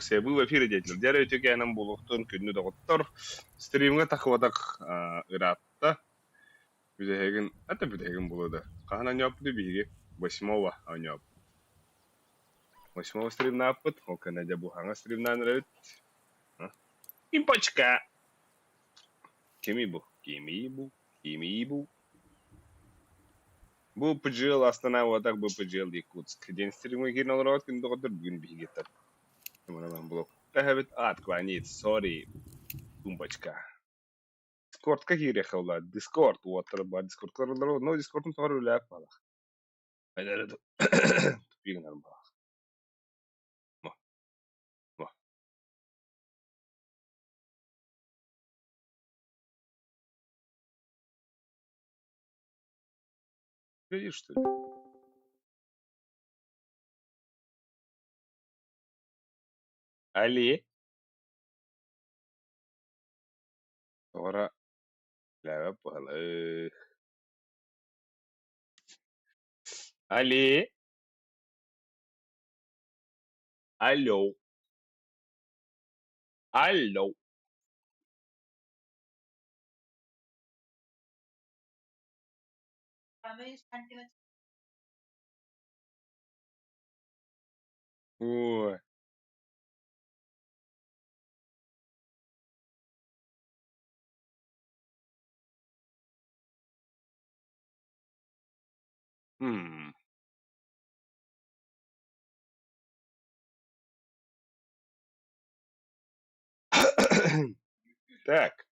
Себу в эфире деятель. Дьэ үтүкээнэн буолуохтун күндү доҕоттор. Стримҥа тахыбатах ыраатта. Бүтэһигин, это бүтэһигин буолуо да. Хаһан оонньооппутуй биһиги? Восьмого оонньооппут. Восьмого стримнааппыт, ол кэннэ дьэ бу хаҥа стримнаан эрэбит. Импочка! Кимий бу? Кимий бу? Кимий бу? Бу PGL Астана уотак бу PGL Якутск диэн стримҥа киирэн олороҕут күн доҕоттор бүгүн биһиги Мунан блок. Эһэбит отклонить, sorry, тумбочка. Дискордка киириэххэ буолла. Дискорд уоттара баар. Дискордка но Дискордум тоҕо үлэлээт буоллах. Тупик гынар буоллах. Мо. Мо. Видишь, что ли? Али. Тоҕо лээбэт быһалыы. Али. Алло. Алло. Ой. М. Так.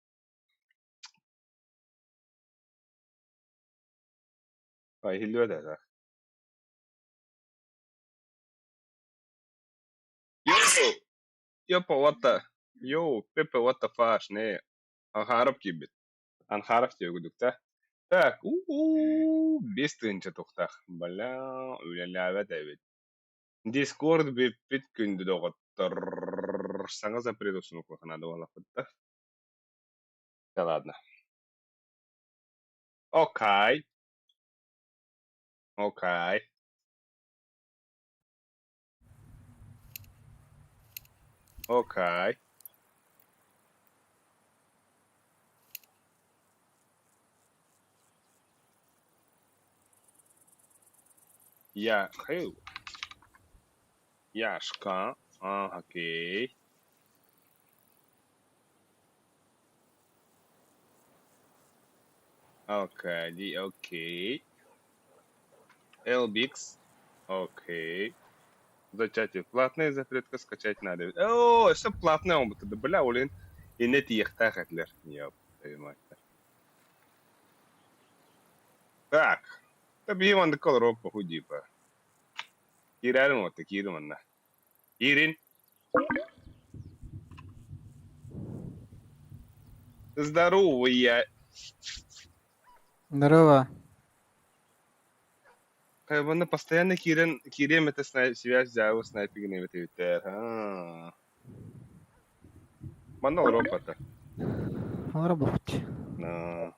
Иһиллибэт этэ. Йоу! Йопа, what the? Йоу, Пепе, what the fuck, не? Анхаров киирбит. Анхаров диэбит да? Так, уу, 5000 тухтах. Бля, үлэлээбэт эбит. Дискорд бүппүт күндү доҕоттор. Саҥа запрет усунук надо буоллахпыт да. Да ладно. Окей. Окей. Окей. Я хил. Яшка. А, окей. Окей, окей. LBX. Окей. Зачатие. Платная запретка скачать надо. О, это платная он будто. Бля, олин. И нет ехтах этлер. Ёп, твою мать. Так. Да бии маннык олоруох похуй типа. Киирээрим уотта, киирим манна. Киирин. Здорово, я. Здорово. Манна постоянно киирэн киириэм этэ связь дьаабы снайпигин эбит эбиттэр. Манна олоруох бата. Олоробут. На.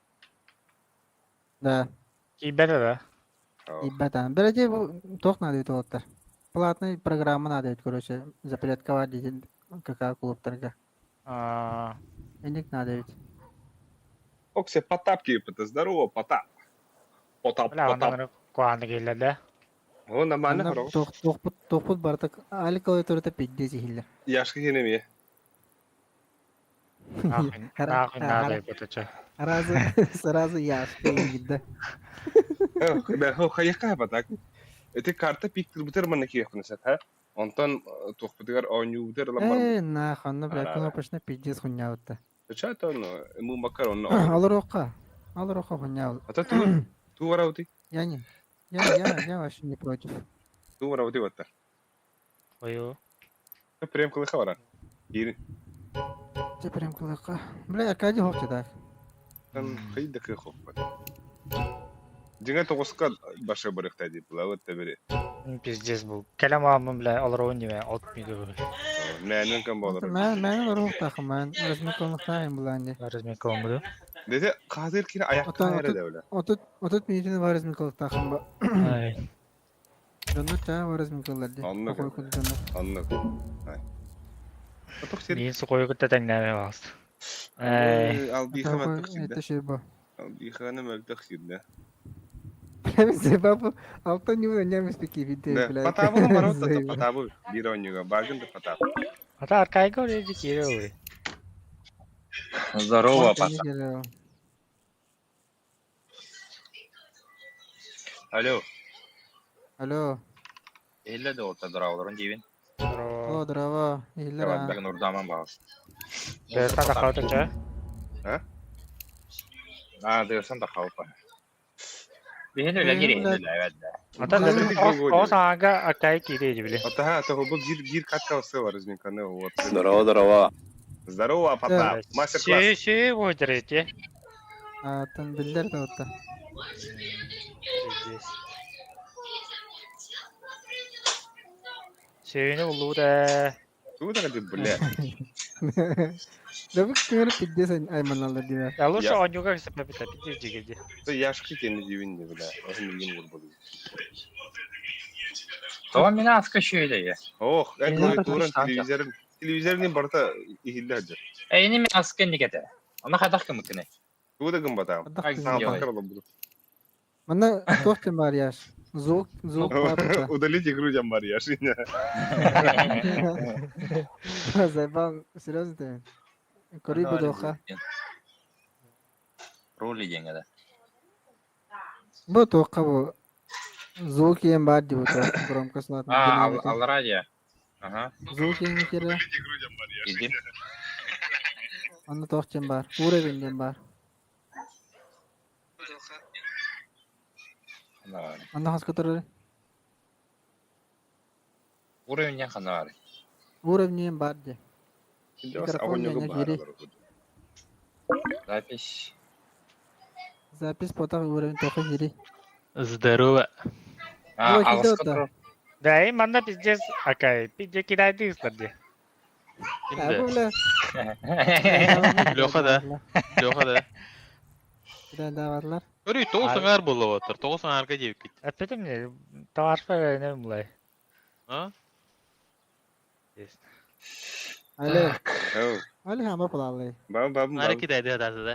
Да. Киирбэт да? Киирбэт. Бэрэ бу туох надо эбит уолаттар? Платный программа надо эбит, короче, запретковать диэн КК клубтарга. Инник надо эбит. Оксе, Потап киирбитэ. Здорово, Потап. Потап, Бля, Потап. онон куһаҕаны киирдэ да? О, нормально, хорош. Туохпут барыта али клавиатурата пиздец иһиллэр. Яшка киһини эмиэ. Нахуй надо это Сразу, сразу Яшка иһиллэр. Хайыхха так. Эти карта пиктирбитер манна киэхпин сет, ха? Онтон туохпутугар оонньуубутугар ылан барбыт. Э, нах, онно бля кнопочно пиздец хуйнябытта. Чата ону муумаккар онно. Олоруохха. Олоруохха хуйнябыт. Ата ту ту барабытый? Я не. Я вообще не против. Ту барабытый баттар. Ою. Прям кылыха баран. Киирин. Те прям кылыха. Бля, Аркадий хопчу так. Там хайда кы хоппат. Дьиҥэ тоҕуска баша барыахта дип вот табери. Пиздец был. Кэлэм ааммын, бля, олоруон диме, от миду. Мээнэн кэм болор. Мэн мэн олоруохтаахым мэн. Размиконлахтаахым булаан Размикон буду. Дете қазір кире аяққа кайра да бля. 30 минутын бар размиконлахтаахым ба. Ай. Дьоннор чаа бар размиконлар ди. Оннук. Оннук. Ай. Отох сир. Миин сухойу кытта тэҥнээмэ баҕас. Эй. Албиха мөлтөх сирдэ. Это шиба. Албиханы мөлтөх сирдэ. Зебабу алтан ньуна нямыс пики Да, блядь. Потабы барот да Потабы биир оонньууга баргын да Потап. Ата аркайга оледи киирэ ой. Здорово, пацан. Алло. Алло. Элле да олта драволорун диибин. О, здорово. Иллера. Бэгин урдааман баҕас. Дысан да хаутача. А, дысан да хаупа. Биһин үлэлиир иһин үлээбэт да. Ата о саага аркай киирэ дибили. Атаха, того был гир гир катка все разминка, вот. Здорово, здорово. Здорово, Потап. Мастер-класс. Ши ши водерете. А, там биллер да вот. Здесь. Сүйүнү улуу да. Ту так ты, бля. Да вы көр пиздец айманалар дилер. Я лучше онюга сепепите пиздец дигеди. Ты яшки тени дивин бля. Охин мин урбады. Това меня аска шүйде. Ох, это клавиатура, телевизор, телевизор не барта ихилләҗ. Эй, не аска никете. Ана хадах кымыкны. Ту да гым батам. Мана тохтем бар яш. Звук, звук бар. Удалить игру дям бар яш. Заебал, серьезно ты? Кори будоха. Роли деньги, да. Бу тоққа бу. Звук ем бар деп отыр. Громко слат. А, ал радио. Ага. Звук ем кере. Иди. Аны тоқтем бар. Уровень дем бар. Анда хас которы. Уровень не ханар. Уровень ем бар де. Микрофон Запись. Запись потом уровень тоқы жири. Здорово. А, а Да, и манна пиздец, акай, пизде кидай дыстар де. Кимде? Леха да. Леха да. Да, да, барлар. Өрүй, тоғыз саңар болып отыр. Тоғыз саңарға деп кет. Әппетім не, товарша не мұлай. А? Али. Али хама палалы. Бам бам бам. Ары кидайды адасы да.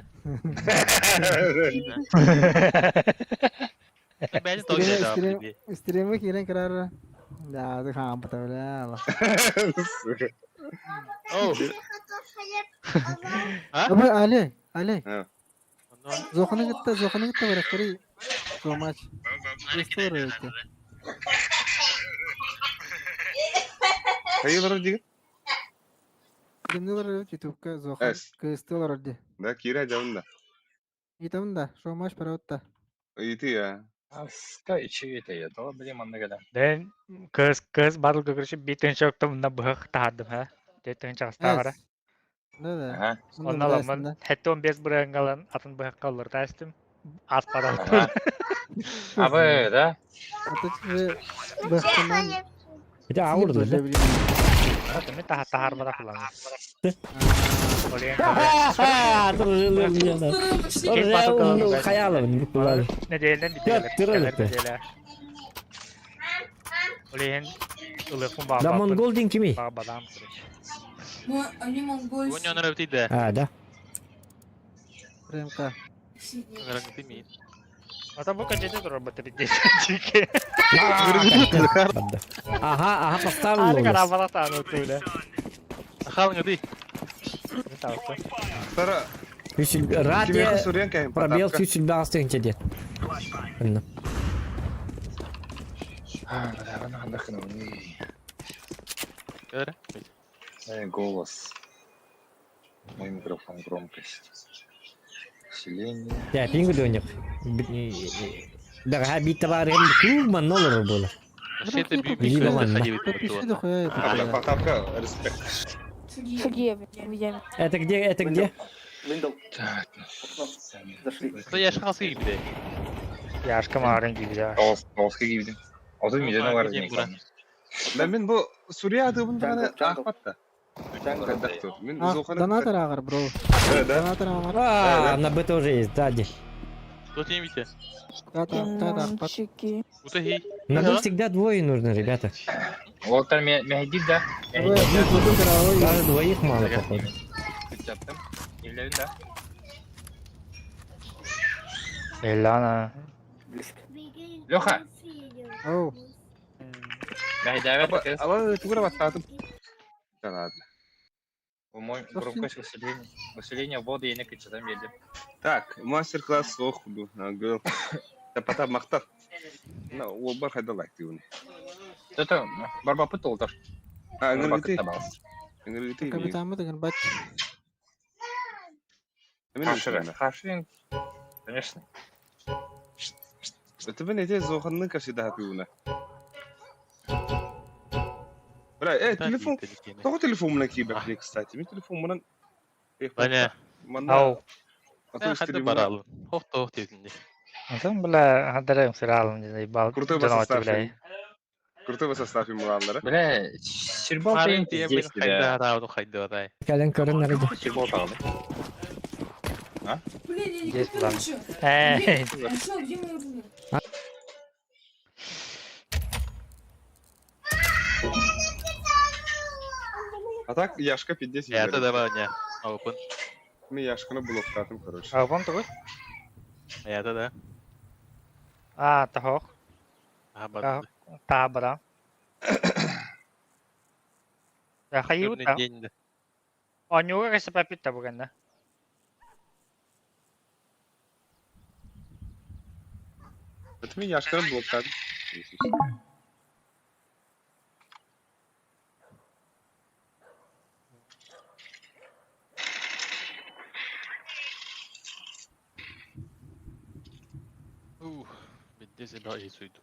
Бәлі тоғыз еді. Стримы кирен кірар. Да, ты хам потавляла. Оу. А? Али, Али. Зоханы гитте, зоханы гитте бара кери. So much. История это. Хайыр диге? Кимнелер ютубка зохан кыстылар ди. Да, кира жабында. Итам да, so much параутта. Ити я. Аска ичи я, то блин манныгада. Ден кыз кыз батыл көкөрчү битен шоктом на бых таадым ха. Тетен чагыстагара. Да да. Онна ламан хеттон бес бырангалан атын бых калыр тастым. Ас парал. Абы, да? А то тебе быхтыман. Это ауыр да? Мен таха тахар бара кылам. Неделен бителер. Олен ылыхун ба. Да монгол дин кими? Бадам. Они монгольские. Они нравится А, да. Ремка. Ата бу качете роботы битте. Ага, ага, поставил. Ары карабала тану туле. Халыңы ди. Сара. Радио пробел чуть багастын чеде. Голос. Мой микрофон громкость. Селение. Я пингу донек. Да, бит товарым кул маннолор было. Вообще это Потапка, респект. Это где, это где? Линдл. Зашли. Что я шхался гибде? Яшка марын гибде. Толска гибде. Озын миден олар не. Да мен бу Сурия адыбын дагы ахпатта. Донатор агар, бро. Да, Донатор агар. А, на Б тоже есть, сзади. Кто тебе Та-та, та-та. Куда хи? На всегда двое нужно, ребята. Уолтар мехдир да. Даже двоих мало, походу. Күтчаттым. Иллерин да. Элана. Леха. Оу. Мехдавет кыз. Ала тугура баттаатым. Да ладно. Мой громкость усиление. Усиление воды я не күтчатам бердим. Так, мастер-класс ох, гыл. Та мактар. На, ол бар хайда лайк дегүнэ. Это барбапы толтар. А, Барбапы ыңыргыты. табалыс. Ыңыргыты. Капитан деген бат. Хашыры. Хашырын. Конечно. Это мен эте зоханны кашида хатыуна. Бля, телефон. Того телефон мына кибек, кстати. Мен телефон мынан. Ваня. Манна. Ау. Хадды баралым. Хох тох дедин. Атын бля хадары сыралым деді. Бал. Крутой бы состав. Крутой бы состав ему лаллары. Бля, Сирбол Харын деген тие мен здесь хайда да. араудun хайда адай. Кэлэн көрөн арыды. Сирбол тағды. Блин, я не Здесь купила план. ничего. Эй. А что, где мой оружие? А так Яшка пиздец. Я это давай не. Open. Мен Яшканы блоктатым, короче. А вон такой? Я это да. А, тахох. А, бат. Табра. Я хаю Черный та. день. Онюга кесепапит табуганда. Это мен Яшканы блоктадым. Ух, бидде сен iyi суйду.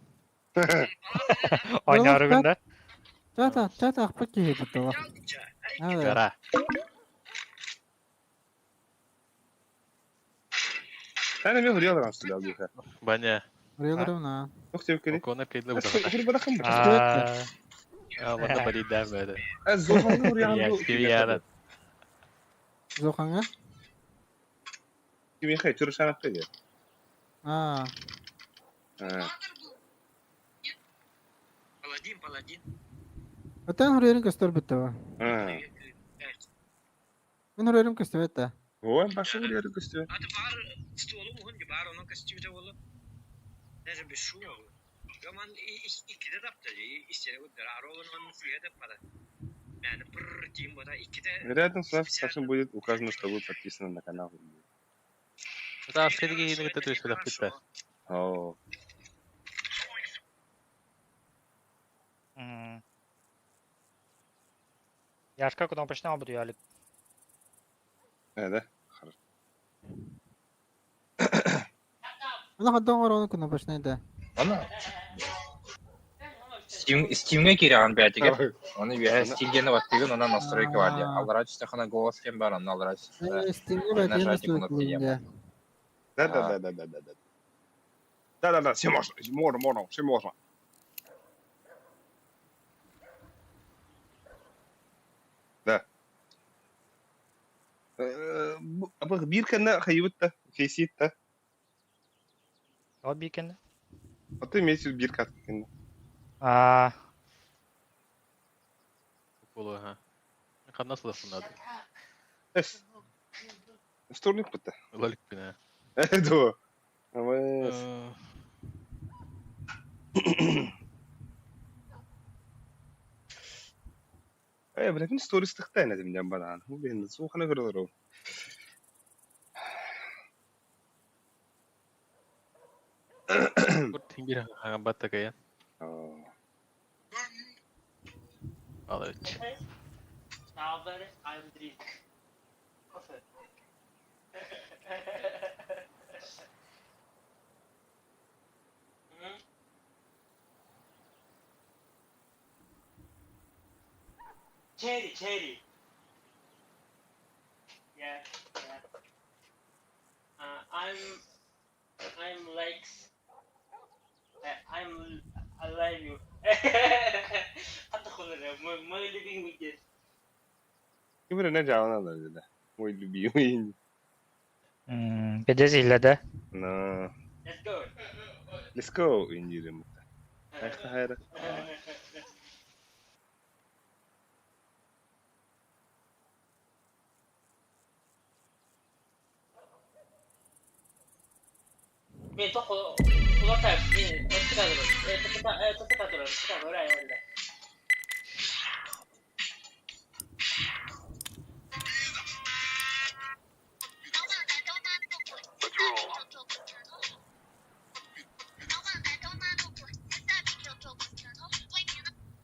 Онюгunda. Та-та, та-та, ақпа кеге бұттыға. Гора. Әне мен хурьялар астыда алды. Баня. Релерына. Ох деп керек. Окона кейле бу. Хур барахым. А. А, ванда барида бәді. Ә зоханны Я хурьялар. кивияра. Зоханга? Кимехе чуршанап деди. А, А. Паладин, паладин. Отан хурьярын көстөр бүттіға. А. Мен хурьярым көстөр бітті. Ой, башы хурьялар көстү. Hadi var stolu mu hundi var onun kostümü oğlu. Nerede bir şu oğlu. Yaman ikide taptı. İstene bu Arovun onun suya da para. Yani pırr diyeyim bu da ikide. Вероятно, с вас совсем будет указано, что вы подписаны на канал. Это следующий день это төшті бітті. О. Яшка куда почнал буду ялик. Да? Хорошо. Мына қаддан қарауны күні башнайды. Оны Steam Steam'e киреген бәтиге. Оны бия Steam'гени баттыгын, она настройка бар дия. Аллара түстәхана голос кем бар, аны аллара түстәхана. Steam'е бәтиге Нажать настройка кнопки я. да. Да, да, да, да, да, да, да. Да, да, да, все можно, можно, можно, все можно. Да. Бир кэннэ хайыбытта, фейситта. О бикен. А ты месяц бир каткын. А, Болу, ха. Қанна сыласынады. Эс. Вторник бітті. Лалик пина. Да. Авес. Э, блядь, мен сторис тықтайын әдім дем банан. Бұл енді суқана көрілір ол. Бір теңбер аған батта кая. Алыч. Cherry, cherry. Yeah, yeah. I'm like, I'm, I love you. Мой, мой любимый дед. Кім біріне жағын алар деді. Мой любимый. Пиздец иһиллэ да? No. Let's go индиирим. Хайра.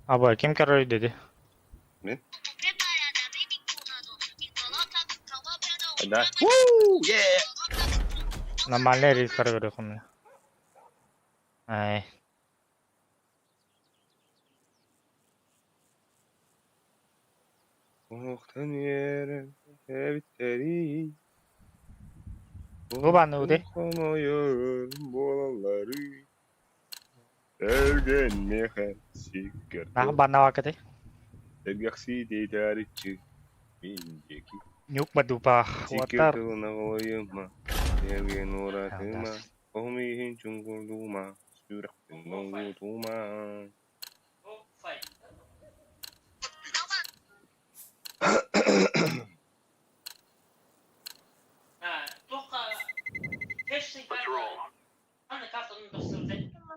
Абы ким король dedi? Мин? Да. Woo! Yeah! Нормальный рилс көрүөхүм. Ай. Охтан yerim эбиттери. Бу баны уди. Хомойор буолаллары. Эрген меха сиккер. Нах банавакаты. Эргахси дейтаричи. Миндеки. Нюк бадупа. Сиккер Уатар. тылына олойума. Эрген уратыма. Омихин чунгурдума. Сүрэхпин оҥутума.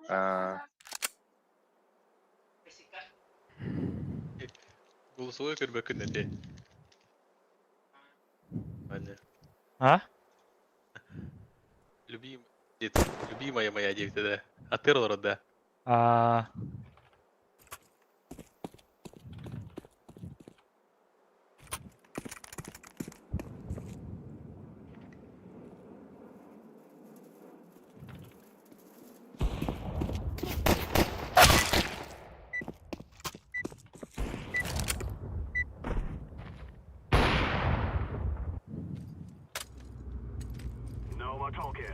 Аа, Голосовой көрбөккүн этэ. Аня. А? Любим... Любимая моя девять, да. А ты да. А.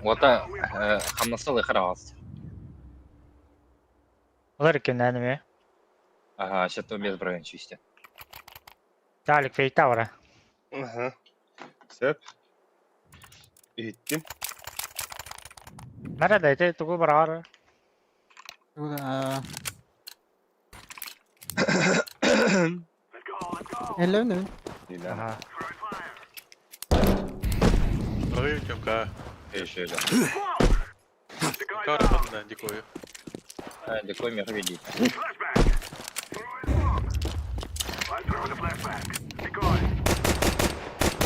Ота хамнасы лыхар ағасы. Олар екен әніме. Ага, сейчас без бровен чисти. Талик фейта бара. Аха. Сөп. Иһиттим. Nerede ete тугу барар. А. Эллен Ага. Прорыв Тёмка. Еще да. Кара дикою. Дикой мир видит.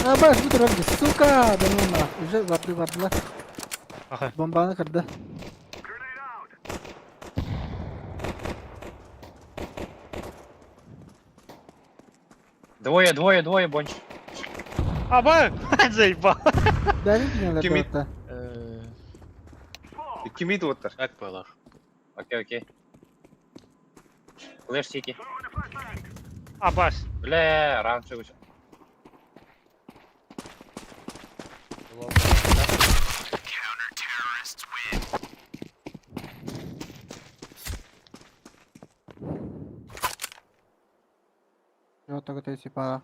А, баш, бу турар, сука, да ну нах. Уже барды бардылар. Аха. Бомбаны кырды. Двое, двое, двое, бонч. Аба, заебал. Бәрін кинелер Ким да. Кимит оттар. Так было. Окей, окей. Флэш Сити. Абас. Бля, раньше вышел. Вот так вот эти пара.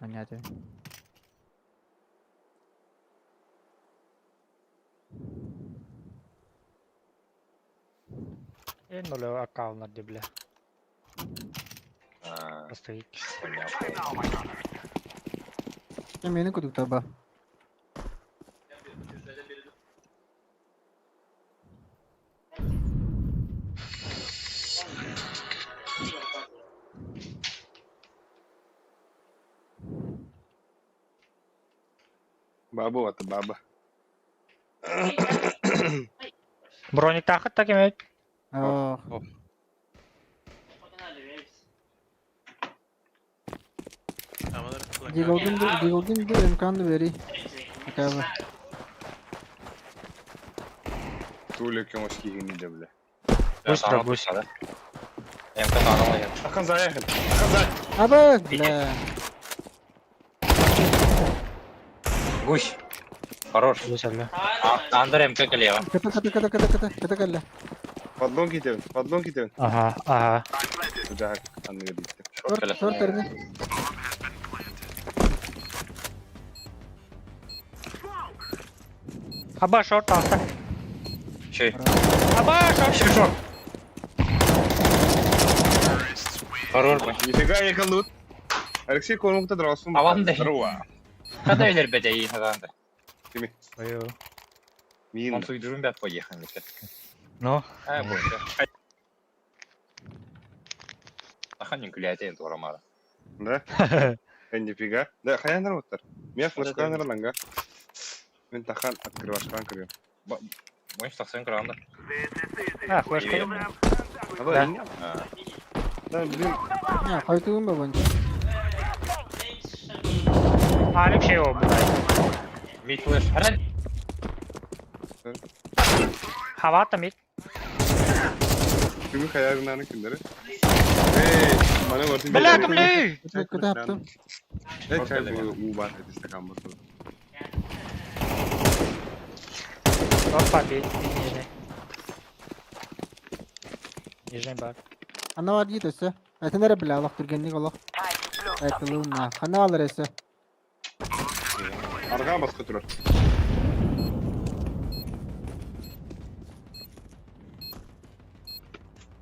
Понятно. En нулевой аккаунт где, бля. А, Просто понятно. Мени кудук таба. Баба вот баба. Броник тахыт так имеет. Ох. Диголдун Диголдун МК-ны бери. Акабы. Туля кем очки да бля. Быстро, быстро. МК танал Ахан заехал. Ахан за. Аба, бля. Гусь. Хорош. Гусь, бля. Андер МК лево. КТ, КТ, КТ, КТ, КТ, КТ, калля. Подлон китебин. Подлон китебин. Ага, ага. Туда анныга дитти. Шорт, шорт эрни. Аба шорт алта. Чей? Аба шорт. Еще шорт. Хорош бы. Нифига я лут. Алексей Конукта дрался. Аван да. Здорово. Когда элер бәдәй хазанды. Ой. Мин. Он суйдурун бәп поехал. Ну. А, больше. Ахан күләте енді орамара. Да? Нифига. Да, хаян оттар. Мен флешканер ланга. Мен тахан открывашкан кірем. Мойш тақсан кыранда. А, флешка. Да. Да, блин. Не, қайтуын ба бойынша? Алик şey o bu. Мид флеш. Хара. Hava da mid. Kimi хаярынаны күндері. Эй, мана көрдім. Бля, кімлей? Көті аптым. Эй, чай bu у бар еді стакан бар. Опа, бит, нижний. Нижний бар. Ана бар дейді өсі. Әтенері біле алақ түргенлік олақ. Айтылуына. Қана алыр өсі. Арға басқа тұрар.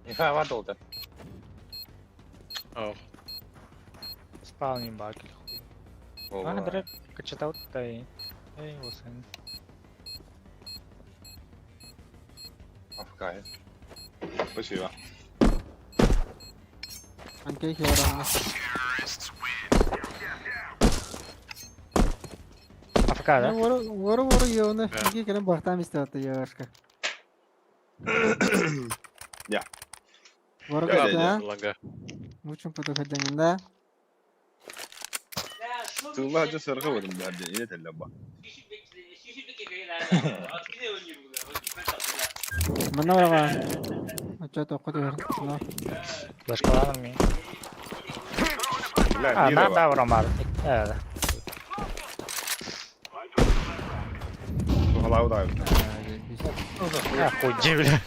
Инфа бар долды. О, Спалнин бар кил. А, дре, качатау тай. Эй, осын. Афгай. Спасибо. Анкей хеоранна. АФК, да? Оры оры йоны. Неге келен бақтам істеуатты йошка. Я. Оры Я, көті, а? ланга. Мучын пұты хөдеңінде. Тылла жа сырға өдім бәрде, ене тәлі ба. Мына барға. Оча тоқы дегер. Флешкаланыр мен. Бля, А, мира на бар. да, Ромар. Э, Тухалау да. а, хуй, бля.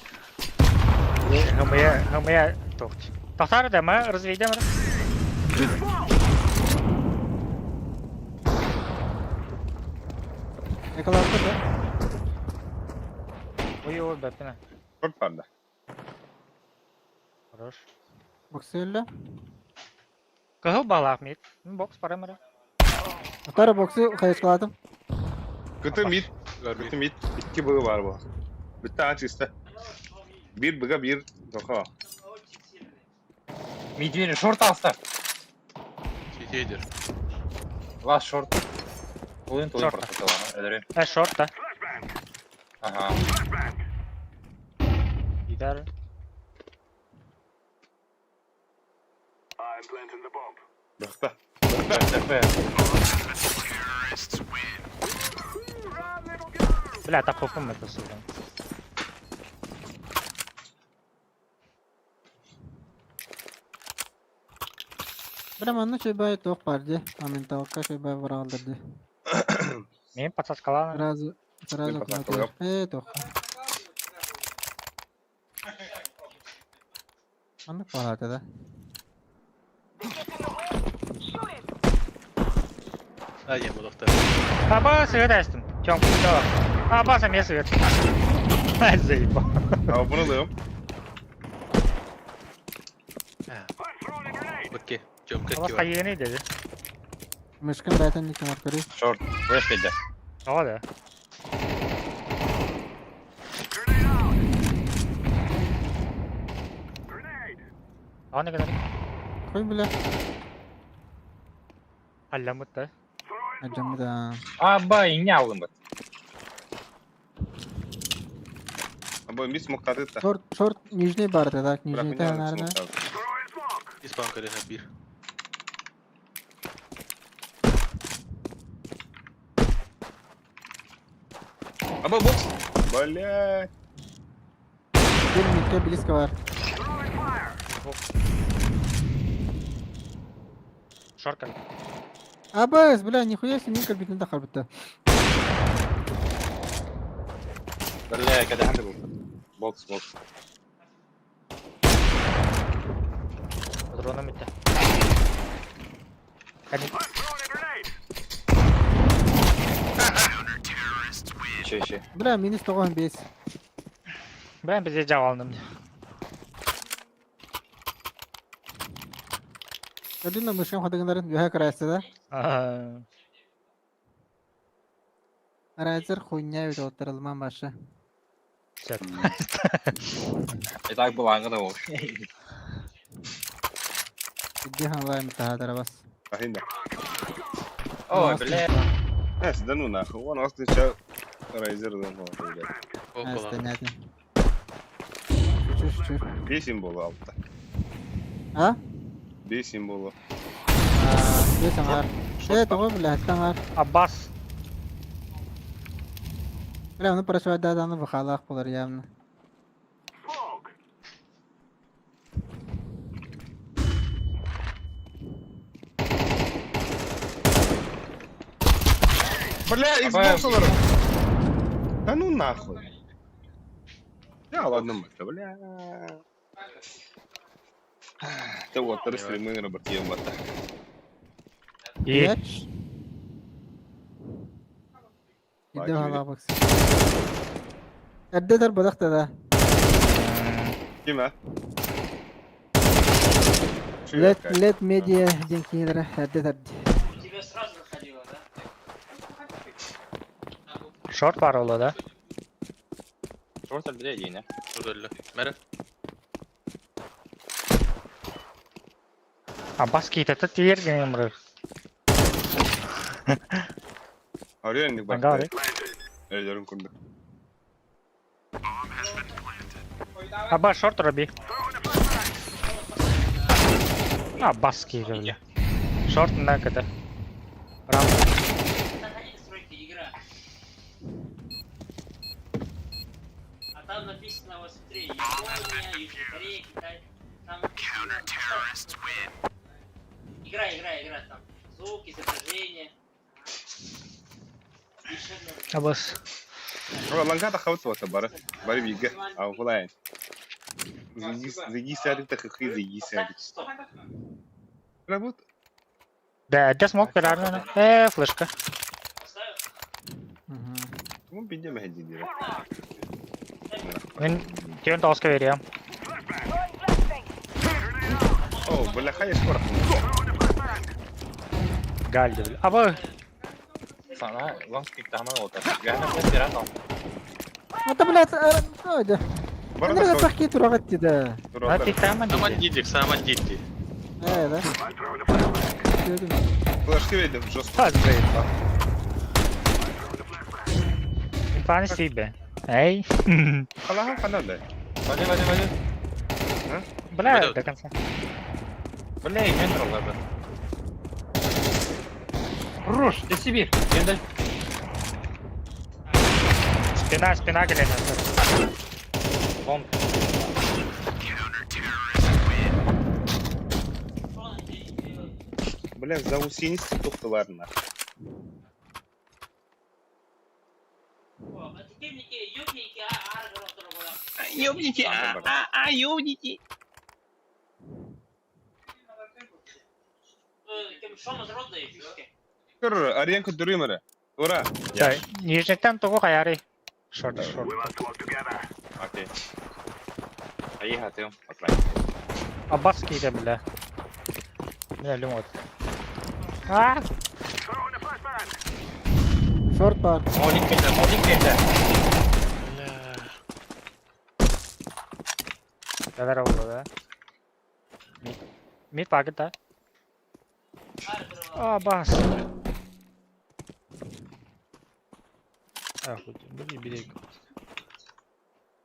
Хмя, хмя, тохт. Тохтар да, мы разведем. Екалапты да. Ой, ой, бәпіне. Шорт бар да. Хорош. Боксы өлі. Кыһыл балах мид. Бокс барамыра. Атары боксы қайышқаладым. Кыты мид, кыты мид. Икки бығы бар бұл. Бітті ач исті. Bir быға bir тоқа. Мид бері шорт алса. Хейдер. Лас шорт. Ойын тойын Шорт. просто таланы. Эдере. Э, шорт да. Ага. Gider. Бұқта. ТП. Бля, так хопым это сука. Бір манны шөйбай тоқ бар де. Моменталка шөйбай барағалдар де. Мен подсаскаланыр. Сразу, сразу Мен подсаскалап. Э, тоқ. Манны қалады да. А, не, доктор. Аба, свет астым. Тём, да. Аба, сам я свет. Ай, заебал. А бұны алыyorum. Окей. Тёмка Аба, кива. хайыны dedi. Мышкын бәтін екен арқыры. Шорт. Флеш беді. Ага да. А ne kadar? Қой біле. Алламыт да. Аджамы да. Аба, ине алдым бит. Абы мис мұқтады та. Шорт, шорт нижний бар да, так, Бірақ нижний мен та, әлі наверное. смоктады. Испан көріне бір. Абы бокс. Бля. Бір мидке близко бар. Шорт Абас, бля, нихуя себе минка битін да қалбытты. Бля, кәдәһән дә булды. Бокс, бокс. Дроном итте. Hadi. Еще, еще. Бля, минус 95. Ben bize cevap aldım. Көрдүн да мышкам хатыгынарын үһэ карайса да. Аа. Райзер хуйня ведь оттырылман башы. Сөп. И так было аңгыда ол. Иди онлайн тахатарабас. Ахинда. Ой, бля. Эс, да ну нахуй. Он остый ча Райзер да ну, блядь. Около. Понятно. Шучу, шучу. Бей символу алта. А? Бей символу. Бес аңар. Э, тоҕо бля, аңар. Аббас. Бля, ну прошвайда бахалаах болар явно. Бля, Xbox олар. Да ну нахуй. Я ладно, мы, бля. Ты вот, стримы работаем бата. И Блядь. Иди халабакс. Эрдетер бадахта да. Ким, а? Лет, лет медиа ден кинилere эрдетер. У тебя сразу выходило, да? шорт бар оло да. Шорт бля, дейін, Öldü. Mere. Аббас кейтеті тиер деген бір. Арыйын Аңга бар. арый. Өйлөрүн курдук. Аббас шорт роби. Аббас кейтеті. Шорт на кт. Рам. Заходи настройки, игра. А там написано, вот смотри, Япония, Южная Корея, Китай. Там написано, Игра, игра, игра, там. Звук, изображение. Еще одна. Аббас. Ланга хавт вот бары. Бары биге. А кулай. Зиги сари тахы зиги сари. Поставь стоп. Работ. Да, это смог пирарно. Флешка. Поставил? Кому биде мехди дире. Мен тиен тоска берем. О, бля, хай скоро. Гальды. бля. Аба, Сана, лонг пик тахман отар. Гәһнә бля, пират ал. Это, блядь, ойда. Бары Андрега тахки турагатты да. а ты там Саман дидик, саман дидик. Э, да. Флешки видим, жестко. Так, заебал. Пан себе. Эй. Халаха ханада. Вади, вади, вади. Бля, до конца. Бля, мен роллар. Руш, ты Сибирь. Енді. Спина, спина, Галина. Бомб. Бля, заусенисти тоқтылар на. Ёбники, а, а, ёбники. Кыр, аренка дүрімірі. Ура. Да, нижнектен того каяри. Шорт, шорт. Окей. Аиха, ты. Атлай. Аббас кейде, бля. Бля, люмот. А, Шорт бар. Молик келді, молик келді. Да, да, да. Мид. Мид пакет, да? Аббас. Ах, бери, бери.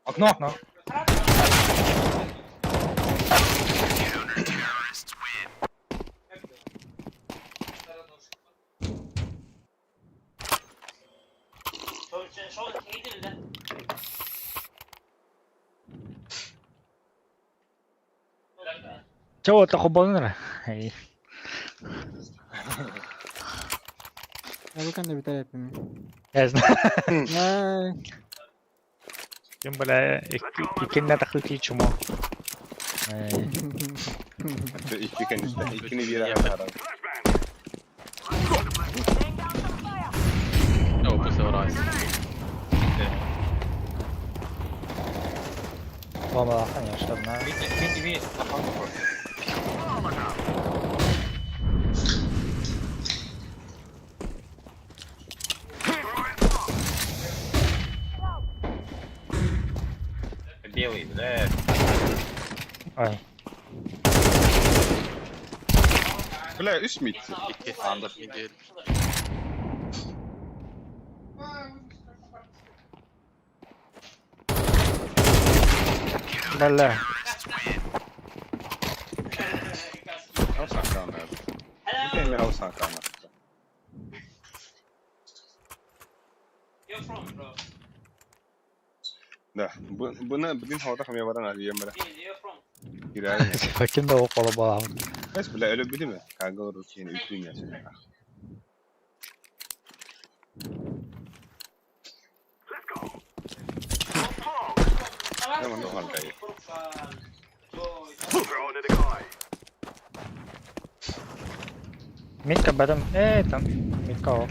Окно. Окно. Чего это хубаныр? Эй. Я бы канда битер эпими. Я знаю. Ай. Тем бля, икинне тахы чумо. Эй. Икки, конечно. Иккини бир ара. О, bu sefer Ice. Оба, конечно, на. Мид, мид, Белый, бля. Ой. Бля, үс мид. Икки. Андыр. Мидель. Бля. Hausakana. Miten me Hausakana? Да, бұны бүгін хауда хамия баран алием бара. Кирәй. Ким да около балам. Бәс бля өлө бидеме? Кагыл русин үтүн ясы. Tamam, normal. Митка бадам. Э, там. Митка о.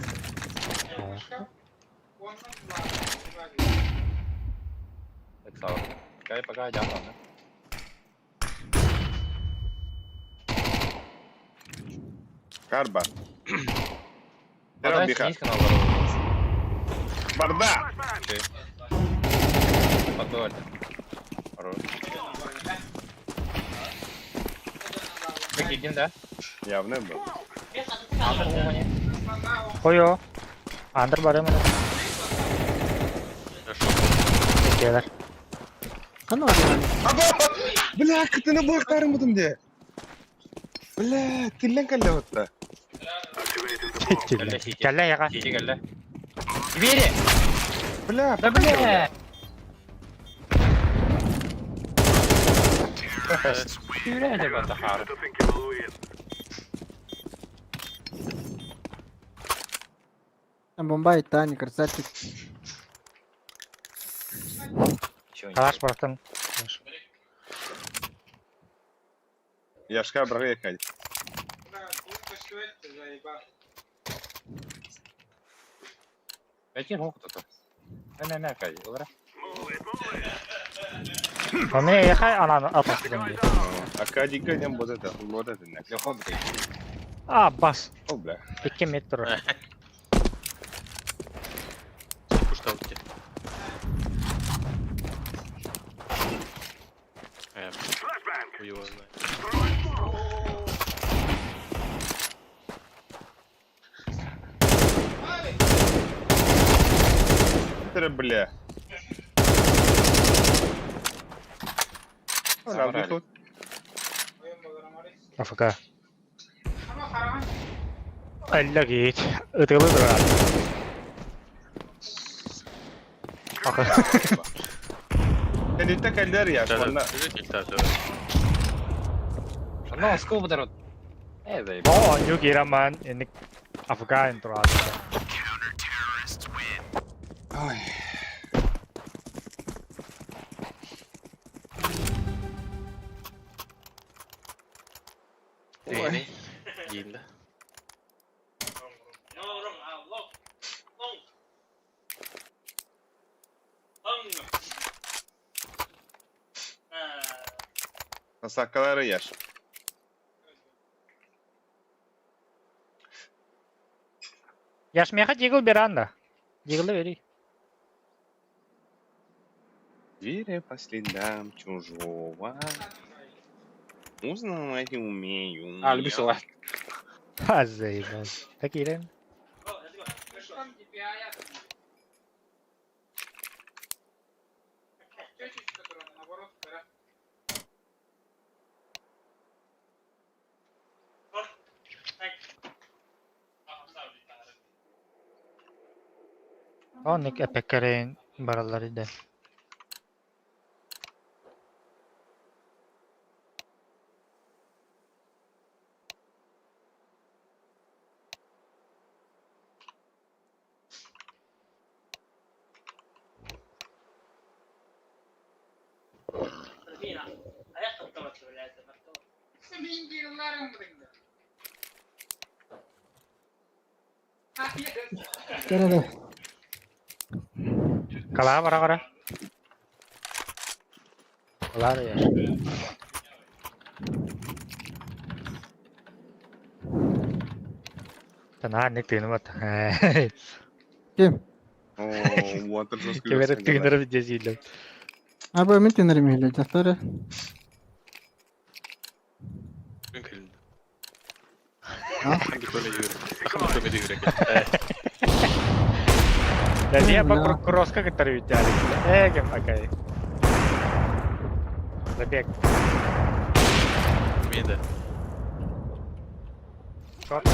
Кай пока жаман. Карба. Подай Биха. снизь канал Барда! Подоль. Хорош. Прикинь, да? Явно был. Андр умани. Койо. Андр бар эми. Хорошо. Келер. Хана бар. Аба! Бля, кытыны бұлақтарым бұдым де. Бля, тиллен кәлі отта. Кэллэ сити. Кэллэ яга. Сити кэллэ. Двери! Бля, Да бля! Сүүрэ бата хаар. Там бомба и Таня, красавчик. Чего Калаш бартын. Яшка браға екәй. Какие руку тут? На на на кай, ура. Оме яха анан атастым. Акадика нем вот это, вот это. Легко бы А, бас. О, бля. 2 метр. Пушта у тебя. Хуй его знает. Это, бля. Забрали. Тут. АФК. Әллә гит. Ытылы дыра. Аха. Кәлітті кәлдер я, Да, да, сонда. да, да. Ну, сколько дорог? Э, заебал. О, юу гираман эник Афган тураад. Ой. Ой. Диин да. Саккалары яш. Яш меха дигл беранда. Диглы бери. Веря по следам чужого. Узнавать умею. А, любишь лайк. Ха, заебал. Такие. Онник эпеккерин бараллар иде. Кәрәле. Кала бара кара. Ылаар ыйар. Танаар ник тыыныбат. Ким? О, уонтан сос Ким эрэ тыынара видео сииллэр. А бу мин тыынарым иһиллэр дьахтар. Күн кэлин. А? Да не по кроска кытары бүтәри. Э, кем акай. Забег. Меда. Шорт.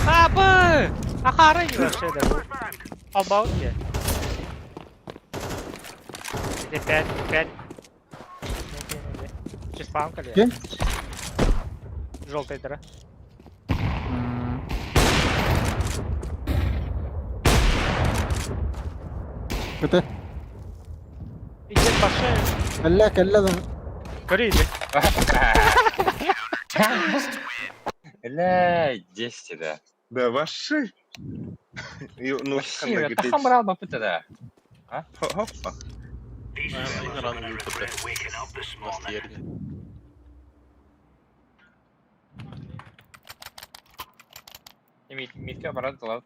Абы! Ахары вообще да. Обалдеть. Это 5, 5. Чеспам кали. Ким? Желтый дыра. Көтө. Идет по шее. Кэллэ, кэллэ да. Көрүй иди. Бля, 10 да. Да, ваши. Ну, Вообще, тахан брал бы да. Хоппа. Митка баран тылат.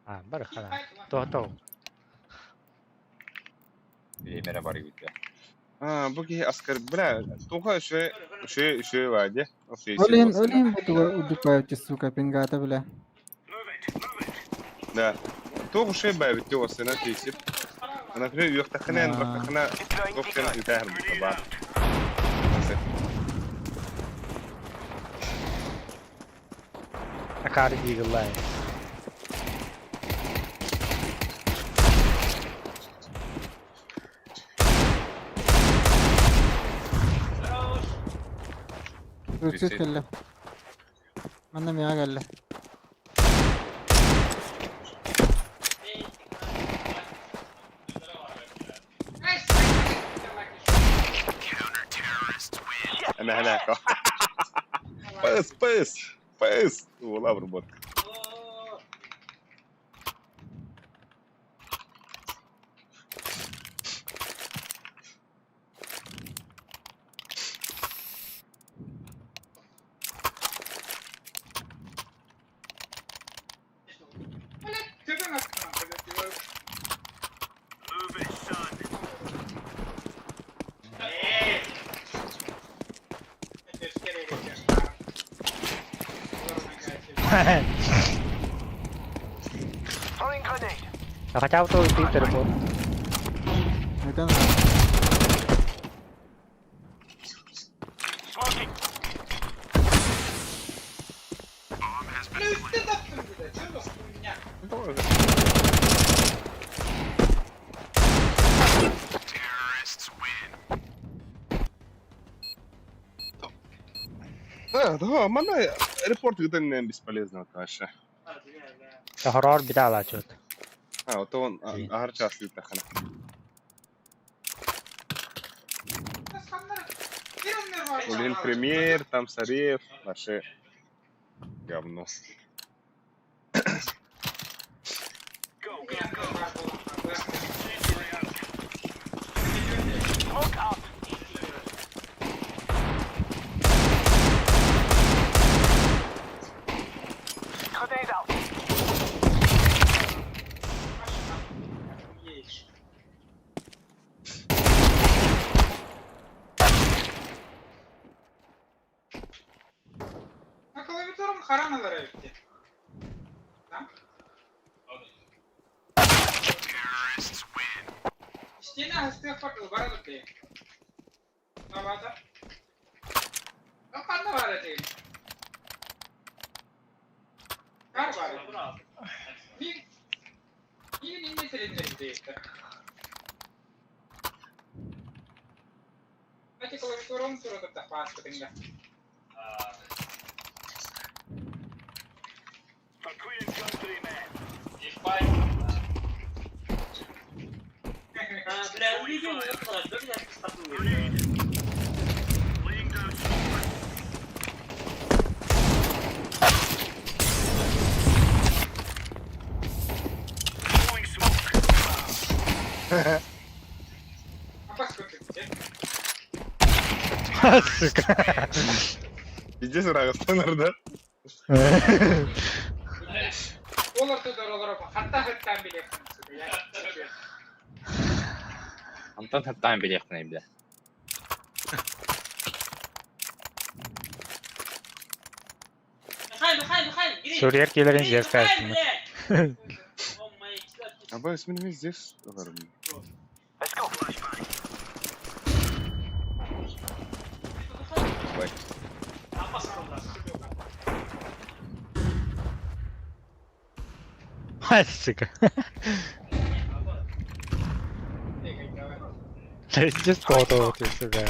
А, бар хана. То то. Биремере бар бит. А, бу киһи аскар, бля, туха үчүгэй, үчүгэй, үчүгэй баа дии. Олин, олин бу туга удукаевчы, сука, пингата, бля. Да. Туох үчүгэй баа бит осына тиисип. Например, үөхтэххинэ, бактаххына, туох диэн үтээһэр бутта баар. Акары диигыллай. Суицид кэллэ. Манна миэхэ кэллэ. Эмэһэлээххэ. Пыс, пыс, пыс. Уола обработка. Хотя бы то Твиттер был. Это Да, да, манна репорт ыытан бесполезно вообще. Хоррор битала чут. А, вот он аһар чаас ыыттаххына. Блин, премьер, там Сарев, вообще говно. Сука. Пиздец ырааҕыстанар да. Антон хаттаан билиэхпин бile. Суруйар киилэрин здесь кастыммыт. Аба ismini здесь аларым. Ой. Сука. Здесь кого-то сука.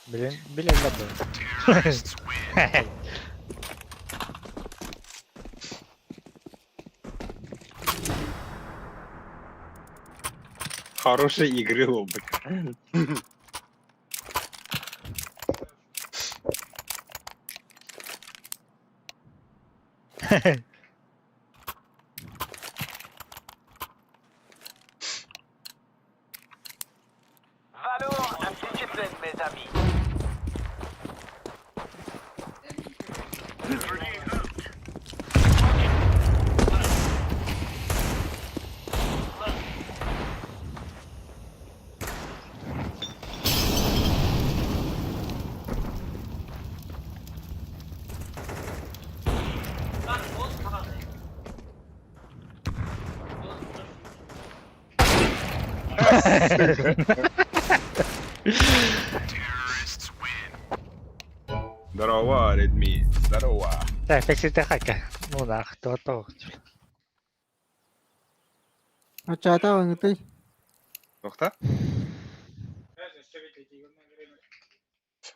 Блин, блин, забыл. Хорошей игры, лобок. Здорово, Редми. Здорово. Так, такси хака. Ну да, кто то. Ачаата оҥытый. Тоқта?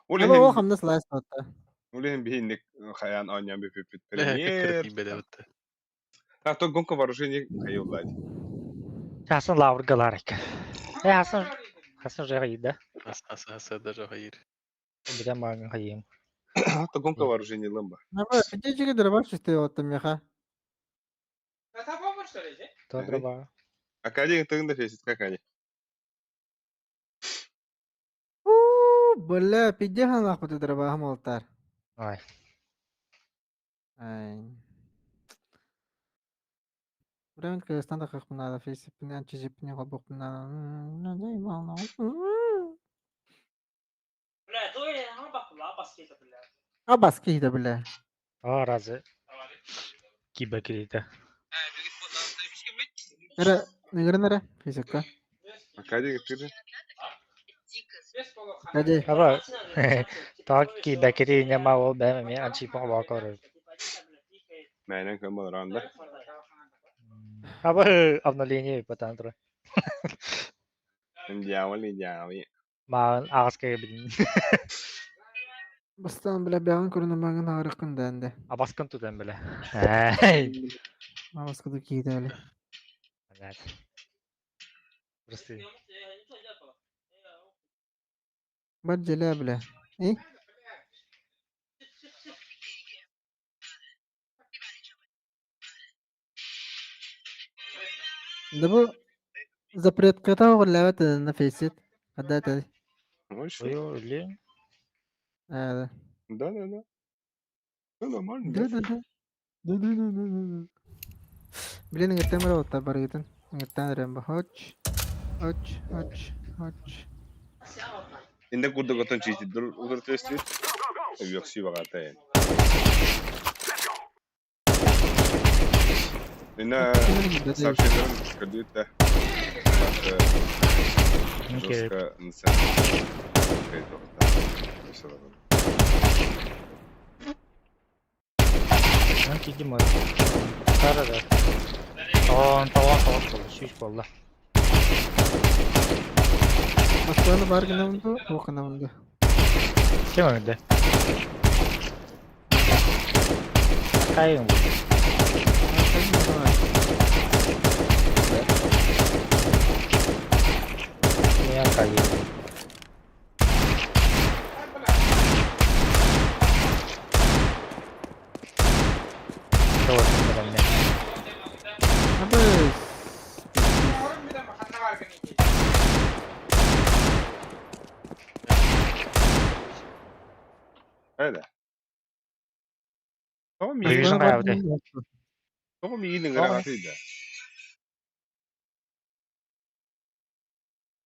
Аба о хамнас лайс отта. Улehen биһинник хаян оонньоон бүппүт Э, премьер. Кытары А то гонка вооружений хайыллаат. Хасан лавр галарик. Э, Хасан, Хасан же хайда. Ас ас ас даже хайыр. Бирен магын хайым. А то гонка вооружений лымба. Аба пидечиге дырбаш үсте отта меха. То дроба. А кадин тыгында фесит как они? У, бля, пиде ханах бу дырба хамалтар. Ой. Ай. Времен Кыргызстанда хахмынада фейсипин анчижипин холбохпунада. Абас киһитэ бля. А, разве? Киба кирита. Эрэ, нэгэрэн эрэ фейсикка. А кадин тыгында? Кади. Аба. Так киба кири нема ол бәм мен анчипон бакор. Мэнен көмөл ранда. Аба обновление потантра. Дьявол дьявол. Магын агыс кеге билин. Бастан бля бягын көрүнө магын агырыкын дэнде. Абаскын тутан биле. Эй. Абас кыды киһитэ бля. Понятно. Просто Бар желе бля. И? Да бу запрет ката оҕуллаабат на фейсит. Хадда Ой, ой, или Да. Да, да, да. Ну, нормально. Да да да. Да да да да да. Блин, иҥиттэн бара отта барыгытын. Иҥиттэн эрэн ба. Хоч. Хоч, хоч, хоч. Инде курдук отон чийти дур удур төстүт. Өксүй багата. Инна сообщенияларын көрдүт да. Окей. Жестко нса. Ну, киди мой. Да, да, да. Тоон, тоон, тоон болду, сүүс болду. Москваны бар гынамынды, оқынамынды. Ким өңдө? Кайын бу. Мен кайын. Тоон мен. Абыс. Хайда? Тоҕо миигин Revision хайаабытай? тоҕо миигин Тоҕо ыҥыраҕатый да?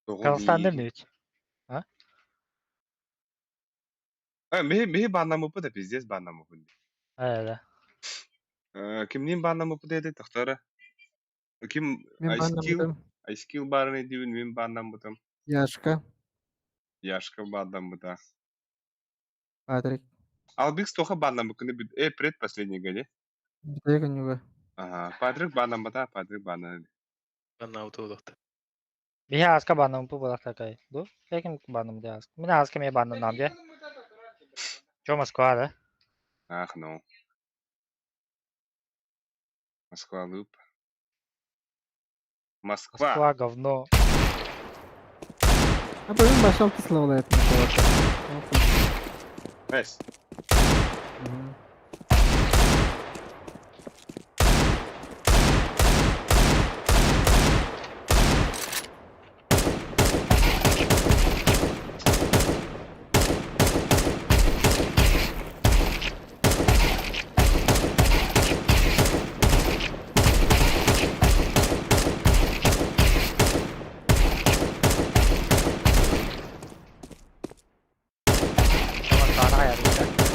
Тоҕо Казахстанда миигин? эмиэ А? А, миһи миһи бааннаммыппыт да пиздец бааннаммыппын. Ээ да. Э, кимниин бааннаммыппыт этэй тохтоо Ким Мин Айскил бааннаммытым. Айскил баарын өйдүүбүн мин бааннаммытым. Яшка, Яшка бааннаммыта. Патрик. Албикс тоха бааннаммыккыны бүт э предпоследний годе. Бүтэйик үнүгэ. Ага, Патрик бааннаммата, Патрик бааннан. Баннаабыт Биһи ааска бааннаммыппыт буолар такай. Ду? Ким бааннаммыт ааска? Мин ааска эмиэ бааннаннаам дии. Чё Москва да? Ах, ну. Москва лып. Москва. Москва говно. А потом пошел ты слово это Найс. Чё Москваны хайаабыт да?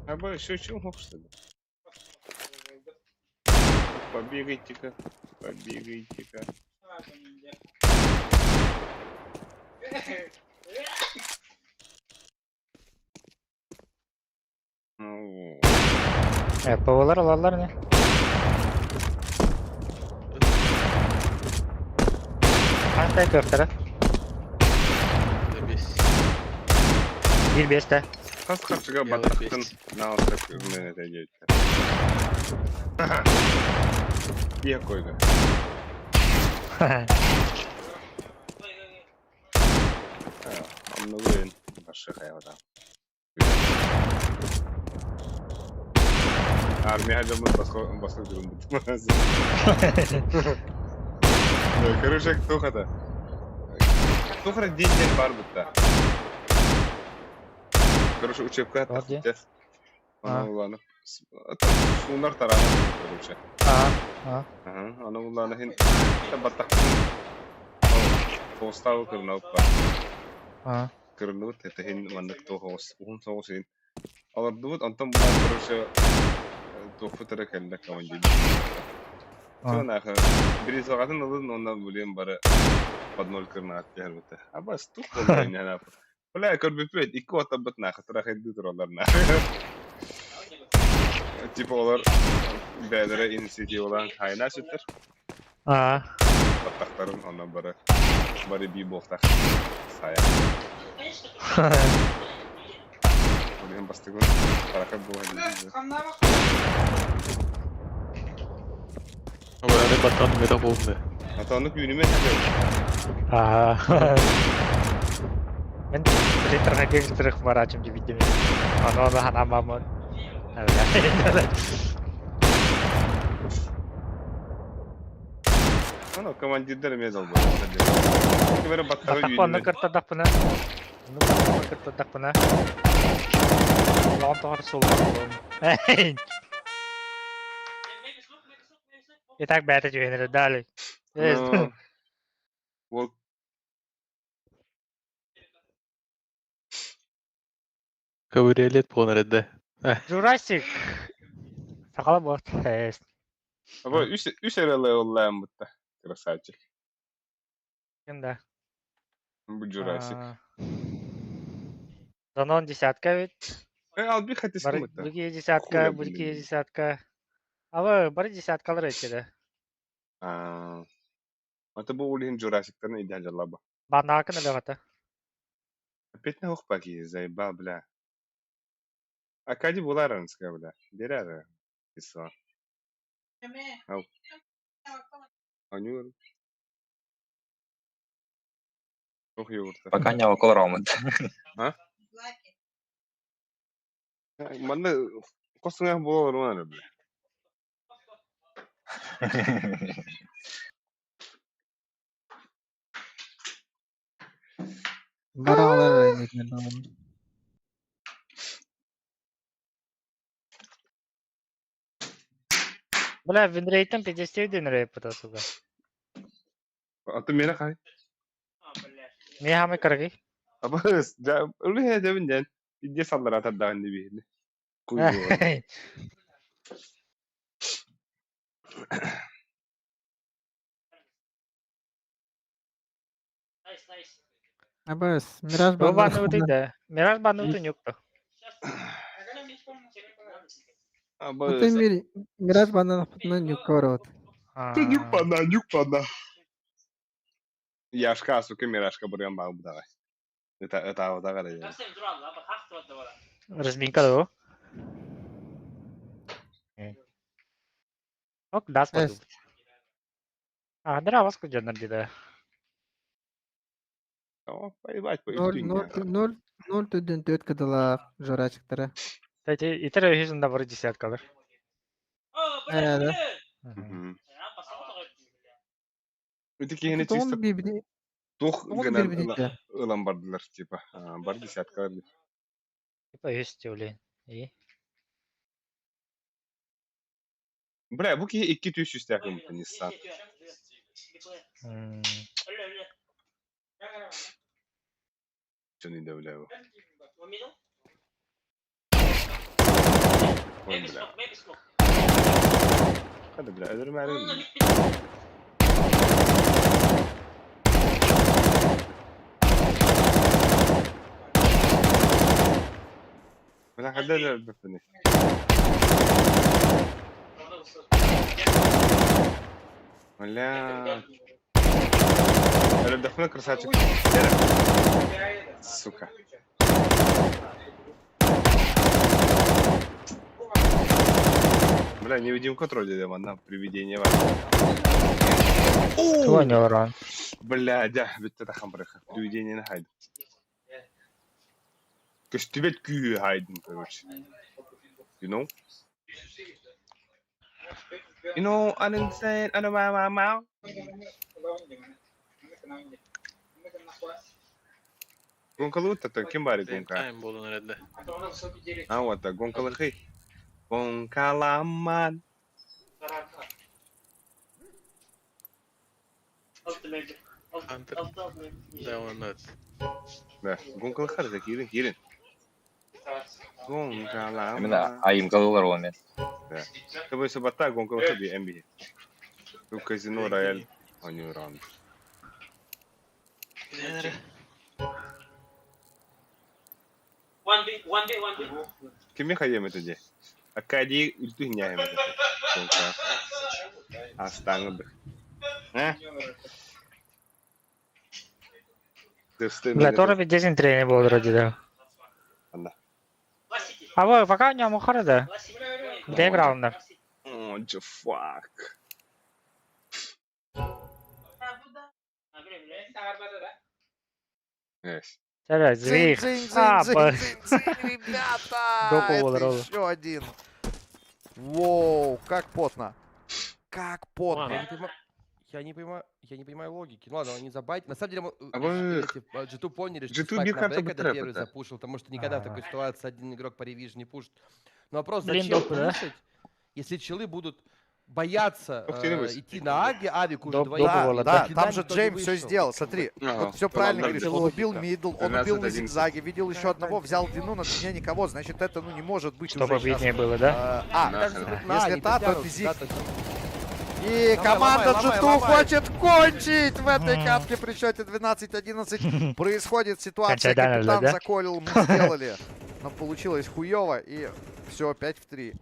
А бы еще чем мог, что ли? Побегайте-ка, побегайте-ка. Ну, Э, ПВлар алаллар не? Хантай кыахтара? Бес. Биир биэстэ. Хас харчыга Белый баттахтын бес. наалта күрмэн этэ диэбиттэр. Ийэ койга. Оннугун башы хайабата. Армия дьоммут босхо босхо күрүммүт. Короче, туох это? Туох эрэ диэн диэн баар бытта. Короче, учебка Вот где? тахсытыах. А. Аны улаанып суунар тараанар короче. А, а. Ага, аны улаана хин баттахпын тоҕустаабы кырнаабыт баар. А. Кырынныбыт это хин маннык туох оҕус уһун соҕус иһин. Олордубут, онтон булан короче туохпут эрэ кэллэ командир. А. Наха биризаҕатын ылын уонна блин бары под ноль кырнаат түһэрбитэ. Абас тух буолла иннэ Бля, көрбүппүт, икки уоттарбыт нахы трахайдыы тураллар нахы. Типа олар бэйэлэрэ инициативалаан хайна сүттэр. А. Баттахтарын онно бары бары бии буолтах сайа. Блин, бастыгын таракат буола диир. Бары баттан мета болду. А оннук үүнүмэ А. Мен ретро барачым деп видим. Аны аны ханамамын. Аны командирдер эмиэ долбу. Ким эрэ баттаҕы Баттахпын үүнүмэ. кыртадахпына. Ону баттахпын кыртадахпына. Улахан тоҕор суолга буолуом. И так бэйэтэ түһэн дали. Ну, вот Кабриолет буолан эрдэ. Jurassic. Сахала буолт. Або үс үс эрэ левеллээн бытта. Красавчик. Ким да. Бу Jurassic. Занон десятка ведь. Э, алби хатыскын бытта. Бургие десятка, Хуя, бургие блин. десятка. Алы бары десяткалар этилэр. Аа. Ата бу ол иһин Джурасиктарын илдьэ сылдьаллар бу. Банаакын өлөҕөтө. Опять на паки, заебал, бля. Акади буларанская, бля. Берара. Писала. Ау. Анюр. Ох, йогурта. Пока не около Роман. А? Манна хос сыҥаах буола олоруман эрэ, бля. Бараҕалар эрэ Бля, винрейтом 59 рейп сука. А ты миэнэ хай. Миэхэ хамай кыргый. Абыс, дьэ, ылыһа этэбин диэн, илдьэ саллара тардаҕын дии биһини. Куй буолан. Абыс, Мираж Бу баннар. банныбытый да. Мираж банныбытын юкту. Аты Абыс. Мираж баннар нюкка барабыт. Ты нюкпана, нюкпана. Яшка, сука, миражка бурган баҕа быдаҕай. Ыта ытаабытаҕа эрэ диэн. Разминка да Ок, дас Эс. подумать. А, да, вас кудянар дида. О, поебать, Ноль, ноль, ноль, ноль түдүн төрт кыдылаах жорачыктара. Кстати, итер өйүзүн да бары десяткалар. Ээ, да. Ити киһини Тоҕун чисто бибини, туох тоҕун гынан бирбинитэ. ылан бардылар, типа, бар десяткалар. Типа өйүс тиулин. И? Бля, бу киһи икки түс сүүстээх гыммыт Nissan. Чоны да бля бу. Ой, бля. Хада, бля, өлөрүмээри Бля, хада да өлбөппүнүй. Бля. Өлөрдөхпүнэ красавчик. Сука. Бля, невидимка тролли манна привидение бар. Туга урон. Бля, дьэ, бүттэ тахан барыха. Привидение хайдым. Көстүбэт күүһү хайдым, короче. You know? You know, I'm insane, I'm wow, wow, wow. Гонкалуу ким баар гонка? Тайм буолан эрэллэр. А вот гонкалыхый. Гонкаламан. Хантер. Да, он это. Да, гонкалыхар да киирин, киирин. Именно Гонкаламан. айымгалылар ол мен. Да. Тобой субата гонкалыхы би MB. Бу казино рояль. Они раунд. Кими хайем это де? Акади үлтү няем это. Гонка. Астаңы А? Бля, тоже ведь десять тренер был вроде, да. Да. А вы пока не мухара, да? Где играл на? О, the fuck. Yes. Чара, Дзынь, звих. дзынь, А, дзынь, ба. дзынь, дзынь, ребята! Допу Это Волорова. еще один. Воу, как потно. Как потно. Я не понимаю, я не понимаю, я не понимаю логики. Ну ладно, они забайтили. На самом деле, А вы- эти, G2 поняли, что G2 спайк бил на карту Б, когда Бэтрепа, первый да. запушил, потому что никогда в такой А. ситуации один игрок по ревиж не пушит. Но вопрос, Блин, зачем допы, да? пушить, если челы будут бояться Ух ты, Лewis. идти на Аге, Авик уже Доп- двоих. допы Да, было, да, Кидали, там же никто не Джейм все вышел. сделал. Смотри, Ага, вот все правильно ладно, говоришь. Он убил мидл, он убил на 13-11. зигзаге, видел еще одного, взял Дину, на длине никого. Значит, это ну не может быть Чтобы уже сейчас. виднее было, да? А, Даже Нахрен. если на А Если не та, то дотянутся, физик. да, то есть И Ломай, команда ломай, G2 ломай. хочет кончить в этой Мгм. катке при счете 12-11. Происходит ситуация, Кончай, да, капитан да? заколил, мы сделали. Но получилось хуево, и все, 5 в 3.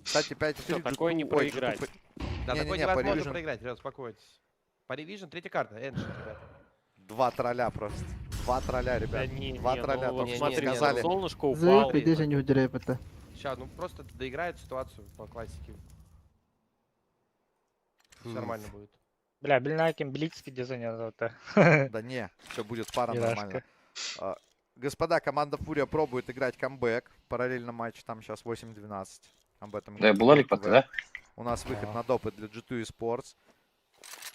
Кстати, 5-3. Всё, такое не G2 ой, G2 проиграть. Да, такое Не-не-не, по невозможно Revision проиграть, ребят, успокойтесь. По Revision третья карта, Ancient, ребят. Два тролля просто. Два тролля, Да ребят. не, Два не, тролля ну вот только что смотри, сказали. солнышко упало. Зы, иди же не удирай это. Сейчас, ну просто доиграют ситуацию по классике. Все нормально будет. Бля, блин, Блиц дизайн это. Да не, все будет пара Милашка. нормально. Господа, команда Фурия пробует играть камбэк. Параллельно матч там сейчас 8-12. Об этом Да, говорит была ли ТВ. пота, да? У нас выход Да. на допы для G2 Esports.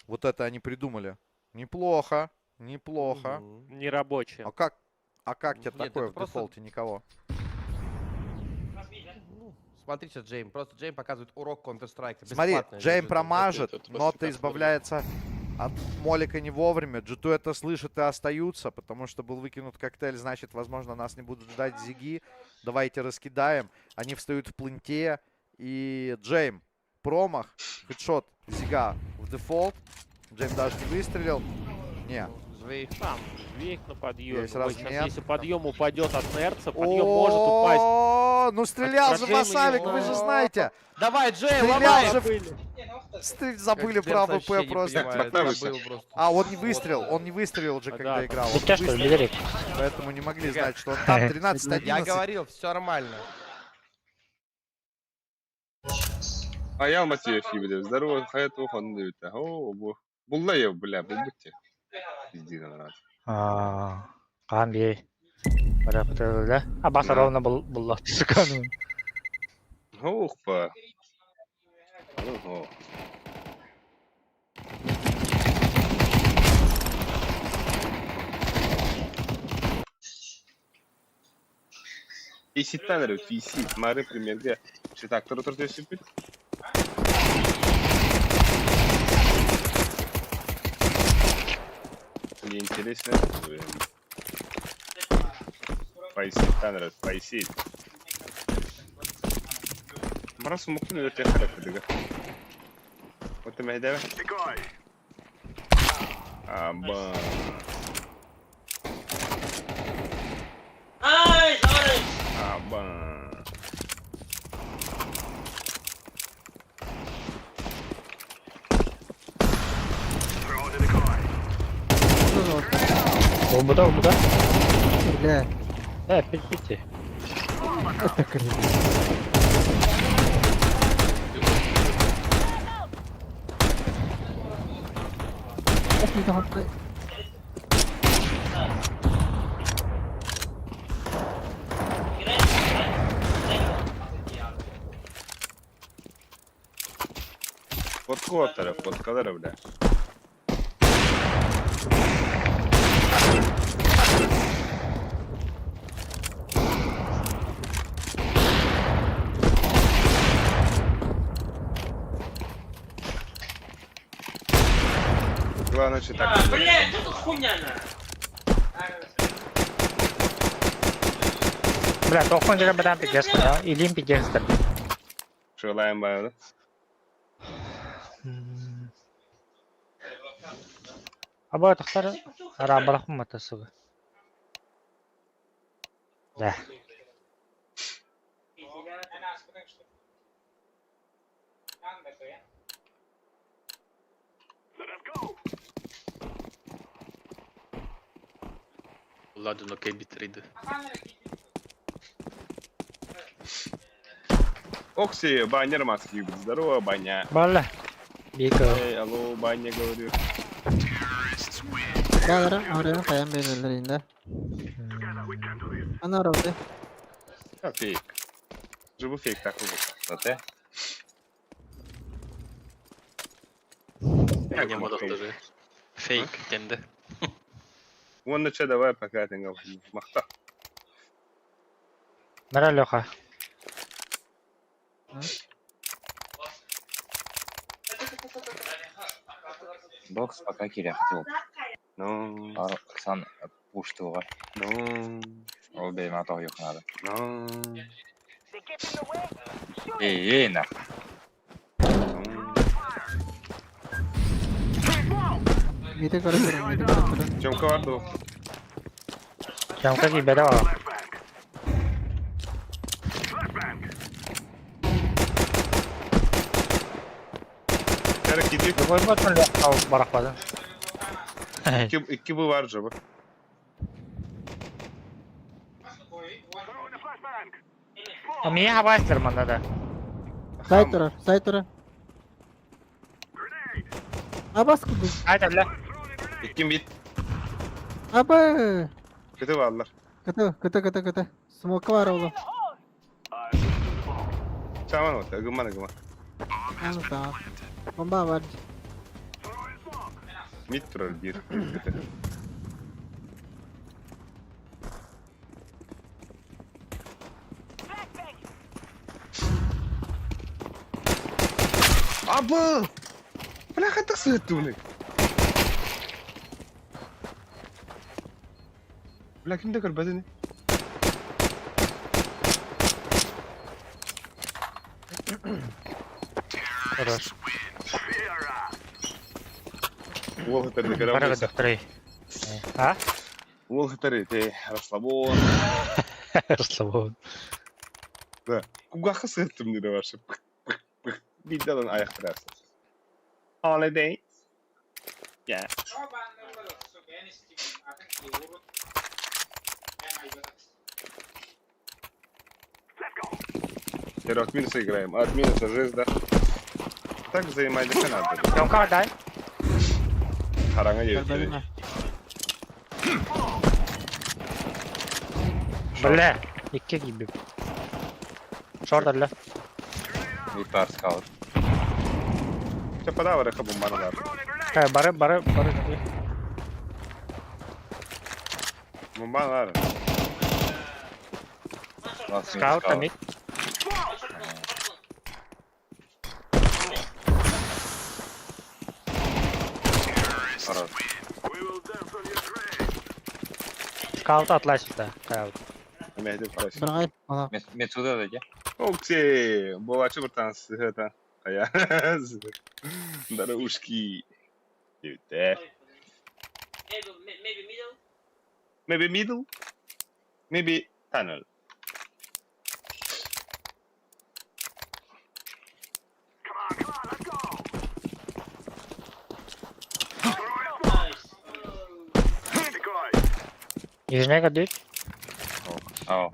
Вот это они придумали. Неплохо, неплохо. Мгм. Нерабочая. А как тебе Нет, такое это в просто- дефолте никого? Ну, смотри сейчас Джейм. Просто Джейм показывает урок Counter-Strike. Смотри, бесплатно Джейм для G2. промажет, Это но после ты карты избавляется от молика не вовремя. G2 это слышит и остаются, потому что был выкинут коктейль, значит, возможно, нас не будут ждать зиги. Давайте раскидаем. Они встают в пленте. И Джейм промах, хедшот зига в дефолт. Джейм даже не выстрелил. Не. Звей. Там, Звейк на подъеме. Есть Ой, размен. сейчас, если подъем упадет от Нерца, подъем может упасть. О, ну стрелял От же Джейма не Васавик, вы же знаю. знаете. Давай, Джейм, Стрелял ломай! же Забыли Как про Джеймс вообще АВП не просто. понимает, Так, забыл просто. А, он не выстрелил, он не выстрелил же, А, когда да, там. играл. Он Да не тебя что, выстрелил, Лидерик? поэтому не могли Ребят, знать, что он там Я 13-11. говорил, все нормально. А я Матвеев ебедем. Здорово, хайт ухон дебит. О, бу. Булла я, бля, булбутте. Пизди на Аа, Каан бей. Бара бутылда. А баса Да. ровно был булла. Сука. Ух, па. Ого. PC-тен эрэ, PC. Мары примерге. Читактор отырды өсүппүт. Мне интересно. Пайситтан эрэ, пайсит. Марас муктун өтө характердиге. Вот мэйдэ. Аба. Аба. Olбуда, olбуда. Бля, Э, пить пить. это криво. Как не там Фоткалары, фоткалары, бля. Главное, что так. Блядь, что тут хуйня на? Бля, тохон жера бадан пиздец, да? Илим пиздец. Желаем да? Аба тахтар арабарахым матасыгы. Да. Ладно, окей, битриды. Окси, баннер маски. Здорово, баня. Балла. Бика. Эй, алло, баня, говорю. Баара, арыгын каян берелер инде. Ана арабы. А, фейк. Живу фейк так уже. Зате. Не модов даже. Фейк, тенде. Вон на че давай пока ты махта. Нара Леха. Бокс пока кире хотел. Ну, Сан пуштуга. ну, Ол бейма тоқ yok надо. ну, Эй, эй, нах. ну. Мите көрө көрө, мите көрө көрө. Тёмка варду. Жамка ки беда бар. Бері киди. Койбот барахпадын. Икки бу бар жобы. А меня хабайстер манна да. Сайт турар, сайт турар. Абас кудук. Айда бля. Икки мид. Аба. Кыты бааллар. Кыты, кыты, кыты, кыты. Смока бар оҕо. Саман вот, ыгымман ыгыма. Аны саа. Бомба бар. Мид турар биир. Кыты. Абы! Бля, хатык сыттыны. Бля, ким да көрбөтүн? Хорош. Уол хатары Бары көрөм. докторы. А? Уол хатары те расслабон. Расслабон. Да. Кугахы сыттым дире баршы. Пых, пых, пых. Биддан аяктырасың. Holiday. Yeah. Теперь от минуса играем. От минуса жесть, да? Так взаимодействие надо. Ёмка дай. Харанга едет. Көрбөдүм. Бля. Икки гибип. Шорт бля. Витар скаут. Все подавай, рыха бомбана. Кай, бары, бары, бары. Бомбана. Скаут там мид. Хорош. Скаут атлай сюда. Скаут. Быргай. Ала. Мецуда да, де? Окей, болачы бір таныс это. А я. Дарушки. Maybe middle. Maybe middle. Maybe tunnel. Нижняя дуть. Ау.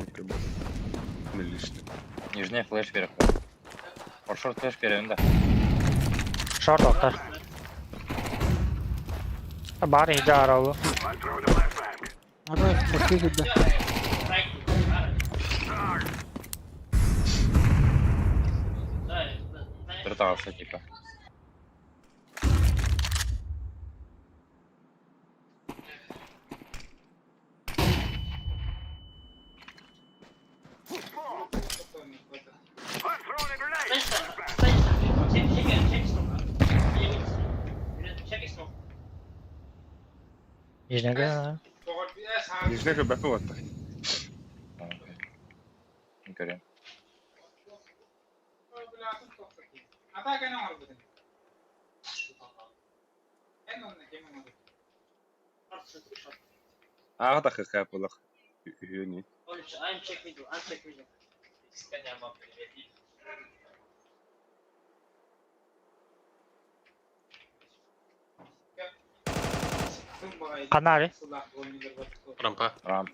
Нижняя флеш вверх. Шорт флеш берем, да. Шорт охтар. Бары иде аралы. Аба, бакы кидде. Бір тағысы типа. Нижняя. Нижняя бәпі отты. Көрем. Аға тақы қап болақ. Үйөні. Канари. Рампа. Рамп.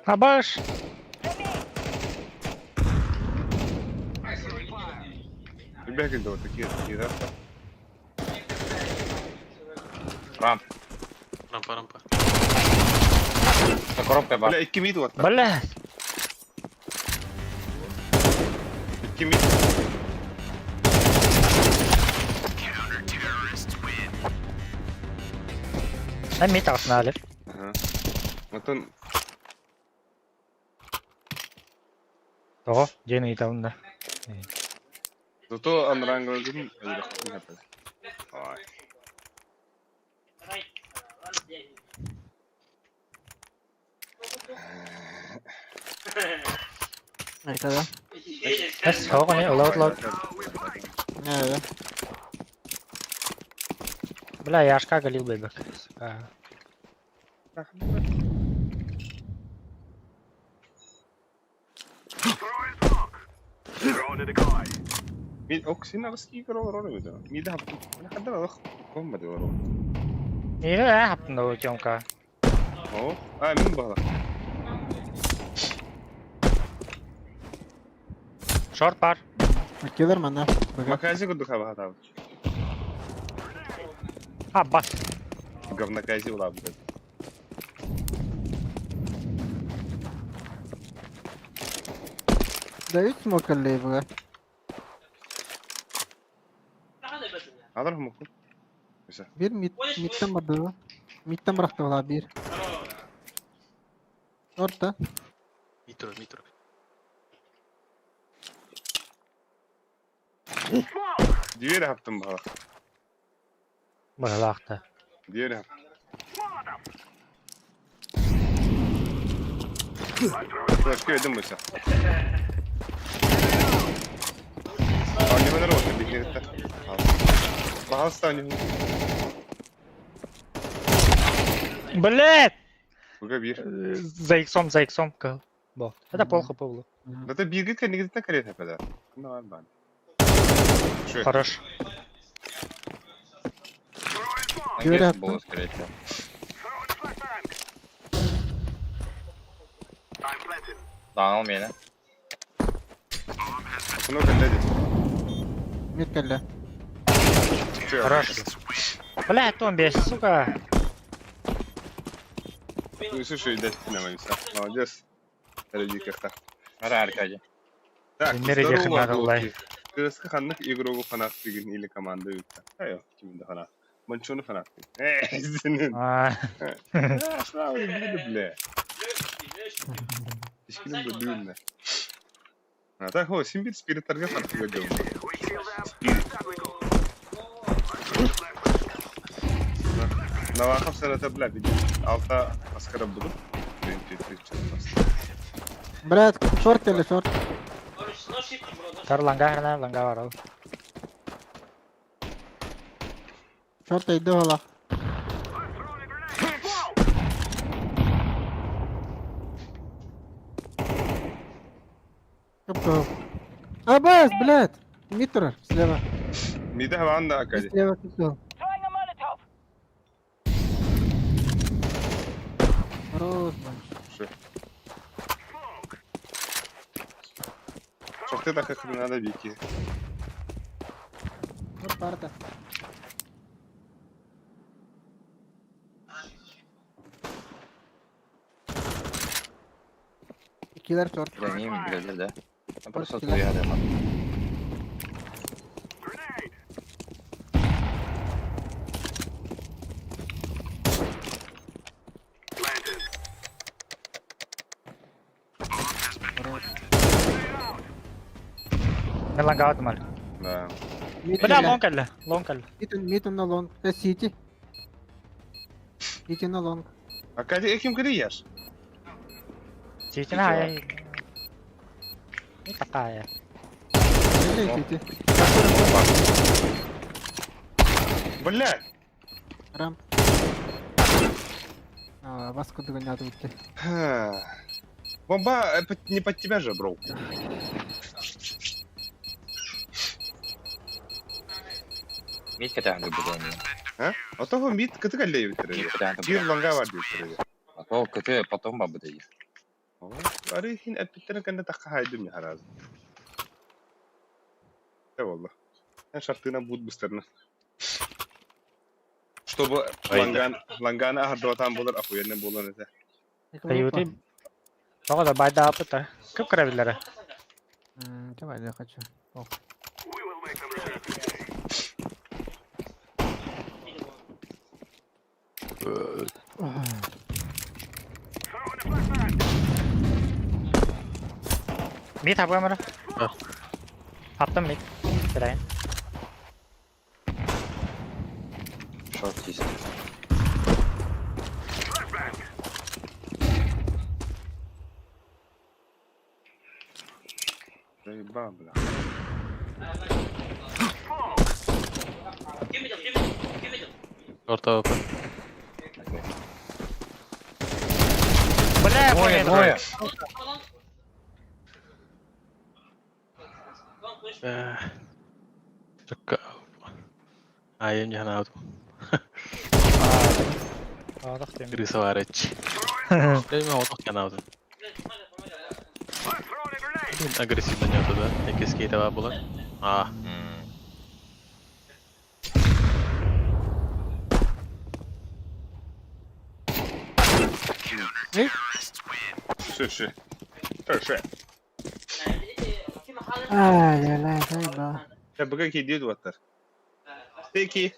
Абаш. Бәкін де отты такие, да? Рамп. Рампа, рампа. За коробкой бар. Бля, икки мид отты. Бля. Икки мид. На мид арсенале. Ага. Отон Того, ден там да. Зато анрангалдын Ой. Arkada. Эс, хоғыне, лоуд, лоуд. Nerede? Бля, яшка галил бэбек. Мин оксин аҕыс киигэр олорор эбит ээ. Миидэ хаптым. Ханна олох коммады олорор. Миигин ээ хаптын да Тёмка. О, а мин баҕала. Шорт бар. Киллер манна. Макази курдук хабахатабыт. А, бат. Говнокази улаабыт. Да үс смокерлей буга. Алар хомукку. Бир мид мидтен барды. Мидтен бырахты була бир. Орта. Митро, митро. Дверь хаптым баҕала. Быһылаахта. Дверь хаптым. Флешка өйдüm быса. Оонньоһунар уотта биһиэхтэ. Баһалыста оонньоһун. Блядь! Буга биир. За иксом, за иксом, кыл. Бо. Это плохо было. Это бииргэ кэннигититтэн кэриэтэ эпэдэ. Нормально. Хорош. Говорят, Было, скорее всего. Да, он меня. Ну, кэллэ Мид кэллэ. Хорош. Блядь, он без, сука. Ну, слушай, дать Молодец. Эрдикахта. Ара, Аркадий. Так, Мире здорово, дехи надо, Локи. Кырыска ханнык игрогу фанат деген или команда үтті. Айо, кимді фанат. Манчоны фанат. Эй, сенин. А. Слава, бля. Ешкінің бір дүйінді. А так, о, сен бір спириттарға фанат деген. Спирит. Навахов сарата, бля, видим. Алта аскара буду. Брат, шорт или шорт? Тар ланга хрена, ланга барал. Шорт иди гола. Капков. АБС, блядь! Митр слева. Миде хаванда акади. Слева капков. Хорош, Шо? Шорты так как надо вики. Вот парта. Киллер шорт. Бля, не, блядь, да. Там просто киллер. твоя дема. Мен ланга атым әлі. Да. Бля, лонг әлі, лонг әлі. Мид на лонг. Сити. Сити на лонг. Акади, эким кириешь? Сити на ай. Не такая. Сити. Бля! Рамп. А, вас куда гонят выйти. Бомба не под тебя же, бро. Мид катаан гыбыдыны. А? А того мид кытык әлле Мид катаан Бир ланга бар дип А то кыты потом бабыды. Ары хин әппиттерин кэннэ тахха хайдым я харазы. Э волла. Я шартына буд быстрно. Чтобы ланган лангана ахардуатан болар охуенно болар это. Каюты. Тоға да байда апыта. Көп кірәбілері. Давай, я хочу. Ох. Мид хабы Хаптым мид. Кірайын. Шорт есть. Заеба, бля. Орта АВП. Бля, Двое, понял. двое. Айым жанаабытым. Аадах тем. Крыса бар этчи. Мен отох жанаабытым. Агрессивно нёту да. Эки скейт бар була. А. 是是，是是。 Ай, ля, заебал. Я БГ кидит вот так. Теки.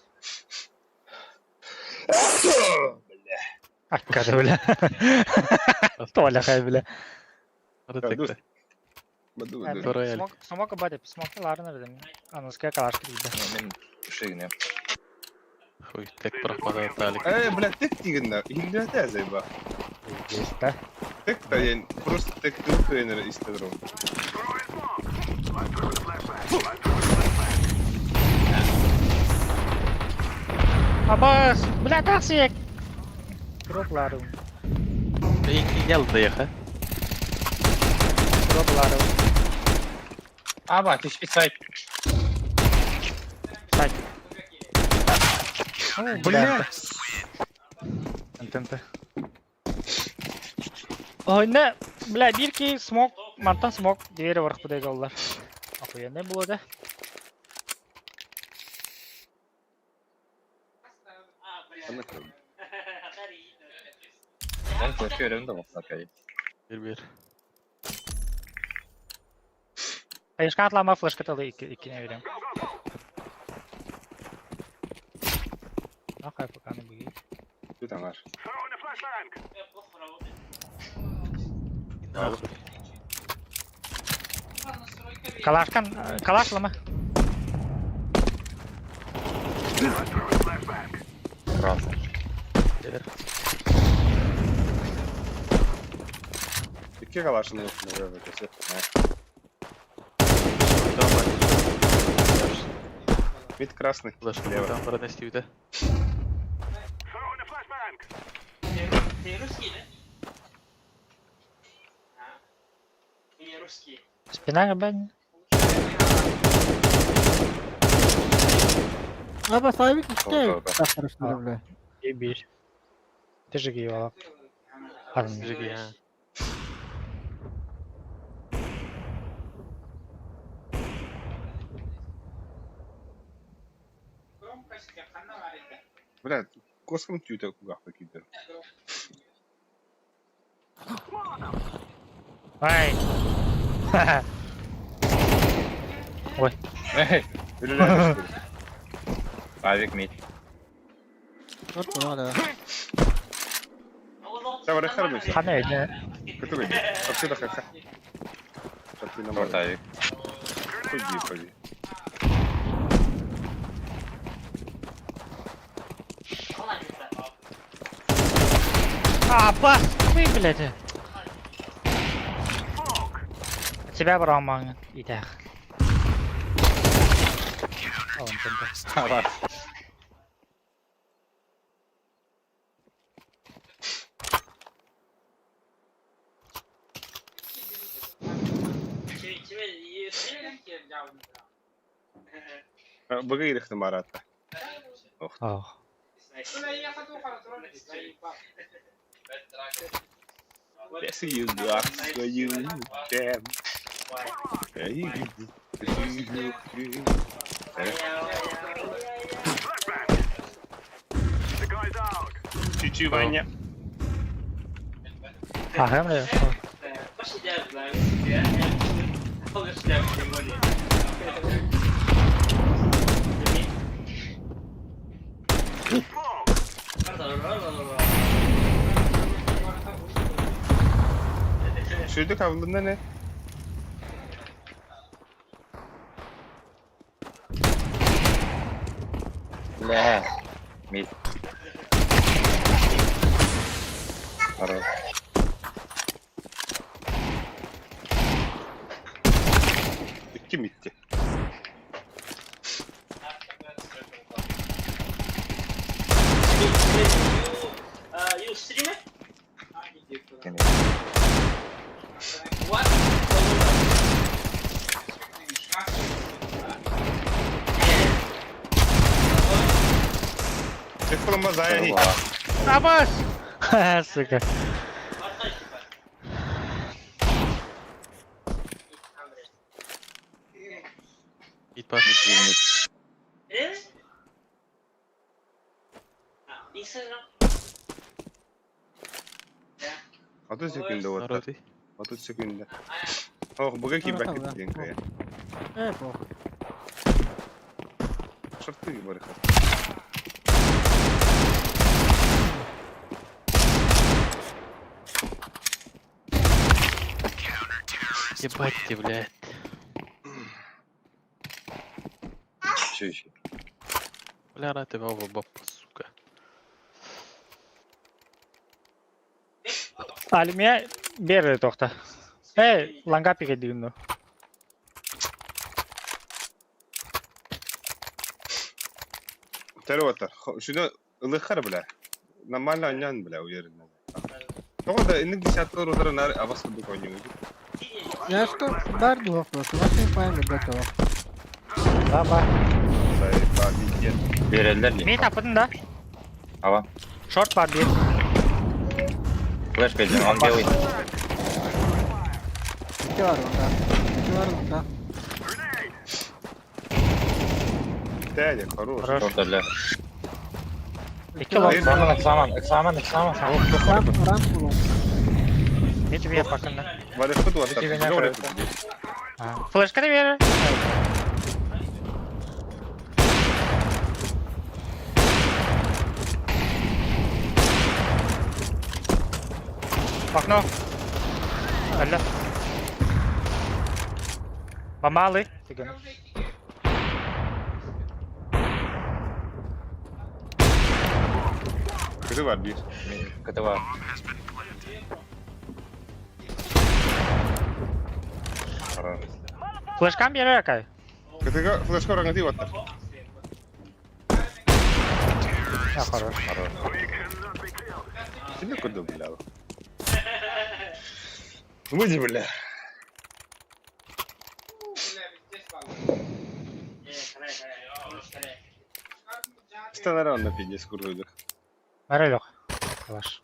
Аккада бля. Толя хай бля. Смок бади, смок ларына билем. Аныска калаш кирде. Мен шигне. Хуй, тек пропадает талик. Э, бля, тек дигеннәр. Инде заеба. Есть, да? Тек та я просто тек тренер истедром. Абас, бля, такси. Дроп ларым. Ял доеха. Дроп ларым. Аба, ты списай. Сайт. Бля. НТНТ. Ой, не, бля, бирки смок, мантан смок, двери вверх подойдёллар. Охуенный было, да? Он кофе да вот Bir bir. Айышка атлама флешка талы иккине берем. Нахай пока не буги. Тут аңар. Калашкан, калашлама. Раз. Икки калашын өтүнө Мид красный. Лево. Там пронести, да? Спина габан. Аба, Савик, что? Так хорошо, бля. И бир. Ты же геёла. Жиги, а. Бля, коском түйті кугақта күйдір. Ай. Ой. Эй, Авик мид. Вот, да. Давай, хармайся. Хана эдне. Который? Отсюда ха-ха. Вот авик. Пойди, пойди. А, бас, ты, блядь. Тебя брал манга. Итах. Раз. БГ ирехти марата. Ох. Свою тем. Чуть-чуть, Ваня. Ага, бля. Шүйдік авылында не? Бля. Мид. Хорош. Икки митти. Пломба заяни. Абас! Сука. Ит бар. 30 секунда вот. Народ. 30 секунда. Ох, буга кибак диэн кая. Э, похуй. Шорты барыха. Ебать ты, блядь. Все еще. Бля, рад тебя оба баб, сука. Алимия берді тоқта. Эй, ланга пиге дигін. Терватар. Шуна ылыхар, бля. Нормально анян, бля, уверен. Тоҕо да инник десятка удара нар абас курдук ойнуур. Я что, бар дух просто, ваши пойми готово. Ба-ба. Заебал, пиздец. Берелер Мен тапыдың да. Ава. Шорт бар bir. Флеш берди, он белый. İki var onda. İki var onda. Дядя, хорош. Хорош. Шорт для. İki long. Экзамен, экзамен, экзамен, экзамен. Рамп, рамп улун. Hiç bir bakın da. Валя, что Тебе ты не вот Флешка да бері. Окно. Алло. Помалы. Кыды бар бир. КТВ. Хорош. Флешкам бері акай. Кытыга флешка ораңы вот. Я хорош. Хорош. Тебе куда, бля? Выйди, бля. Станаран на пиздец курдук. Бері жоқ. Калаш.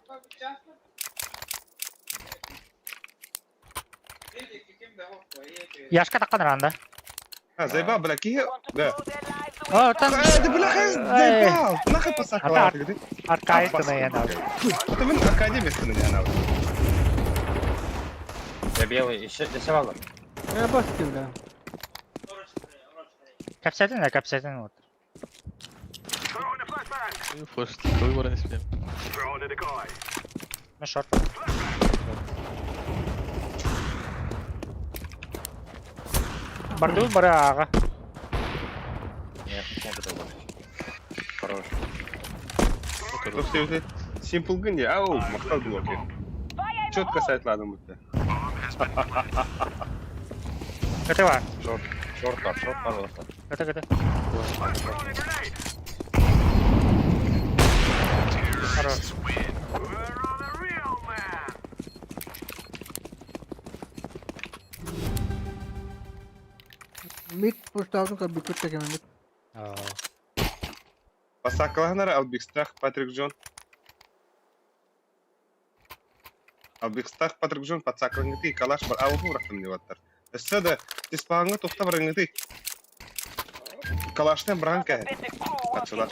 Яшка таққан ранда. А, заебал, бля, кие? Да. О, там... А, да, бля, заебал! Нахуй посакала. Аркай на Это мы академия на Я белый, еще, еще валом. Я басты, бля. Капсатын да, капсатын вот. Флеш, твой ворон не Ну, шорт. Барду бара аға. Нет, не могу больше. Хорош. Просто это Simple гынди, ау, мактал блоки. Четко сайт ладом будто. КТВ. Шорт, шорт, бар, шорт, пожалуйста. КТ, КТ. Хорош. Мид пушталдым, как бы тут таким мид. Басакалахнар Албикстах Патрик Джон. Албикстах Патрик Джон подсакалыңыты калаш бар ау хурахтым деп аттар. Өссө да диспаңы тухта барыңыты. Калашны бранка. Ачылар.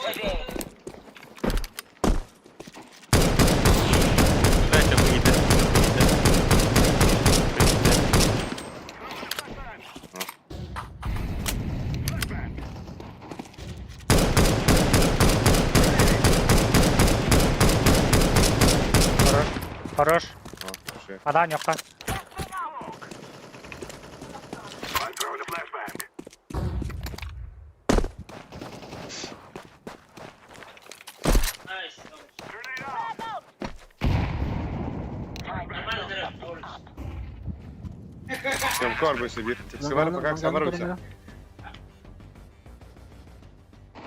Блядь, выйди. Хорош. Хорош. Адан yo'qqa. Съемка бар себе. Севар пока самаруйся.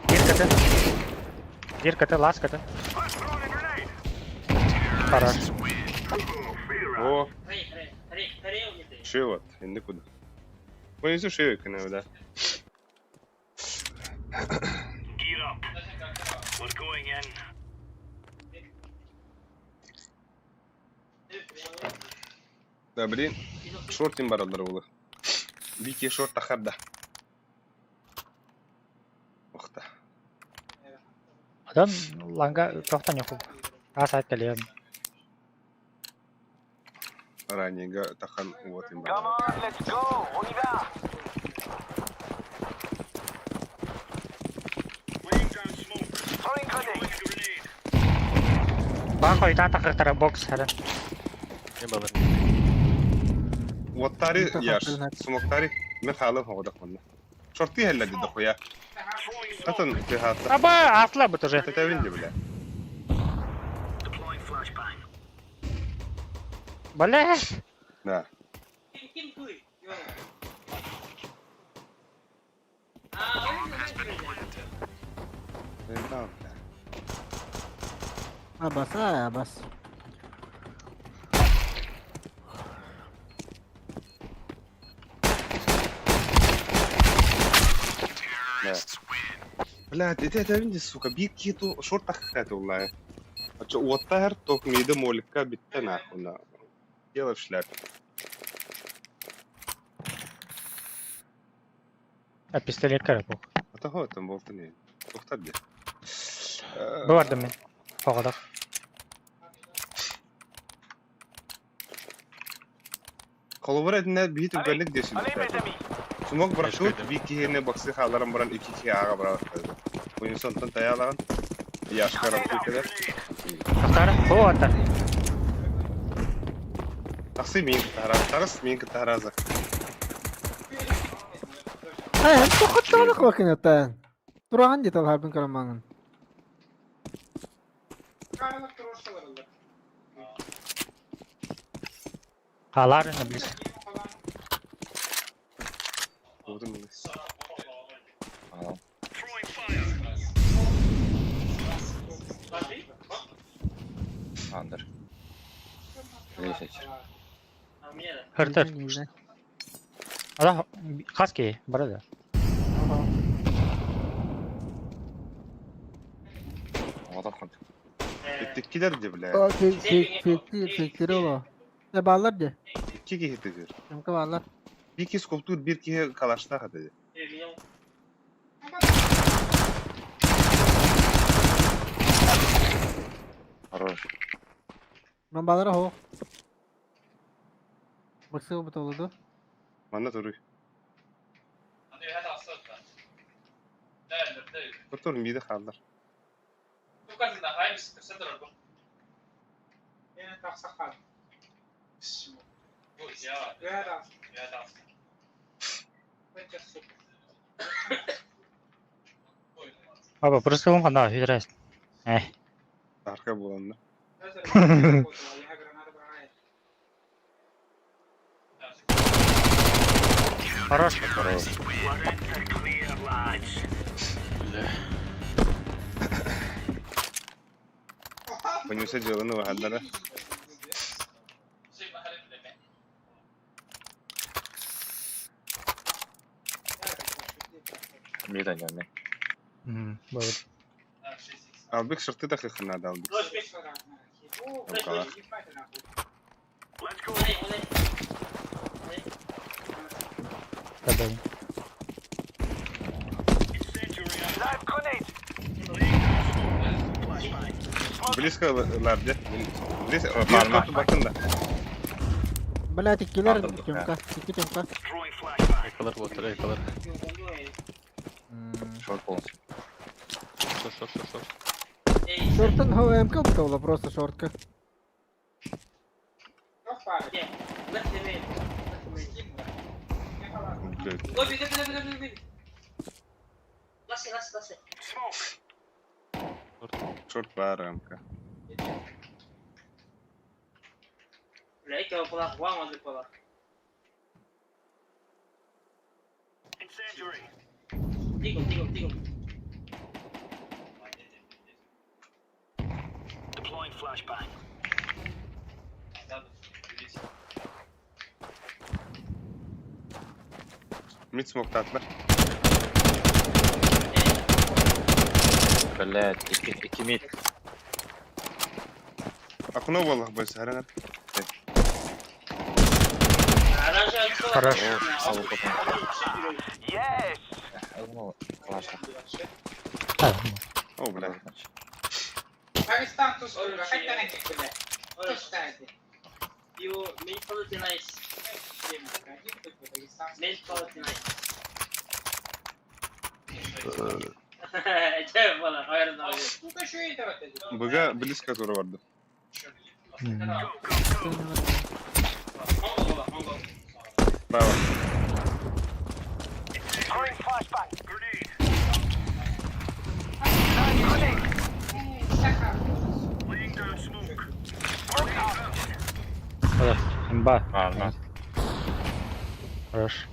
Дир КТ. Дир КТ, лас КТ. Хорош. О. Шивот, инди куда. Ой, изу шивик, да. Да, блин, шортин бараллар буолуо. Вики шорт тахарда. Охта. Оттон ланга туохтан ньукул. Аас айт кэлиэм. Раннего тахан вот им бараллар. Баан хойутаан тахыахтара бокс хара. Не балар. Уоттари яш, смоктари мен хаалым хоҕодох манна. Шорты иһэллэр дии дохуя. Атын тыаһаата. Аба, аасла бут уже. Тэтэбин дии бля. Бля. Да. Абас, ай, абас. Да. Блядь, ити этэбин дии, сука, биир киһи ту шорт таххата уллаа. Оччо уоттаһар ток мииде моликка биттэ нахуй на. Дело в шляпе. А пистолет карапу. Атаһо там болтан не. Тохтар дии. Бу бардым мин. Хоҕодох. Холобура итиннэ биһи түргэнник диэсин Смог бырахтыбыт, биир киһини баксы хаалларан баран икки киһи ааҕа быраҕаттарда. Уинсонтон тайаалаҕын, Яшка рампы кэлэр. Тахтара, бу аттар. Тахсы миин кытта тарас миин кытта хараза. Ай, тоқыттааны қылақын Тураҕын дии талаһарбын көрөн Хаалаар ына билис. Андер. Лесечер. Хыртыр. Ала хас киһи бара да. Иккилэр дии бля. Фиктири оло. Э бааллар дии. Икки киһи тыгыр. Кемке бааллар. Биир киһи скульптур, биир киһи калаштаах этэ. Хорош. Бомбалара хоох. Баксы бутолуду. Манна туруй. Тур мииде хааллар. Аба просто он хана хүдрээс. Э. Арка буоланна. Хорош. Хорош. Понюса дьыаланы уһаллара. Мида не. Болот. Албик шырты да хыхынады Албик. Рукалах. Табай. Близко ларде. Близко. Барма. Бакын да. Блять, иккилэр Тёмка, икки Тёмка. Экалар вот, экалар. Шорт полностью. Шорт, шорт, шорт, шорт. Шортын ХМК бутолла просто шортка. Шорт бар МК. Mid smoke татлар. Блядь, икки мид. Окно было бы, сарана. Хорош. О, салып Ну, классно. О, бля. Быга близко тура барды. Право. Ой, имба. Ладно. Хорош.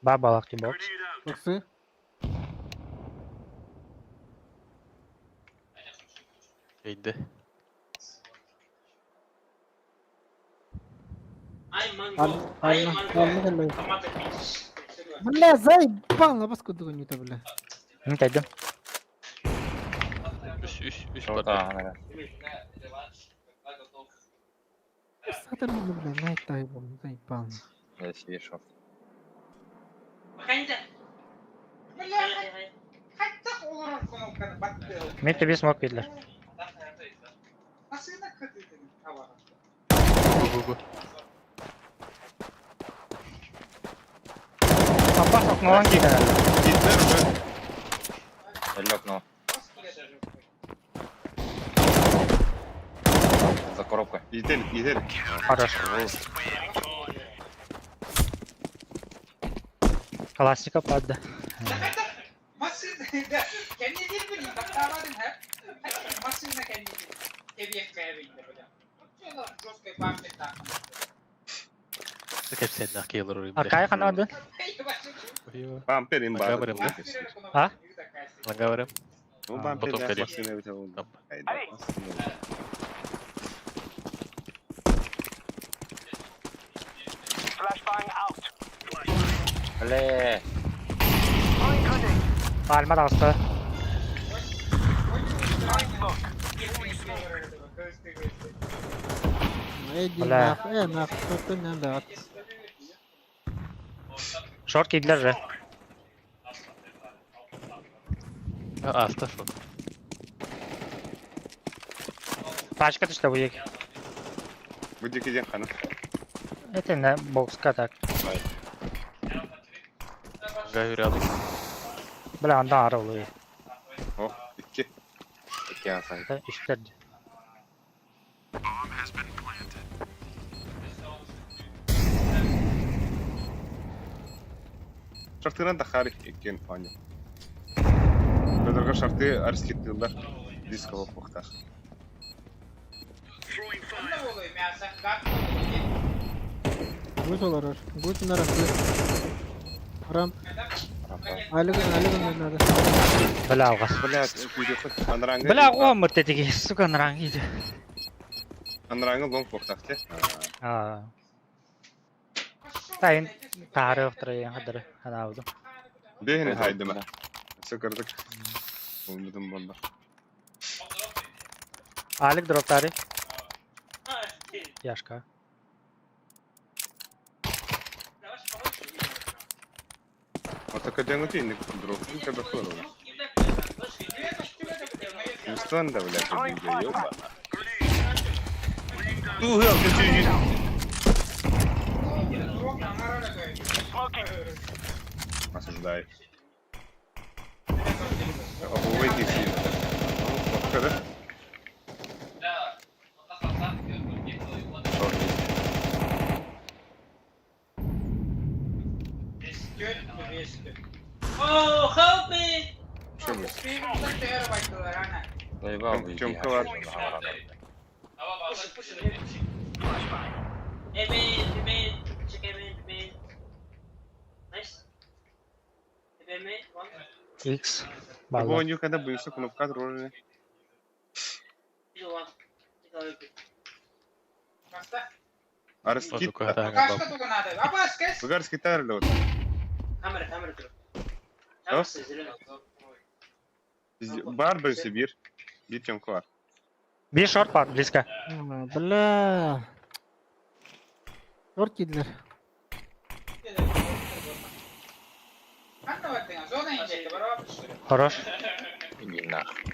Ба балак бокс. Боксы. Эйде. Алла, алла, Бля, заебал, на баску дугню-то, бля. Ну, кайдым. Үс, үс, үс Что бар. там? Сатан, бля, на это его, заебал. Я себе шел. Мен тебе смог бидлер. Бу бу бу. Апас окнолан кийген. Гитлер уже. Лег, но. За коробкой. Етель, етель. Хорош. Калашников падды. Кепсен акелер урым. Аркай канады. Бампер им Ага, барым, да? А? Лагаварым. Ну, бампер Потом да, кали. машина у тебя. Айда, машина. Бля. Palma дагысты. Эди, Бля. нах, нах, что ты не да. Шорт кийдилер же. Аста шо. Пачка түштө бу екі. Бу дикиден хана. Это не бокска так. Гайрядык. Бля, анда ары олуй. О, икки. Икки асан. Үстер. Шартынан да харик иккен паня. Бедерге шарты арскиттылар. Диско бохтах. Гусь олорор. Гусь на рампе. Рамп. Алыгын, алыгын надо. Бля, алгас. Блядь, күйде анраңы. Бля, омыр тетиги, сука, нраң иди. Анраңы лонг бохтах те. А. Тайын тары оқтыры хадыр ханауды. Бехне хайдыма. Сыкырдык. Olmadım bunda. Алик дроптары. Яшка. Ата кадяңы тейник дроп. Когда хорова. Мустан да, блядь, ёба. Ту хел, ты Осуждаю. Обувайки все. Ну, да? Oh, help me! Что вы? Заебал. Тёмка var. Push it, push it. A main, B main, check A main, B main. Nice. B main, one. X. Бу Балла. ойню когда буюса кнопка роль. Two, one. Take out B. Арскитта. Быгар скитар да вот. Бар бір бир. Бир темка бар. Бир шорт бар, близко. Бля. Шорт кидлер. Хорош. Иди нахуй.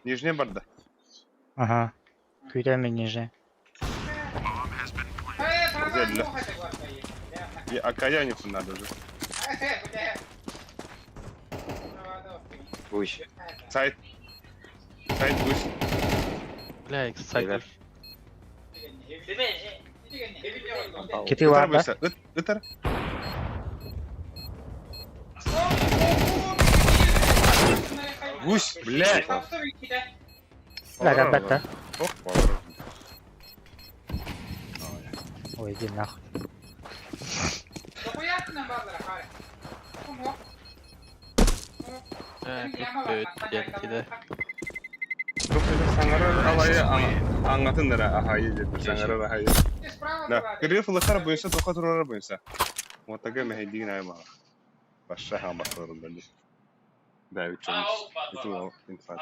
Нижний барда. Ага. Күйдәме ниже. Зелля. И окаяниться надо же. Гусь. Сайт. Сайт гусь. Бля, сайт. Кити бар да? Ытар. Гусь, блядь. Бля, ребята. Ох, поворот. Ой, иди нахуй. Саңарар алайы аңатыннара ахайы деп саңарар ахайы. Да, кыргыз фылыктар буюнса тока турар буюнса. Мотага мехедигин айма. Баша хама турунда. Да, үчүн. Үчүн инфа.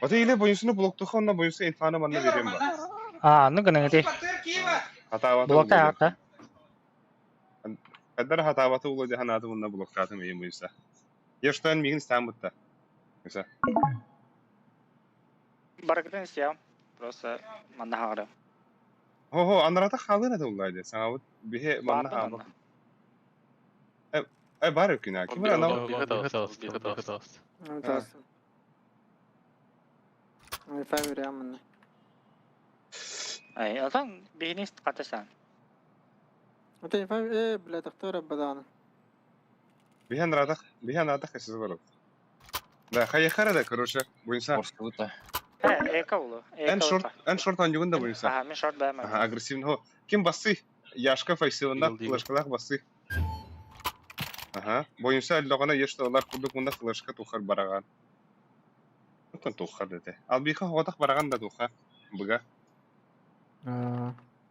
Ата иле буюнсуну блоктуха онна буюнса инфаны манна берем ба. А, ну гына гыти. Хатабаты. Блокта ата. Кадар хатабаты улы жаханаты мунна блоктаты мейин буюнса. Ештан мигин стамбытта. Буюнса. Баракытын истиям. Просто манна хагара. Хо-хо, анрата халын это улайды. Саңа вот бихе манна хаба. Э, бар күнә. Ким бар анау? Ай, атан бихинис катасан. Э, бля, тахтара бадана. Бихе анрата, бихе анрата касыз бар. Да, хайхара да, короче, буюнса. Э, эка улу. Эн шорт, эн шорт анюгында буюнса. Ага, мен шорт бәмә. Ага, агрессивный. Хо, ким басы? Яшка файсылында флешкалах басы. Ага, буюнса әлләгана ешталар курдук мында флешка тухар бараган. Тон тухар дете. Албиха хотах бараган да туха. Быга.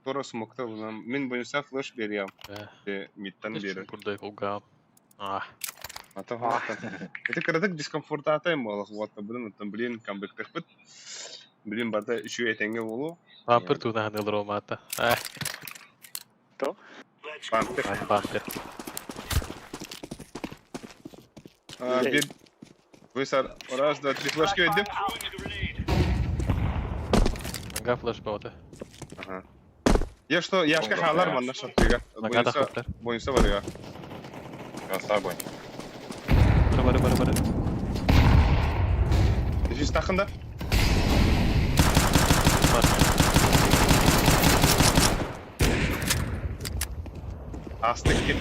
Тора смокта мин буюнса флеш берем. Миттан берем. Курдай кулгам. А. Ата Это кыратык дискомфорт атай болах вот блин там блин камбэк тахпыт. Блин бата еще этеңге болу. Вампир туна ханыл ромата. То? Вампир. Вампир. Bir Высар, раз, два, три флешки өйдім. Ага, флеш бауды. Ага. Я что, яшка халар манна шаттыга. Нагада хаттар. Бойынса барыга. Красава. Бары, бары, бары. Дефис тақында. Асты кет.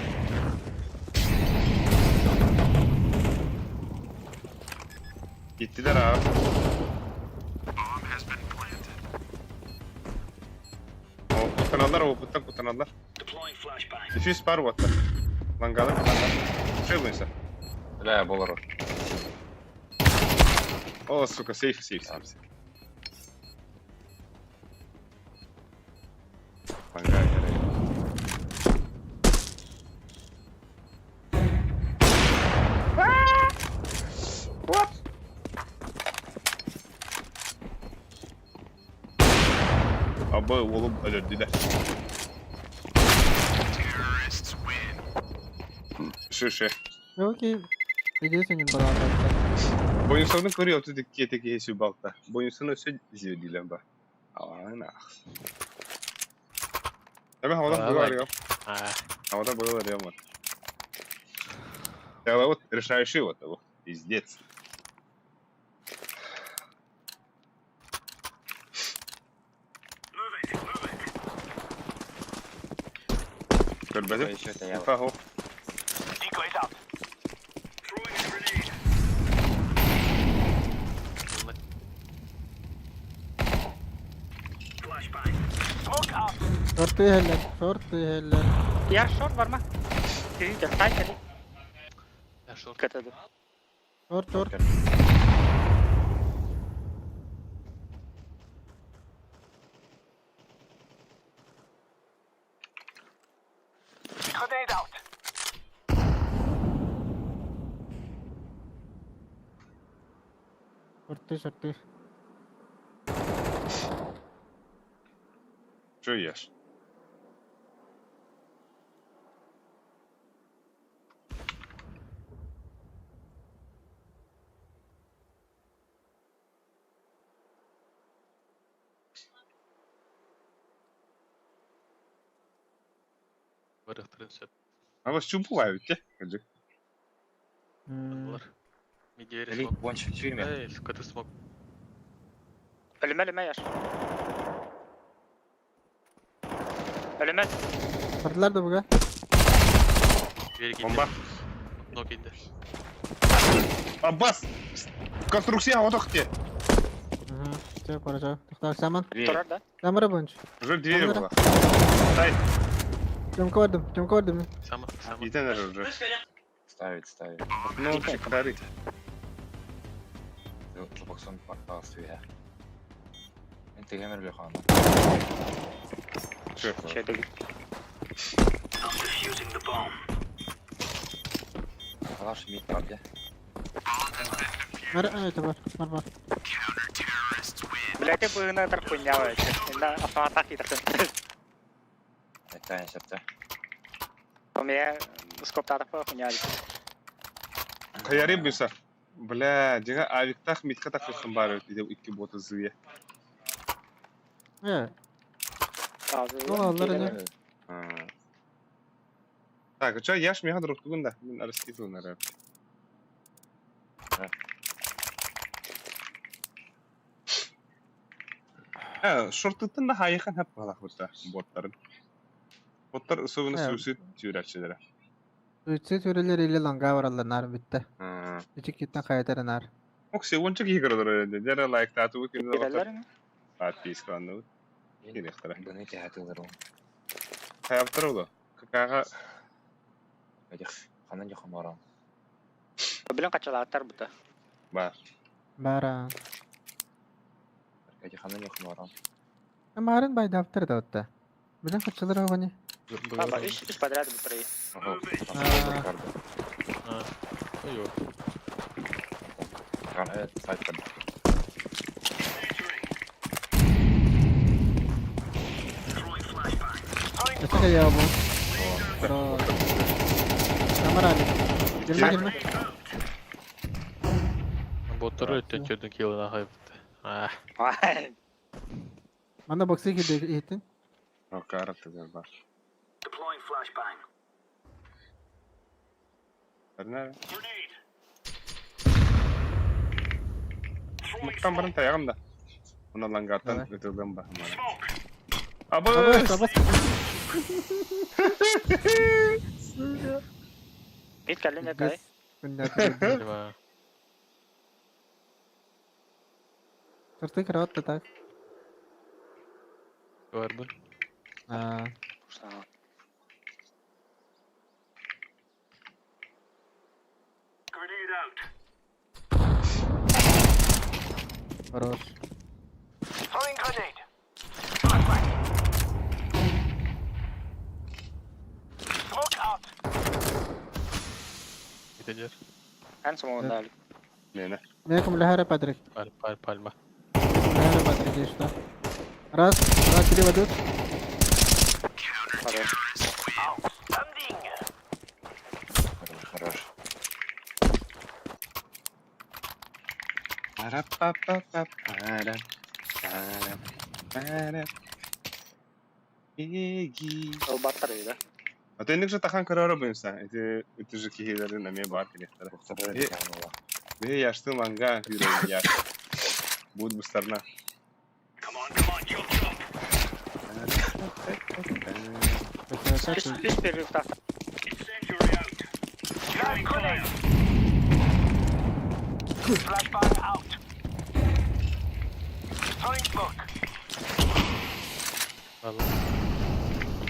Gittiler abi. O kutanallar, o kutan kutanallar. Дефис бар вот. Лангалы kutanlar. Şey буйынса. Бля, болор. О, сука, сейф, сейф, сейф. сейф. Ланга, ярай. What? Абы олып өлөрдү да. Шү-шү. Окей. Единственный баланс. Бойынсону көрү оту дикки этеки хесүү балта. Бойынсону өсө зиодилен ба. Ана. Эме хавадан буга арыгам. Хавадан буга арыгам вот. Я вот решающий вот его. Пиздец. Көрбөдүм. Инфа хо. Шорты хеллер, шорты хеллер. Я шорт бар ма? Күйді, тай кәді. Я шорт. Кәтеді. Тор, тор. Сортыы, сортыы. Что ешь? Барыахтарын сөп. А вас чумпулают те? Кырдьык. Булар. Мидиэри Или смог. вонч тюрьме. Эй, сука, ты смог. Өлүмэ өлүмэ яш. Өлүмэ. Бардылар да буга. Дверь киирдэ. Бомба. Окно киирдэ. Аббас! Конструкция отох те. Ага, все, хорошо. Тохтоо, Саман. Турар да? Самара бонч. Уже двери Камера. была. Дай, Тёмка бардым, Тёмка бардым. Сама, сама. итен уже. Ставить, ставить. Ну, чекари. Боксон пастуя. Интегемер бехана. Че? Шөйдүг. Калаш мид бар де. Мар, а, это бар, бар, бар. Блядь, быһына тар хуйня вообще. Инда автомат китерсен. Это септе. У меня скоптатах по хуйня. Каяри бұйса. Бля, дига авиктах митка так бар иде икки боты зые. Э, Ну, аллар не. Так, что, яш меха друг тугунда. Мен арыститыл нара. Э, шортыттан да хайыхан хап қалақ бұта боттарын. Боттар особенно Э. суицид түйрәтшілері. Суицид үрелер или ланга бараллар нар битте. Ичик киттен кайтар нар. Окси, онча кигірдір өйді. Дәрі лайк тату Кирелер ми? Подпискаланды. Керектір. Бұны тәһәтилер ул. Хаяптыр олы. Какаға Этих ханан яхамара. Билен качалааттар бута. бар. Бара. Этих ханан яхамара. Марын байдаптыр да отта. Билен качылыр огони. Аба, үч үч подряд бутыр. А, ой, Сайт Это я бу. Про. Камера. Girme girme. Боттар өттен көрдүн килына хайбытты. А, Мана боксы киде итин. Окара тыгыр бар. Бәрнәр. Муктан барын таягым да. Уна лангартан Давай. өтілген ба. Абас, Абыс! абас. Бит кэллин да кай. Видимо, Сырты кровать так. барбын. А, хорош. Итедер. Эн сомоонда. Мені. Мекум лехара Патрик. Паль, паль, пальма. Лехара Патрик, есть что? Раз, два, три ведут. Хорош. Хорош. Пара-па-па-па-пара. Пара. Пара. Беги. Ылбаттар да. А ты же тахан көрөр буйса. Это это же кихилерин эме бар керектер. Бе яшты ланга жүрөй яш. Буд бустарна. Үч үч перерыв тахта. Алла.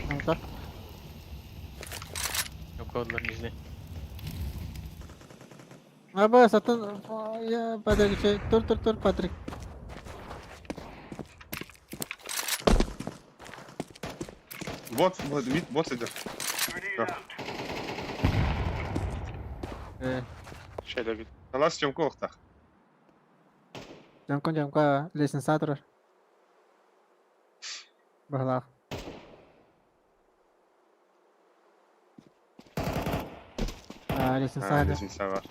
Ну-ка. Yok oldular нижний. Аба сатын я Патрик тур тур тур Патрик. Вот, вот, вид, вот идет. Э, Шелегит. Талас Тёмка охтах. Дьоҥко дьоҥко лестница турар. Баһылаах. А, лестница А, да. лестница бар.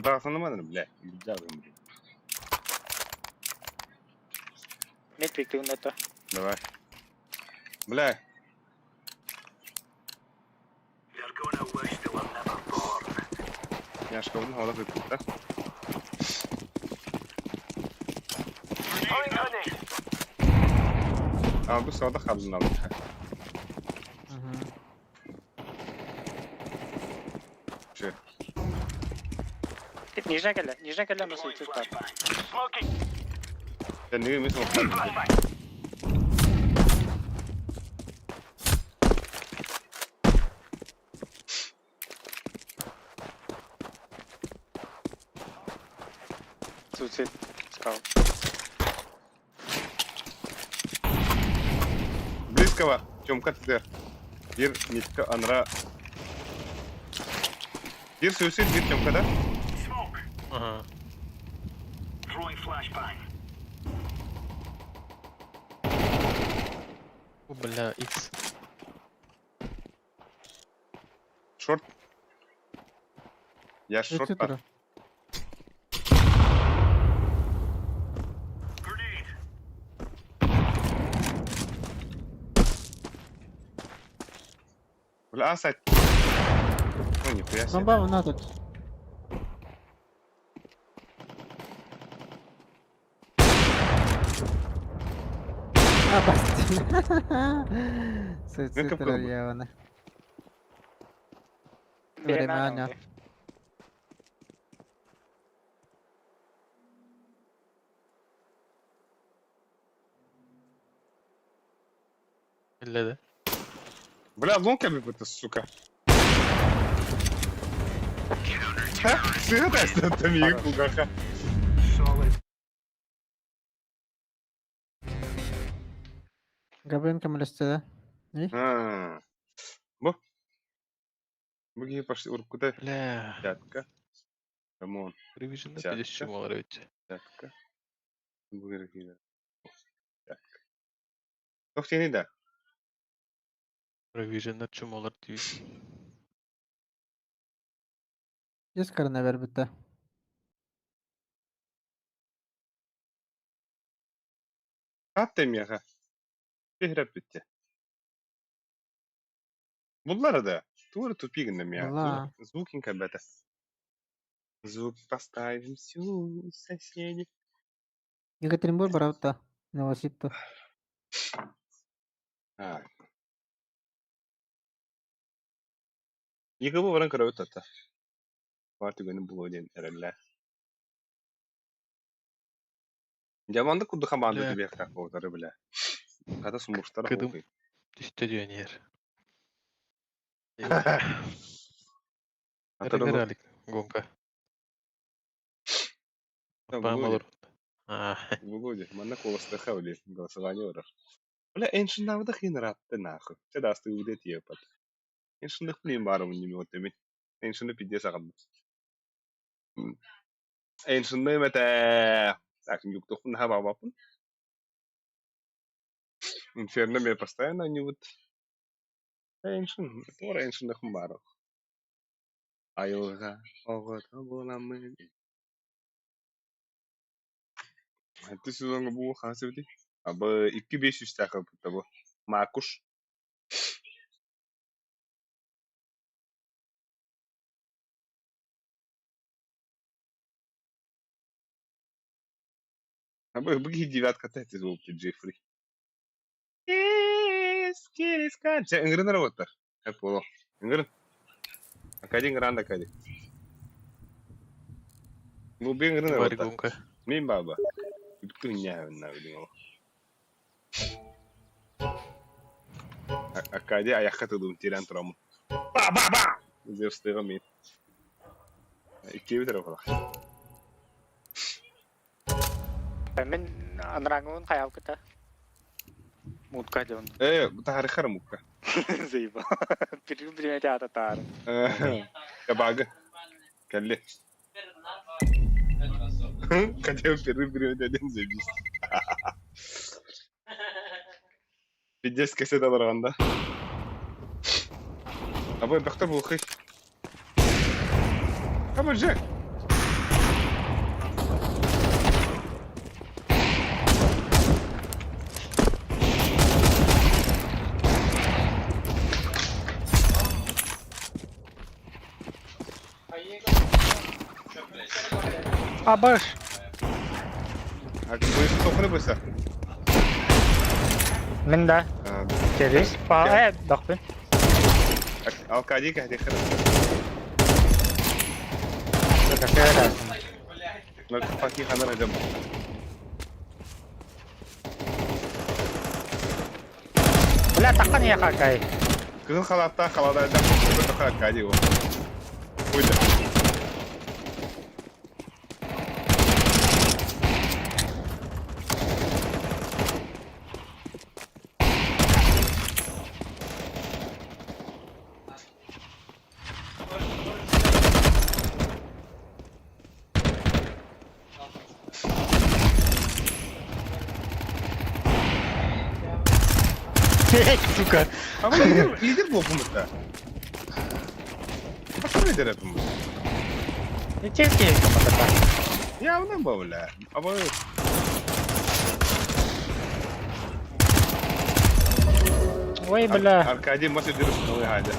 Братан, бля, бля, блин. Мид пиктигин это. Давай. Бля. Я школу надо выпить, да? А, bu sırada kabzını aldık. Şey. Тип нижняя кэллэ, нижняя кэллэ мы суицид бар. Sen ne bileyim Суицид. Сказал. Близкого. Тёмка ты. Bir Митка Анра. Bir суицид, bir Тёмка, да? Ага. О, бля, X. Шорт. Я шорт. Суицид турар. Бля, асать. Ну, нихуя себе. Бомба вона тут. А, бастин. Суицид Ну-ка, турар пробуй. явно. Время Беременна. Бля, да. Бля, лонка это, сука. Сыграй, там кугаха. Габрин көмөлөстө да. А. Бу. Буги пошли уркуда. Бля. Пятка. Камон. Привижен да Десятка. пиздец чумал ведь. Пятка. Буги Пятка. Тохтени да. Привижен чумалар дии. Есть коронавирус битте. Хатта меха. Tehret bitti. Bunlara da тура тупигн мя. Ла. Звук инкабета. Звук поставим всю соседи. Екатеринбург барабыт Новосиб. А. Никого варан карават ата. Парты гөнү було ден эрелле. Жаманды курду хаманды Бля. тебе так болдары бля. Ката сумуштар Кыдым. болду. Түстө дүйөнер. Атары Ралик гонка. Володя. Памалар. А, Володя, манна колостаха или голосование урар. Бля, эншин хинратты нахуй. Те дасты удет епат. Эншин блин барым не мётеми. Эншин пиздец агам. Эншин мете. Так, юктохун хаба вапун. Инферно мне постоянно они вот. Эншин, тора эншин хумбаро. Айылга оҕото буоламмын. Аты сезоҥҥа бу хаас эбитий? Абы икки биэс сүүстээх ылбыта бу. Макуш. Абы бу киһи девятката этэ буолбут Джеффри. Кирискан. Чэ, ыҥырын эрэ уоттар. Эп буолуо. Ыҥырын. Акади ыҥыраан да Акади. Бу биэн гынан Тварь эрэ гонка. Мин баба. Бүтүн ньаа билин ол. Аркадий айахха тылым тирэн турамын. Ба ба ба! Зевстыга мин. Икки битер около. Мин анрангун хаялкыта. Мутка дьон. Тахарыхар мукка. Заебал. Перед время ата таар. Кабага. Кэлли. Хотя первый привет один заебись. Пиздец кесет аларганда. Абы бахта булхы. Come on, Jack. Абаш. А вы тохны быса? Мин да. Через. Па, дохпын. Алкади кахти хэр. Паки ханар хадам. Бля, такан я какай. Кызыл халатта халада да тоха Аркадий его. Уйда. Сука. А вы лидер, лидер был да. А что лидер этому? Ческий команда. Явно был, бля. А вы... Ой, бля. Аркадий может держать новый гадя.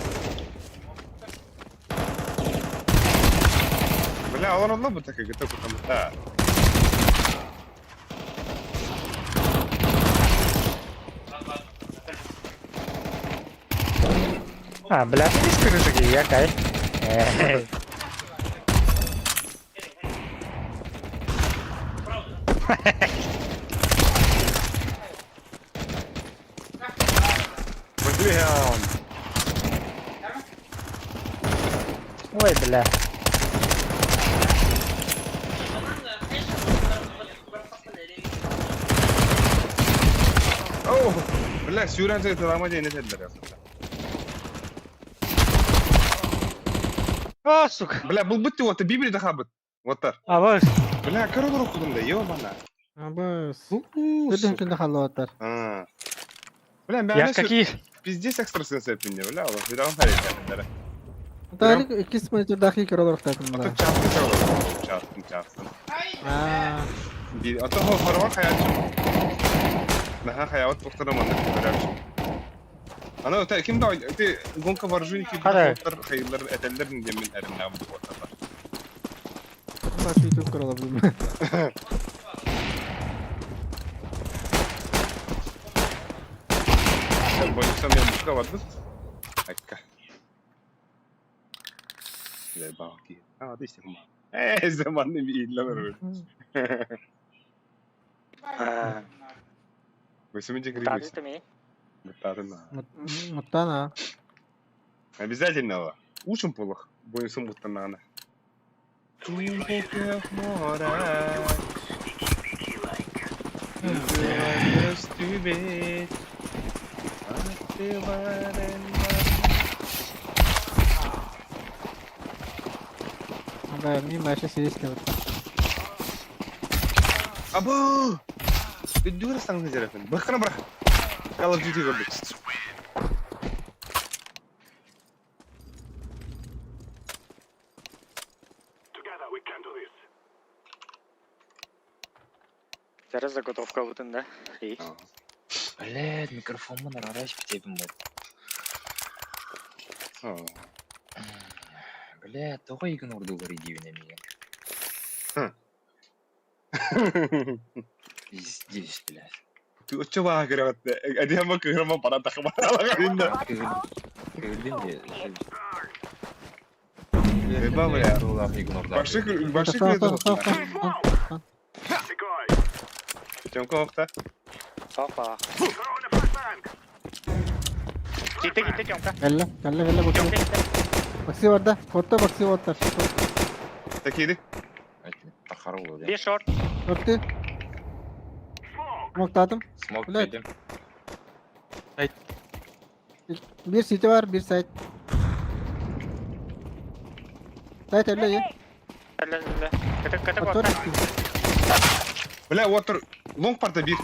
Бля, он равно бы так и готов там. Да. А, бля, ты скажи, я кай. Бля. Ой, бля. Оу, бля, сюран же это лама не теддер. А, сука. Бля, был бы ты вот, Библия дахабыт. Вот так. А, вот. Бля, короче, руку да, ёбана. Абыс. Дүрдүн күндө халлоотар. А. Бля, Я какие? Пиздец экстрасенс эпинне, бля, вот, видал харит, Тарик иккис монитордахи көрөлөр татын А бла. то чаптын чаптын чаптын чаптын. Аа. А то хорвар хаячы. Наха хаяват повтором аны көрәч. Ана та ким да ты гонка вооружений Хара. хайыллар этеллер демен эриннәм бу отар. Баш YouTube көрөлөр билмем. Бойсам я мука вадыс. Акка. Лебаки. А, ты сем. Заманны биллер. Бойсам иде Тады ты ми. Муттарына. Муттана. Обязательно. Учим полох. Бойсам муттанана. Да, мимо сейчас есть вот. Абу! Дүр саңны жаратын. Бахана бра. Call of Duty көрдүк. Зараз заготовка бутын да. И. Блядь, микрофон арараш битебин бу. Блядь, тоҕо игнордуулар идиибин эмиэ. Пиздец, блядь. Ты очо баа көрөт. Адиама кыгырма пара тахма. Алага Кыгырдым де. Заебал, бля. Больших, больших Сон, сон, сон, сон. Тёмка охта. Опа. Gitti gitti Тёмка. Кэллэ, кэллэ, кэллэ баксы. Тёмка gitti. Баксы барда. Хотто баксы оттар. Такие. Bir short. Хотты. Моктадым. Смок Блядь. dedim. Bir city var, bir site. Site elle ye. Öyle öyle. Kıtık kıtık Atör. orta. Бля, вот лонг парда бир.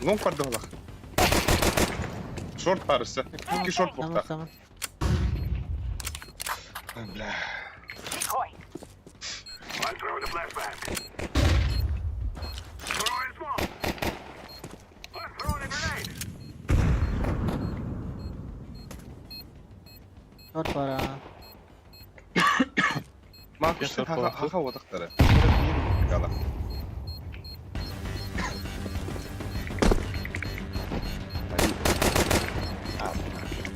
Лонг парда олах. Шорт парысы. Икки шорт Tamam бухта. tamam. Бля. Short var ha. Макус Шорт хаха болду. хаха одактары. Гала.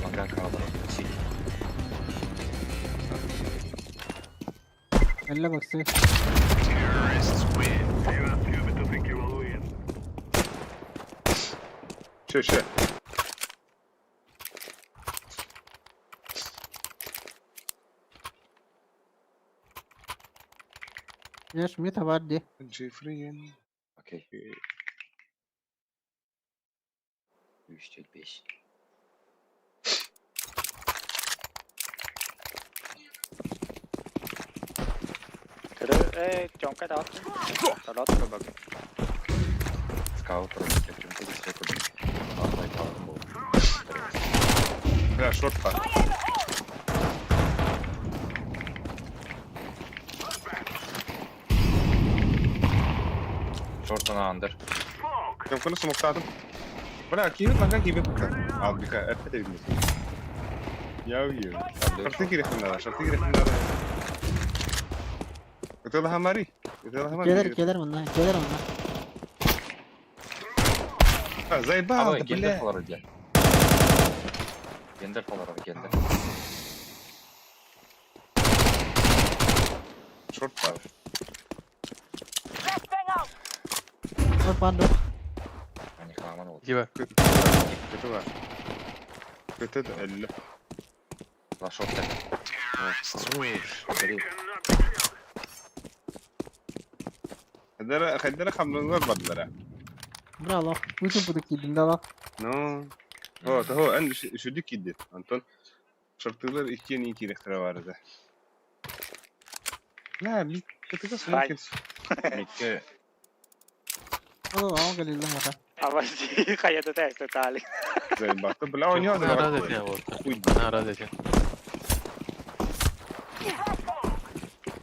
Мага kaldı. Сити. Elle баксы. Ше ше. Yaş mid var di. Джеффри. Окей. 3, 4, 5. Kırı, Тёмка da attı. Talat bak. Скаут против Чемка Бля, шорт пар. Шорт на андер. Тёмканы смоктадым. Бля, кибет лага кибет. Ал бика, это видно. Я уеду. Шорты керек надо, шорты керек надо. Это хамари. Это хамари. Gelir gelir bunlar. Gelir bunlar. А, заебал, Давай, да, гендер бля. фалар где? Гендер фалар, гендер. Шорт пар. Short var dur. Они хаман вот. Типа. Это var. Это да, элле. Два шорта. Хадара, хадара хамнанlar бардылар. Bravo. Bütün bunu giydim de bak. Ну. О, того, эн шүдүк кидди. Антон шортылар иккен ики рехтера бар иде. Ла, ми кытыга Ай. смокин. Микке Oğlum ama gelirler baka. Ama kayada da işte tali. Заебал. Бля, у него Она рада тебя вот. Хуй. Она рада тебя.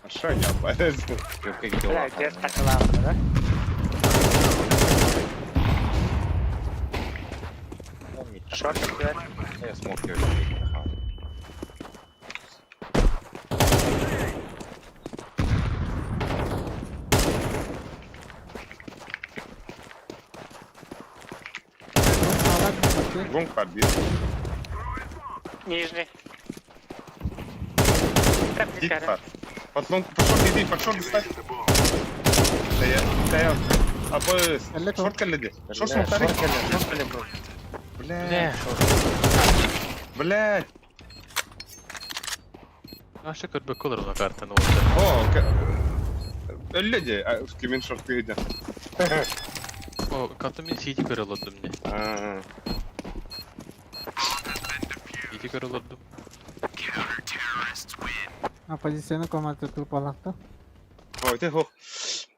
А я, блядь. Чемка где Бля, tez kaçılan da. Short atıyor. Я смог ее. Sağlar bakı. Лонг пар бир. Нижний. Дик пар. Под лонг, под шорт иди, под шорт ставь. Да я, да я. А по Элле шорт калледи. Шорт смотри. Бля. Бля. Блядь. Аша көрбө колор на картаны О, Элледи, кимин шорты иди. О, карту мен сити көрөлөдүм не. А, Сити көрөлөдүм. Ha pozisyonu komatı tutup alaktı. О, это хох.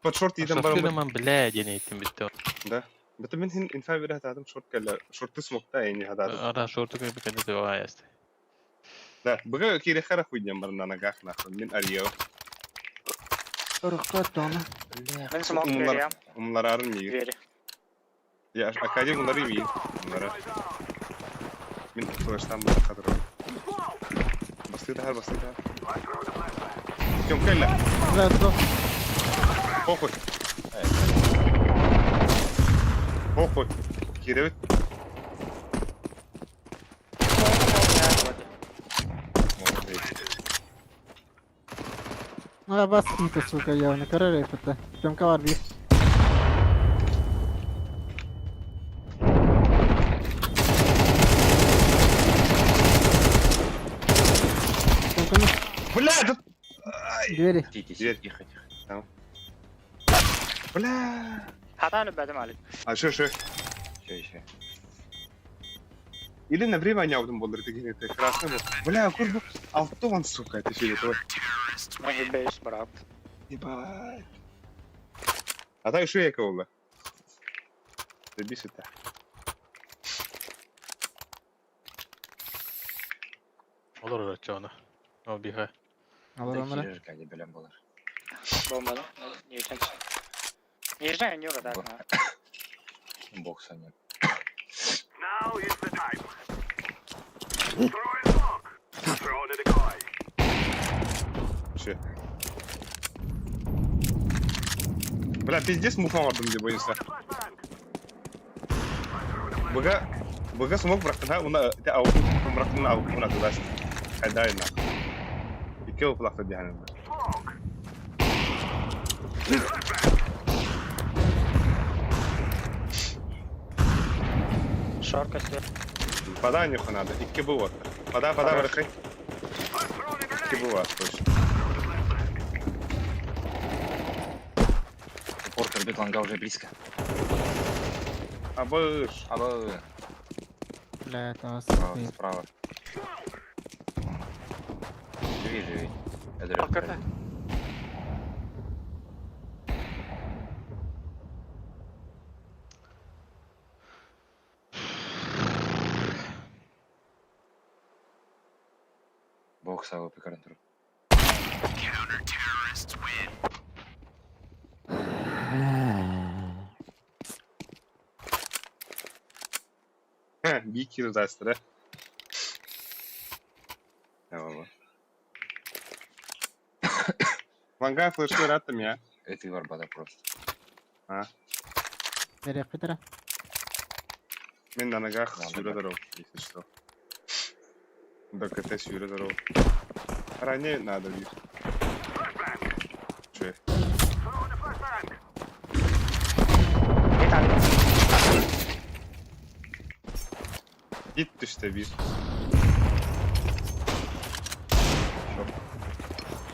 Под шорт идем Шорты барам. ман бля денейтим битти. Да. Бит мен хин инфа бир хатадым шорт калла. Шорты смокта эни хатадым. Ара шорты көрбө кенде деп аясты. Да, быга кире хара хуйдем бар на ногах нахуй. Мен арьел. Рухта тона. Ben smoke Умлар, veriyorum. умлар арын миги. Veri. Я академ умлары миги. Умлара. Мен флештан бар кадр. Басты да басты да. Кем калла? Бля, dur. Похуй. Похуй. Киребит. А бас киһитэ сука явно көрөр эппитэ. Тёмка бар биир. Тёмканы Бля, да... двери. Тихо, Дверь. тихо, тихо. Бля. Хатан бәдім али. А что, что? Еще, еще. Или на время они аудом был, это красный был. Бля, курбу. Алтон, сука, это фиолетовый. Мен бейс брат. Ебать. А так еще я кого Забись это. Olur öğretçi О, бігай. Алар Да онора. кирер, кәде белән булыр. Бомбада. Неждан. Неждан не да. Бокса нет. Че? Бля, пиздец муха алдым деп бойынша. Быга, быга смог бырақтын, уна, те ауып бырақтын, ауып уна тудаш. Хайдай на. Икки оплақты дияны. Шорка свет. Пода нюха надо, икки было. Пода, пода, бырақай. Икки было, точно. Упор корбит ланга уже близко. Абыш. Аба, Бля, это вас. справа, справа. Живи, живи. Я дрём. Пока. Бокс АВП карантур. Бикер дастыр, Eyvallah. Ланга флешты аттым я. Это варбада просто. Nereye кытыра? Мен на ногах Да, сюда да. здоров, если что. До КТ сюда здоров. Ранее надо бить. Че? Git işte bir.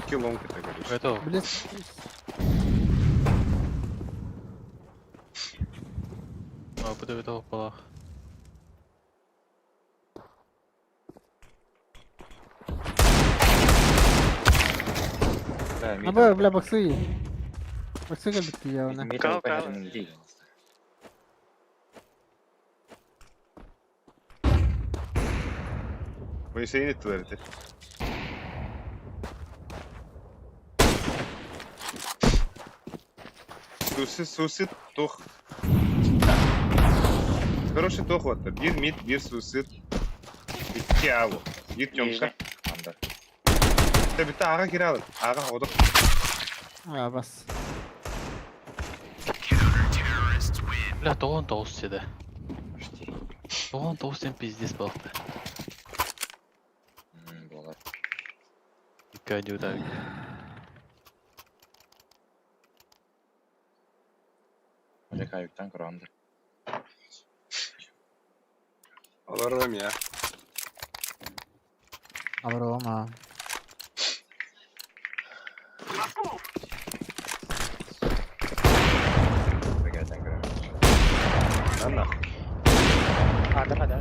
İki long kategori. Готово. Бля, О, буду готов полах. Да, мид. Аба, бля, баксы. Баксы кэлбит явно. Мид Кал, АВП кал. хәрен Bu şeyin ettiler. Суси, суси, тух. Короче, тух вот. Bir mid, bir суси. İki avu. Bir тёмка. Анда. Tabi ta ağa gir alın. Ağa odu. А, бас. Бля, то он толстый, да. Почти. То он толстый пиздец был. Булар. Икки удар. Олег Аюктан көрөндө. Alırım ya. Алар ома. Бегәтән көрөм. Анна. Андыр да.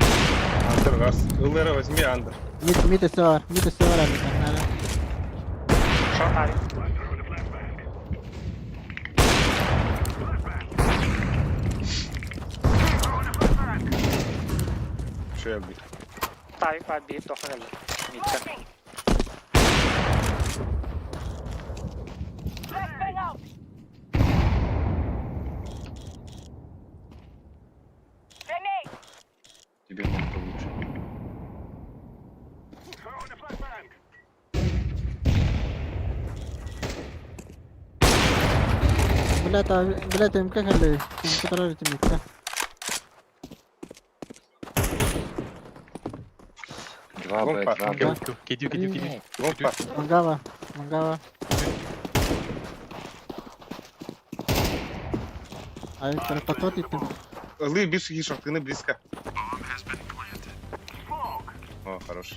Андер газ. Ыллера возьми андер. Мид, мид өсө бар. Мид өсө бар әлі. Шорт али. Şöyle bir. Тавик бар бир тоқы келді. Мидтен. Тебе может лучше. Бля, та, бля, ТМК кэлли. ТМК тарар ТМК. 2 Б, Опа. 2 Б. Кидю, кидю, кидю. Опа. Мангава. Мангава. Ай, подход иттим. Ылы бир шиги шортыны близко. О, хорош.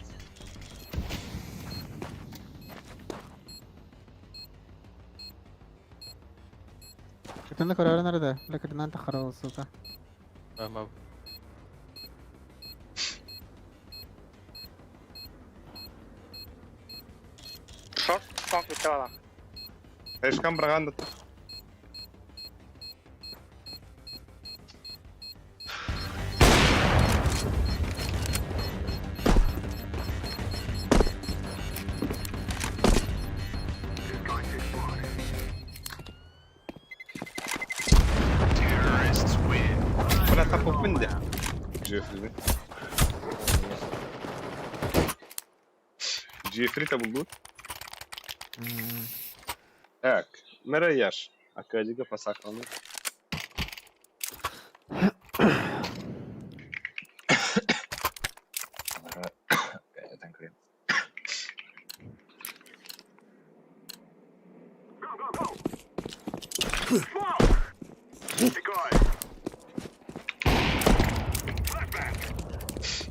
Кытыны көрөрүн арада. Бля, кытынан тахара сука. Ама. Шорт, конг bitti valla. Эшкам браганда. Бля, тапопын де. Джеффри. Джеффри табылды. Так, Мэра Яш. Акадига пасақланы. Этен көрем.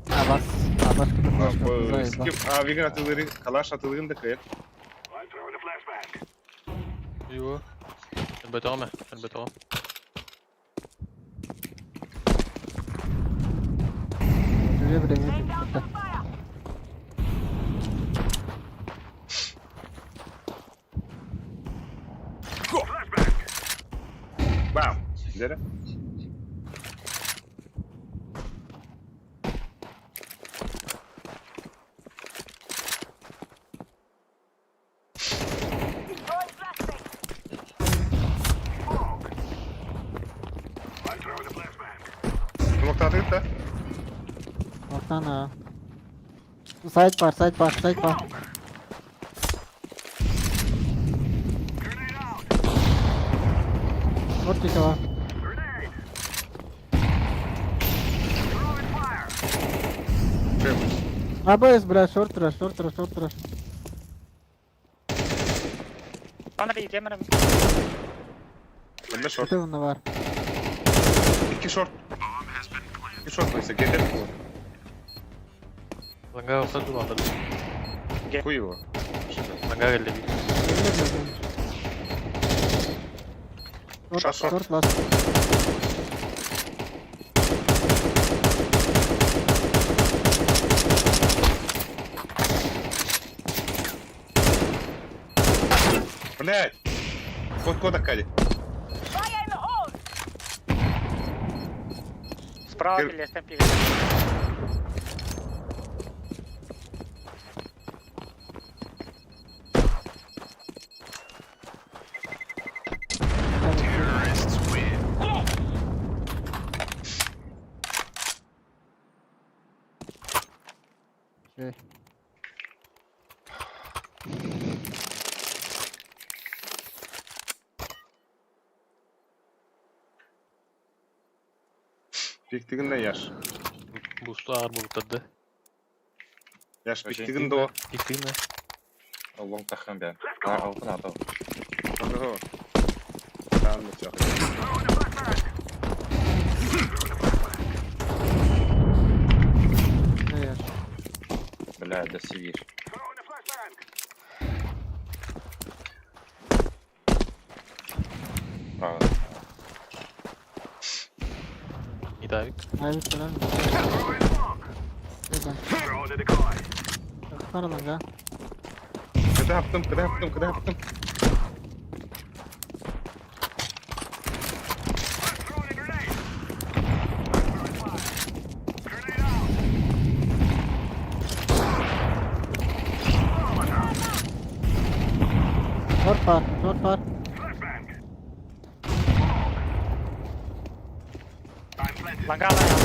Абас. Абас кытын флешка. Заебал. А, виган атылыры, калаш атылырын да кыйыр. Юу? Бетоме, бетоме. Жүре біреме кытта. Бам! Дere. Nokta da. Baksana. Сайт бар, сайт бар, сайт бар. Вот тихо. АБС, бля, шорт раш, шорт раш, шорт раш. Bana bir yemerim. Bende short. Kötü bunda var. İki short. İki short neyse gelir. Ланга осаду ланда. Хуй его. Ланга geldi. Шорт, Шорт, шорт. шорт ласт. Блять! Код кода Кади. Справа Gel. birleşten bir. Şey. Piktigin de yaş. Буstu ağır bulutladı. Yaş piktigin de o. Piktigin de. Лонг тахын бә. Алтын атау. Tamam da Ne yaş? Бля, да сивир. Право. İdavik. Hayır, falan. Neden? Kara lan ya. Kıda yaptım, kıda yaptım, kıda yaptım. Short var, short var. Langa lan ya.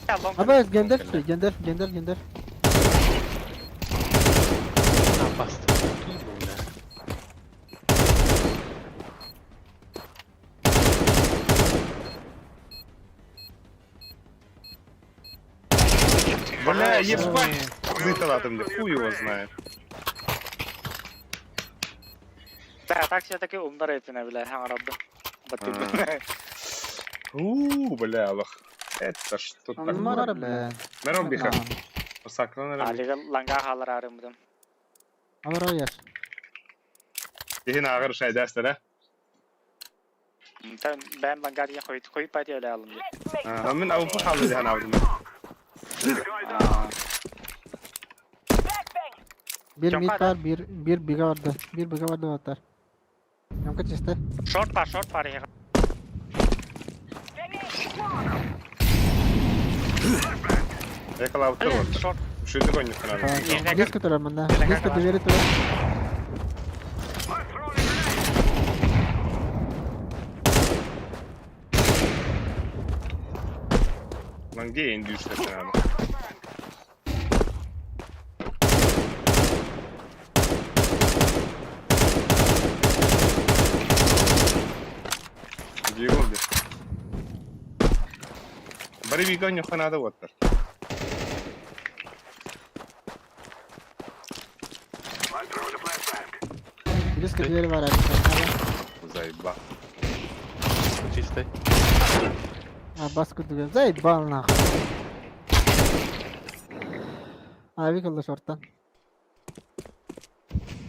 Ya long. Abi gönder, gönder, gönder, gönder. Ha bastı. Dur bu Бля, ебать! Зытала там, хуй его знает. Да, так все-таки умнар этине бля, хаҥарабын. Баттыыбын. У, бля, алах. Это что такое? Мара, бля. Мером биха. Осаклан Алига ланга хаалар арыммытым. Алар яш. Киһин ааҕар шайдастара. Тэн бэм ланга диэн хойут хойут пати эле алым диэн. Мин ауфу хаалла диэн аабытым. Bir mid var, bir biga vardı. Bir biga vardı hatta. Ямка чисто. Шорт бар, шорт бар иһиҕэ. Экалаабыттар уоттар. Шорт. Үшүйдік ойнуққанар. Близко турар мында. Близко двери турар. Ланге енді үштесін. Диего oldu. Бары бига ойнуққанады уоттар. Близко двери var abi. Заеба. Чистой. А, баску двери. Заебал нахуй. Авик алды шорттан.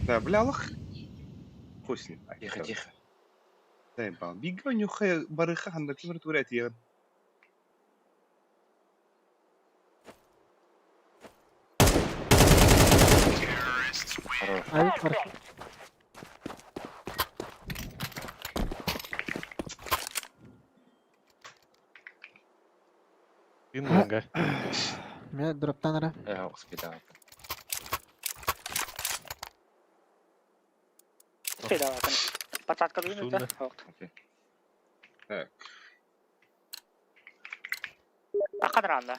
Да, бля, алах. Хуй с ним. Тихо, тихо. Заебал. Бига ойнуққа барыха ханда кимір турет егін. Хорош. Авик var. Тын ланга. Мен дроптан ара. Успеда. Спидаватын. Пататка дүйүн Сунна. да. Ок. Так. Акадранда.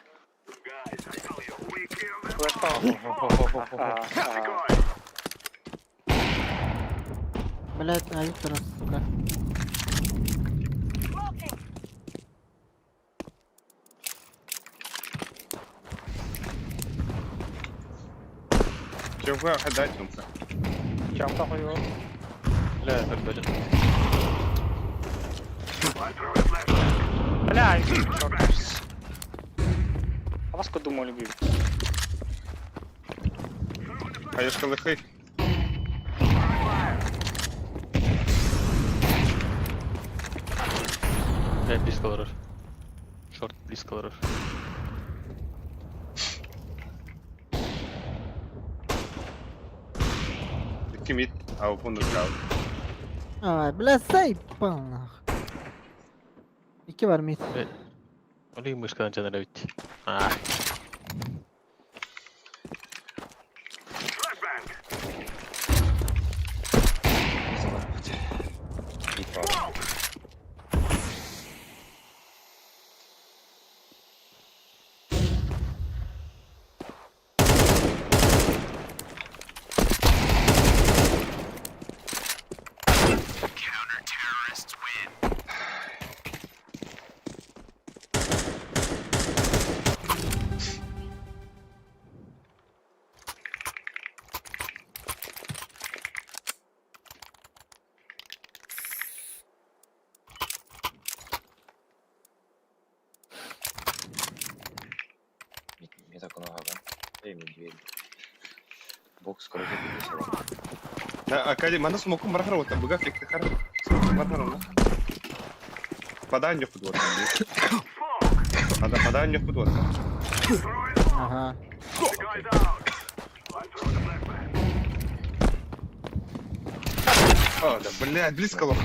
Блять, авик турар, сука. Чемка, хада чемка. Чамка хою. Бля, так даже. Бля, шорт. А вас думаю любил. Хаешка лыхай. Бля, близко лорож. Шорт близко лорож. Кимит, а упунду кал. Ай, бля, заебал нахуй. İki var mid. Oli мышкадан жанара бит. А, Мне так много, Эй, медведь. Бокс, короче, пересела. Да, Акади, мана смокум бархар вот, буга фикты хар. Смокум бархар вот. Падань ёхуд вот. Ада падань ёхуд вот. Ага. А, да, блядь, близко лох.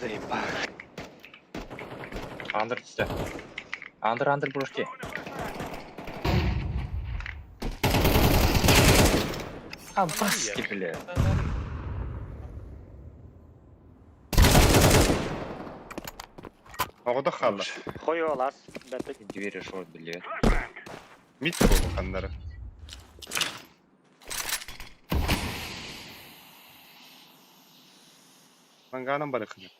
Заебал. Андер түсті. Андер, андер брошки. А, баски, бля. Ағыда хала. Хою алас. Бәтік. Двери шорт, бля. Мит болу хандары. Манганам барыхны.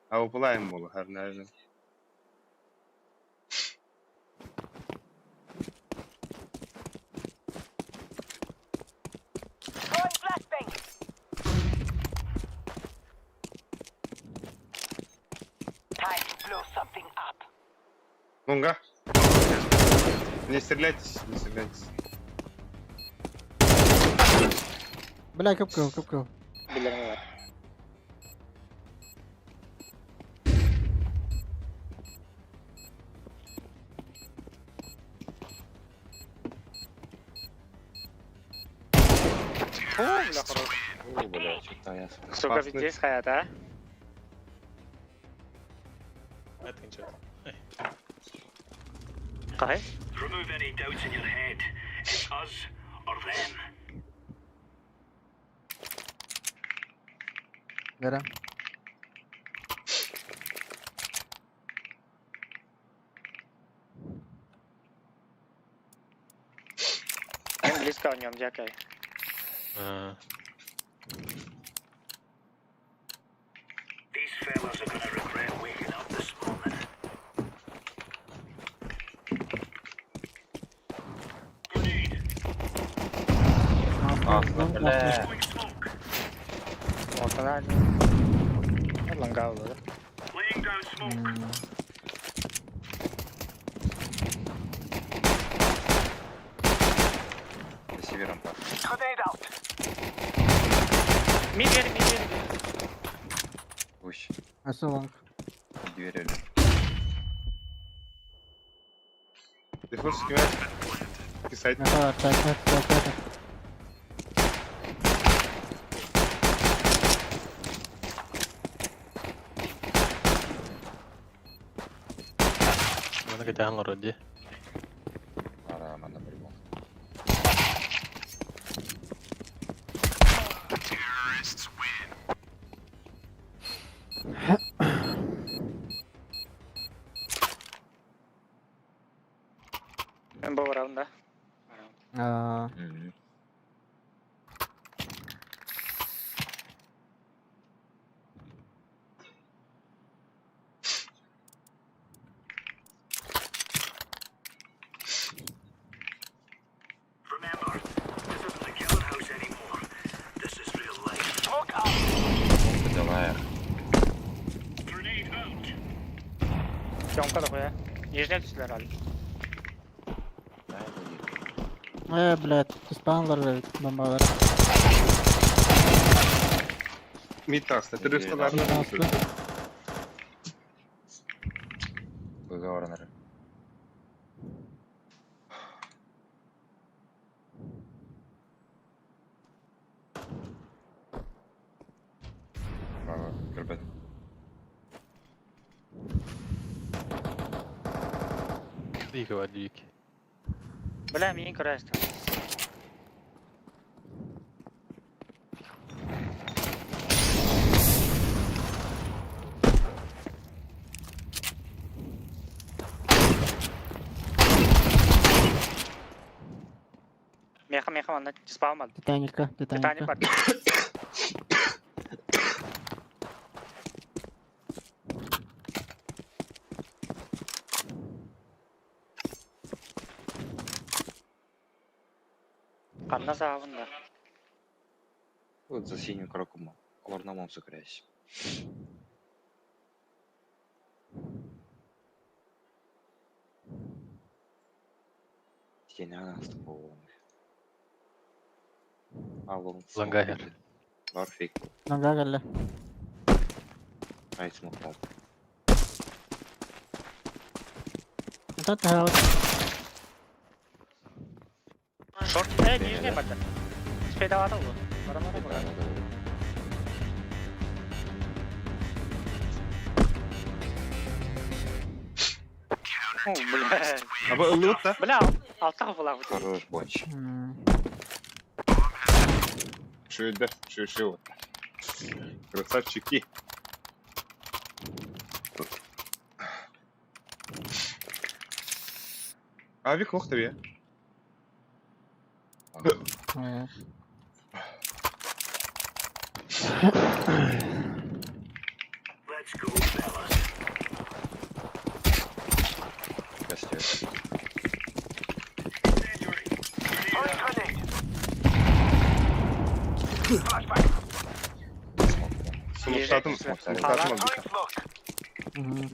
А упулайым болу хар нәрне. Лунга. Не стреляйтесь, не стреляйтесь. Бля, кып-кыл, кып-кыл. Билэрин О, бля, хорош. О, бля, что-то я... Сука, Опасный. здесь хаят, а? Кай? Бера. Мен близко о нем, дякай. А, бля. Вот она. Ланга да? За севером пас. Мидер, мидер. Пусть. Асу лонг. Двери. Ты хочешь сказать? Писать. Так, так, так, так, так. Мана кытаан лородди. Ара, мана прибыл. Мен был раунда. Аа, Мгм. Давай. Съемка дохуя. Нижний түслер али. Да, это один. Э, блядь, спаунлар бомбалар. Мид таста. Террористларны. Выговорнер. Браво, ребят. Дик бар дик. Бля, мин көрәстем. Меха, меха, онна спаун Титаника, Титаник Титаника. бар. Канна заавында. Вот за синюю коробку лорномом сукрясь. Стена наступала. А, лонг. Лангайер. Варфик. Лонга келле. Ай, смог так. Тат хаут. Шорт, э, нижний бар. Спейдавата ол. Барамара бар. О, бля. А вы лут, да? Бля, алтах була. Хорош бонч. Шуйда, шу шу. Красавчики. Авик ох тебе. Костер. Смоктатым, смоктатым. Мгм.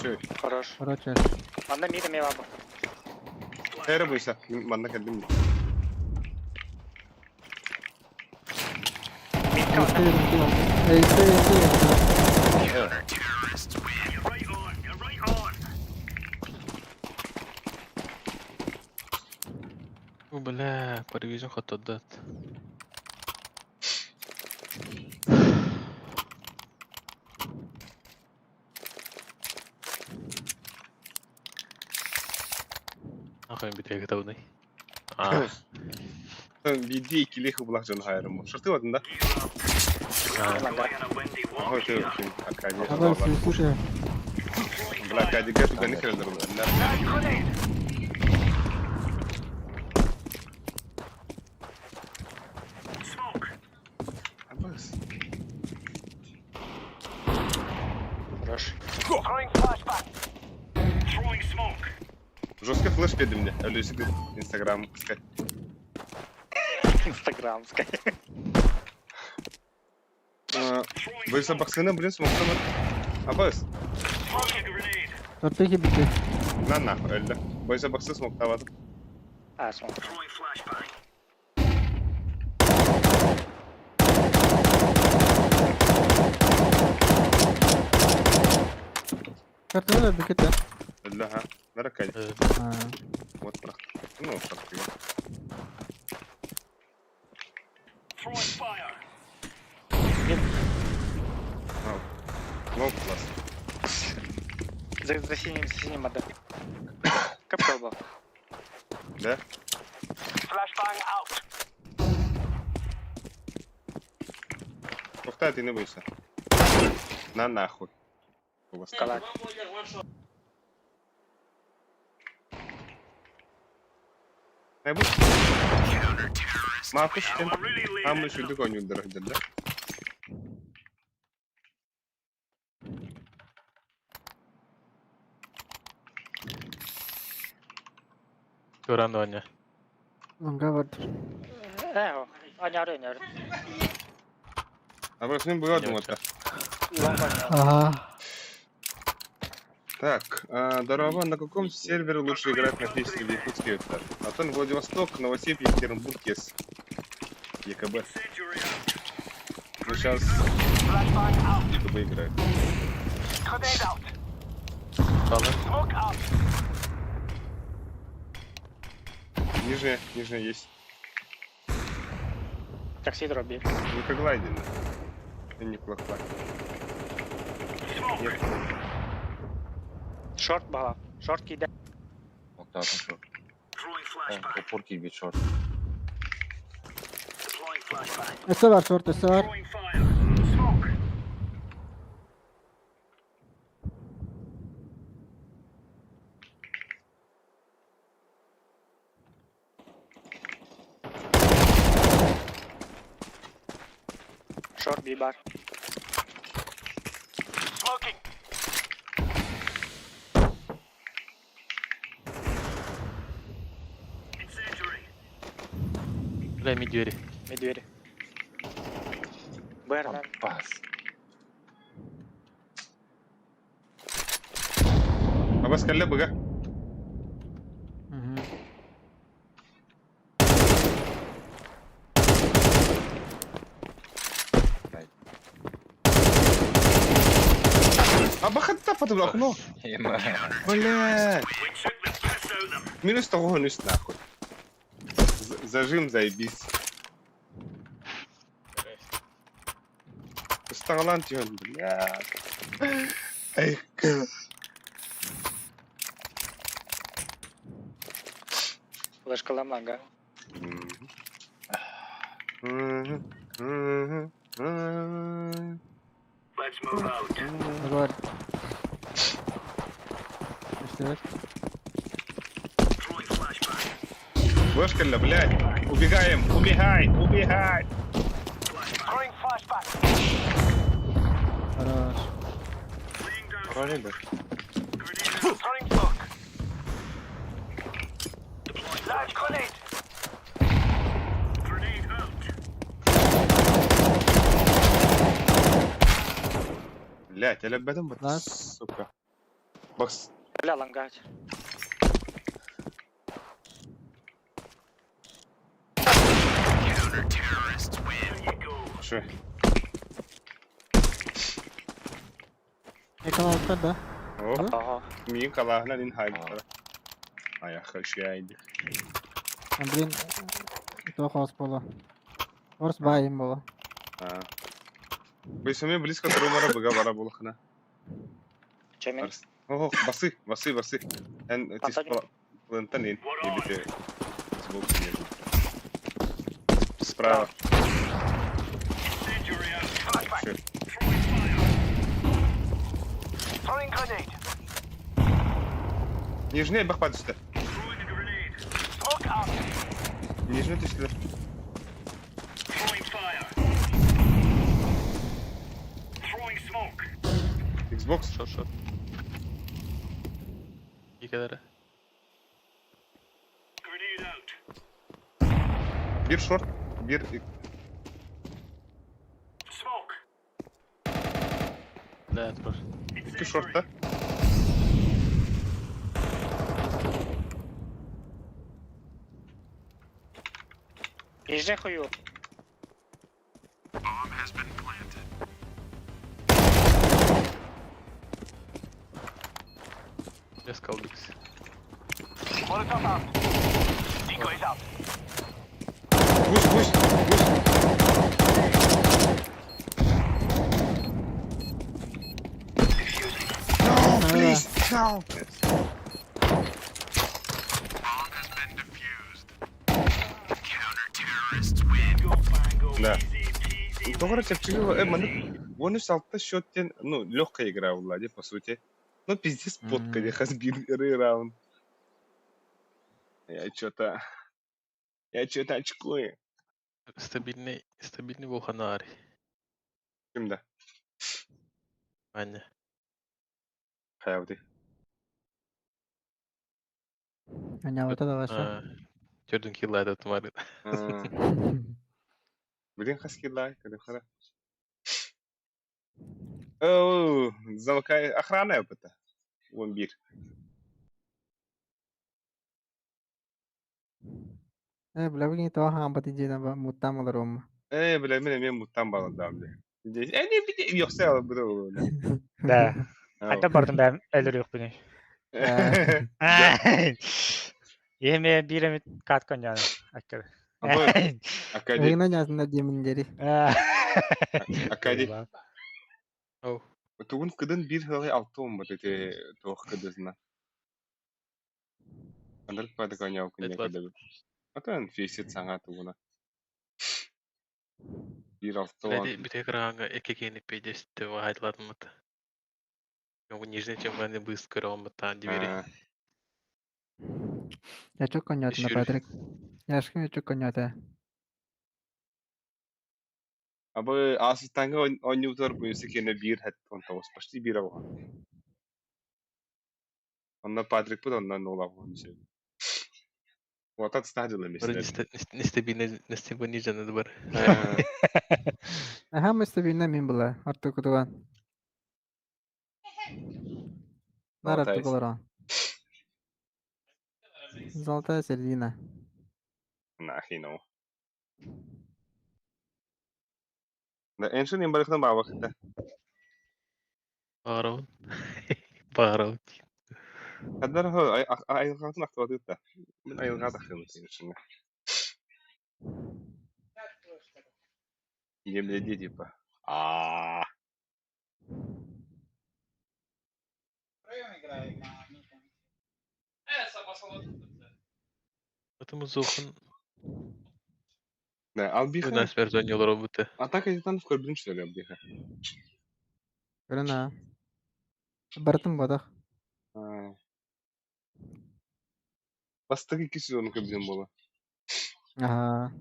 Шөй. Хорош. Короче, Манна мид эмиэ баар. Хайра буйса. Манна кэллим. Эй, эй, эй, О, бля, парвизм хотодат. Ахын битеге табынай. А, Биди иккилии хыбылах дьон хайрым. Шырты батын да? Ой, ты, Аркадий. Давай, слушай. Бля, Аркадийга түгэни кирелер Абас. Хорош. Жестко флеш педи мне. Алюсик Инстаграм. Инстаграмская. Вы собаксына, блин, смогли. Абас. Шорты хибити. На нахуй, өлдө. Бойса баксы смоктавады. А, смотри. Шорты да, бикете. Өлдө, ха. Наракай. А, Вот прах. Ну, шорты. Ну, класс. За синим отдай. Капкал был. Да? Повтай, ты не бойся. На нахуй. У вас. Калак. Не будь. Маркус, а мы еще догоню дорогие, да? Туран Ваня. Лонга вард. Э, аняр, аняр. А вы с ним было думать-то? Ага. Так, здорово, на каком сервере лучше играть на физике в Якутске? Антон, Владивосток, Новосиб, Екатеринбург, ЕС. ЕКБ. Ну сейчас ЕКБ играет. Нижняя, нижняя есть. Такси дроби. Не коглайдина. Не кулакла. Нет. Шорт бала. Шорт киде. Вот так шорт. Упор кибит шорт. Өсө бар, шорт, өсө бар. Шорт би бар. Бля, ми двери. Ми двери. Бернан. Пас. А вас калля быга? Мгм. А бахатта потом окно. Бля. Минус того, минус нахуй. Зажим заебись. Старлан тион, бля. Эх. Флешка ламага. Бар. Өстө Флешка, блядь. Убегаем, убегай, убегай. Хорош. Вроде бы. Блядь, элбэтим бу, Лас. сука. Бакс. Бля, лангач. Шо? Экологтар да. О, Ага. миин калааһынан ин хайдара. Аяхха үчүгэйди. Блин, туох хос буолуо. Орс баайым буолуо. Аа. Бысыме близко трумара быга бара булахына. Чемин. Ох, басы, басы, басы. Эн тис плантан ин. Ибите звук не. Справа. Всё. Нижний бах түсті. Нижний түсті. Xbox. Short short. Екі Bir short, bir Да, тур. iki shortта. Езжай хую. Я сказал бикс. Гусь, гусь, гусь. No, please, no. Да. Тоҕо чэпчэки Вонус алта счеттен, ну, легкая игра у Влади, по сути. Ну, пиздец, потка, не хасбин раунд. Я чё-то... Я чё-то очкую. Стабильный, стабильный был Ханари. Ким да? Аня. Хайавды. Аня, вот это ваше. Төрдүн килла этот мары. Блин, хаскилай, когда хара. Оу, замыкай охрана это. Вон бир. Бля, бүгін тоға хаан бати жена муттам олар. Бля, мен муттан баладам, бля. Здесь. Не, бля, йокса, бля. Да. Хайда бардым бәм әлір yok бұны. Еме биремит каткон яны. Аккар. Акади. Өгінен жазында деміндері. Акади. Тугун кыдын бир хылы алты он бат эти туох кыдызна. Андар пады коняу күнне кыды. Атын фейсит саңа тугуна. Бир алты он. Бите кыраганга эки кени пейдесте вайдладым. Могу нижний чем не быстро он там двери. Я чок коньятына, Патрик. Яшкин чок коньята. Абы асытаңы оннютор буюсы кене бир хәт он тоғыз почти бир алған. Онна Патрик бут оннан ола он. Вот стадила месте. Нестабильный, нестабильный жаны бар. Аха, мы стабильно мин была. Арту кутуган. Нар арту колорон. Золотая середина. Нахи ну. Да, эншин им барыхна бабах да. Барон. Барон. Хаддар хо айылгатын актыбаты да. Мен айылгат ахын эншин. Емледи типа. А. Потому зохан. Да, албиха. У нас верзонил роботы. Атака титанов көрбүн что ли албиха. Көрін Бартын бодах. Бастығы iki сезон көрбүн бола. Ага.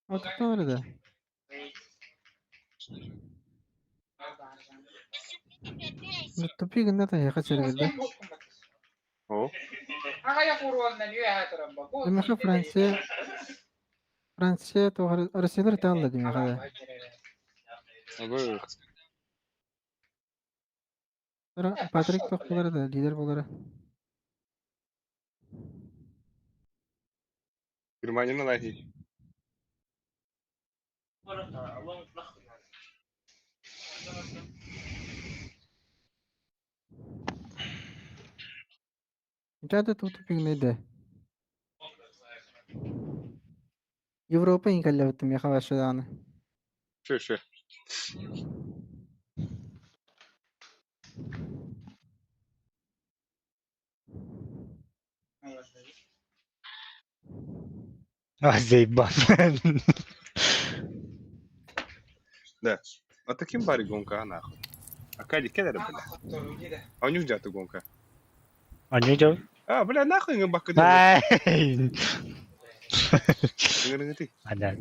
Вот кто это? Ну, тупик гына таһыаха сиргилдэ. О. Димэхэ Франция Франция туох Россиялар таалла димэхэ да. Абы. Патрик туох буолара да лидер буолара. Германияны лайхи. Дьэ тупигнай да. Европа иҥкэллэбиттим миэхэ вообще даҕаны. Шө шө. А, заебал. Да. А таким бари гонка, а нахуй. А Кади кедер, бля. А у них джата гонка. А не делай. А, бля, нахуй nga бакы Ай. Ngыр Аня.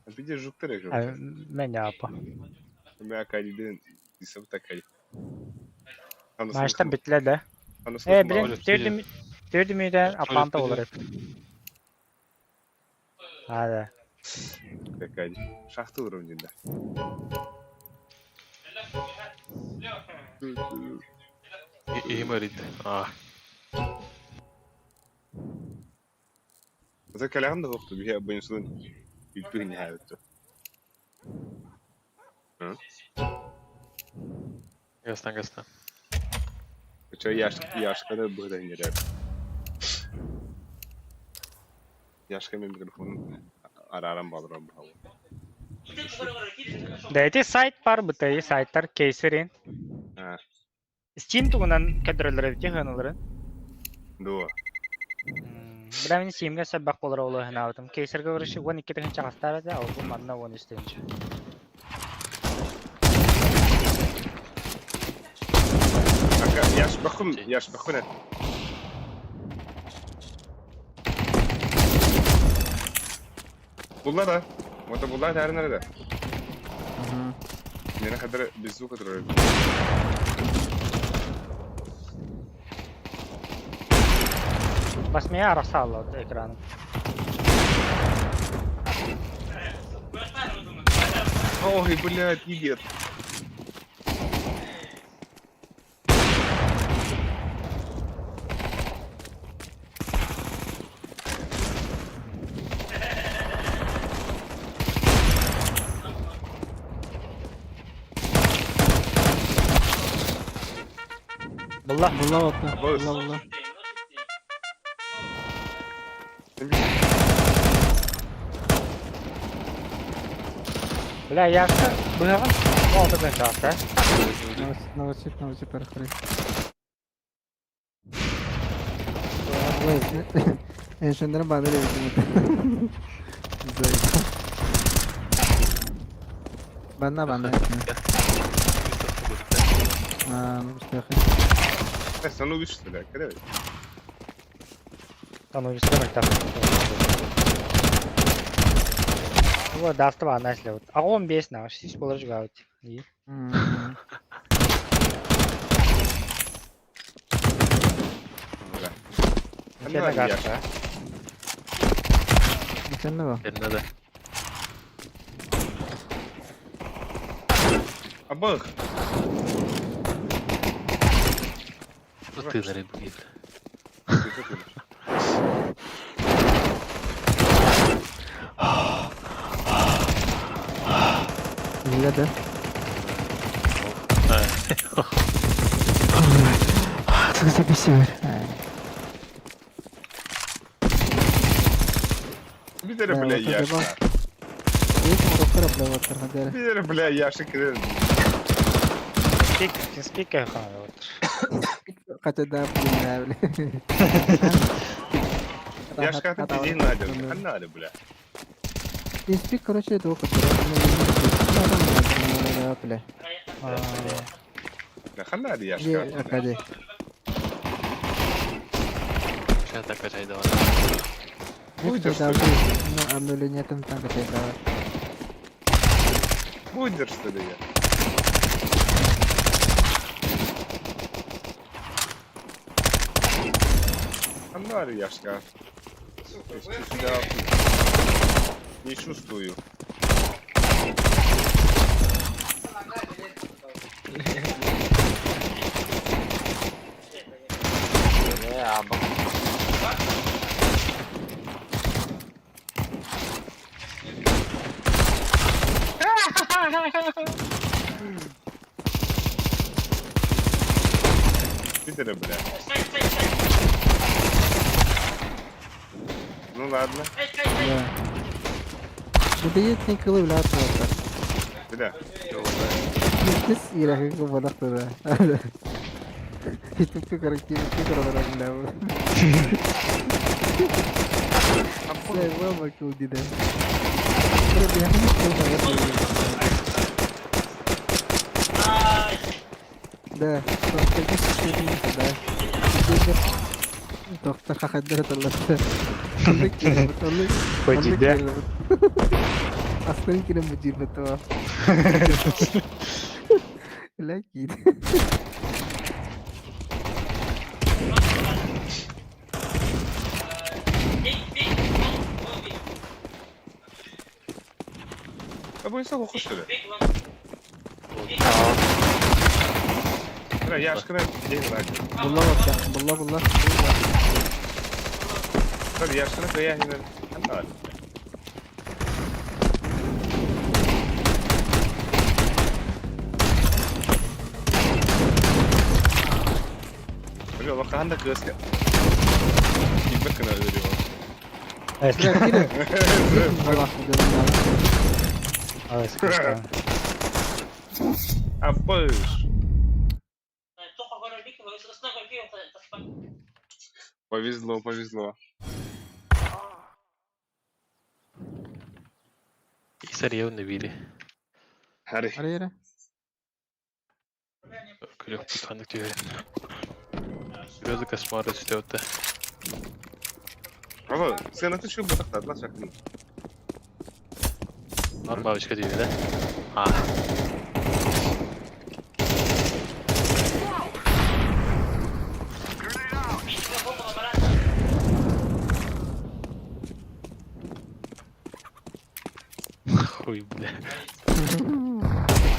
А пиздец жуктар я А, Меня апа. Мя Кади ден дисап такай. Maçta bittiler de. E bilin dördüm dördümüden Atlanta olur hep. Hadi. Такай. Шахта уровня, да. Имарит. А. Это каляган да хохту бихе абынсун. Үппүн нихайбытту. Гастан, гастан. Чо яшкада быһыда нерер. Яшка мен микрофон араран балырам бахалы. Да эти сайт бар бытайы сайттар кейсерин. А. Steam тугунан кадралары бити хыналары. Дуа. Бля мин Steam'ге сабак болар олы хынаабытым. Кейсерге көрүшү 12 тыгынча кастар эти, ал бу манна 13 тыгынча. Ака яш бахым, яш бахын. Булла да. Вот булла да nerede? Мені хадыр безу хадыр. Басмия араса алды экраны. Ой, блядь, Игорь. Булла. Булла отта. Булла булла. Бля, яшка быган алды тыгынча каста. Новосип, новосип перехрей. Эншендер баннер етtim. Банна банна. А, ну успехи. Э, ну видишь, что ли, когда? Там увестерок там. Вот, даст ба, если вот. А он бес на, сис болар жугавт. И. Бля. Ничего гашка. Сен ба? Надо. Абах. Ну ты на рыбу, бля. Бля, да. Как записывать? Бидер, бля, яшка. Бидер, бля, яшка. Спик, спик вот. Хотя да, бля, бля. Яшка, ты иди надо, надо, бля. Спик, короче, это опыт. Бля. Да ханады яшка. Акади. Сейчас так качай давай. Будешь, что ли? Ну, обнуление там там качай давай. Будешь, что ли, я? Ханна баар Яшка? Не чувствую. Питера, бля. Ну ладно. Да. Бу кылы билэ туолаттар. Бля. Кыс ирэхи кубадахтара. Итуппи коррективки королара бля. Сэ ва кыл диде. Да, да. Доктор хахаддара таллатта. Пойди, Аслан кирем бujir betul. Lagi. А бу инсан что ли? Бля, Яшканы день рак. Булла бакка, булла булла. Бля, Яшканы кыя хинен. Ханна. Бля, лоханда кыска. Кибет кына өрү. Бля, кире. Ай, скучно. Апыш. Повезло, повезло. Исарьевны били. Хари. Ари Күлөк путаннык түһэрин. Звезды кошмары сүтөттө. Ага, сен это что батахтадла шакын. Норма очка дии да? А. Хуй, бля.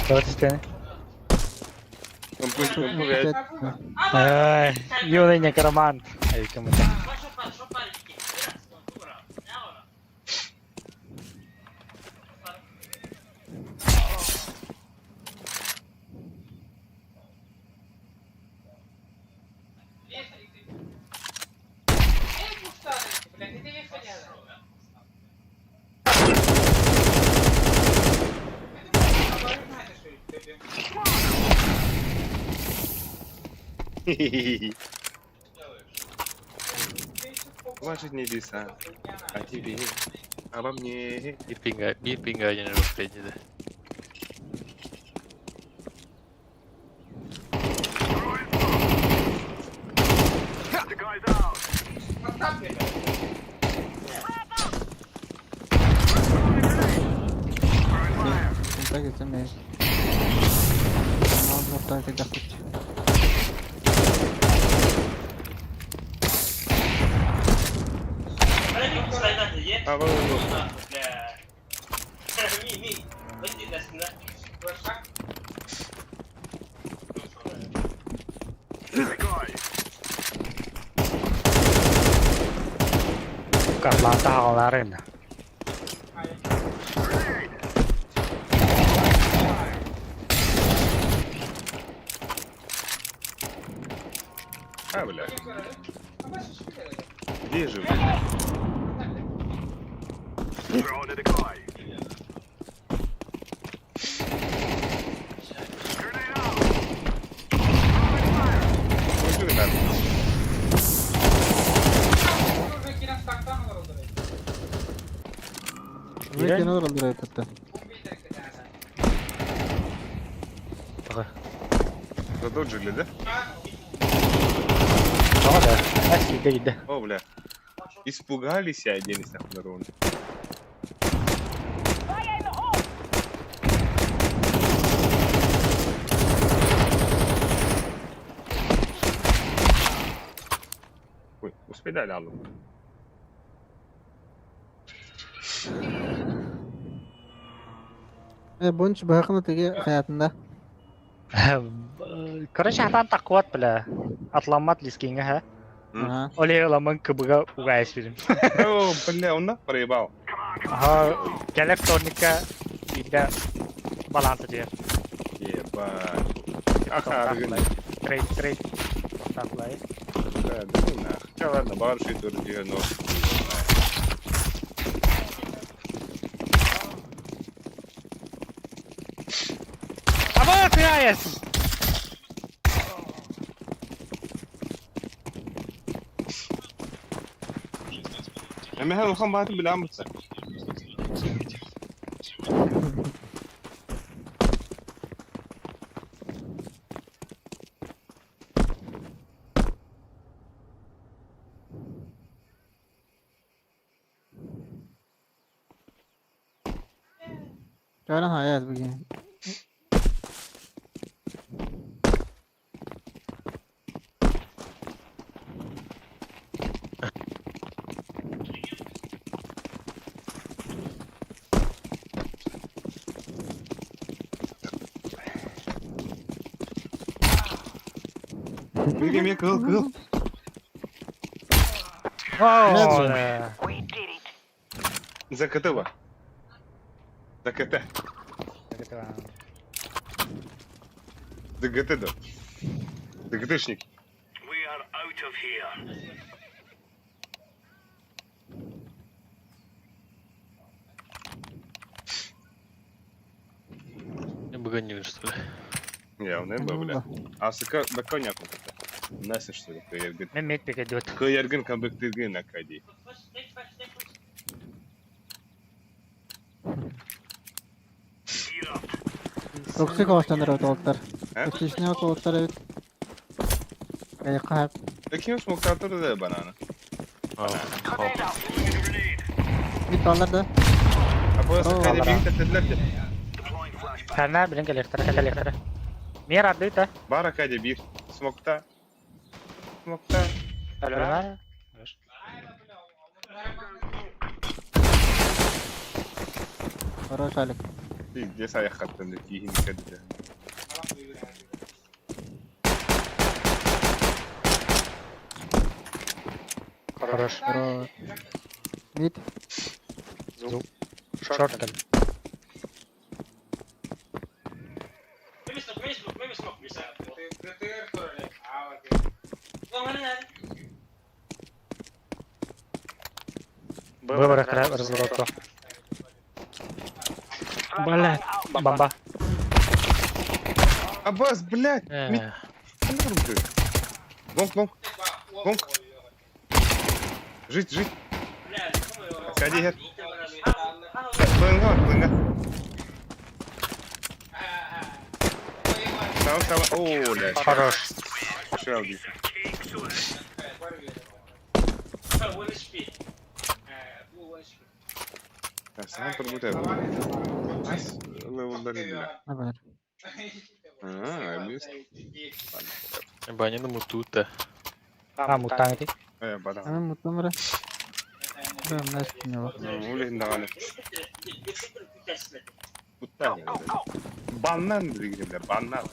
Давайте стены. Он пусть. Ай, юный некромант. Ай, кому-то. Плачет небеса, а тебе, обо мне. Bir pinga yine последний да. Так это мы. Ну, так это хоть. А, вот, вот. Атланта хааларын. А, бля. Где же, блядь? Ну, что надо? Выкинул это. Задоджили, да? Да, да. А сколько да. О, бля. Испугались и оделись нахуй на ровно. Похуй, успедали алым. Э, бунч быһакына тиги хаятында. Короче, хатан такуат бля. Атламмат лискиҥҥэ ха. Ага. Оле ыламмын кыбыга угайыс бирим. О, бля, он проебал. Ага, кэлэр вторникка биирдэ баланса түһэр. Ебать. Аха, арыгын. Трейд, трейд. Тохтаахлай. Да, да ну нах. Хотя ладно, барыши тоже 90. Аба, тыяес! Эмэһэ улахан баатын билэҕин бутса. Чара хаяс бүгүн. Биги эмиэ кыһыл кыһыл. О, ЗКТ ба. ЗКТ. ДГТ да. ДГТшник. Быгонили, что ли? Явно бо, бля. А сыка да коняк Настя, что ли, кыйыргын. Мен мет беке идет. Кыйыргын комбектиргин акади. Токсик останар отолтар. Э? Токсичный отолтар эбит. Кайкап. Ким смоктатор да банана. Бит алар да. А просто О, кайда алара. бигин тәттеләр де. Хана билен келектер, келектер. Мер арды та. Бар акади бир. Смокта. Смокта. Алар. Хорош Алик. Пиздец аяққаттан деп киін кәдді. Хорош. Хорош. Мид. Шорт кел. Выбор развороту. Бля, бомба. Аббас, блядь! Мид. Гонг, гонг. Гонг. Жить, жить. Акади хер. Плынга, плынга. Сава, сава. О, блядь. Хорош. Шел, дико. Сам турбута. Ас, левелдары, бля. Бар. А, мисс. Баня на мутута. А, мутанги. Э, бада. Аны мутамра. Да, настинова. Ну, улин даганы. Бутта. Баннан дигин, бля, баннан.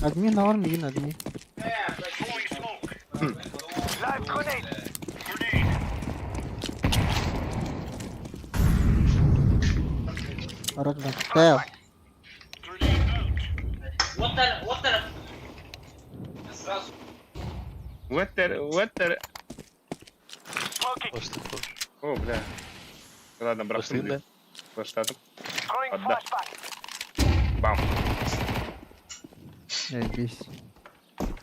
Админ норм мигин админ. Хорош бан. Тео. Уэттер, уэттер. О, бля. Ладно, Пошли, брат, да? Флештатом. Отда. Бам. Заебись.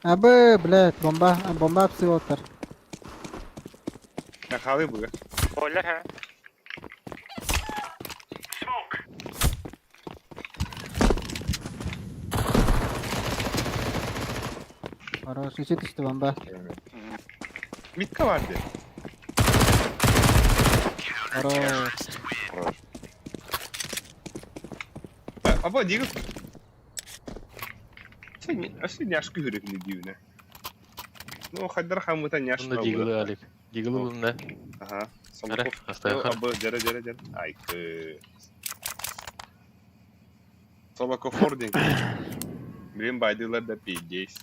Абы, блядь, бомба, а, бомба псилотер. На халы было. Оля. Хорош, ищи ты что бомба. Митка варди. Хорош. Хорош. Аба, дига. Сен, а сен яшкы хүрек не дивне. Ну, хайдар хамыта няш. Онно дигылы Алик. Дигылы булна. Ага. Ара, Солоков. астайхар. Абы, дәрі, дәрі, дәрі. Айкы. Солокофор ден. Блин, байдылар да пиздец.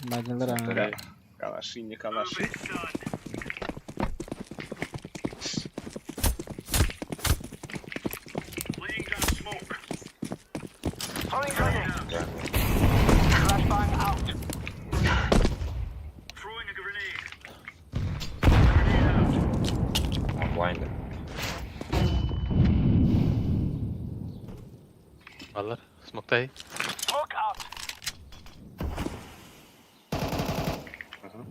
Байдылар, а. Бля, Калаши, не калаши. Он блайндер. Алар, смоктай. Ага.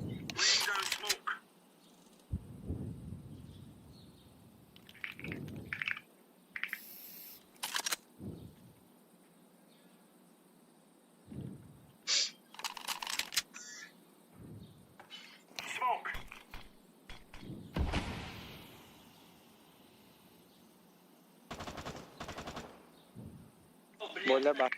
Бойлер бар.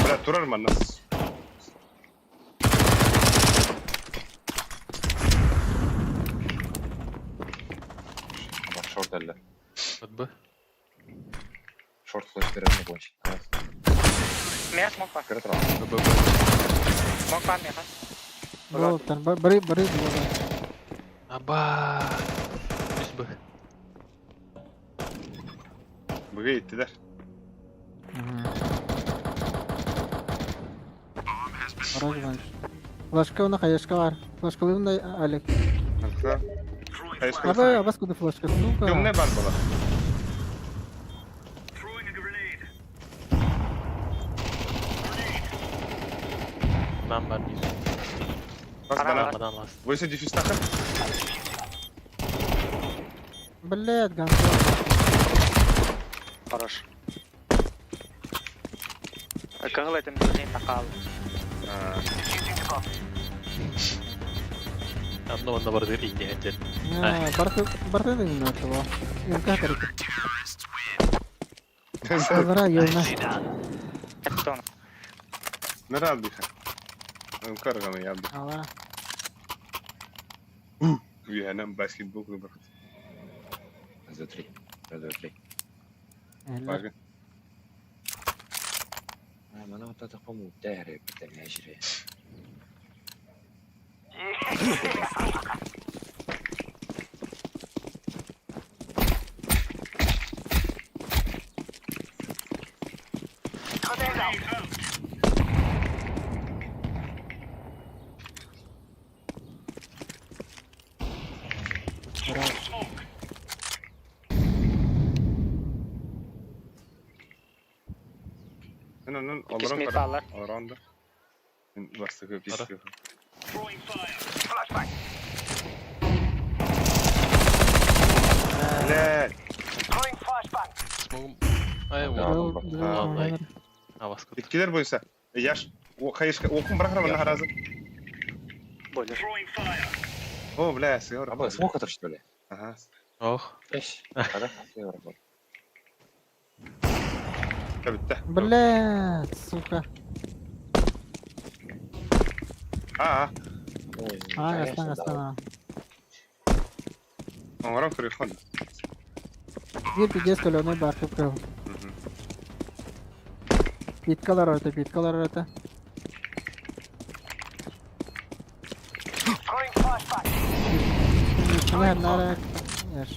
Бля, турар манас. Аба, шорт әлі. Вот бы. Шорт флеш беретін кончик. Мия смок бар. Кірі тұрады. Б, Б, Б. Смок бар мияха. Болуптар, бары, бары, бары. Аба. Үс Б. Быга иттилер. Ораз Флашка уна хаешка бар. Флашкалыйм да Алик. Ага. Хайшка. Аба, абас куда флашка, сука. Темный бар была. Нам бар бир. Бас бана. Банан ласт. 8 дефистаха. Блядь, гандон. Хорош. Кыңыл этим не такал. Одно онно бар дыр инде хәтер. Барты, барты да не начало. Юнка короче. Азра, юна. Тон. Нарадыха. Карганы ябды. Ала. Үйәнәм баскетбол клубы. Раз, два, три. Раз, два, три. Бага. А, мана вот это по-моему, дәрі, бітті, мәжіре. Ну, ну, Икки олорон смит кара. алар. Олорон да. Бастыгы писки. Блядь. Смогум. Ай, Да, вот. бар. Валлай. Авас кут. Иккилер бойса. Яш. О, хайшка. Окум брахра на харазы. Бойлер. О, бля, сыгор. Аба, смок это что ли? Ага. Ох. Эш. Ага, сыгор. Бітті. Блядь, сука. А, Ой, А, конечно, астан, да. астан. а. Оңорон көрүхон. Bir пиздец көлөне барып кыл. Питкалар орта, питкалар орта. Нара, яш.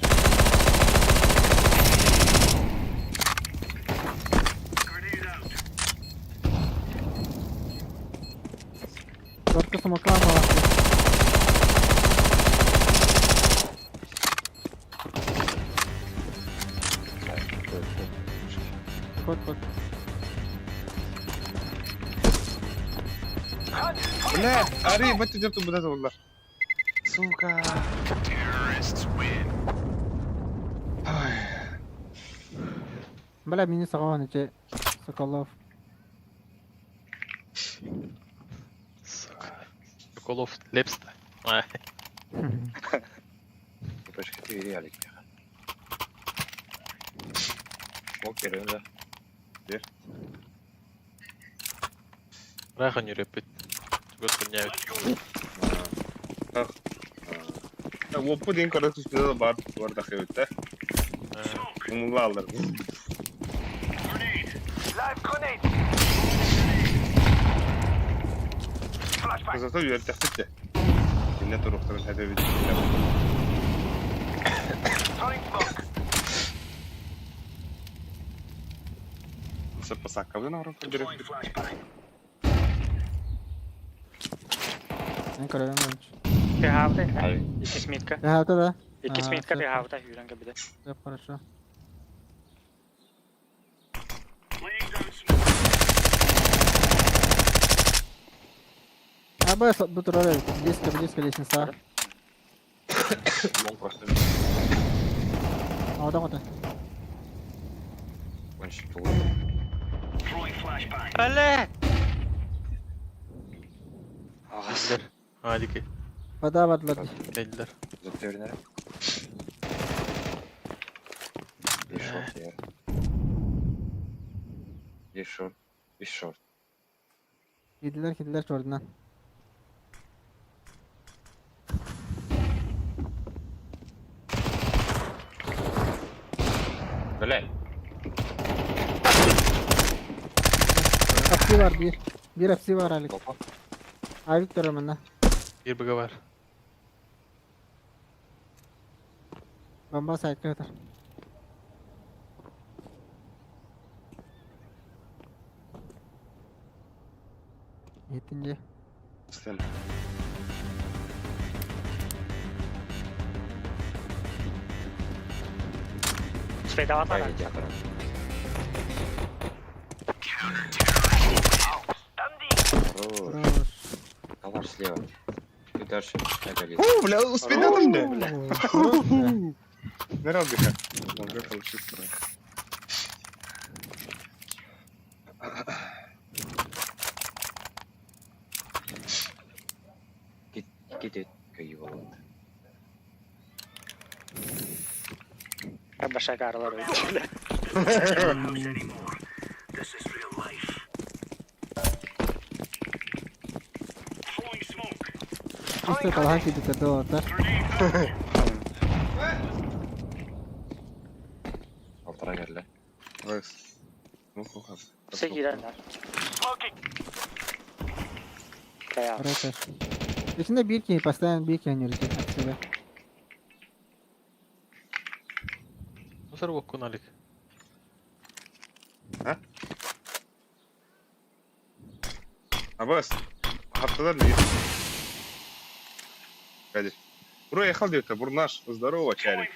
Только смока мала. Ход, ход. Бля, ари, бат идет туда олар. Сука. Ай. Бля, мини саган эти Соколов. Сука. Соколов лепста. Ай. Точка ты реалик. Смок берем, да? Бер. Ыраах өнүрөппүт. Чугас көннөөбүт. Уоппу диэн көрө түспүтэ да баар бардах эбит да. Умуллааллар. Зато үөрдэхпит де. Инне туруктарын хэтэбит. Саппасаккабын оҥорон көрдөрөппүт. Мен көрөбүн короче. Тыаһаабыта Иккис митка. Тыаһаабыта да? Иккис митка тыаһаабыта сүүрэн кэлбитэ. Все хорошо. Аба бу турар эбит. Близко, близко лестница. Лол просто. Оҕото оҕото. Бля! Кэллэр. Аадики. Вода бардылар. Кэллэр. Затвернер. И шорт, я. И шорт. И шорт. Киирдилэр, киирдилэр чуордунан. Бля. Апси бар биир. Биир апси бар Алик. Авик турар манна. Биир быга бар. Бомба сайтка ытар. Иһиттин дии. Истэн. Спайдаватара. Хорош. Калаш слева. Ты дальше. Это лезь. О, бля, успели да? Бля. Не разбиха. Лонга получится. Кит кайволот. Большая карла Чисто талаһан киирбиттэр да уолаттар. Алтара кэллэ. Все киирэннэр. Короче. Итиннэ биир киһи постоянно биир киһи ньүрүтэр отсюда. Мусор боккун Алик. А? Абас. Haftalar bir. Hadi. Buraya yakal diyor Бур наш. Здорово, Чарик.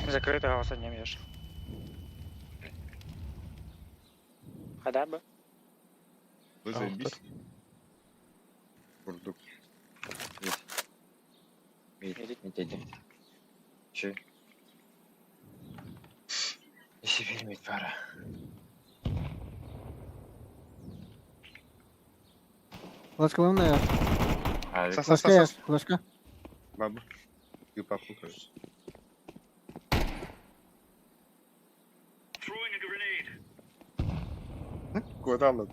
Закрытого не бьешь. Хотя бы. Вы заебись. Бурдук. Мид, мид иди. Че? Если мид пара. Флешка Авик. Флешка есть, флешка. Баба. И папу, короче. Куда надо?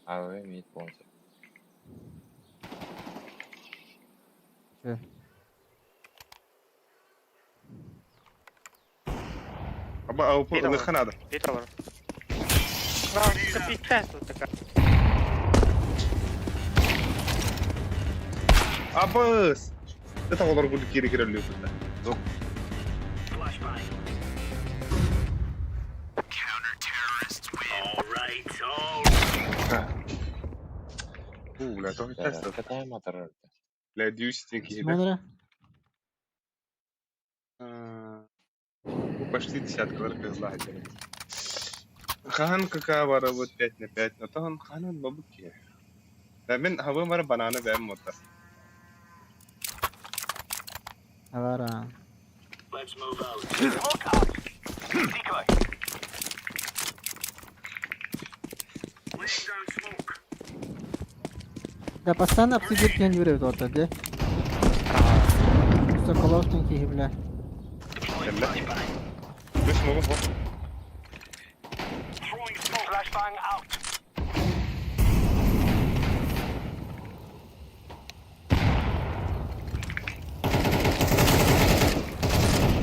АВ мид полностью. Аба, а упор надо. Питер. Капитан такая. Абыс! Это олар буду кири кирелю тут. Звук. У, бля, то Да, Какая мотор? Бля, дьюситин киһи. Смотри. Ну, почти десятка, козла Хахан какая бара вот 5 на 5, но то он ханан бабуки. Да мен хавы мара банана бэм мота. Авара. Да постоянно обсидит киһи ньүрүтэр вот, да? Соколов тенки. киһи, бля. Кэллэ. Үс смогу бу.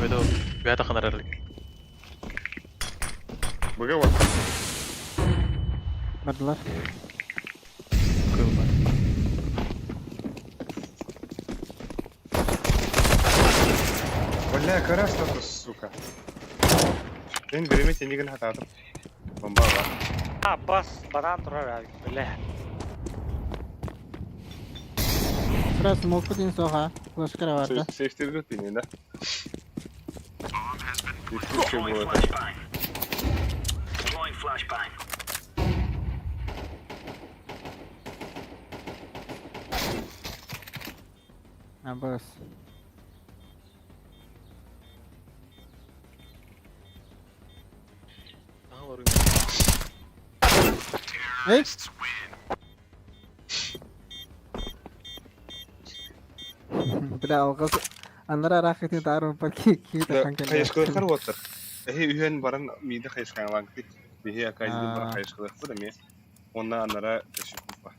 Веду, бэйэтэ ханарарлык. Быга бар. Бардылар. Кылма. Бля, кара что-то, сука. Мен время тенигин хатадым. Бомба бар. А, бас, банан турар, бля. Раз смок один соха. Флешка бар да. Сейфтерді тени, да? Сейфтер было. А, бас. Эй! Бля, алгас аннара рахити дару пар ки ки Да, тахан келе. хайышкылар оттар. Эхи үйен баран миде хайышкан лаңты. Бихи акайдын баран хайышкылар бу да ме. Онна анара кашып ба.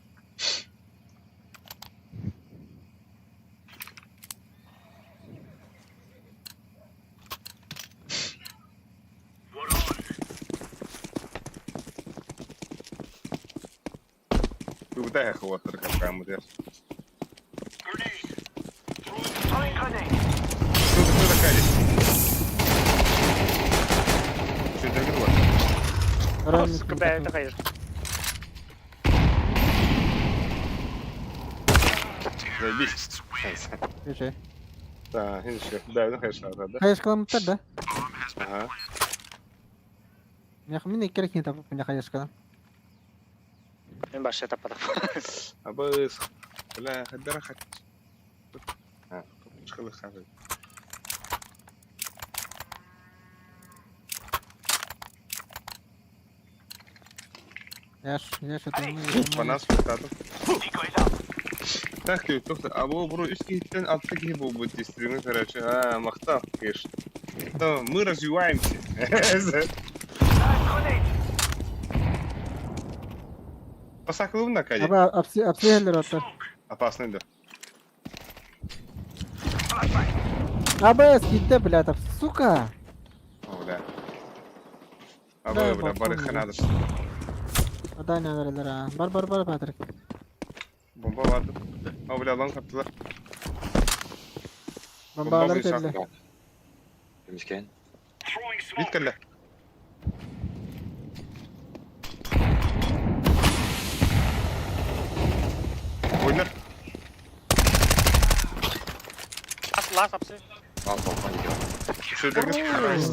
Тугда хватыр капкамы дер. Что такая? Что это было? Сука, бля, это конечно. Заебись. Слушай. Да, еще. Да, ну хорошо, да, да. Хайышкаламыттар да? Ага. Мех мин иккер кин тапып меня хайышкалам. Мен башы таппадым. Абыс. Бля, хадара хат. А, чхалы хады. Яш, яш это мы. По нас фортатов. Так, тоқта, а бұл бұру үш кейттен алты кей бұл будет стримы, короче. А, мақтав, конечно. То мы развиваемся. Посаклы на каде. Аба апси апси хеллер оттар. Опасный, да. АБС китте, бля, там, сука. О, бля. А Да, бля, бары балкон, ханадыш. Адай нәләр, а. Бар бар бар Патрик. Бомба барды. О, бля, лон каптылар. Бомбалар Бомба келді. Кеміскен. Бит кэллэ. Ойнар. Лас, лас, апсы. Ал, балкон идет. Шөдергіз.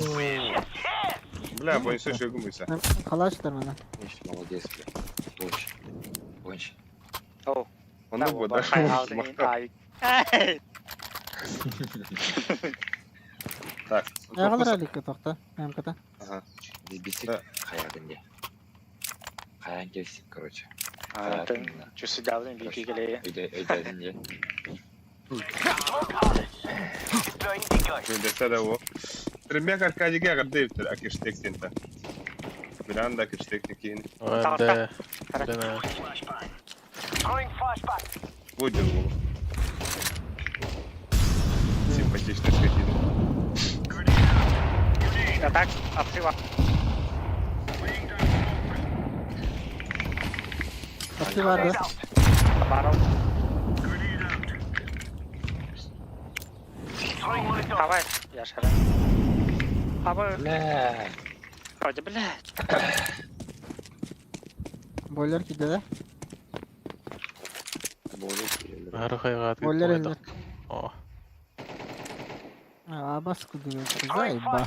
Бля, бойынша шөгім бойса. Қалаштар мана. Молодец, бля. Больше. Больше. О, Онда бу да. Ай. Эй! Так. Яғалар аликка тоқта. МКта. Ага. Бисик Да. хаядын де. Хаян келсик, короче. Чүсү давдын бики келе. Өйдө өйдөдүн де. Десе да о. Трембек Аркадийге агырды акиштектен та. Билан да акиштектен кейін. Да. Да. Будет было. Симпатичная скотина. Атак, апсы Апси бар да. Барыл. Давай, я шара. Аба, Бля. вроде, блядь. Бойлер китте да. Ары хайга Бойлер элдер. О, А, бас куды. Заеба.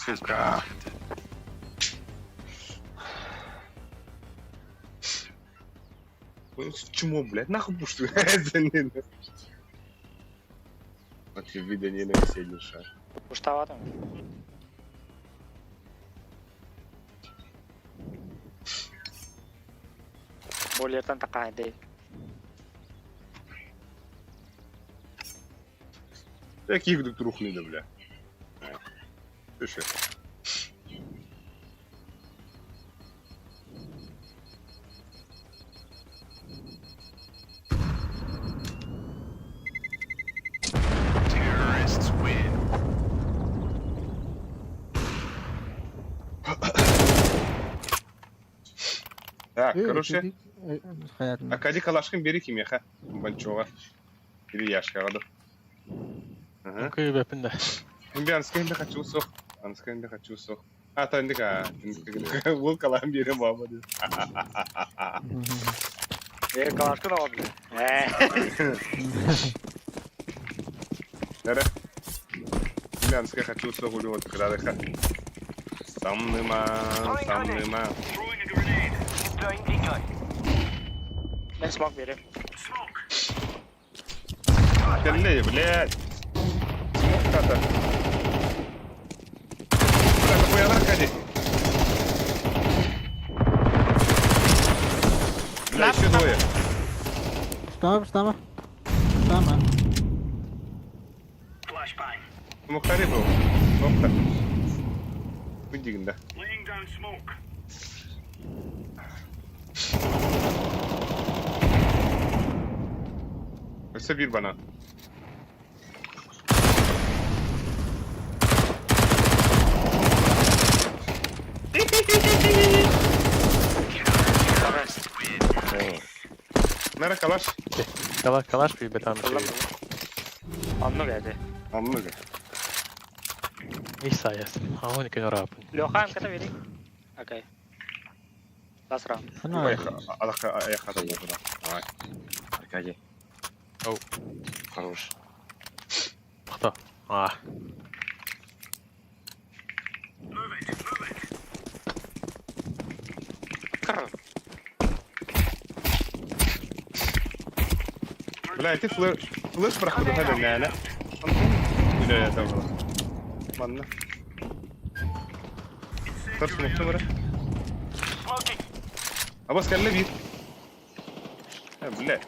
Сука. Ой, Чмо, блядь, нахуй пушту. Очевидно, не на веселье Уштаватым. Бойлертан такай дей. Киһи турухны да, бля. Слушай. Так, короче, Акади калашкын бери кимеха, Банчова. Или Яшка, да. Ага. Окей, бэпин да. Инби анскайын да хочу сох. Анскайын да хочу сох. А, то индика. Ол калам бере баба. Калашкын алды. Дара. Инби анскай хочу сох улю вот крадыха. Самныма, самныма. Мен смок берем. Кэллей, блядь. Смок хата. Бля, какой Аркадий? Бля, еще двое. Штама, штама. Штама. Мухтари был. Мухтар. Күндигин да. Өссө бир банан. Нара калаш. Калаш, калаш bir там şey. Онну бәді. Анны Не саяс. А он не рапын. Леха, МКТ бери. Окей. Last round. Алаха аяха да була. Давай. Аркадий. Оу. Хорош. Кто? А. Бля, ты флеш флеш проходу хада näne. Бля, я там. Манна. Тор смокты бара. Абас кэлле бир. Э, бля.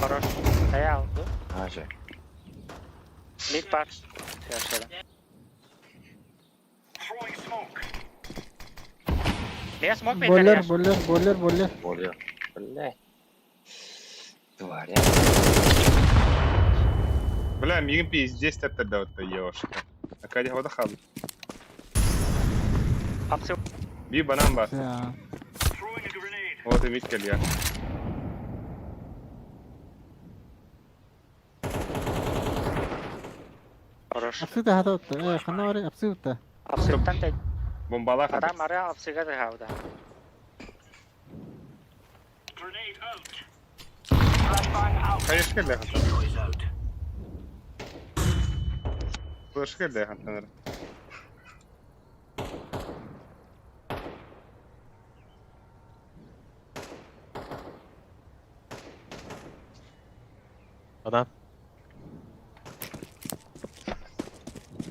Хорош. Хая алды. Ага. Мид бар. Yaşadım. Niye smoke bekler Boller, ya? boller, boller, boller. Более. Бля. Тварь. Бля, мигин пиздец тэптер да вот ёшка. Акади хода хал. Апсы. Би банан бар. Да. Вот и мид кэлья. Хорош. Апсыта хата отта. Э, хана бары апсыта. Апсыттан да Бомбала хата. Адам ара апсыга да хавда. Конечно, кэлле хата. Флеш кэлле хата. Адам.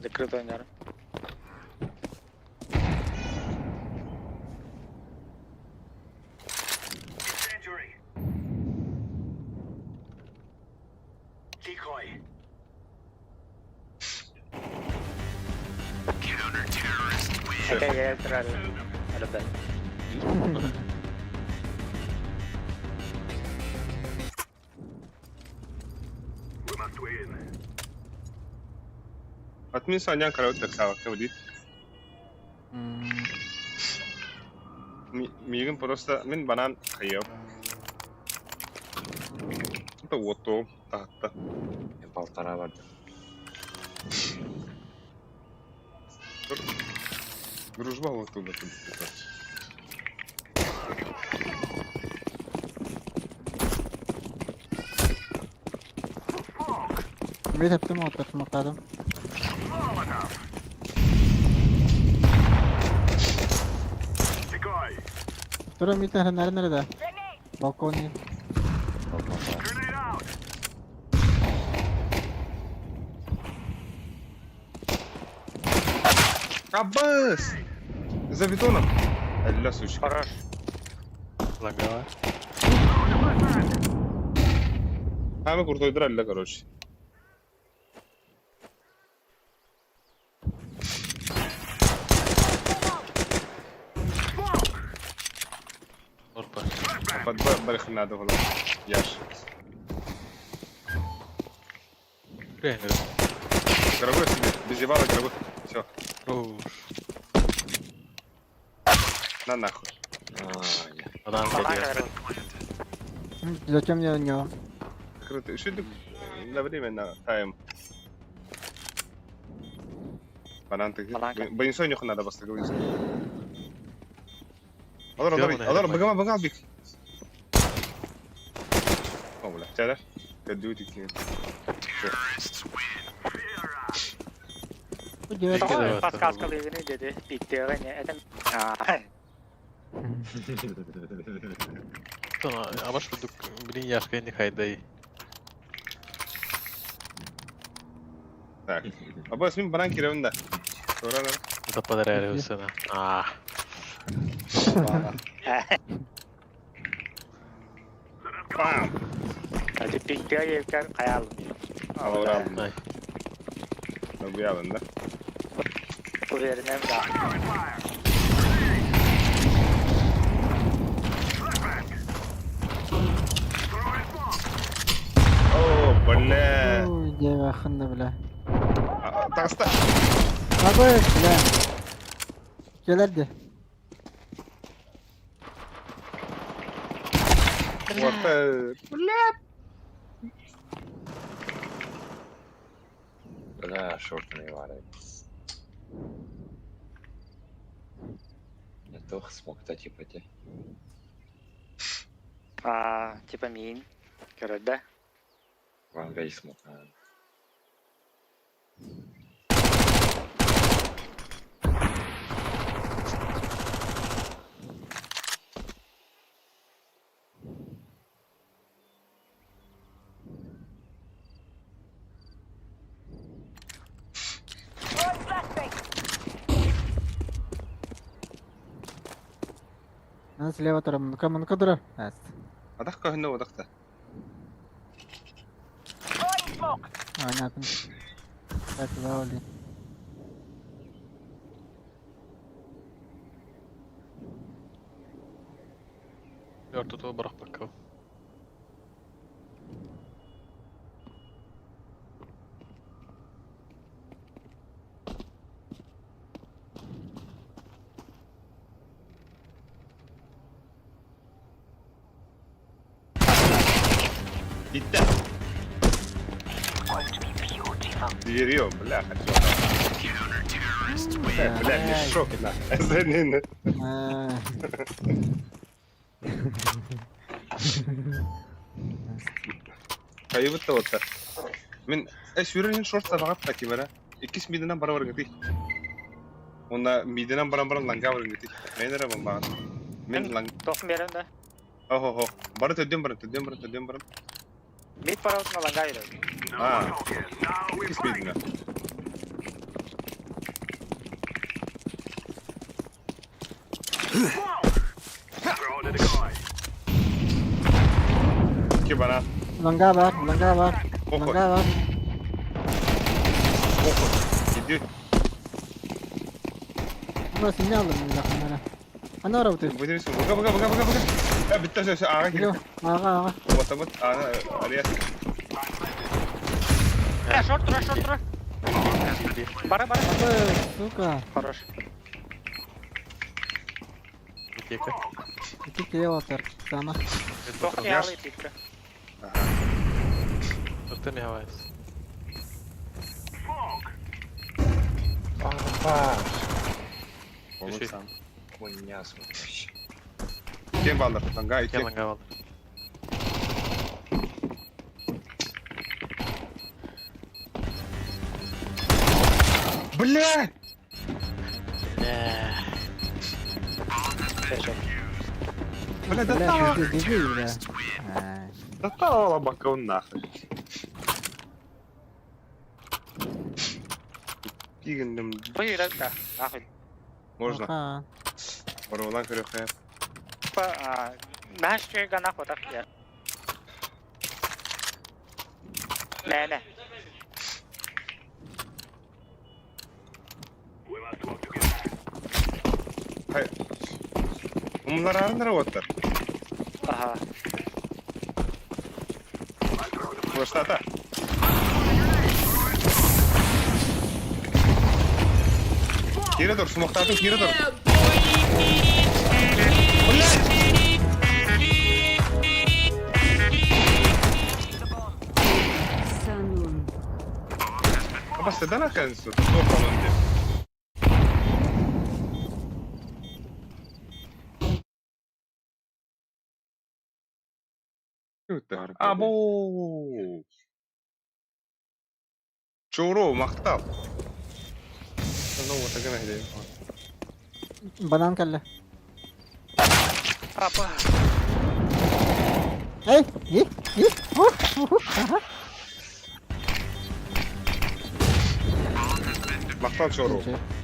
Закрыт ойнар. Окей, я играю. Ребят. Отмин сонян караоке таксава кэвди. Мигин просто мин банан хайып. Это вот то, та-та. Полтора бар. Дружба вот туда. Bir teptim o smokladım. Durun bir tane nerede nerede? Balkon. Аббас! За бетоном. Алля, сучка. Хорош. Лагала. Самый крутой дралля, короче. Орпа. Барых надо было. Яш. Дорогой себе, без ебала дорогой. Все. На нахуй. Зачем мне у него? Круто. Еще на время на тайм. Банан ты. Банисой нюх надо просто говорить. Алар, алар, алар, быгама, быгал бик. О, бля, тяда. Кадю ти. Подсказка лыгны деди. Биттеҕэ не этен. Абаш курдук блин яшка не хайдай. Так. Абас мин банан киребин да. Это подарили сына. А. Бам! Hadi биттеҕэ евкер хаялым. Алар Буялын да. Уверенным да. О, бля. Ой, девахында, бля. Таста. Абы, бля. Келерди. Вот, бля. Бля, шорты варят. Я тоже смог-то типа те. А, типа мин. Короче, да? Вам весь смог. Ана слева турам. Ну-ка, ну-ка, дура. Адах көхнө одахта. Понятно. Так, завали. Ортото барах баккау. Bitti. Veriyor, бля, хочу. Бля, мешок на. Кайыбытта отта. Мен сүрен шорт сабагат та кибара. Иккис мидинен бара бар гити. Онда мидинен баран баран ланга бар гити. Мен эре бомбаган. Мен ланг. Тоқым берем да. Охо хо. Бары төдөн баран, төдөн баран, төдөн баран. Мид барабытына ланга берем. А. Иккис мидинен. Ки бана. Ланга бар, ланга бар. Ланга бар. Охо. Иди. Бу сине алдым мен жақыннара. Ана работает. Выдерись. Бага, бага, бага, бага, бага. Э, битте все, все, ага. Ага, ага. Вот, вот, ага, Алия. Э, шорт тура, шорт тура. Бара, бара. Сука. Хорош. Тихо. Ити келатыр. Сама. Тоқым ялы пикка. Орто не хавайс. сам. Хуйня смотришь. Кем балдар? Ланга, Кем ланга балдар? Бля! Бля, достала! Бля, Достала лобака нахуй. Пигандым. Выиграть, нахуй. Можно. Барулан көрөхэ. Па, наш чөйгө нахуй так я. Мээнэ. Хай. Умлараарынара уоттар. Аха. Флештата. Кире тур, смоктаатын кире тур. Бастыдан акан су, тоқалын деп. Або! Чоро, махтал. Банан кэллэ. Апа. Эй, и, и, ух, ух, аха. Махтал Чоро.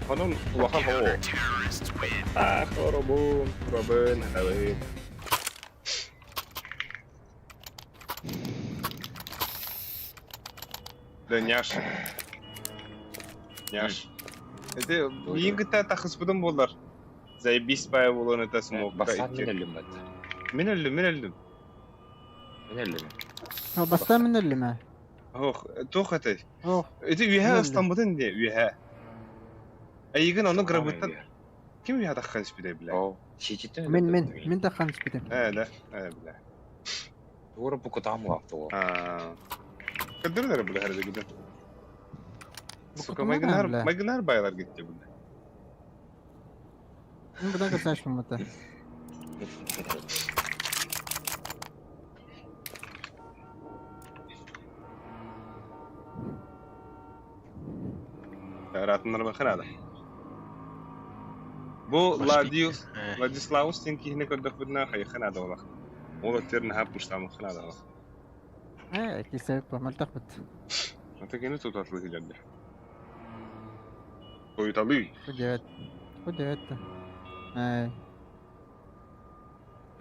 Онон улахан оо. Ах, хоробун, робын, хабын. Да няш. Няш. Это миигин кытта тахыспытым буоллар. Заебись бая буолуон этэ смокка Бастаан икки. мин өллүм бат. Мин өллүм, мин өллүм. Мин өллүм. О, бастаан мин өллүм ээ. Ох, туох этэй? Ох, Ити үөһэ мин өллүм. ыстаммытын дии, үөһэ. Эйигин ону грабыттан ким үөһэ таххан испитэй бля? Оо, сиититтэн Мин, өлбүт мин, мин. мин таххан испитим. Ээ да, ээ бля. Туора бу кутаам улаатты ол. Аа. Көрдөрүлэр бля хэрэг гүдэн. Сука, Букутуман майгынар, бля. майгынар байлар гитте бля. Мин будан касаашпын бута. Ратыннар бахырада. Бу Ладиус, Ладислаус тен киһини көрдөхпүтүнэ хайыххын олах. Ол өттөрүн хаап пуштамыххын олах. Ээ, кисэ мөлтөхпүт. Ата кини тутатлы килерде. Тойталы. Бу девет. Бу девет. Ээ.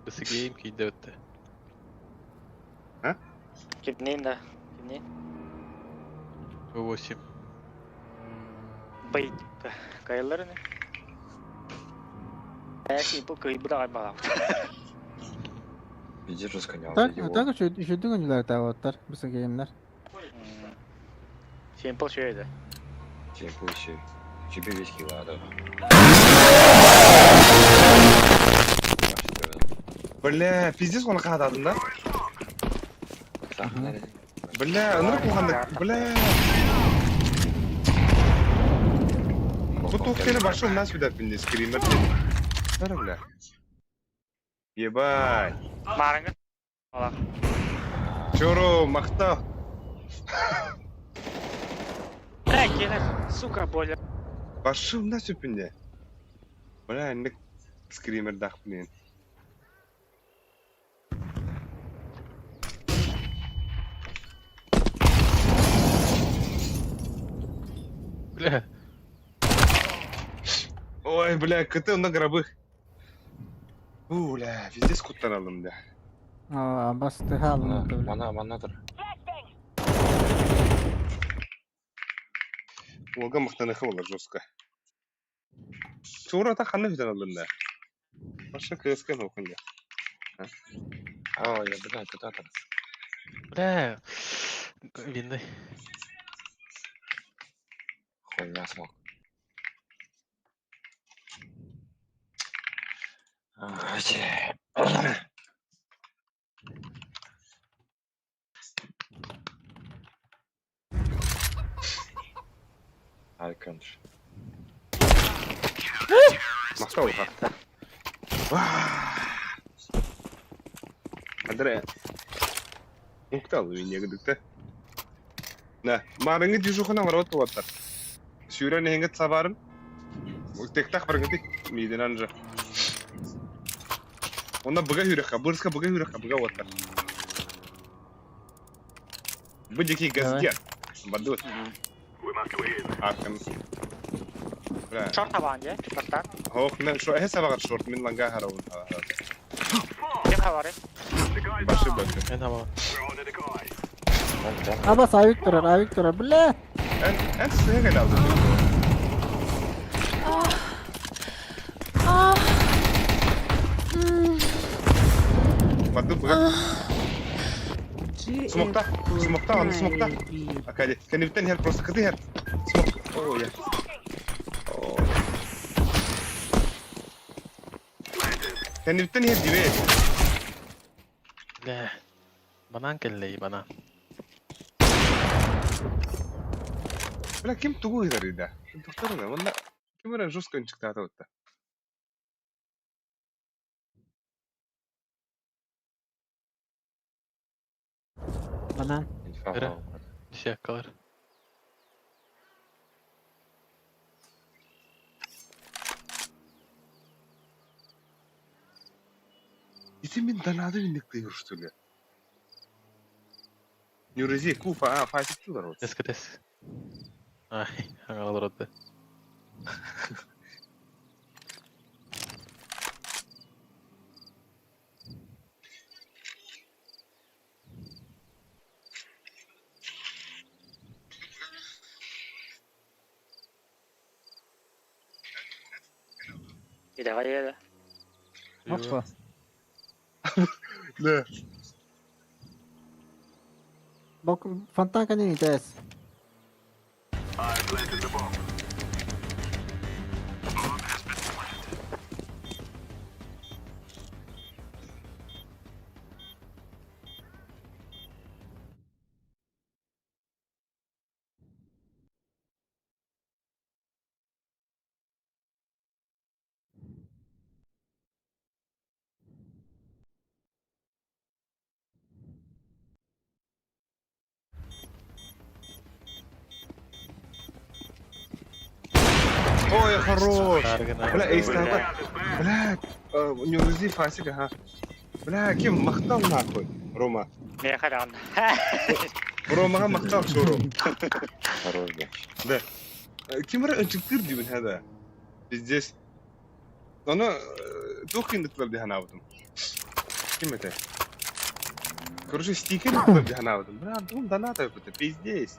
Бысыгейм кийде өтті. А? Кимнин да? Кимнин? 8. Бый. Кайылар не? Э, бу кый бу да бала. Иди разгонял. Так, так үчүдүк өнүлөр таабаттар бысыгеймнер. Симпл шөйдө. Симпл еще. Тебе весь хила, да. Бля, пиздец оны қададың да? Бля, ынырык болғанда, бля. Бу туох башы умнан сүдәп бинде скример деді. Бара бля. Ебать. Марыңы. Ола. Чоро, мақтау. Э, келе, сука, боля. Башы умнан сүпінде. Бля, инник скример дақ блин. Бля. Ой, бля, КТ на гробы. У, бля, пиздец куттан алдым да. Аа, басты хаалын бля. Мана, мана тұр. Олга мақтаныхы олар жестко. Чура та ханы бүтен алдым да. Башы КСК оқын да. А, я, бля, куда там? Бля. Винный. Хуйня смог. Ай, конч. Мақтау ха. Андре. Уктал винегдікті. На, марыңы дюжухына марот болаттар. Сүйрен еңгет сабарын. Тектах барыңы миден анжа. Онда бұға хүрекка, бұрысқа бұға хүрекка, бұға оттар. Бұ дикий газге. Бадут. Аркан. Бля. Шорт табан, же? Бастан. Хох, мен шо эхе сабагар шорт мен ланга хараун. Ким хабары? Башы башы. Мен хабар. Абас авик турар, авик турар, бля! Эн, эн сыһа кэлэ алдын. Барды быга. Смокта, смокта, аны смокта. Акади, кэнибиттэн иһэр просто кыты иһэр. Смок. О, я. О. Кэнибиттэн иһэр дибэ. Бля. Банан кэллэй, банан. Бля, ким тугу ыытарый да? Тохторуна, манна ким эрэ жестко ынчыктаата бытта. Банан. Эрэ. Десяткалар. Ити мин донаты минник что ли? Нюрези, куфа, а, фасик тылар вот. Эскетес. Ай, аҥалар отты. Идэҕэ Опа. Да. Бок фонтанка не ТС. Ой, хорош! Бля, эй, стаба. Бля, Нюрези фасик, ага. Бля, ким махтал нахуй, Рома. Миэхэ даҕаны. Ромаҕа махтал чору. Хорош, да. Да. Ким эрэ ынчыктыыр диибин хада. Пиздец. Ону туох киндиктилэр дии санаабытым. Ким этэ? Короче, стикер дии санаабытым. Бля, дум донат это пиздец.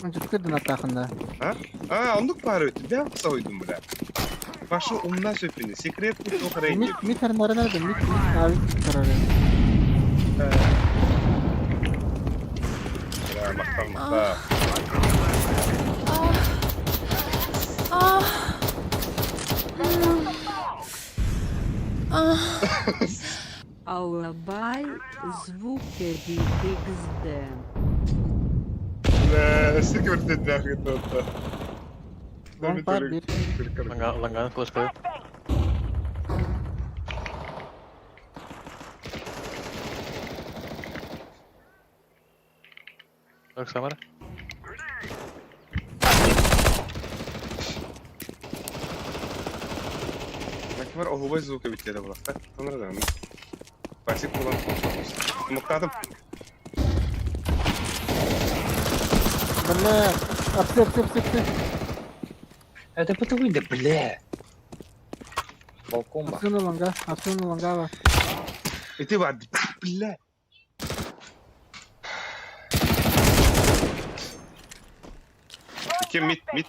Ынчыктыыр донаттаахын да. А? А, оннук баар эбит. Бля, сойдум, бля. Паша умна сөпүнэ. Секрет туох эрэ Мит мит харнарына да мит мит авик турар. Бля, махтал, махтал. Алабай звуки від XD. Бля, өссө кыбыртыйдаах ыытта. Long par bir. Ланган флешка. Так, Самара. Накимар оһуобай звука биттиэтэ булахта. Тонор даҕаны. Пасик булан Муктаатым. Бля, апсы апсы апсы апсы. Это ПТВ, да бля. Балкон ба. Апсыны ланга, апсыны ланга бар. Ити бар, бля. Ким мид, мид.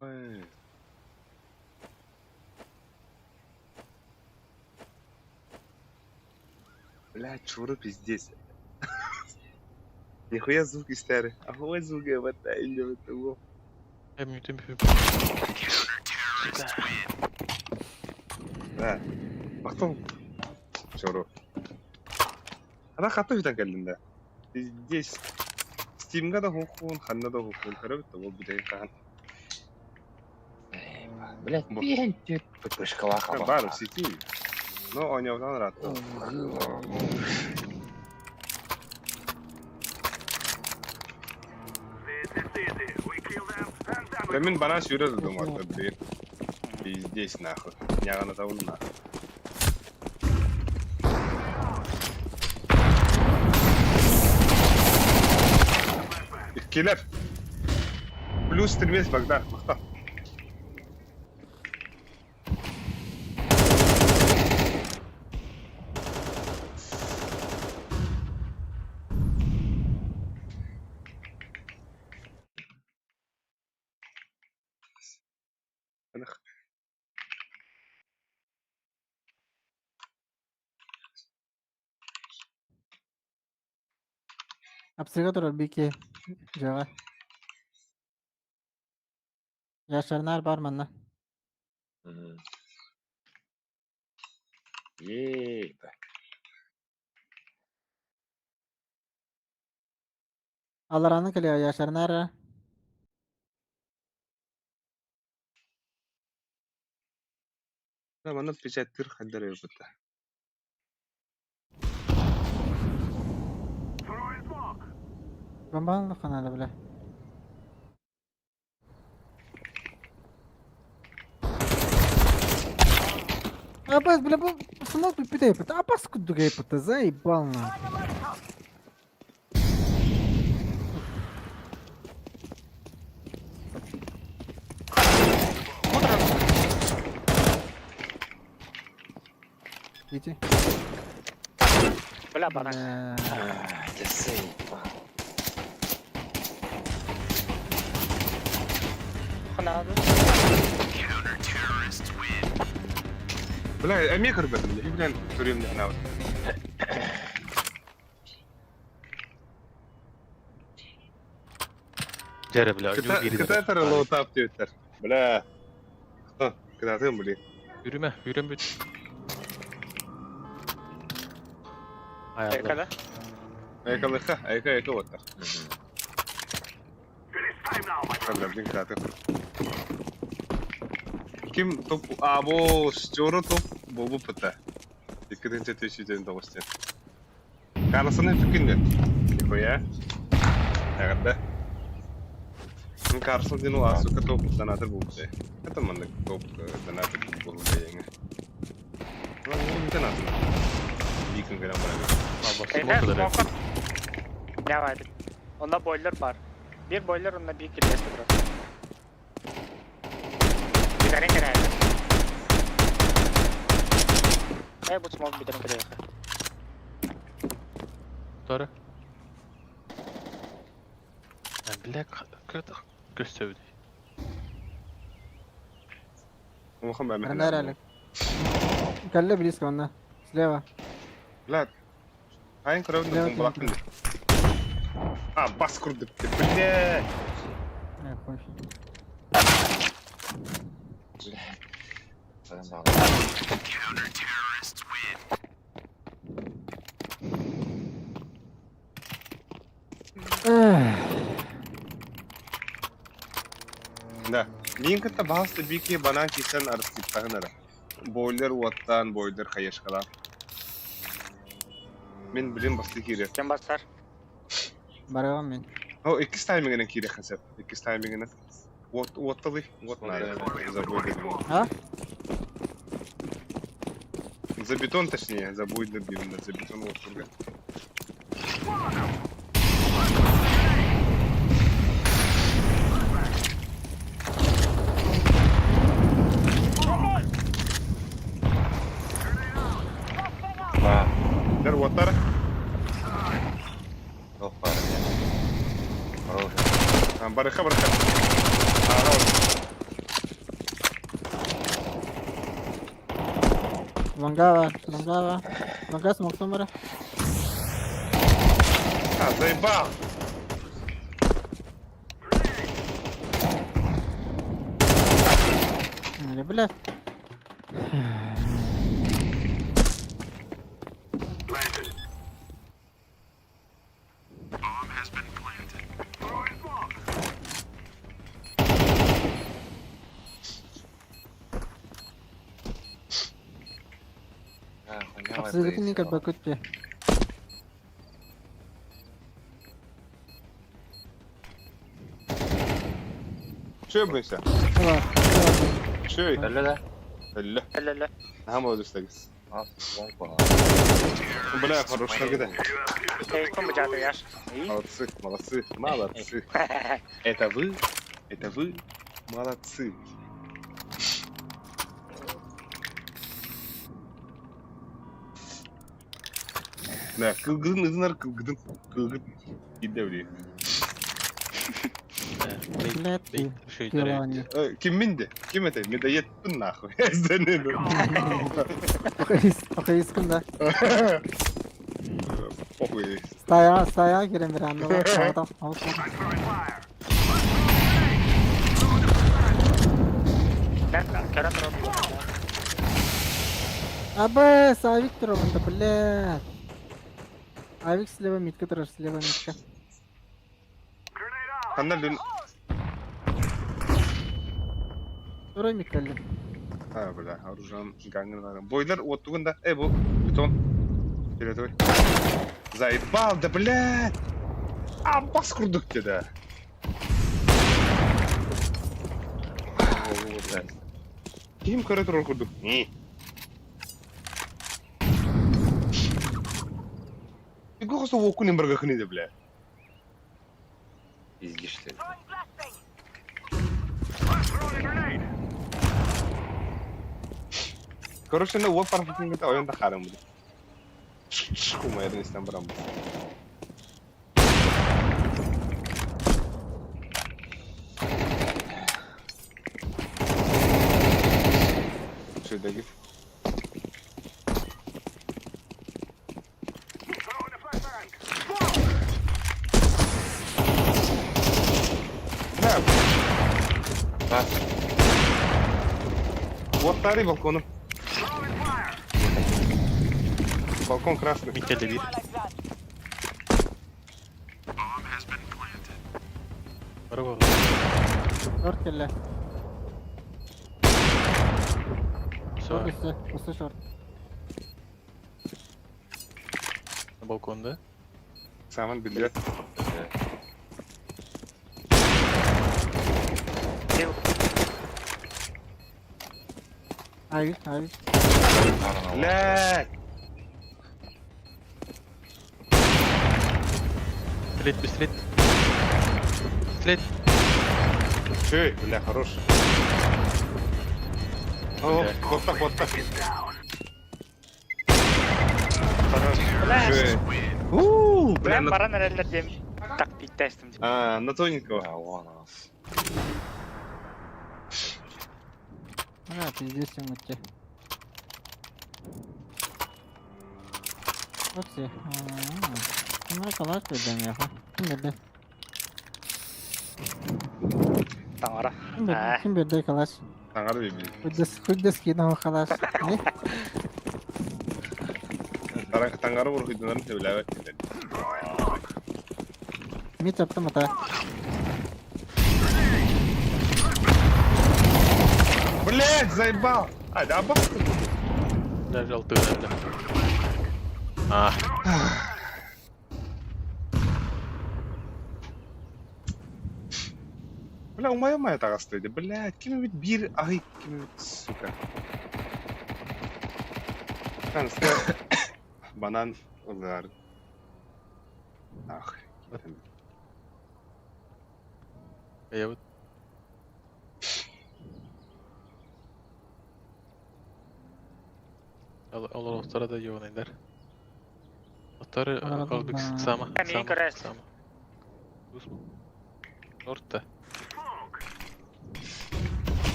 Ой. Бля, чуру пиздец. Нихуя звук истери. Ахуй звук я в это или в это. Я мютим. Да. Потом. Чуру. Ана хатты бүтән кэллин да. Здесь. Стимга да хохун, ханна да хохун. Көрөбүт да ол бүтән хаан. Блядь, пиэн түт ППшкалаха. Бар в сети. Но оонньообутан ыраатта. Да мин банан сүүрэ дудум отто блин. Пиздец нахуй. Ньаҕанатабын нахуй. Иккилэр. Плюс тримес Богдан. Махтал. Апсыга турар бики дьэҕэ. Яшарнар бар манна. Еее. Алараны кэлиэ Яшарнар. Манна печаттыыр хайдар эбит. Бомбаан ханада бля. Абас, бля, бу смог бүппүт Абас курдук эппит, заебал нахуй. Иди. Бля, барак. Бля. Ты заебал. Ханады. Бля, эмиэ көрбөтүм дии. Блин, көрүөм диэн аабыт. Дьэ бля, ойуу киирдэ. Кытаатар лоутап диэбиттэр. Бля. Кытаатыам блин. Үрүмэ, үрэн бүт. Айалла. Экала. Айкалыха, айка айка оттар. Бля, блин, кытаатыам. Ким топ або стёру топ болбу пыта. Иккитинче төсүйден тоғыстен. Карлсоны түккүнден. Нихуя. Ягында. Ну, Карлсон ден ол асука топ донатор болбуты. Это маннык топ донатор болбуты еңе. Ну, ол донатор. Бикін грамм барабы. Эйне, смокер. Давай. Онда бойлер бар. Бир бойлер, онда бир килес турар. Битерин кирәйде. Э, бу смок битерин кирәйде. Тары. Бля, көстөбү. Улахан бәмі. Арнар Калле близко онна. Слева. Бля. Хайын көрөбүн Слева да бомбалап А, бас курдук. Бля. Э, хуй. Эх. Да. Мин кытта баһаста бики банан кисен арыстыттаһын Бойлер уоттан, бойлер хаешкала. Мин билим басты кире. Кем басар? Барыгым мин. О, иккис таймингенен кире хасеп. Иккис таймингенен. Вот, уотталы, вот надо. За бойлер. А? За бетон, точнее, за бойлер именно, за бетон вот курга. Дер уоттар. Ох, парня. А, барыха, барыха. Ага, вот. Лонгава, лонгава. Лонга смок сумара. А, заебал! Или, бля. Абсолютно как бы күтпе. Че бынся? Давай, Че? Өллө да? Өллө. Өллө. Наха молодец Бля, хорош нагда. Эй, кем бужады яш? Молодцы, молодцы, молодцы. Это вы, это вы, молодцы. Да, кылгын ызынар кылгын, кылгын. Иде блин. Блядь, ты. Киммин де? Ким это? Медоедпын нахуй. Охуискын да. Похуй. Стая, стая кирен бир анда. Абы, Савик турабында, блядь. Авик слева митка турар, слева митка. Ханна дүн... Тура миккалли. А, бля, оружием гангрена. Бойлер оттугун да. Эй, бу, бетон. Фиолетовый. Заебал, да, блядь! А, бас курдук да. Ким көрө турар курдук? Не. Игохосо вокунин барга хниде, бля. Пиздишь ли? Короче, ну вот парфюм ойон да харам буде. Кумайрын истен барам. Şurada git. Ne? Да. Вот старый балконом. Балкон красный. Микеле bir. Браво. Шорт келе. Все, Шорт үсті, үсті шорт. на балконда. Саман билет. Авик, авик. Блядь. Стрелять, быстрее. Стрелять. Чей, бля, хорош. О, вот так, вот так. Чей. Ууу, бля, на... Баран эрэллэр диэн тактиктаастым. А, на тоненького. А, вон нас. А, пиздец им идти. Вот все. Ну, калаш бердем я. Ким берди? Таҥара. Ким берди? Ким берди калаш? Таңар бейбili. Худдес, худдес кино калаш. Не? Таңары урхуйдунарын сөйләбәт. Ми таптым ата. Блядь, заебал. А, да, бах. Даже алты да. А, Бля, умая-мая тагастыйды. Блядь, ким бит бир ай, ким бит, сука. Канста банан ылар. Ах. я вот. Олар остара да йонайдар. Остары Олар калбик да. сама. Камин Сама. көрәс. Сама. Нортта.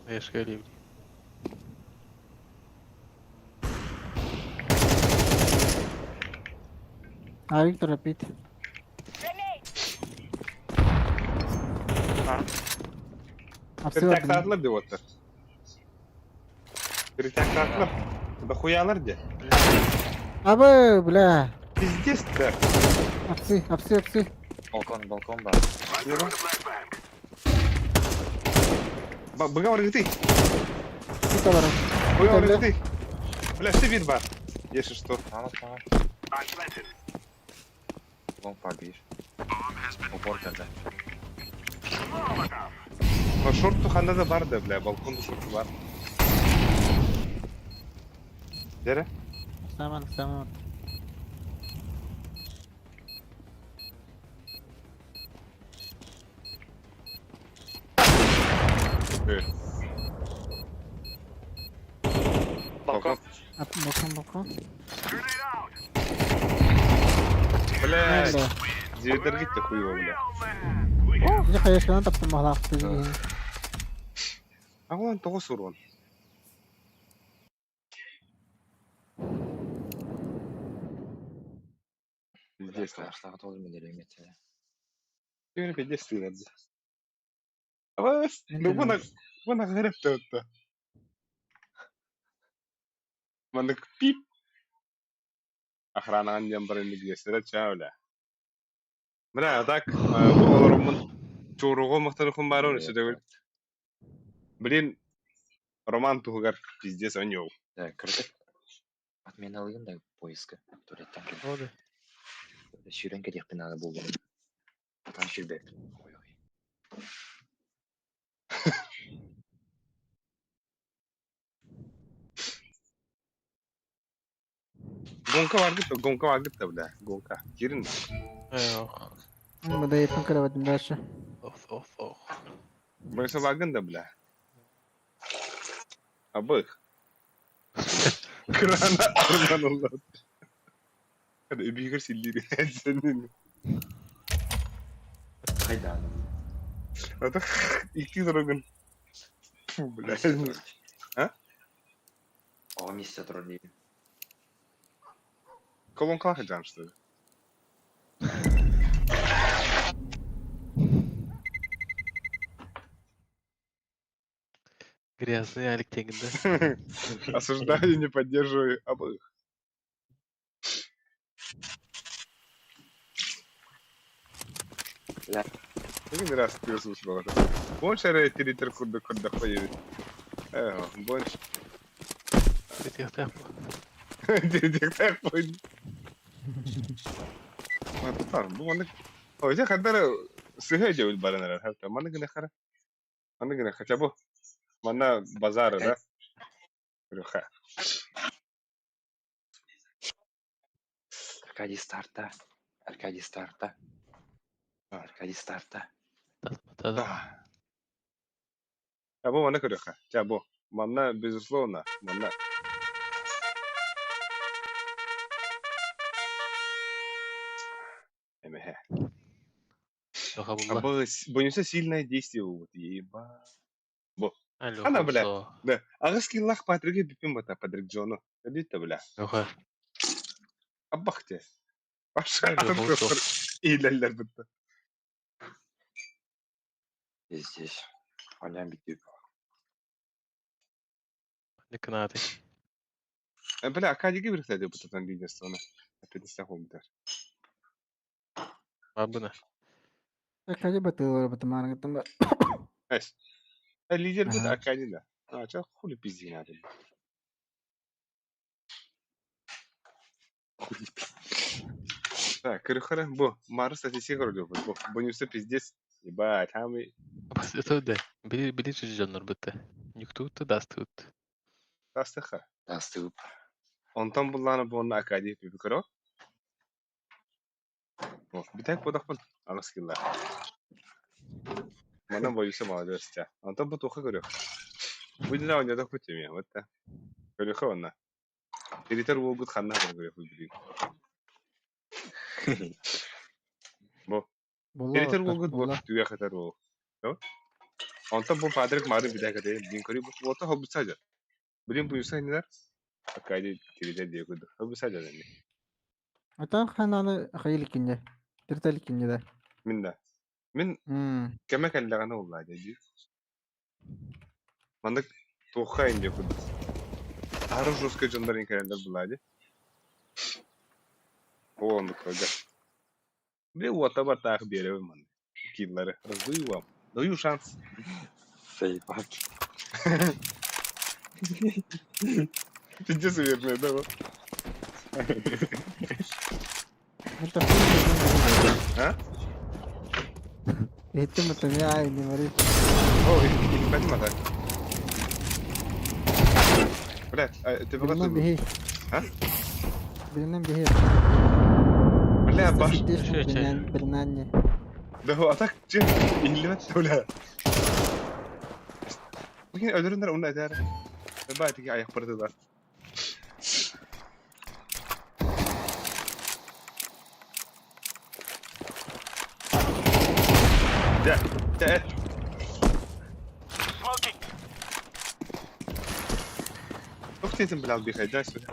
Эшке ливни. Авик торопит. Перетак татлар деп отыр. Перетак татлар. Да хуялар де. Абы, бля. Пиздец да. Апсы, апсы, апсы. Балкон, балкон, да. Быга бар гыты. Кит аларым. Быга бар гыты. Бля, все бир бар. Если что. Ана, ана. Лонг побишь. Упор когда. Но шортту ханда да бар да, бля, балконда шорту бар. Дере? Саман, саман. Э. Балкон. Ап, балкон, балкон. Блядь. Бля. Зивердэргит да хуево, бля. Дьэ хаешканан таптым баһылаахтыы киһини. Аҕалан тоҕо суруон? Пиздец. Теперь пиздец ты Абас, ну вон вон агырып Маннык пип. Охранаҕын диэн баран илгиэстэрэ чаа бля. Бля, а так бу олороммун чууругу махтаныкпын баар өссө төгүл. Блин, роман туһугар пиздец оньоу. Да, короче, отмена ылыгын да поиска туалеттан кэлэн. Сүүрэн кэлиэхпин наада буоллум. Атан сүүрбэппин. Ой ой. Гонка баргыт гонка баргыт да бля, гонка. Кирин. Мадайыппын көрөбөтүм дальше. Ох, ох, ох. Бойса баргын да бля. Абых. Крана арман оллар. Үбүгэр силлиир сенин. Хайда. Ата икки дорогун. Фу, бля. А? Оҕо миэстэ турар диибин. Колонкалаах дьаам что ли? Грязный Алик тегінде. Осуждаю, не поддерживаю обоих. Бля. Один раз ты слушал это. Больше рейтеритер курда курда хуеви. Э, больше. Тиритиэхтээх буолла. Матар, бу маннык. Ой, дьэ хардары сыһа дьэбил баран эрэр. Хата, маннык гына хара. Маннык гына хотя бы манна базары, да? Рюха. Аркадий старта. Аркадий старта. Аркадий старта. Да. А бу манна көрүөххэ. Ча бу. Манна, безусловно, манна. Эмэһэ. Була. Бу бонуса сильное действие вот еба. Бу. Алло, Ана, бля. Да. Аҕыс киллах Патригы бүппүн бата Патрик Джону. Өдүттэ, бля. Оха. Аббахте. Баша Алло, атын болсо. көстөр иилэллэр бытта. Здесь. Онян бүтүп. Никнаты. Бля, Аркадийга бирихтэ депутаттан лидерствоны. Опять хомутар. Бабына. Аркадий батылар батымаарыгыттан ба. Эс. Лидер будет Ага. Аркадий, да. А, чё хули пизди надо. Хули пизди. Так, көрөхөрө бу Мары статистика көрдө бу. Бонуса пиздец. Ебать, хамы Бас это да. Били били жоннор бытты. Никтут дастут. тастыха. Тастып. Онтон булланы буонна Аркадий пипикоро. О, битек бодохпун. Аҕыс килла. Манан боюса молодец тя. Онтон бу туха көрүөх. Бу дина ойнодох бу теме, вот та. Көрүөхэ онна. Теритер уолгут ханна көрүөх билигин. Бу. Була Теритер оттор, уолгут бу була. түгэх этэр уол. Онтон бу Патрик мары битек этэ. Дин көрү бу уота хобуса жа. Билин буюса инилер. Аркадий теритер диye көрдү. Хобуса жа дени. Атан хананы хайыл кинде. Тиртел кинде да. Мин да. Мин М. кеме кэллэҕинэ уллаа дии. Маннык туохха инде курдук. Ары жестко дьоннор кэлэллэр булаа дии. О, оннук көргө. Били уота бартаах биэрэбин манна. Киллары. Раздаю вам. Даю шанс. Заебать. Пиздец уверенный, да? вот? Это хуй А? Это мы там я не говори. О, и понимаю так. Блядь, а ты Билинен была биһи. А? Билинен биһи. Бля, баш. Билинен билинен. Да, а так, че, иһиллибэт, бля. Билин өлөрүннэр уна этээр. Бай тиги аяк бардылар. Дьэ, дьэ. Туох диэтин бля албихайда сүрэ.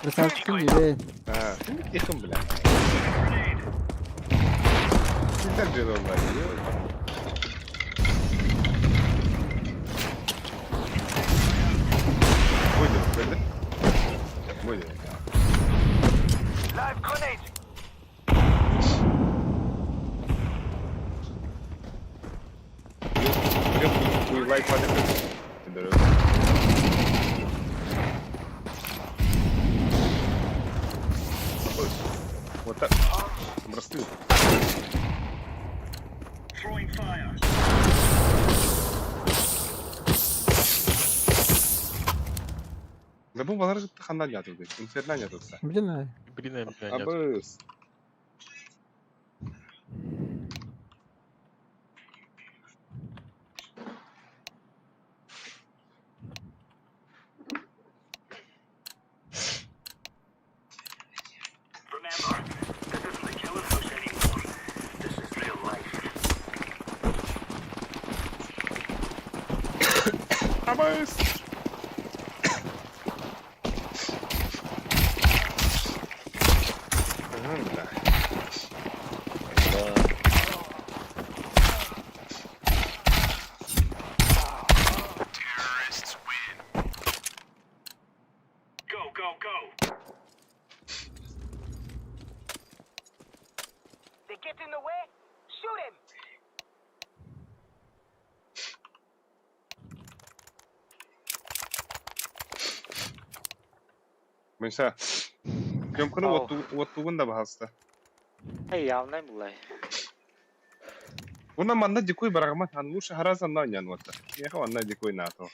Красавчикын диибин. Аа, тихым бля. Ситер дьылаллар. Будет, будет. Будет. Вот так. Бырастыы. Да бу балар ханна нятылды. Инферно нятылса. Блин, Блин, бля, нет. Абыс. Абыс. Ага, бля. Mesela Gömkünü Ау. оттугун да баһаста. Эй, явно булай. Уна манна дикой барагмат хан лучше хараза на нян вот. Я манна дикой на то.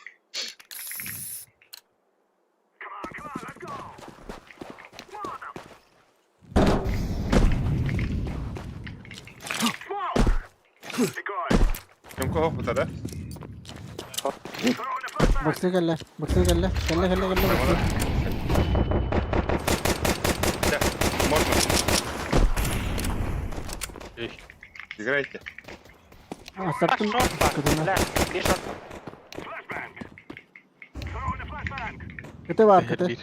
Gömkü hop да? Баксы кэллэ, баксы кэллэ, кэллэ кэллэ кэллэ баксы. Да, можно. Эй. Играйте. А, саптым. Шорт, бля, бир шорт. КТ бар, КТ. Bir.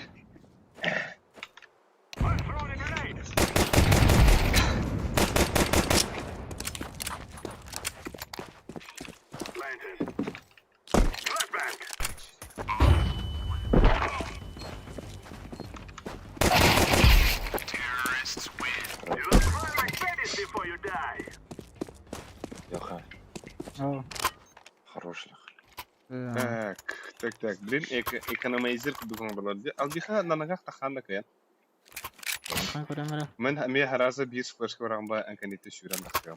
Леха, О, хорош, Леха. да. Так, так, так. Блин, экономайзер кудуган балар. Албиха нанагах таханна каян. Хан көрөм эрэ. Мен ме хараза бир флешка барамба анканите шүрен тахтыгам.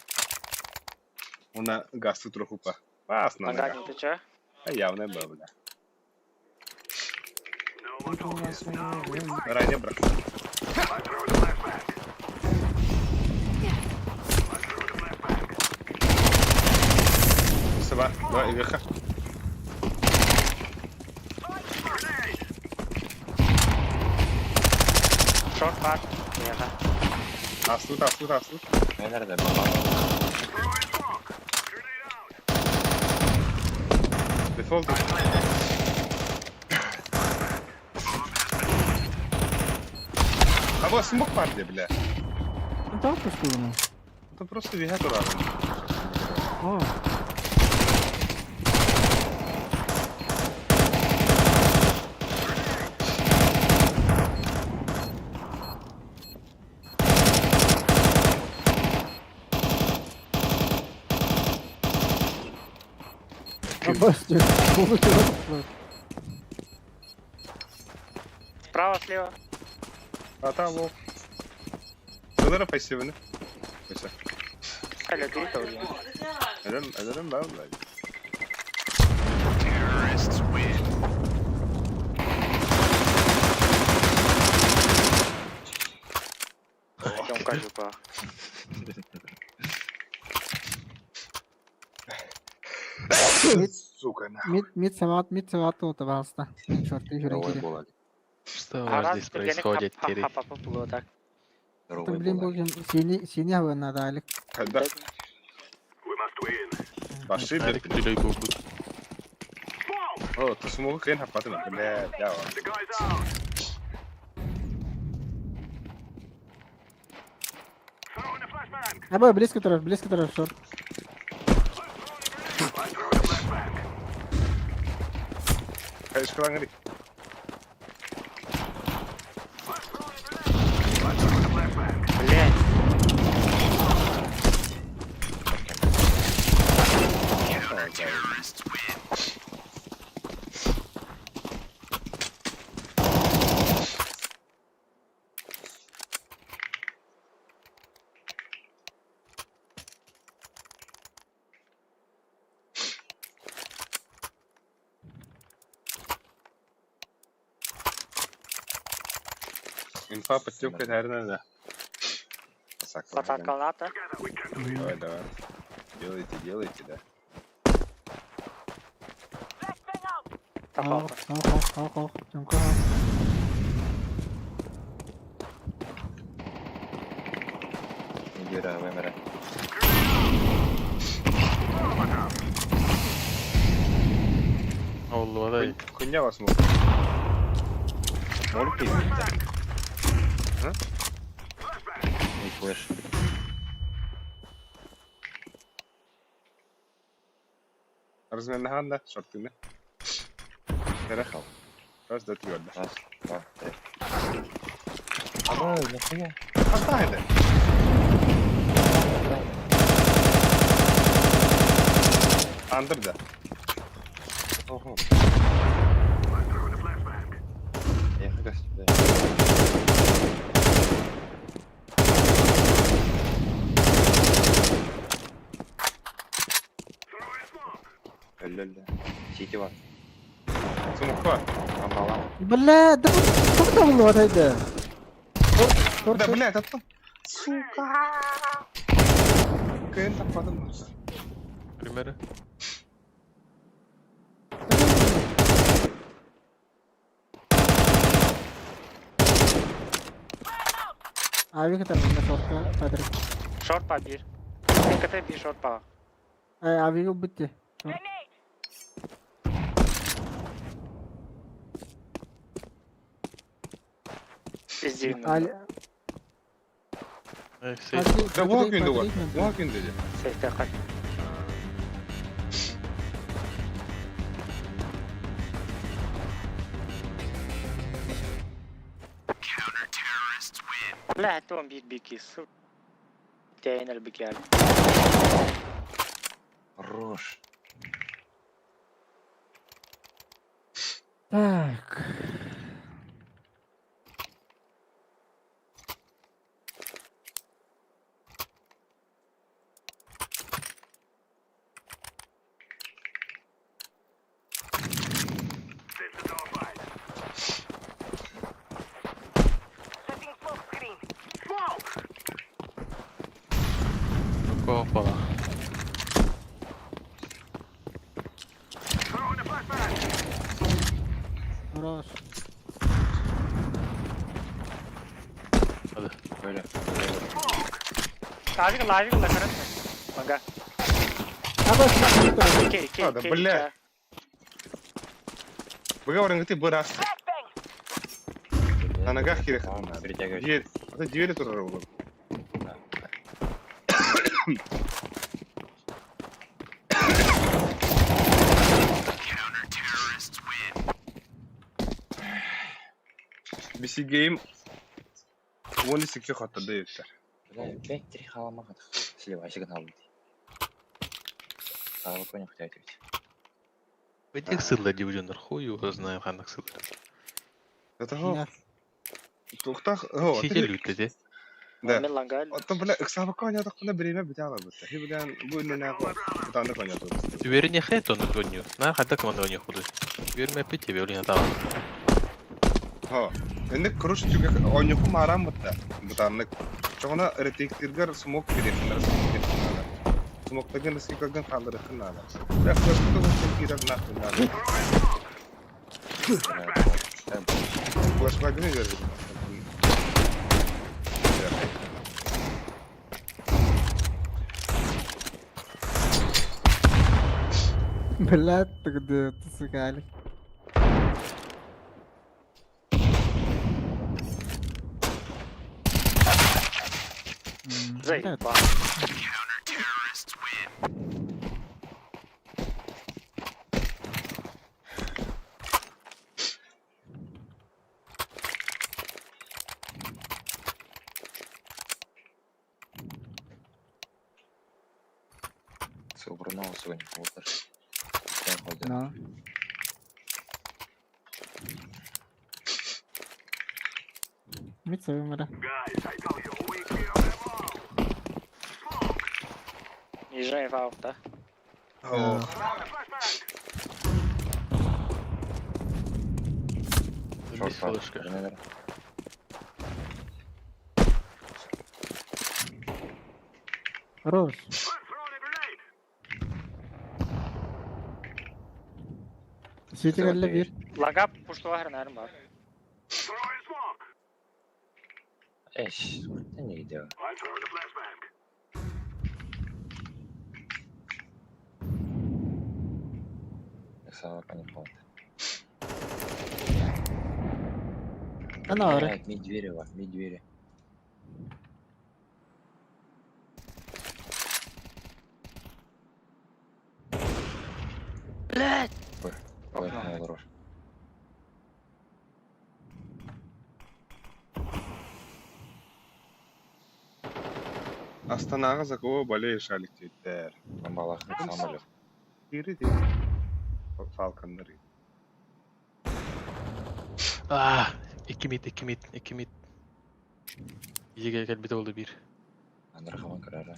Уна гасту трохупа. Бас нанага. Ага, не ты че? А явно был, бля. Ранее брак. Саба, два играха. Шорт бар. Леха. Аслут, аслут, аслут. Наверное, баба. Дефолт. А вот смог парди, бля. Ну так пустую. Это просто вегатура. О, Абас, Справа, слева. А там лол. Сылара пассивны. Все. Аля, дурта уже. Эдем, эдем, да, блядь. Идем кажу по. Сука, нахуй. Мид, мид сабат, мид сабат вот, пожалуйста. Черт, ты Ой, журен була. Что у вас здесь происходит, Терри? Так. Здоровый Блин, буолар. бу синий синий хабы надо, Алик. Когда? Пошли, Алик блядь. түлей буолбут. О, ты смог хрен хапатын, бля, я. Аба, близко турар, шорт. Хайышкалан гри. Блядь. Инфа подтёпка, наверное, да. Сатакалата. Давай, давай. Делайте, делайте, да. Ох, ох, ох, ох, ох, Тёмка, ох. Индира, вымера. Оллуа да. Хуйня вас мог. Молики? А? Не флеш. Разменахан да, шортыны. Хорошо. Раз, два, три, одна. Раз, два, три. Ага, нахуя? А да, это. Андер, да. Ого. Я хочу сюда. Ля-ля. Сити бар. Сумуква. Амбала. Бля, да вот как там было это? Да, блядь, это... Сука! Кэн там падал. Примеры. Авик это на шортка, Патрик. Шорт па бир. КТ бир шорт па. Авик убытте. Пиздин. Али... Эй, Да вон күндө бар. Вон күндө де. Сейфте кай. Бля, это он бит бики, сука. Тейнер бики. Хорош. Так. Опа. Хорош. Hadi. Böyle. Лажик, лажик, лакарат. Мага. Аба, шорт. Ки, ки, А, да, ки. бля. Выговорим, ты бы раз. На ногах кирих. Перетягивай. Дверь. Это двери тоже работают. BC Game 12 хатта дейттер. Бля, 5-3 халамага. Слева, сигнал. Сағалы понял, хотя ведь. Этих сыллар дивизионер хуй его знает, ханнык сыллар. Это го. Тухтах, го. Сидели лүтте Да. Мен лангаль. Оттон бля, ыксабакка ойнадахпына бириэмэ бүтэ аҕалбыттар. Хи билэн бу иннинэ бутааннык ойнатыбыт. Түбэрин яхэ тонны гоню. На хадда команда гоню худу. Түбэр мэппи тебе олин атаҕа. Хо. Энник короче түгэ ойньоху мааран бутта. Бутааннык. Чоҕуна ретейктиргэр смок бириэхиннэр смок бириэхиннэр. Смоктагын рискикагын хаалларыххын наада. Бля, флешка тугун киирэр нахуй наада. Флешбагын үөрбүт. Блядь, ты где ты, сука, Алик? Заебал. Собрано сегодня вот. Ну. Митсовымара. Езжай в авто. Без флешка. Хорош. Светигерле bir. Лагап пуштуға хренарым бар. Эш, ты не идеал. Сава не помню. Ана ары. Блядь, ми двери, ва, ми двери. Блядь! Ой, хорош. Астанаға за кого болеешь, Алик Твиттер? Балах, самолет. Кири Фалконнар. А, 2 mid, 2 mid, 2 mid. Иге келбит oldu bir. Андрахаман карара.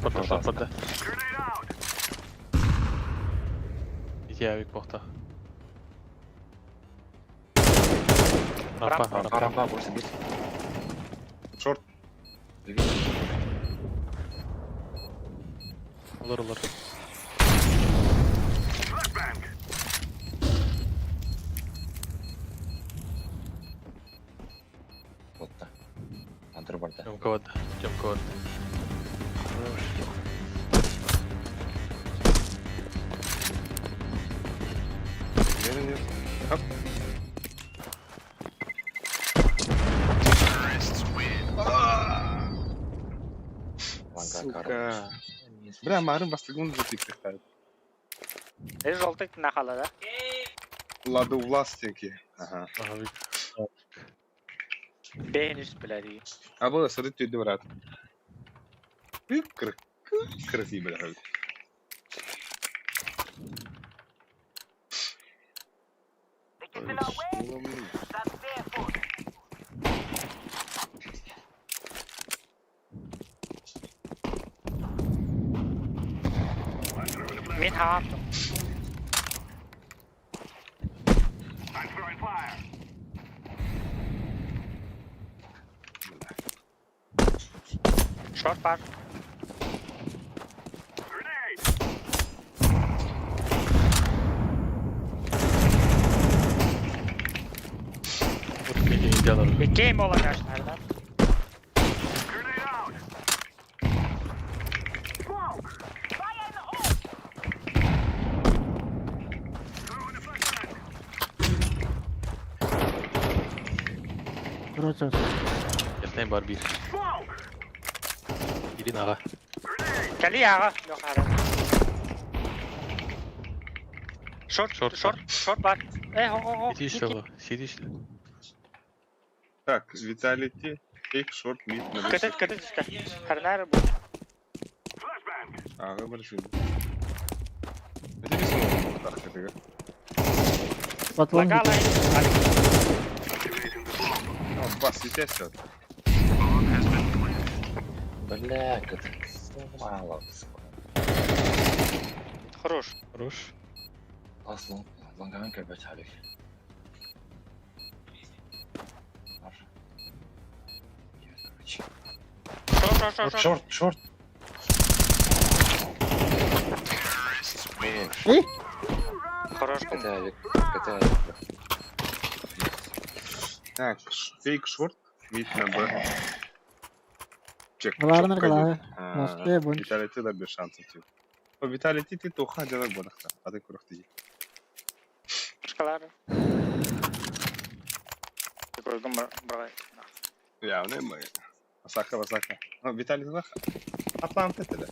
Short short short Ити авик бохта. Рампа, Рампа, рампа. рампа, больше бить. Шорт. Olur olur. Вот так. Андр барда. Жомка барда. Жомка барда. Хоп. Сука. Бля, марын бастыгын затикті. Э, желтый нахала, да? Ладу властики. Ага. Бейнис, блядь. А было сыры түйді, брат. Красиво, блядь. Мид хаптым. Шорт бар. Иккей мола кашнардан. Короче, Ертең бар bir. Ирин аға. Кали аға. Yok ара. Шорт, шорт, шорт, шорт бар. Эй, хо, хо, хо. Сиди еще, сиди еще. Так, Виталити, тейк шорт мид на Кытыт, кытыт, кытыт. Харнар бу. Ага, большой. Это не снова так, это Патлон. Лагала. Бас, естественно. Бля, как мало. Хорош. Хорош. Аслан, ланган кабет алик. Шорт, шорт, шорт. Шорт, шорт. Эй! Хорош. КТ авик, КТ авик. Так, фейк шорт, мид на Б. Чек, Главное, чётко главное. А, Москве больше. Виталити да без шансов типа. По Виталити ты туха делай бодахта. А ты курах ты. Шкалар. Такой гумор брай. Явно мы. Осака, Осака. Ну, Виталий Лаха. Атланта это да.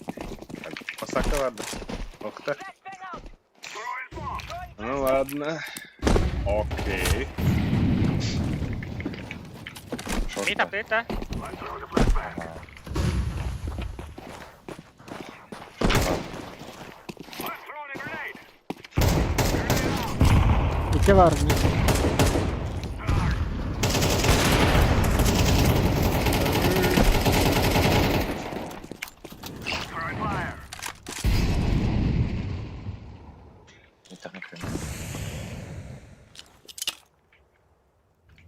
Осака, ладно. Ох ты. Ну ладно. Окей. Мита, плита. Икки бар.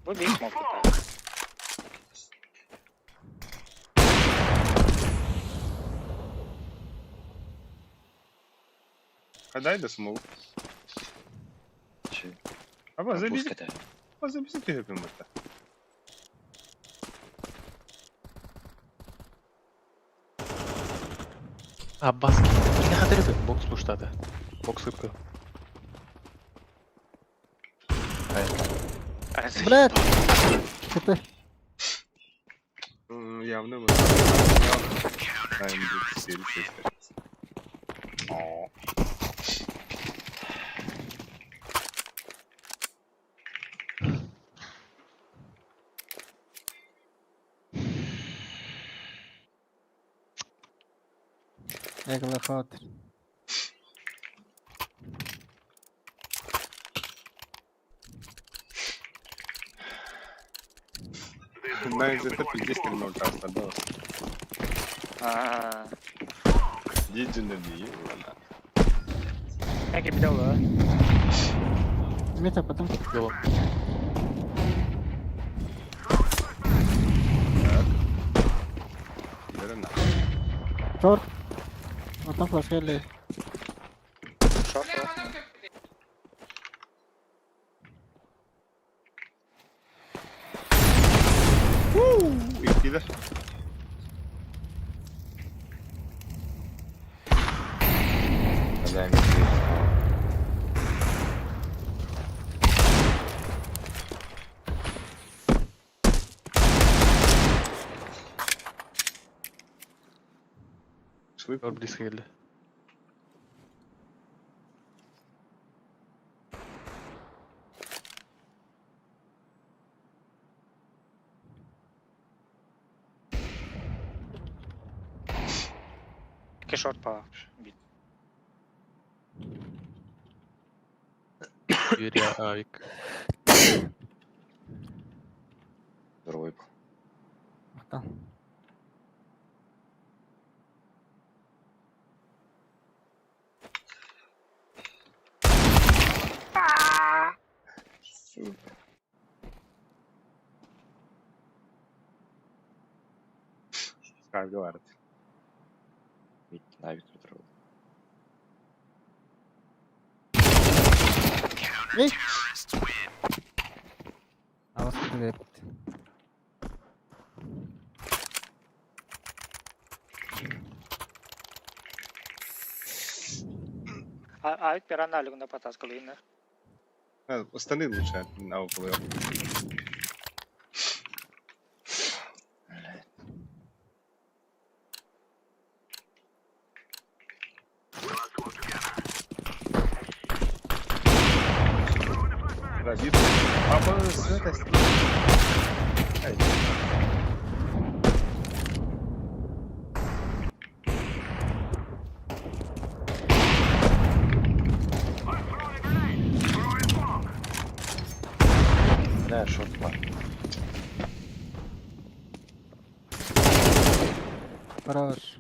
Бу бик смок тута. А дай да смол. Аба, забези. А забези ты это. А, баски. Не хатыры бокс пуштады. Бокс ыпкы. Блядь! Это... Явно мы. О. Эгла хатыр. На это пиздец 3-0 осталось. А. Диджи на Как я видел, Мита, потом. Йо. Шорт. Потом флешкели. Шорт. Иккиде. Шлык. Близко келди. Ки шорт па. Юрий Авик. Здоровый. Там. Как говорят. Навик здоровый. Эй! А вас привет. Авик пирана лигна потаскал ина. Остальные лучше на уплыл. Пробит. Папа, света. Ай. Да, шорт бар. Хорош.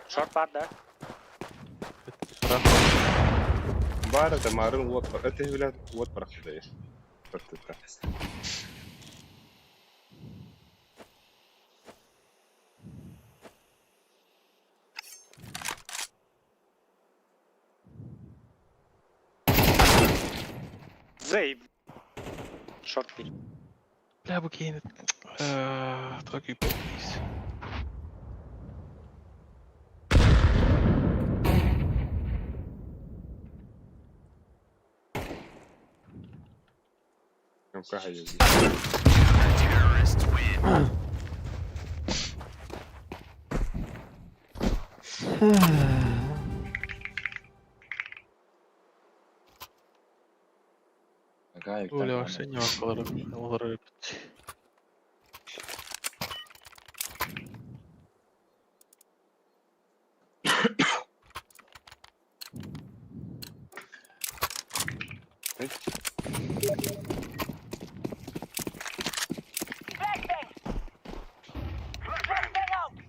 Шорт бар, да? Баар этэ марын уот это билэ уот барахсыдай. Тартыта. Заеб. Шорт бир. Бля, бу киһини тоҕо күүппэт Оля вообще не олорор эбит.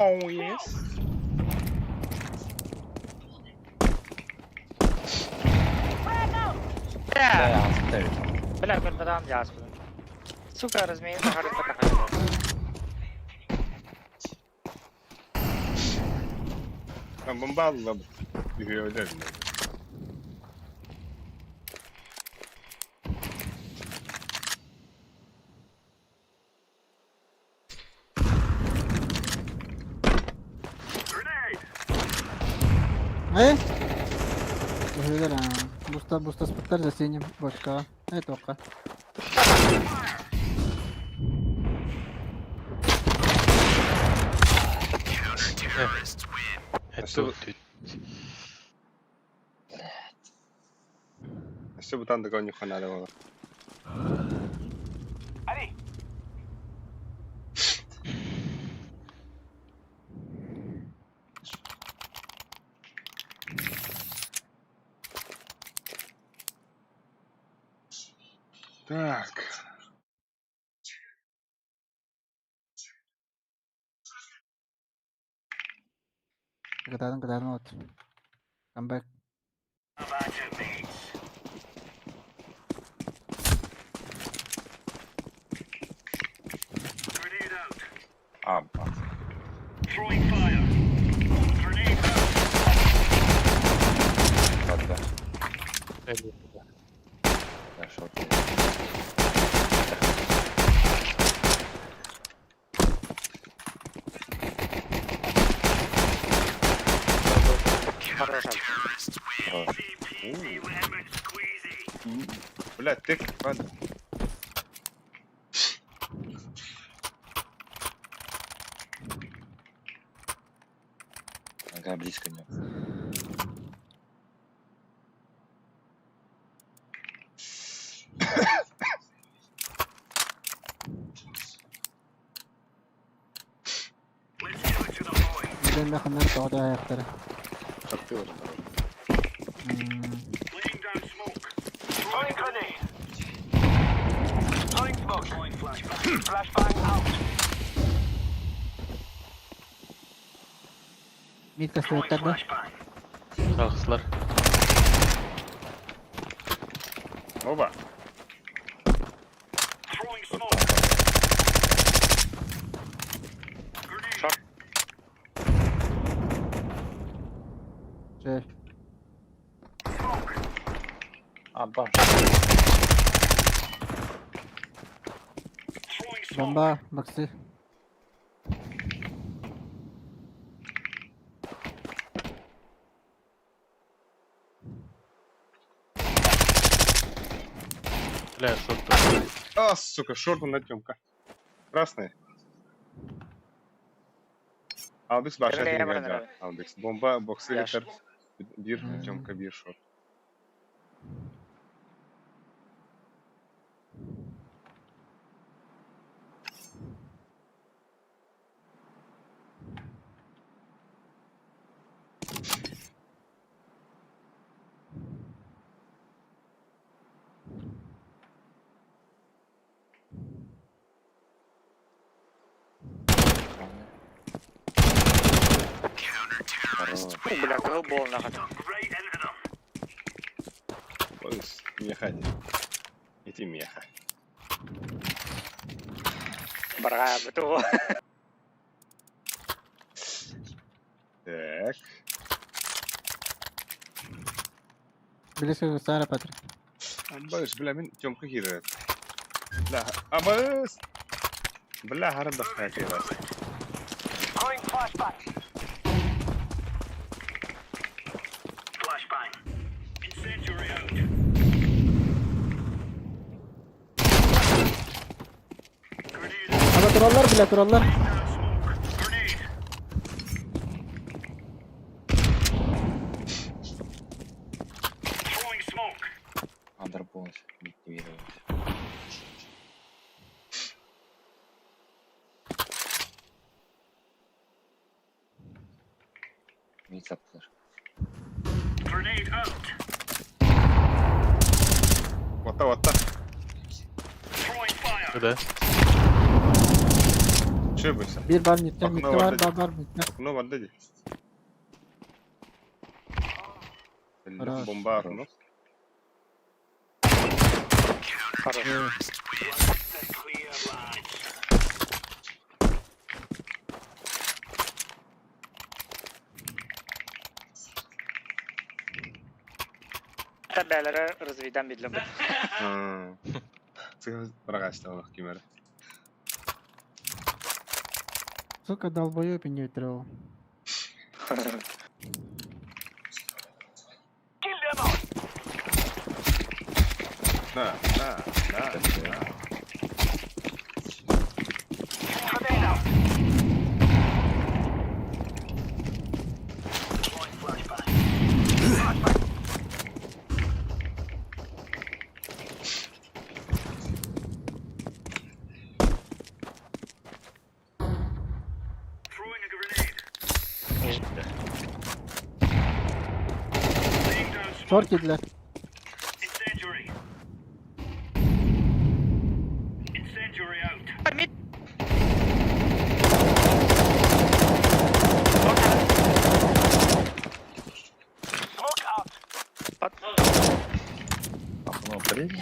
Oh yes. Бля, бля, көрбөтөҕүм дьааспытын. Сука, размейн сахарыппатах. Бомбалла үһүөлэр. Э? Үһүлэр аа. Буста бустаспыттар за синим бочкаҕа. Э туохха. Это Өссө бутан да конюха надо было. Так. Кытаатын кытаатын от. Камбэк. А, бац. Ладно, да, шорт. Хорош. Хорош. Бля, ты ладно. Нога близко нет. Дэн механер тоҕо аяқтары. Шорты уже. Мид кастыбыттар да? Алгыслар. Оба. Шорт. Чэ. А, баш. Бомба, боксы. Бля, шорт. А, сука, шорт на Тёмка. Красный. Алдыкс баша Бля, я деген баран Алдыкс. Бомба, боксы Яш. гитар. Бир, Мм. Тёмка, бир, шорт. Хорош. Бля, кыл буолна хата. Абыс, миэхэ дии. Ити миэхэ. Барҕаабыт оҕо. Так. Билесиң Сара Патрик. Абыс, бля, мин Тёмка киирэр. Бля, абыс! Бля, харандах киирэр. Aba тураллар, бля, тураллар. Андер полностью активировался. Мид саптылар. Ота, ота. Да. Че быйса? Бир бар мидте, Окно мидте бар, барда бар, бар мидте. Окно барда дии. Хорош. Бомба окно. Хорош. Табелere разведем бидлем. Барагашталах кимер. Сука, долбоёб и не утрел. На, на, на, на. Шорт киирдилэр. Мид. Под. Окно, блядь.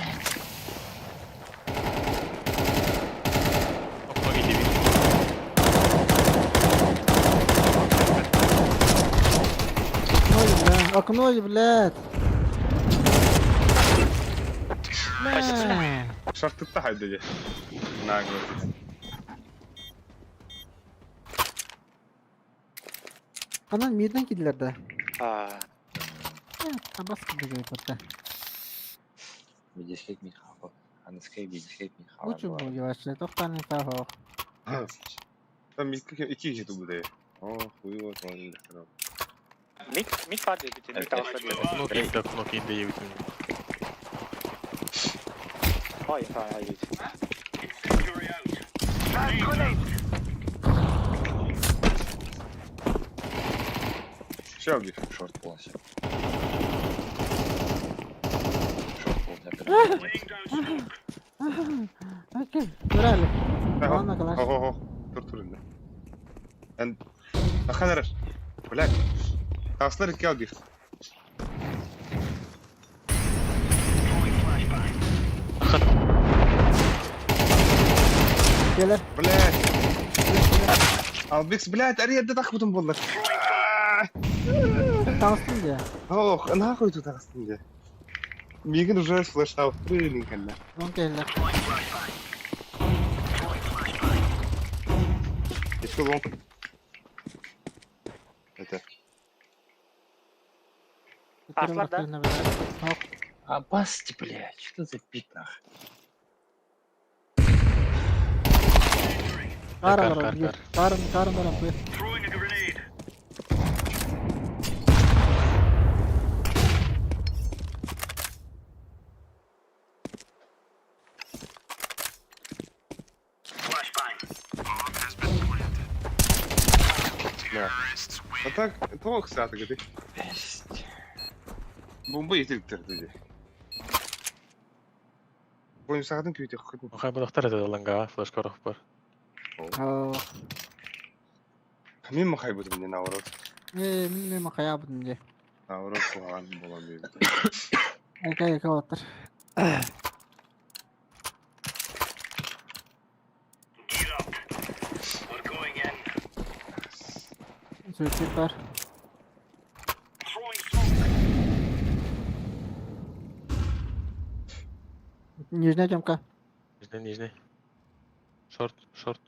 Окно види. Окно, бля. Окно, блядь. Бля. Шартытта хайда дии. Нагло. Анан мидтэн киирдилэр да. А, Абас киирдэ кытта. Видеслик мид хапа. Аныскай видеслик мид хапа. Лучше был вообще. Тоқтан инфа Там iki kişi тубуде. О, хуй вот он. мид, мид бар диэбит, мид таҕыста диэбит. Окно киирдэ, окно киирдэ диэбитим. Ой, инфа диэбит. Все, бих. Шорт полностью. Шорт полностью. Окей, брали. Ладно, класс. Хо, хо, хо. Тур тур инде. Эн Аханар. Блядь. Таслар икки албих. Келер. Блядь. Албикс, блядь, ария тахбытым боллар. Таҕыстым дии. Ох, нахуй тут таҕыстым дии. Миигин уже флештау тренинг кэллэ. Вон келлер. Еще лонг. Это. Аслар, да? А басти, блядь, что за пик нах? Кар Кар, алар, кар, бир. кар. Карым, карым барам. Да. А так, тоқ сааты кedi. Бесть. Бомба етіліктер dedi. Бойым сағатын күйте қыдым. Хай булахтар это ланга, флешка орох бар. Оо. Мен махай бұдым не наоборот. Э, мин мен махаябытым дии. Наоборот, қуған болам дейді. Эка эка оттар. Суицид бар. Нижняя темка. Нижний, нижний. Шорт, шорт.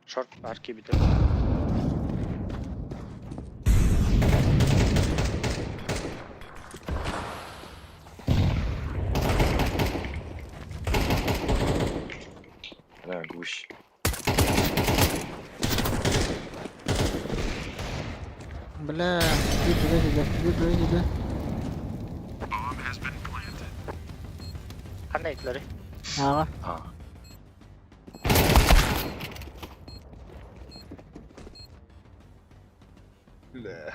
Шорт арки битэ. Да, гусь. Бля, иди сюда, иди, иди, иди. Ханна итлери. Ага. А. Бля.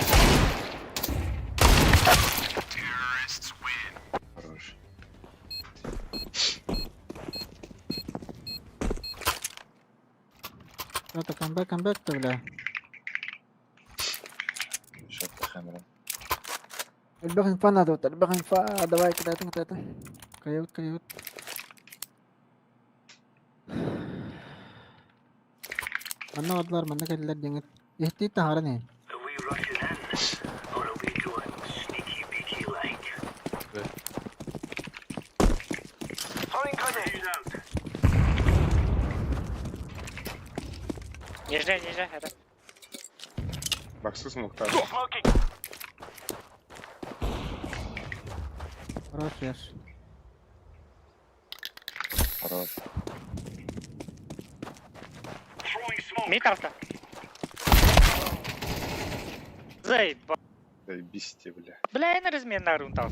Хорош. Это камбэк, камбэк-то, бля. Шорт хамера. Элбэх инфа надо, вот, элбэх инфа. Давай, кидай это, кидай это. Кают, кают. Манна бардылар, манна кэллилэр диҥит. Иһиттии таһааран иһин. Нижний, нижний, это. Баксы смоктар. Хорош, яш. Хорош. Мид арта. Заеба. Заебись тебе, бля. Бля, я на размен на рунтал.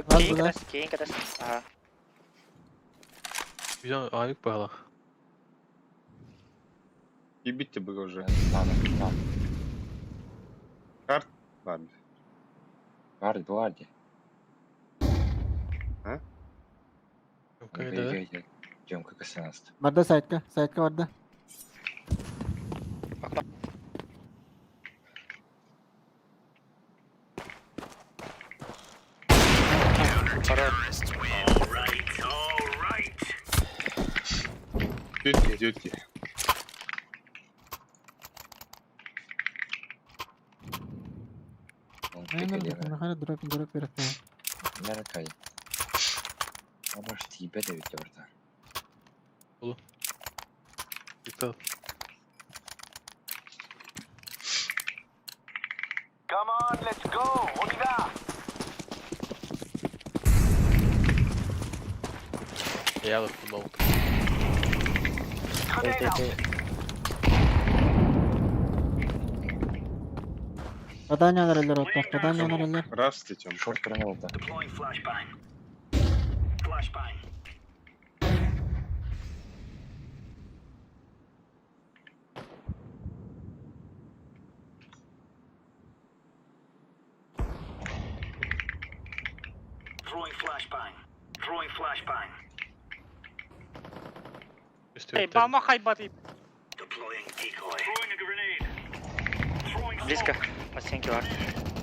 Вас Кейн да. кадас, кейн кадас. Ага. Взял авик пала. Ебите было уже. Ладно, ладно. Карт. Ладно. Гварди, гварди. А? Да. Демка косонаст. Барда сайтка, сайтка барда. Тетки, тетки. Он Наверное, приколено. нахара дроп, дроп берет. Меркай. А может ебет ведь барда. Пистол. Я вот футбол. Падание нарелер оттар, падание нарелер. Раз ты, Тём. Шорт пронул, да. Эй, бама хайбаты. Близко. На стенке бар.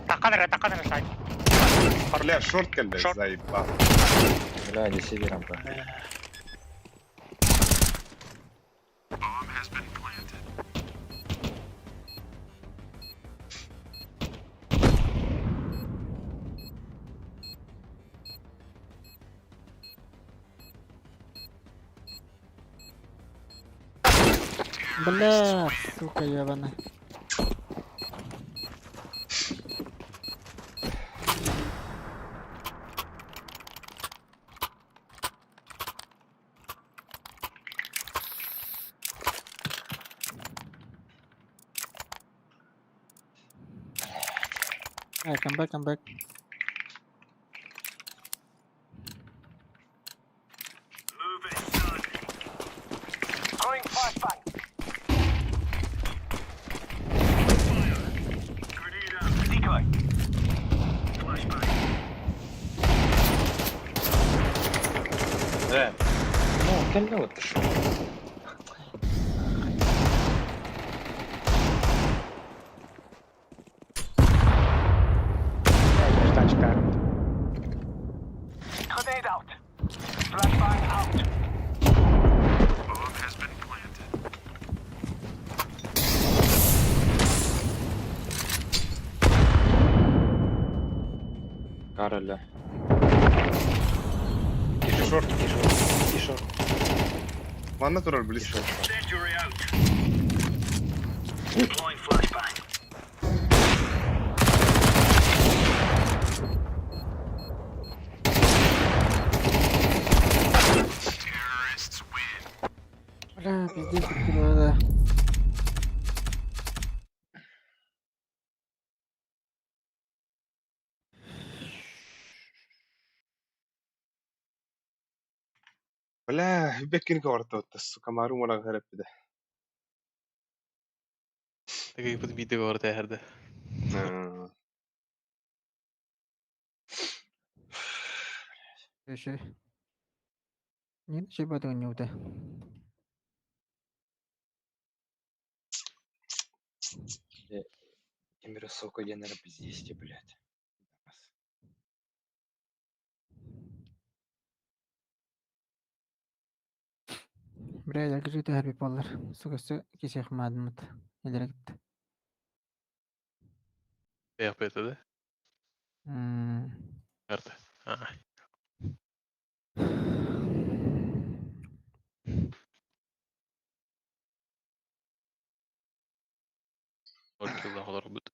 Таканера, таканера, сай. Бля, шорт кэллэ, Шорт. заебал. Бля, не себе рампа. Бля, сука ебаная. Hey, come back, come back. Да. Ну, кэллэ вот шо. Тачка. Кароля. Шорт. И шорт. Манна турар близко. Бля, пиздец, да. Бля, беккин корта, сука, мару мана гараппида. Такой подбитый город эрде. Еще. Не чебатың не ута. Темир сока денер пиздесте, блядь. Бля, я говорю, ты полар. Сука, все кисех мадмут. Или ПП да? М. Карта. А. Оркилла олорбут.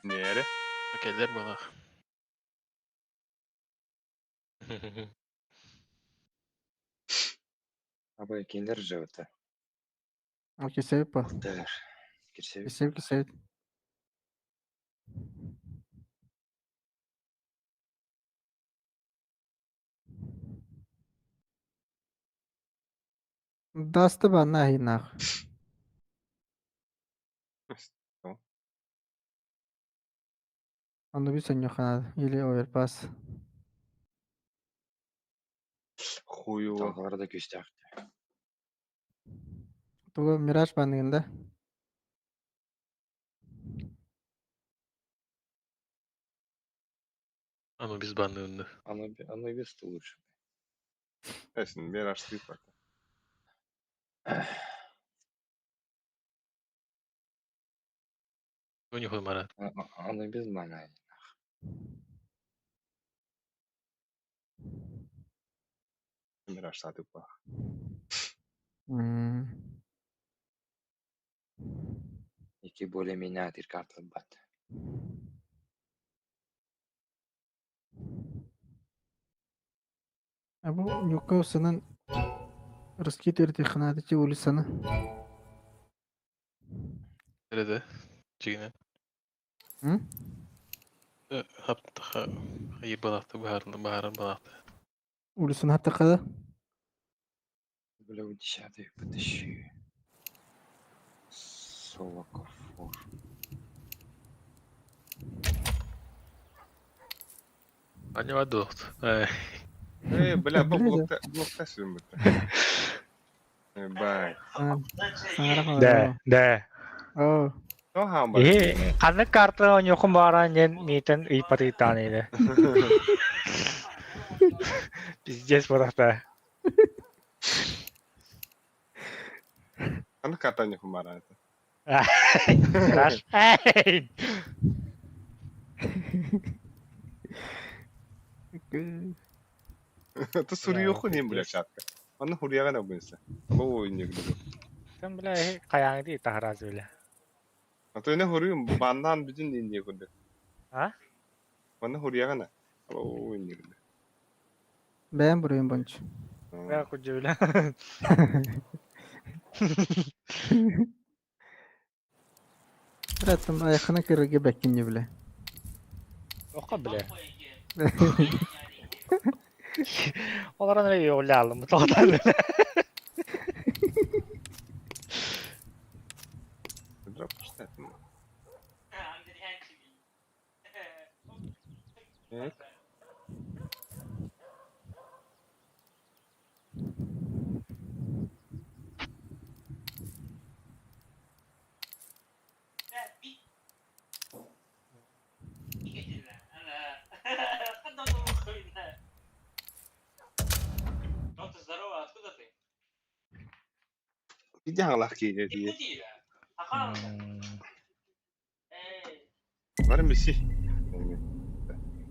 Нере. Окей, балах. Абай киндер живет. Окей, по. Дэр. Кирсеви. Кисеп, кисеп. Дасты ба нахи нах. Что? Анубис ханад или оверпас. Хуево. Талгаларда күстәк. Тугу Мираж банныгында. Анубис баннынды. Анубис лучше. Эсин, Мираж слипа. У них марат. Анубис банай. Мираж сатыпа. Ики более-менее атыр карта бат. А бу Ньюкаслның Русский ханады ти улицаны. Nerede? Чигine. М? Хап хайыр балахты бахарын бахарын балахты. Улицаны хапта када. Бля, десятый потащи. Солокофор. Аня вадут. Эй, бля, бу блокта блокта сүмбүт. Бай. Да, да. О. То хамба. Э, ханнык карта оньохун бааран диэн миитен ыйпатыйтаан иде. Пиздец бодахта. Аны карта не хумара это. Раш. Эй! Это суруйуоххун иһин, бля, чатка. Манна хуруйаҕын абынса. Алло, иннигин. Там, бля, хайаҥы дии таһараас, бля. А то не хуруйум, баннаан бүтүн инние курдук. А? Манна хуруйаҕын алло, иннигин. Бэйэм буруйум бонч. Бля, кудьу, бля. Братым, айхана кырыгы бэккин не бля. Тоққа, бля. Олар аны йоғлялым, тоқтар, бля. Так. Иди аҥалаах киһи дии. Бары миси.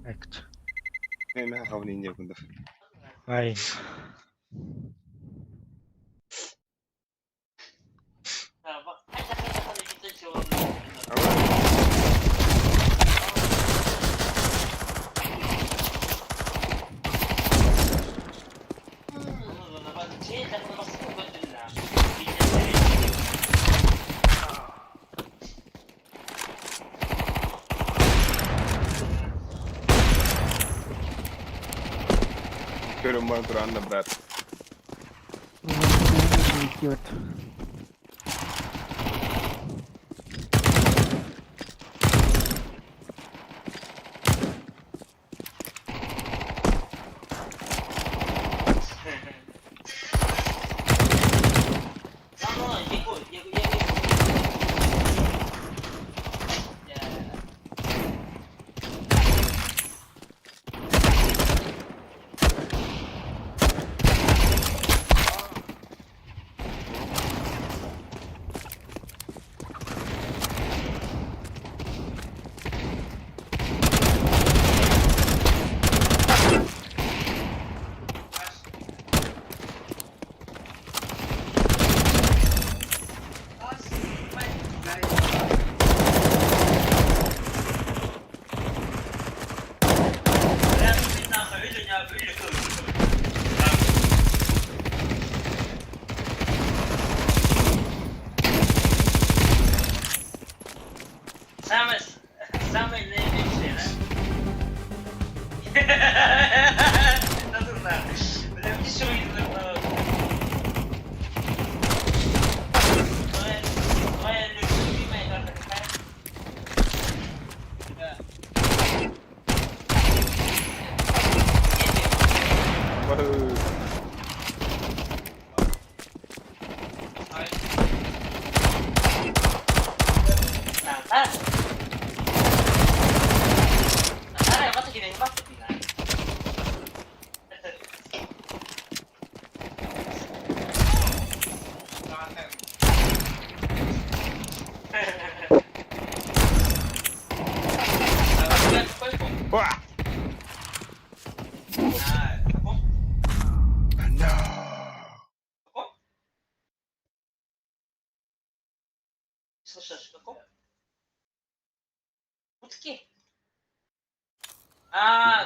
Эkt. Мен хавны инде кунда. Ай. Көрөн баран туран да брат. Идиот.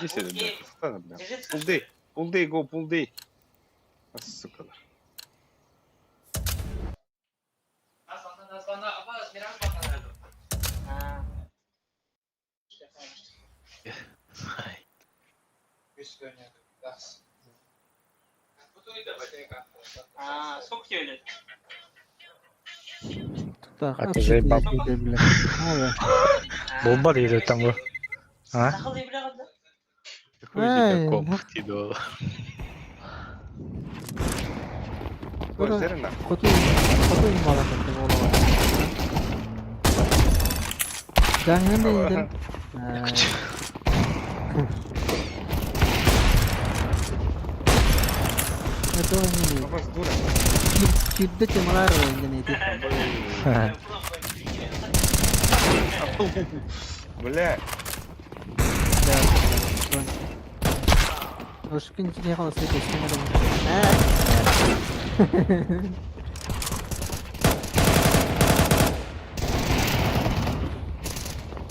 Иди сюда, бля. Бля. Пулды, пулды, го, пулды. А, сука. Так, А ты заебал. бля. Бомба дейді там ғой. А? Хуй тебе комп тиді ол. Хоту хоту малахат болот. Жаңы дейдим. Это не Кирде темалар ойын не Бля. Да. Ушкин не холосты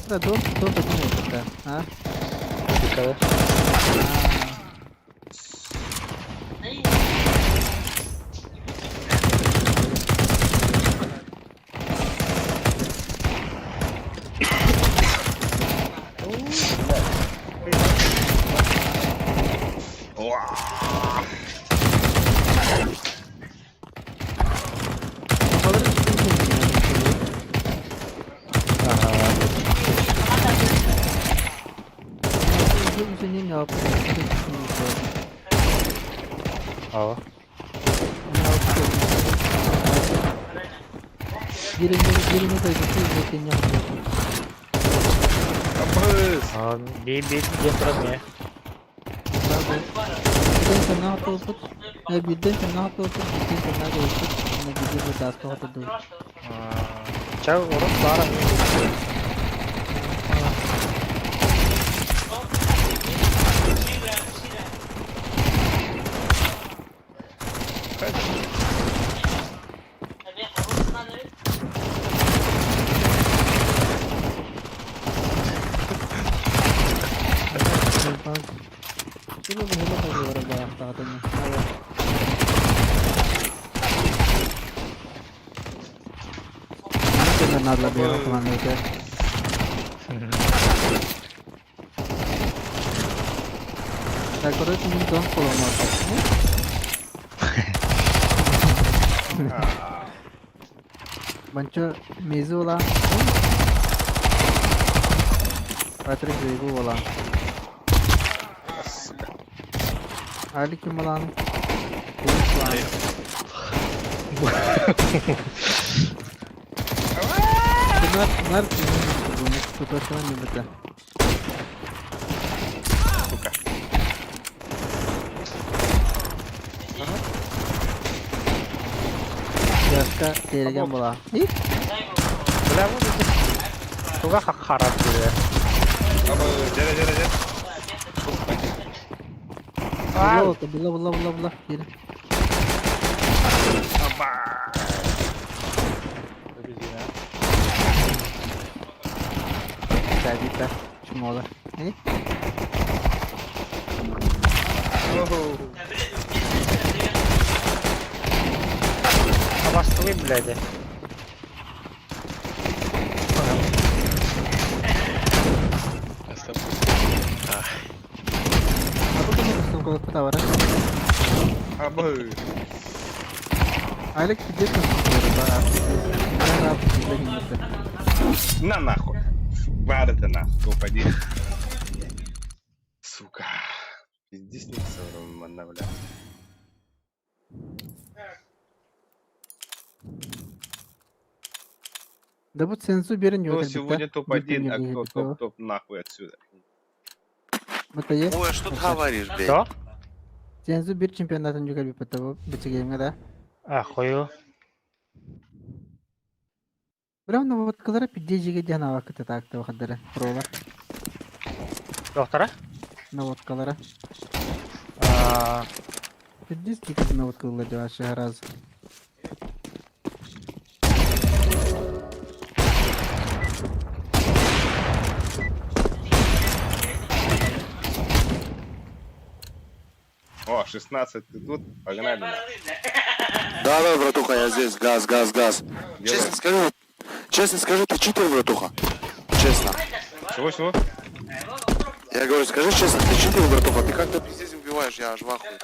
Да, дом, дом поднимается, да. А? Ава. Би би диэн туран мэ. Ча урут баара Так, короче, не дом поломался. Манчо Мизула. Патрик Зайгула. Алики Малан. Нар, нар, Сука. Яска тереген була. Бля, вот это. Туга хахарат бля. Абы, жere, жere, жere. Була, була, була, була, була. Кири. Аба. Сәбита, чумола. Абастылы, блядь. Абы. Алик пиздец. На нахуй. Бар это нахуй, упади. Сука. Пиздец не манна, бля. Да вот сенсу берин Кто сегодня топ-1, а кто топ-топ нахуй отсюда. Ой, а что ты говоришь, блядь? Что? Сенсу бир чемпионатын жүгер бипетте бу битигемге да. А, хою. Бирок наводкалара пидде жиге диэн авакыта таакта бахадары пролар Доктора? наводкалара. А, Пидде стикер наводкалар деп раз. О, 16 ты тут, погнали. Да, да, братуха, я здесь. Газ, газ, газ. Честно скажу, честно скажу, ты читер, братуха. Честно. Чего, чего? Я говорю, скажи честно, ты читер, братуха, ты как-то пиздец убиваешь, я аж в ахуе.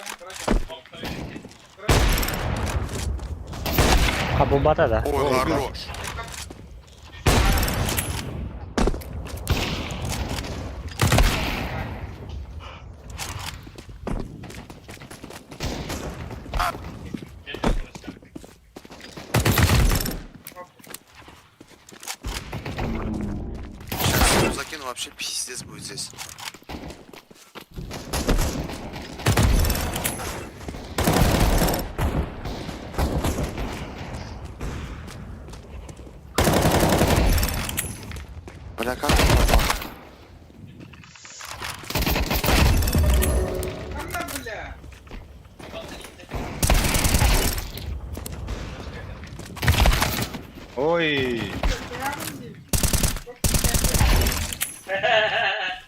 Кабубата, да. Ой, хорош. Сейчас его закину, вообще пиздец будет здесь. Бля, как ты попал?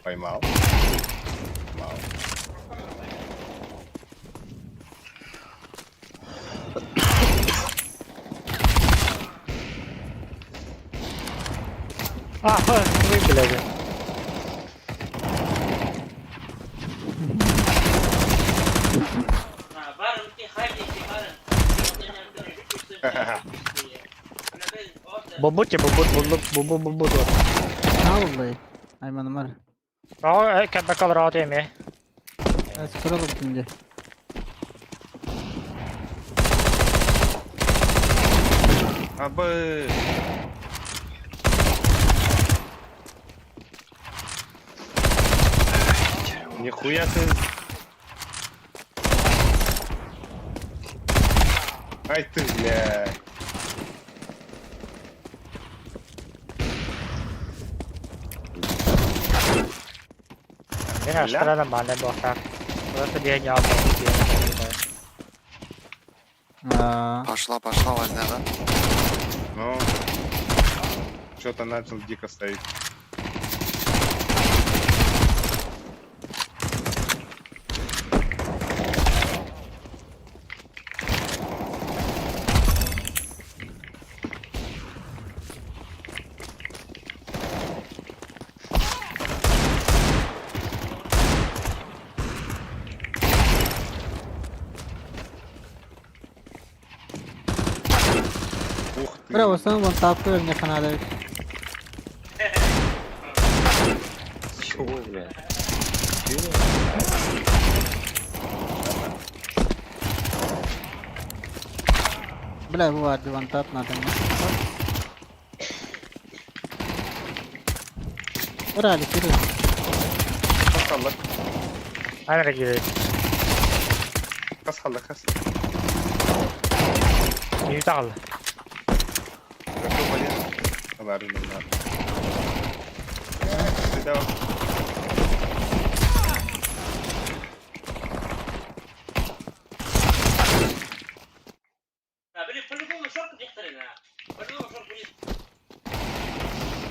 Поймал. Поймал. А, вы, блядь. Бобут я бобут, бобут, бобут, бобут. Нааллай. Айманымар. Aa, кэбэкал раат эми. Скоро şimdi. Абы. Нихуя ты. Ай ты, бля. Мин астарана мааны буохтаах. Просто диэн яа Пошла, пошла возня, да? Ну, что-то начал дико ставить. Ух ты. Браво, sen bunu tatlı önüne kanada. Чего, бля? Бля, bu vardı one tap надо. Урали, Кирилл. Хас халлак, Айна киирэ. хас халлак, хас. Ньютал. Готов один. Ладно, ладно. Сюда.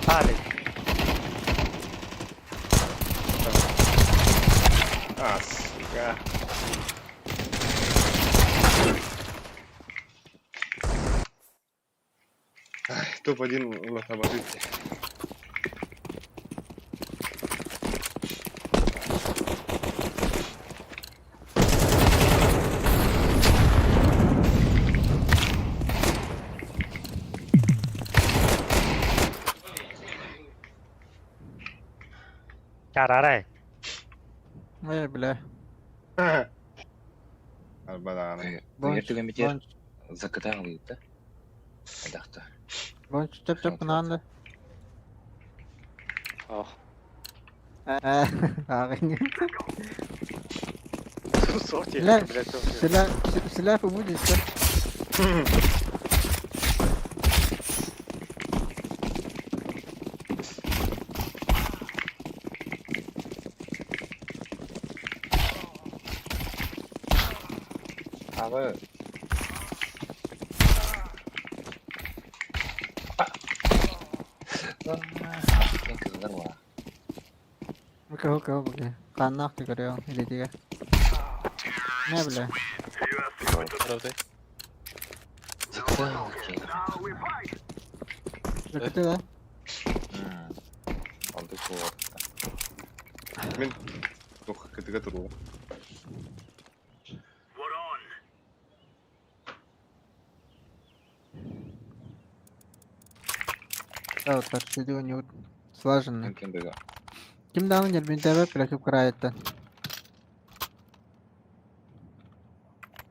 Али. А, сука. Ай, топ-1 лохомотив. Карарай. Ой, бля. Арбадан. Бонч, Эгер түгэммитигэр бонч, закытаан ылыйда. Айдахта. бонч, чөп чөп кынанды. Ох. Ағын. Сорти, Бля, блядь, шляпу будешь, да? Абы. Кен кызылдар була. Окей, окей, окей. Каннах ты көрөң, илетиге. Не бля. Правда. Закытаан ылыйда. Закыты да? Онды суотта. Мен тух кытыга туру. Да, вот так сиди у него слаженный. Кем бега. Ким даҕаны ньирбинтээбэт бля кып кыраайыттан.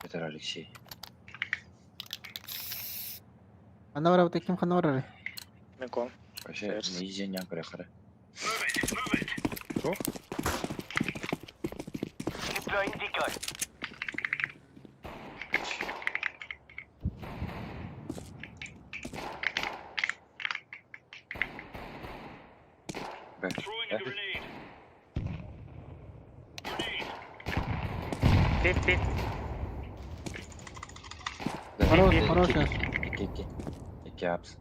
Петр Алексей. Ханна барабыт ким ханна барар? Микон. Вообще, не көрө хара. Что? Б. Пит пит. Хорош, хорош. Икки, икки. Икки апс.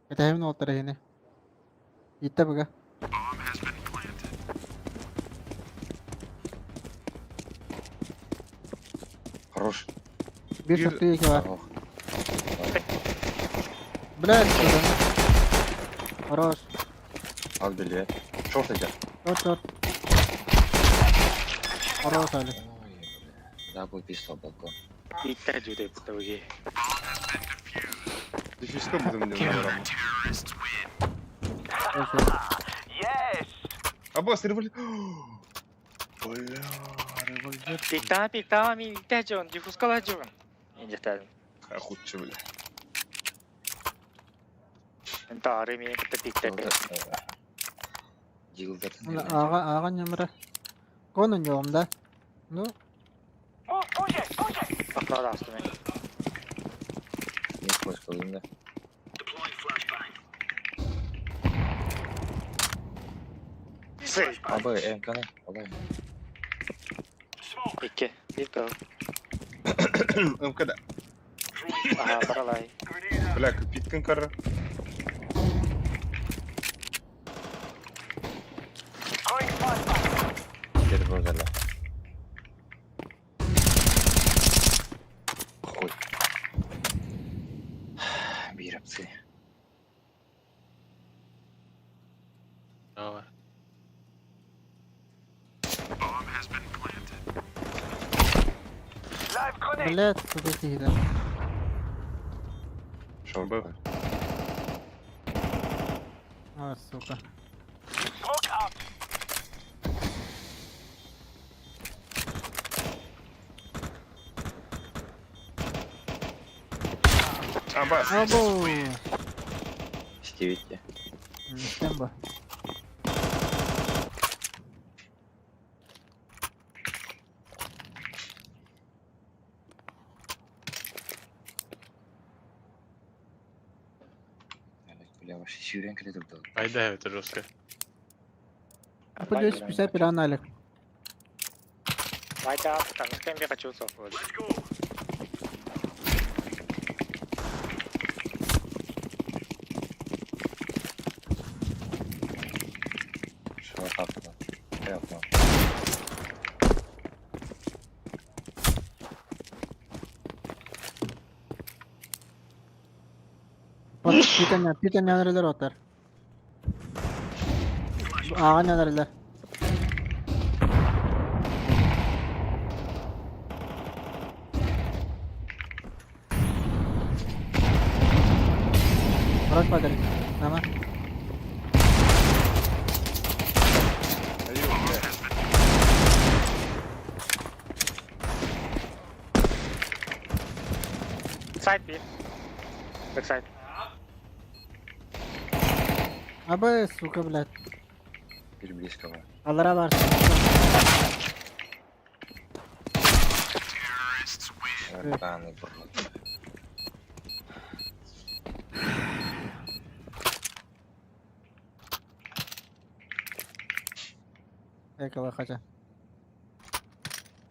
Это именно вот ini. Итте быга. Хорош. Бир шахты екі бар. Блядь, Хорош. Ал били. Шорт идет. Шорт, шорт. Хорош, Алик. Дабл пистол балкон. Иттер жүдө бутабыги. Дефиска будем не набрал. Аббас, револьвер. Бля, револьвер. Пиктама, пиктама, ми иттер жон, диффускала жон. Инжетадым. Охутче, бля. Тары мени кытта пиктер. Ага, ага, нөмірі. Конун жолымда. Ну. Баклада асты мен. Не флешка да. Абы, МК-ны, алай. Икки, бир кыл. МК-да. Ага, баралай. Бля, питкин кара. Теперь Хуй. Биропцы. Давай. Блядь, куда ты идешь? Шо был? А, сука. Аббас. Абу. Стивите. Тембо. Бля, вообще сюрен кредит дал. Айда это жестко. А по 250 пиран, Алик. Айда, там с кем я хочу Шо так? Понятно. Питання, питання нерелер отар. Ага, нерелер. Bırak paderi. Tamam. Side bir. Backside. Абы, сука, блядь. Бир близко var. Алара бар. Ебаный в рот. Экала хотя.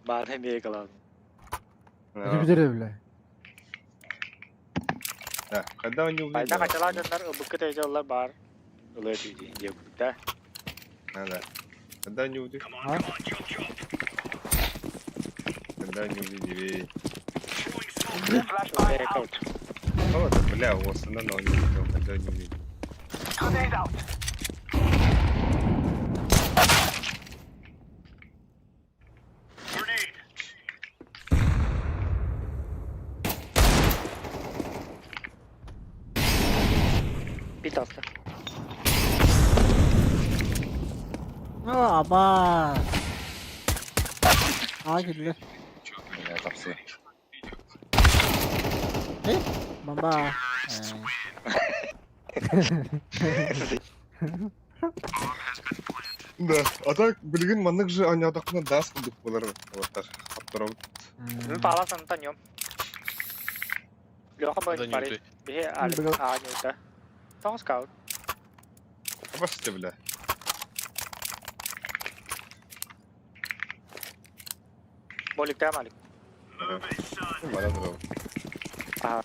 Баны мегаладым. Бидере, бля. Да, когда они увидели? Айда качалар дьоннор ылбыкка тейжаллар бар. Ылы түйді, дие да. Да, да. Когда они увидели? А? Когда они увидели? Рекорд. О, да, бля, у вас она, но не увидел, когда они увидели. Бит асты. Ну, аба. А, кирлер. Бля, тапсы. Эй, бомба. Да, а так, билигин маннык же анядакына дас кылдык булар олар. Хаптарабыт. Мен паласан таньем. Леха Да бен не пари. уты. Бихе алик а нюта. Тоң скаут. Абасты, бля. Болик там алик. Бара турабыт. Ага.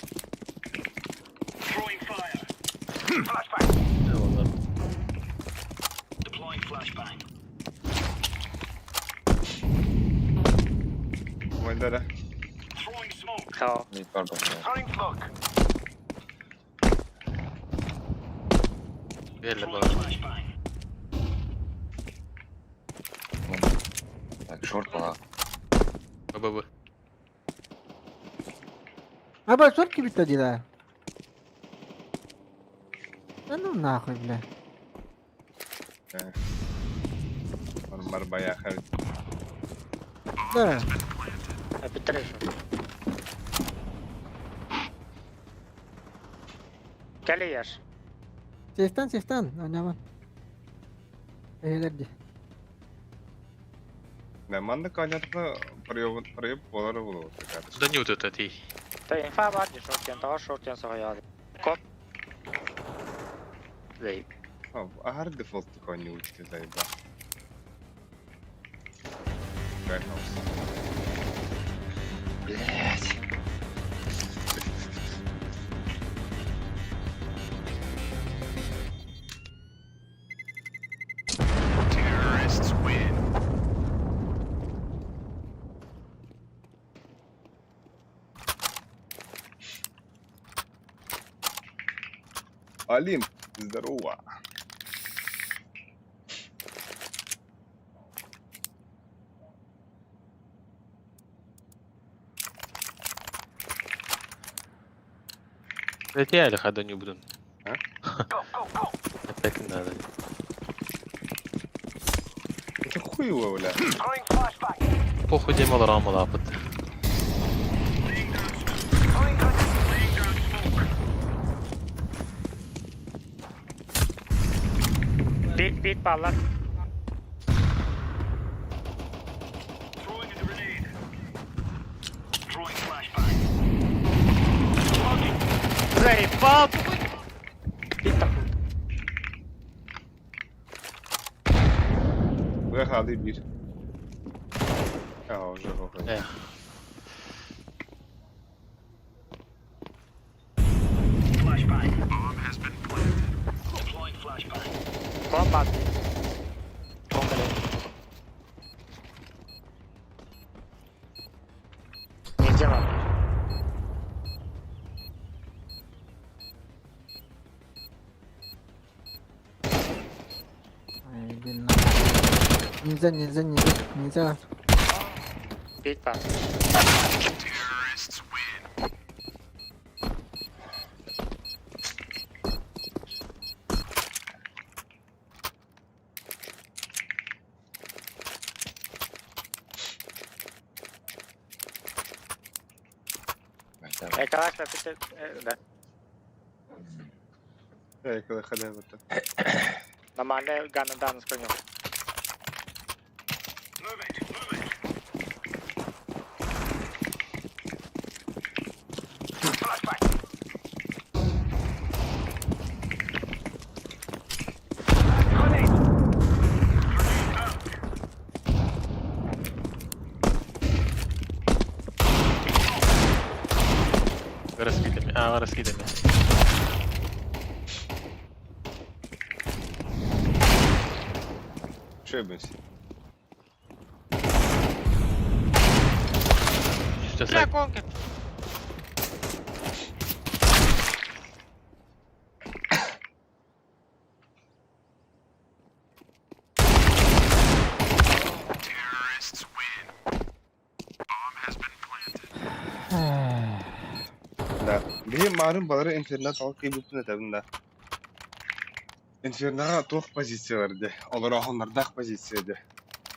Кэллэрэ. Мид бар баар. Белле бар. Так, шорт была. ББ. Аба, сотки бит дела. Да ну нахуй, бля. Бар баяхар. Да. Опять Кэлиеш. Сестан, сестан. Ойнаман. Эһилерди. Да, манна конятна проеб проеб болары болот. Да не вот это ти. Та инфа бар ди шорт тен, того шорт тен соҕойоod. Коп. Лей. Ахар дефолт коню учти заеба. Warehouse. Блять. Алим, здорово. Это я или хада не буду. А? Опять не надо. Это хуево, бля. Похуй дем рама лапот. Бит бит баллар. Заебал! Бит такой. Выхады бир. А, уже похуй. Комбат. Комбат. Нельзя вам. Ай, блин, нахуй. Нельзя, нельзя, нельзя, нельзя. Бит бар. Экалаш да. Эй, когда хода вот так. Нормально ганна дан склонил. Раскидами. А, раскидами. Че, блин? Сейчас Бля, конки. Да. Били марын балары интернет алып кыйбыппын этебин да. Инфернаға туох позициялар де. Олар охоннардах позиция де.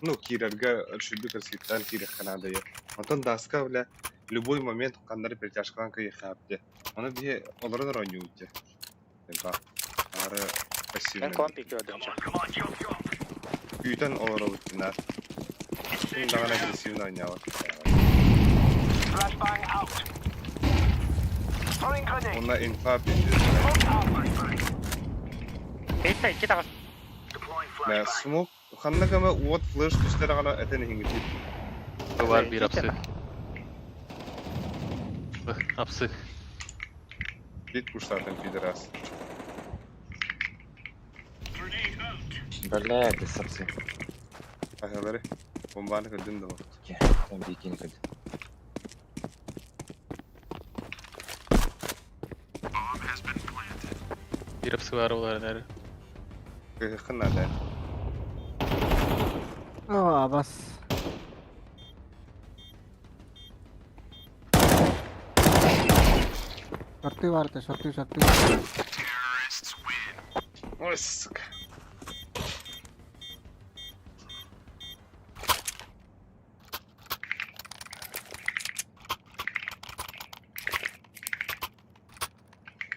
Ну, кирерге шүрдү кырсыттан кирек канада я. Онтон даска бля любой момент кандары перетяжкалан кыйхап де. Оны бие олардан роню де. Ба. Ары Мен пассивный. компик көрдüm. Күйтен олар олуттунар. Даган агрессивно ойнабат. Онна инфа пиздец. Бит iki тагыс. Да, смок ханна кама уот флеш түстер гана этен хингити. Бар бир апсы. Апсы. Бит куштатын пидорас. Бля, это сапсы. Ахалары. Бомбаны көдүн да. Там бикини көд. Биир бар олар Кыһыккын надо. О, абас. Шорты варты, шорты, шорты. Ой, сука.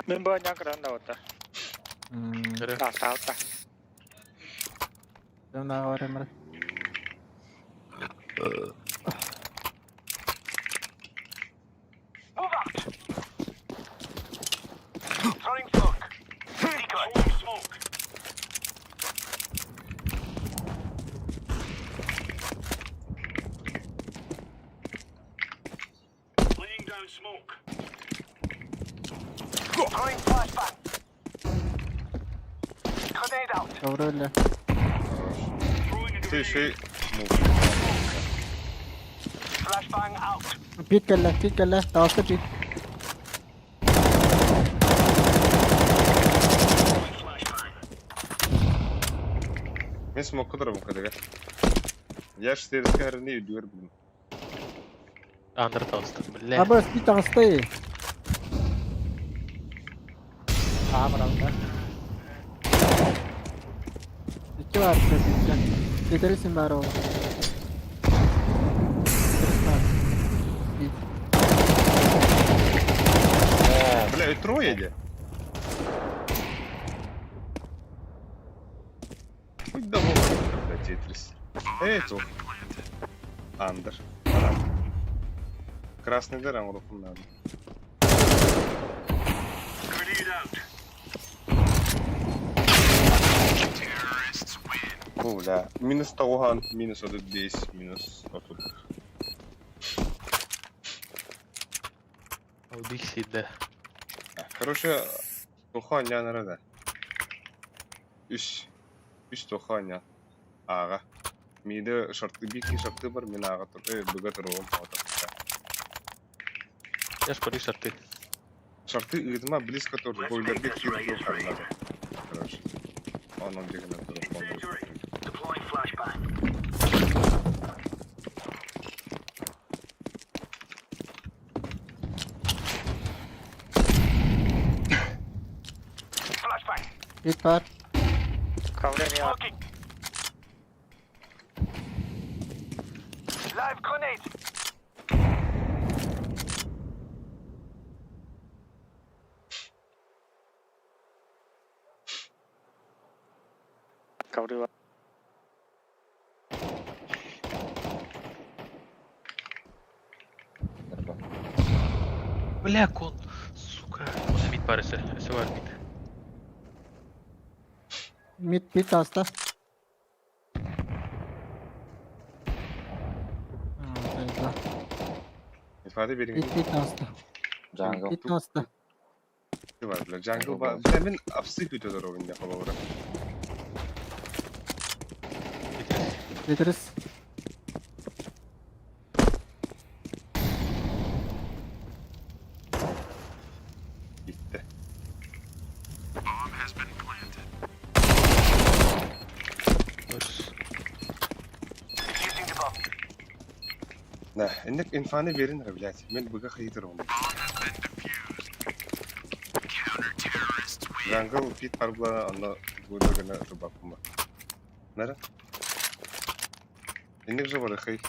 Мен бу аня кран да ота. Та та. Дем да говорим. Ковроле. Ты еще и... Пит кэллэ, пит кэллэ, таҕыста пит. Мен смок кыдырым кыдыга. Я ж терскәрне үйдүгөр бүгүн. Андыр таҕыста, бля. Абас, пит таҕыста. Аа баралда. Икки бар, питке. Кетересин бары ол. Бар. Пит. Бля, трое де. Хоть да бля, Тетрис. Эй, тут. Андер. Красный дырам руку надо. О, бля. Минус Тауган, минус 1 10, минус вот тут. Убих сидде. Короче, туханя нарада. Үс. Үс туханя. Ага. Миде шарты бики шарты бар, мен ага тур. Э, быга туругум. Я ж пари шарты. Шарты ыдма близко тоже. Бойлерге кирип надо. Короче. Он он деген туруп. Пит бар. Ковры Ковры Бля, кон. Сука. Он мид барысы. Өсө бар мид. Мид пит таҕыста. İfade берин. Пит пит таҕыста. Джангл. Пит таҕыста. Бар, бля, джангл бар. Бля, мен апсы күтө дорогын я холовра. Тетрис. Gitti. Да, инник инфаны берин, блядь. Мен быга хейтер он. Джангл пит парбла, аны буйдыргына рыбакума. Нара? Инник же бар хей.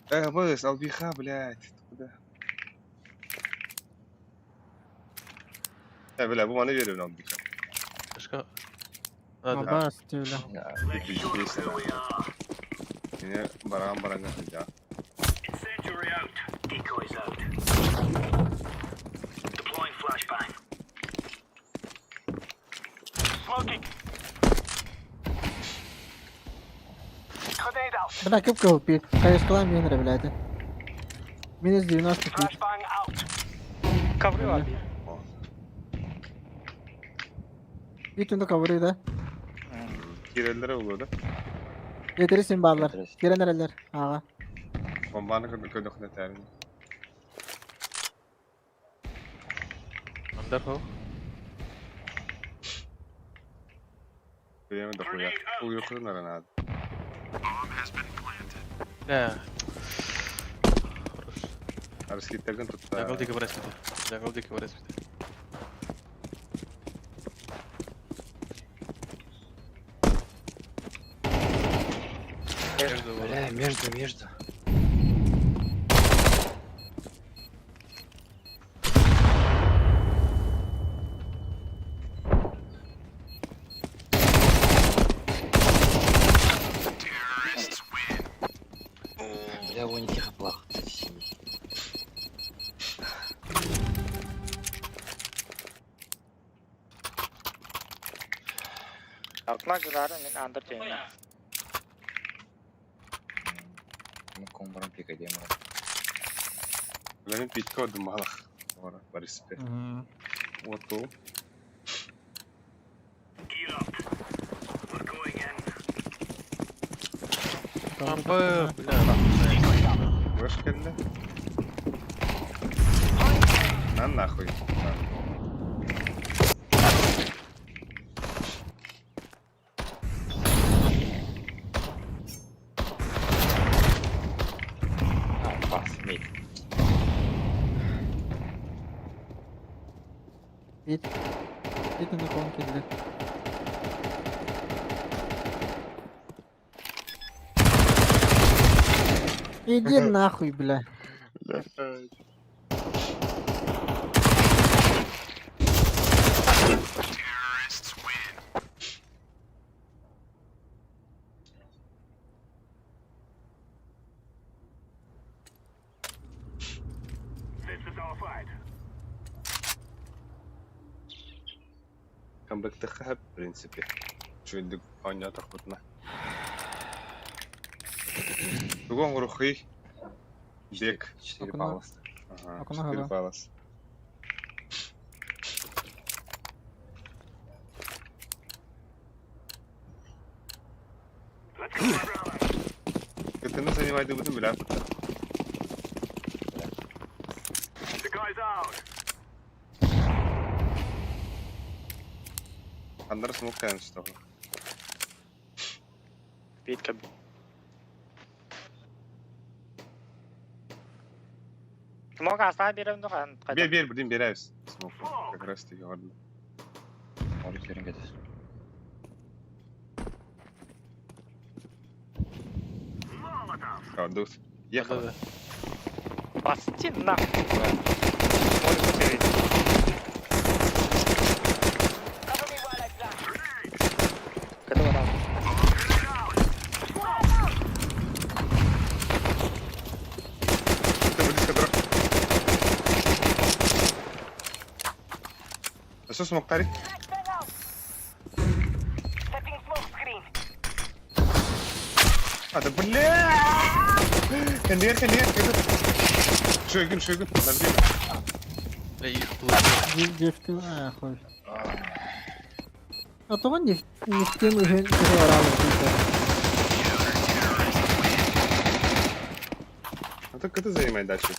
Э, быс, албиха, блядь. Ты куда? Э, бля, бу маны берем албиха. Башка. Надо. Абас, тюля. Yine баран баран ya. Бля, кып кыл пит. Кайышкалан мен блядь. Минус 90 пит. Ковры бар. Пит унда ковры да. Киреллere oluyor da. Тетрисин барлар. Тетрис. Кирен эрелер. Ага. Бомбаны көдөхнө тәрин. Андер хо. Время дохуя. Уехали на надо. Да. Хорош. Арскиттерден тутта. Jungle диэки барас битэ. Jungle диэки барас битэ. Между Бля, между, между. Бля, вон тихо плах. Окна жирары мен андыр деймін. Мы комбаром пикадем. Бля, мен питке одым малах. Ора, Бориспе. Оту. Амбы, бля. Вышка келді. На нахуй. А, пас, мид. Вид. Вид на конке, бля. Иди нахуй, бля. Камбэк в принципе. Чуйдык оня тахпытна. Тугон рухи. Бек. 4 Окно. балла. Ага, Окно 4 хава. палас. Кытыны занимайды бүтүн биле Андар смок кайын что. Битка. Смог астана беремін қан. Бер бер бірден беребиз. Смок. Как раз таки ладно. Молик берин кетет. Калдус. Ехала. Басти нахуй. Молик көтереді. Кіді барады. Ты близко дро. А что смог тарик? А, да бля! Кандер, кандер, кандер. Шойгун, шойгун, на время. Бля, их плохо. Дефтин, а, хуй. А то он не в тем уже А так это занимай дальше.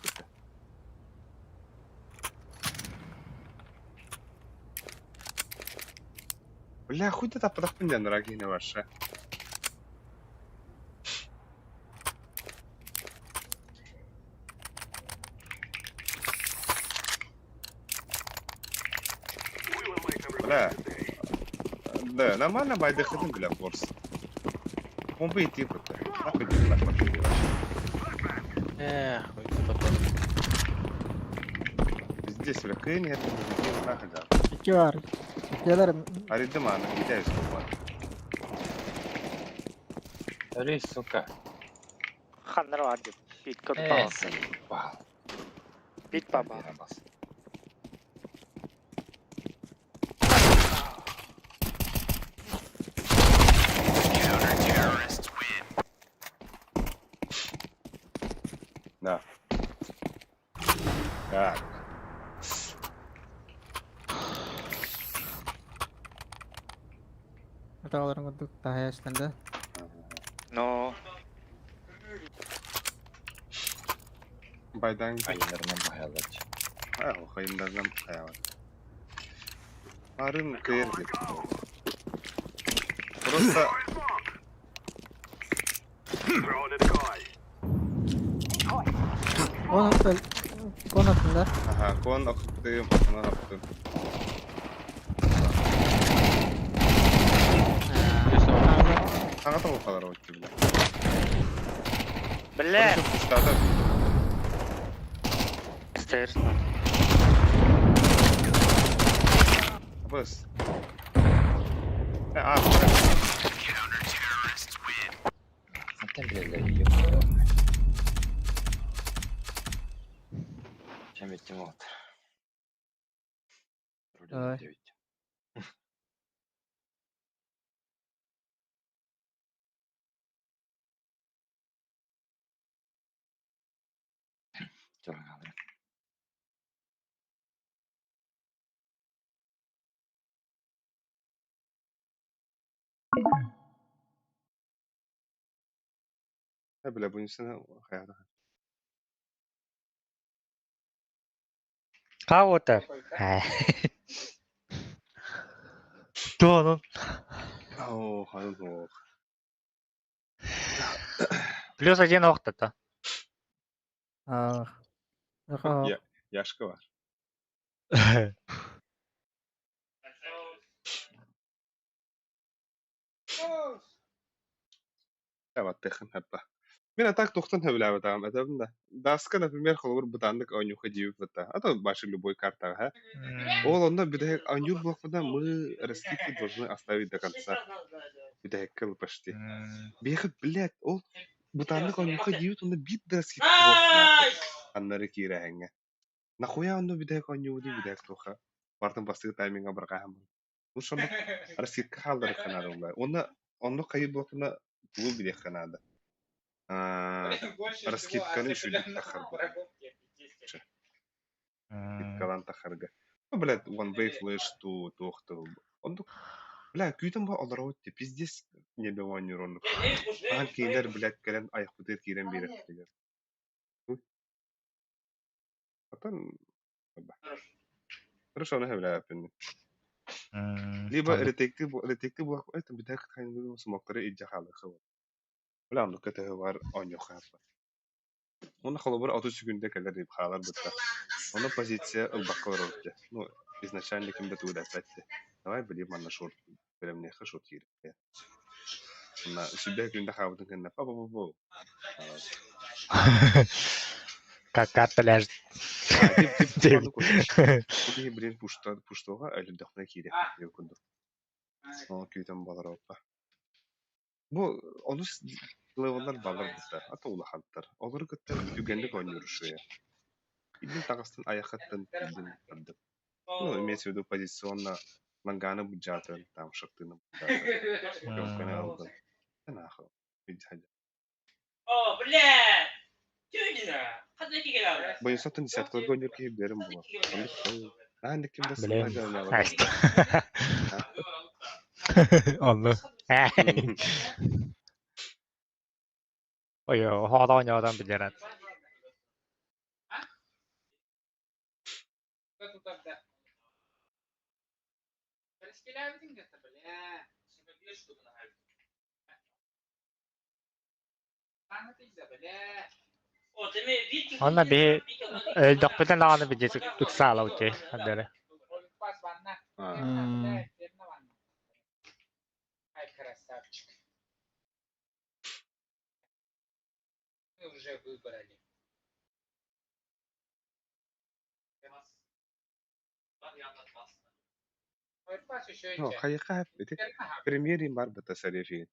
Бля, хуй ты там на рогине ваша. Бля. Да, нормально байдыхытын, бля, форс. Помпы идти вот. Нахуй ты нахуй ты Эх, ой, это Здесь, бля, кын, это не нахуй, да. Чувар. Келер Аридыма, на китайскую, Эй, сука. Ханнар бар деп. Битка Э, заебал. Бит баба. Бас. Да. Так. Аталарын курдук тахаяштан да. Но. Байдан. Айындарынан баялар. А, хайындарынан хаялар. Арын кыайар диэн. Просто Он кон аттында. Аха, кон охтым, онон охтум. Хаҥа тоҕо отты бile. Бля! Короче, пустата. Стейрс. Быс. А, Хантан билэллэр ёб Чем этим вот. Давай. Бля, бу несene хайата. Кого-то. Кто он? Оо, хайа Плюс один охта-то. Ах. Аха. Я, Яшка бар. Табаттыхын хаппа. Мен а так тухтан хөбүлээбэтэҕим этэбин да. Даска, например, холобур бытааннык оонньууха диэбит бытта. А то башы любой картаҕа, ха. Ол онно бүтэһик оонньуур буоллахпына мы раскидки должны оставить до конца. Бүтэһиккэ ыл почти. Биэхэ, блядь, ол бытааннык оонньууха диэбит онно биир да раскидка буолбатах. Аннары киирэһэҥҥэ. Нахуя онно бүтэһик оонньуубутуй бүтэһик туохха. Бартын бастакы таймиҥҥа бырҕааһын. Ну сонно раскидка хаалларыахха наада буолла. Уонна онно хайыы буоллахпына тугу билиэххэ наада. Раскидканы үчүгүйдүк таххарбыта. Раскидкалаан таххарга. Ну, блядь, one way flash туу туох тыл. Оннук, бля, күүтэн бу олоробут дии, пиздец небе оонньуур оннук. Ахан кинилэр, блядь, кэлэн айахпытыгар киирэн биэрэхтигэр. Потом Хорошо, ону сөбүлээбэппин. Либо ретектив ретектив буолах это бүтэһик смоктары илдьэ хаалыахха Бля, оннукка төһө бар оонньуохха сөп. Уонна холобур 30 секунда кэлэр хаалар бытта. Онно позиция ылбакка олоробут дьэ. Ну, изначально ким да тугу да эппэт дии. Давай блин манна шорт бэлэмниэххэ шорт киириэххэ. Онно сүрдээх күндэ хаалбытын кэннэ па па па Как карта ляжет. Тип киһи блин пушта пуштуга өлүрдэхпинэ киириэх диэн курдук. Ол күүтэн балароппа. Бу олус левеллар балар бытта, ата улахаттар. Олору кытта үгэнник оонньуур үчүгэй. Илин таҕыстын айаххыттан тиийдин бардым. Ну, имеется в виду позиционно ланганы будьаатын, там шартыны будьаатын, пленканы ылдым. Нахуй. Бойосоттон десяткаларга оонньуур киһи билэрим буолуо. Оннук аан ким да Блин. сылдьан Айста. Онну. Ой, хоодооньоодон билэрэн. Онно биһи өлдөхпүтүн даҕаны билдьи ыксаалабыт дии ардары. Ну, хайыха ити премьерин бар бата сарефин.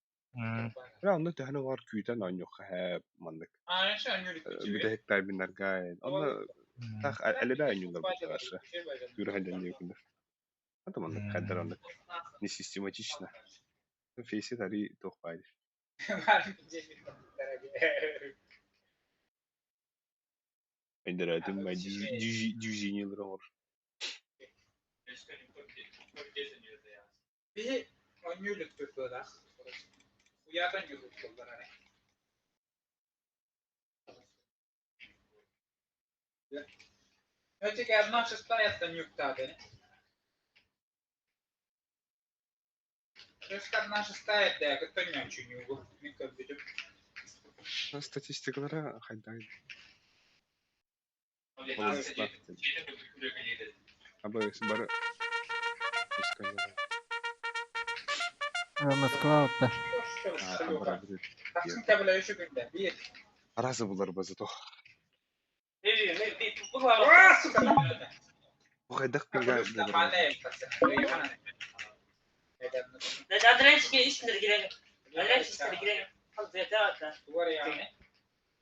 Бра онно төһөнү бар күүтэн оонньуохха һээп маннык. Бүтэһик тайминнарга онно таах элебэ оонньуулар бытаҕашы. Күрүһэн дьонньуй күндүр. Ата маннык хайдар оннук не систематично. Фейси тари туох баай. Өйдөрөөтүм дьүүзиниэлэр оҥор. Статистикалара хайдах Владислав Абы бары Москва отта. Аразы булар базы тох. Бу хайдах пинга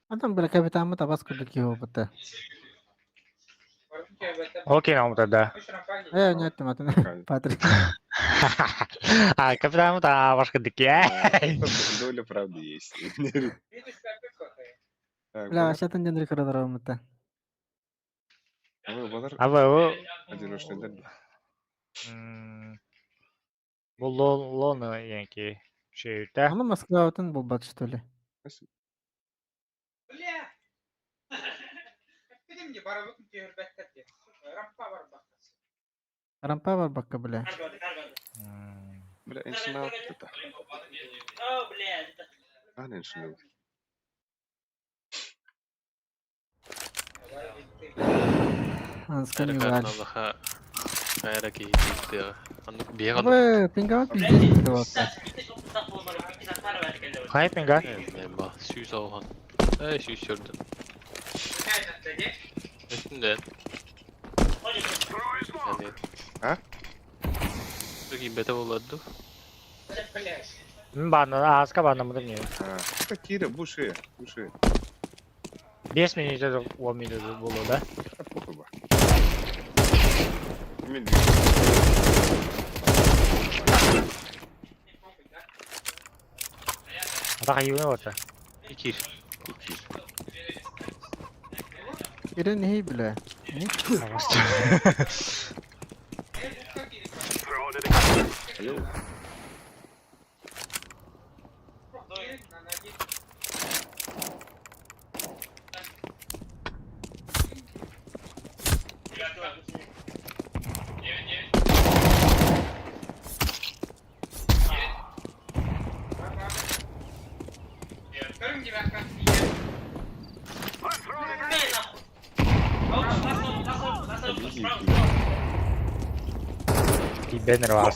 Антон бля капитаммыт абас курдук киһи буолбута. Окей, нам тогда. Э, не аттым атын. Патрик. А, капитан, да, ваш кадыки. Доля правды есть. Бля, вообще атын ден рекордер Абы балар А вы одиночныйдар. Бу лоны янки шеюта. Аны Москва атын булбат что ли? Рампа бар бакка, бля. Бля, иншинал это. А, иншинал. Анска не валь. Абы Абы, пинга пиздец вот. Хай пинга. Сүүс алған. Эй, сүүс көрдүм. Үстүнден. А? Бете болду. Бана, аска бана муду не. А, Кира, буши, буши. 5 минут это 10 минут было, да? А похуй ба. Мен А так юны вот. Икир. Икир. Кирен не бля. Алло. Беннер вас.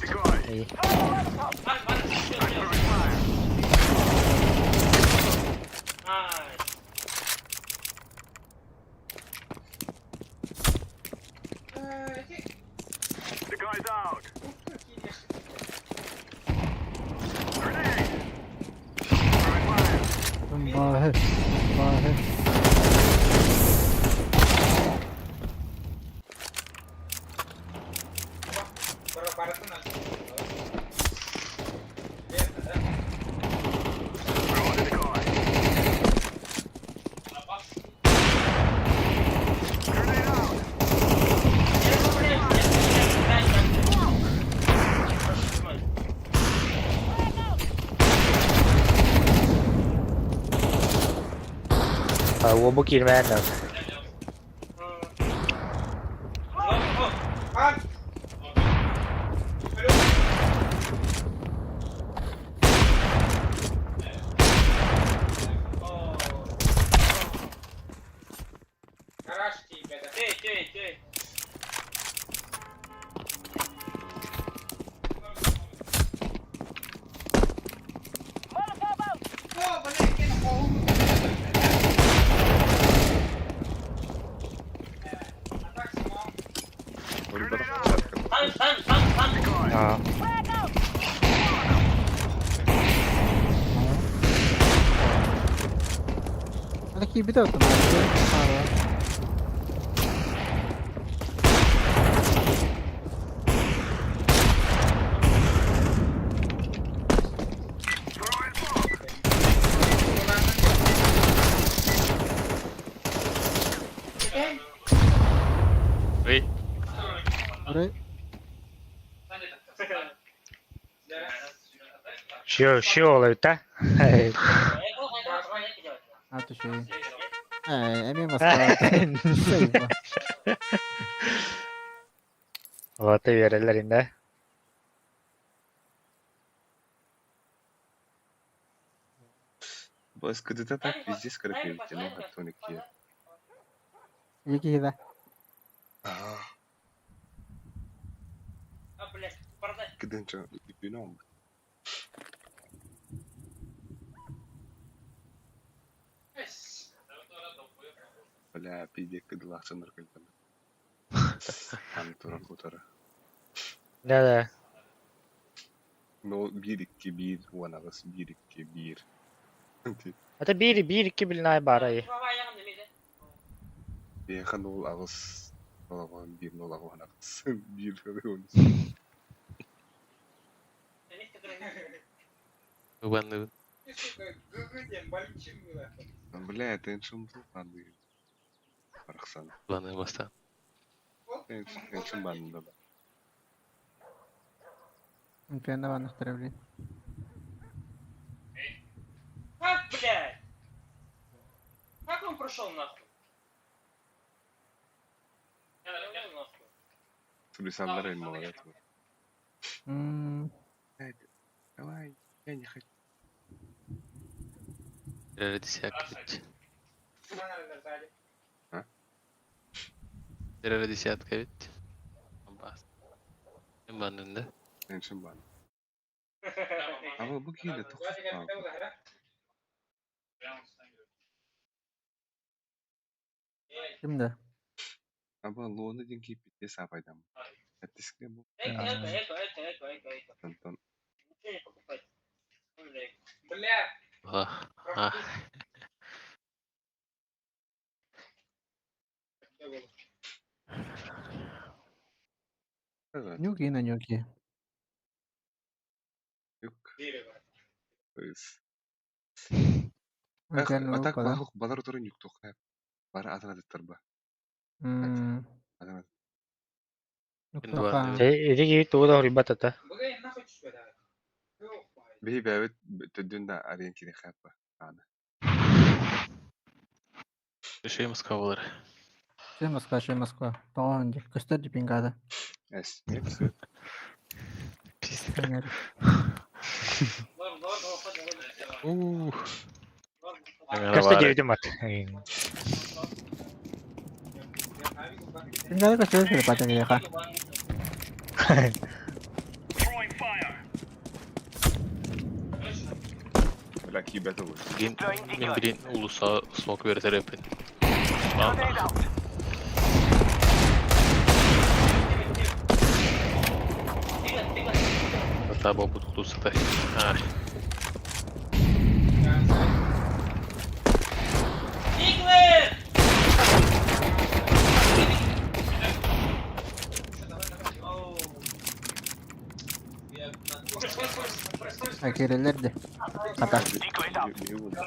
Бахы. Бахы.我不 кирмәдем. А. Это кибита там. Эй. Ре. Шио, шио олайта. А то что? Эй, эми Москва. Вот и верелеринде. СКДТ так пиздец крапивите, ну хаттоникки. Екі да. Ага. Кыдынча бином. Бля, пиздец кыдылах сыныр кылтам. Там тура кутара. Да-да. Ну, 1 2 1 10 1 2 1. Это биир, биир, икки билин баарай. Бэйэхэ нол аҕыс олоҕун биир нол аҕыс аҕыс биир Ыбанныбын. Бля, это шым банды. Барахсан. Ыбанны бастаан. Эншин банды да. Инферно банныхтара, блин. Как, блядь? Как он прошел нахуй? Нахуй. Сулисаннар эн молодец. Давай, я не хочу. Биир десятка ведь. А? Биир десятка ведь. Бас. Баннын да? Эншин бан. Ама бу киһи тохтоп Ким да? Аба луону диэн кииппитте саапайдам. Эттискэ бу. Антон. Ах. Ах. Нюки на нюки. Юк. Кыз. Инферно А так лупа, да? бахук балар турun юктук. Бар атын адыттар ба. Атын Нюктуха. Эти киһи тугу да хоруйбат ата. Биһи бэбит төдүн да ариен кири хаппа. Аны. Үшей Москва болар. Шей Москва, шей Москва. Тоҕон дии. Көстөр дии пингада. Эс. Пиздец. Ух. Көстө диэбитим ат. Пингада көстөр дии пата киһиэхэ. Бля кибет olur. Билин, мен билин улуса смок беретер эпин. Ата бобут улусата. Ах. Акирелер де. Ата. Биһи булду.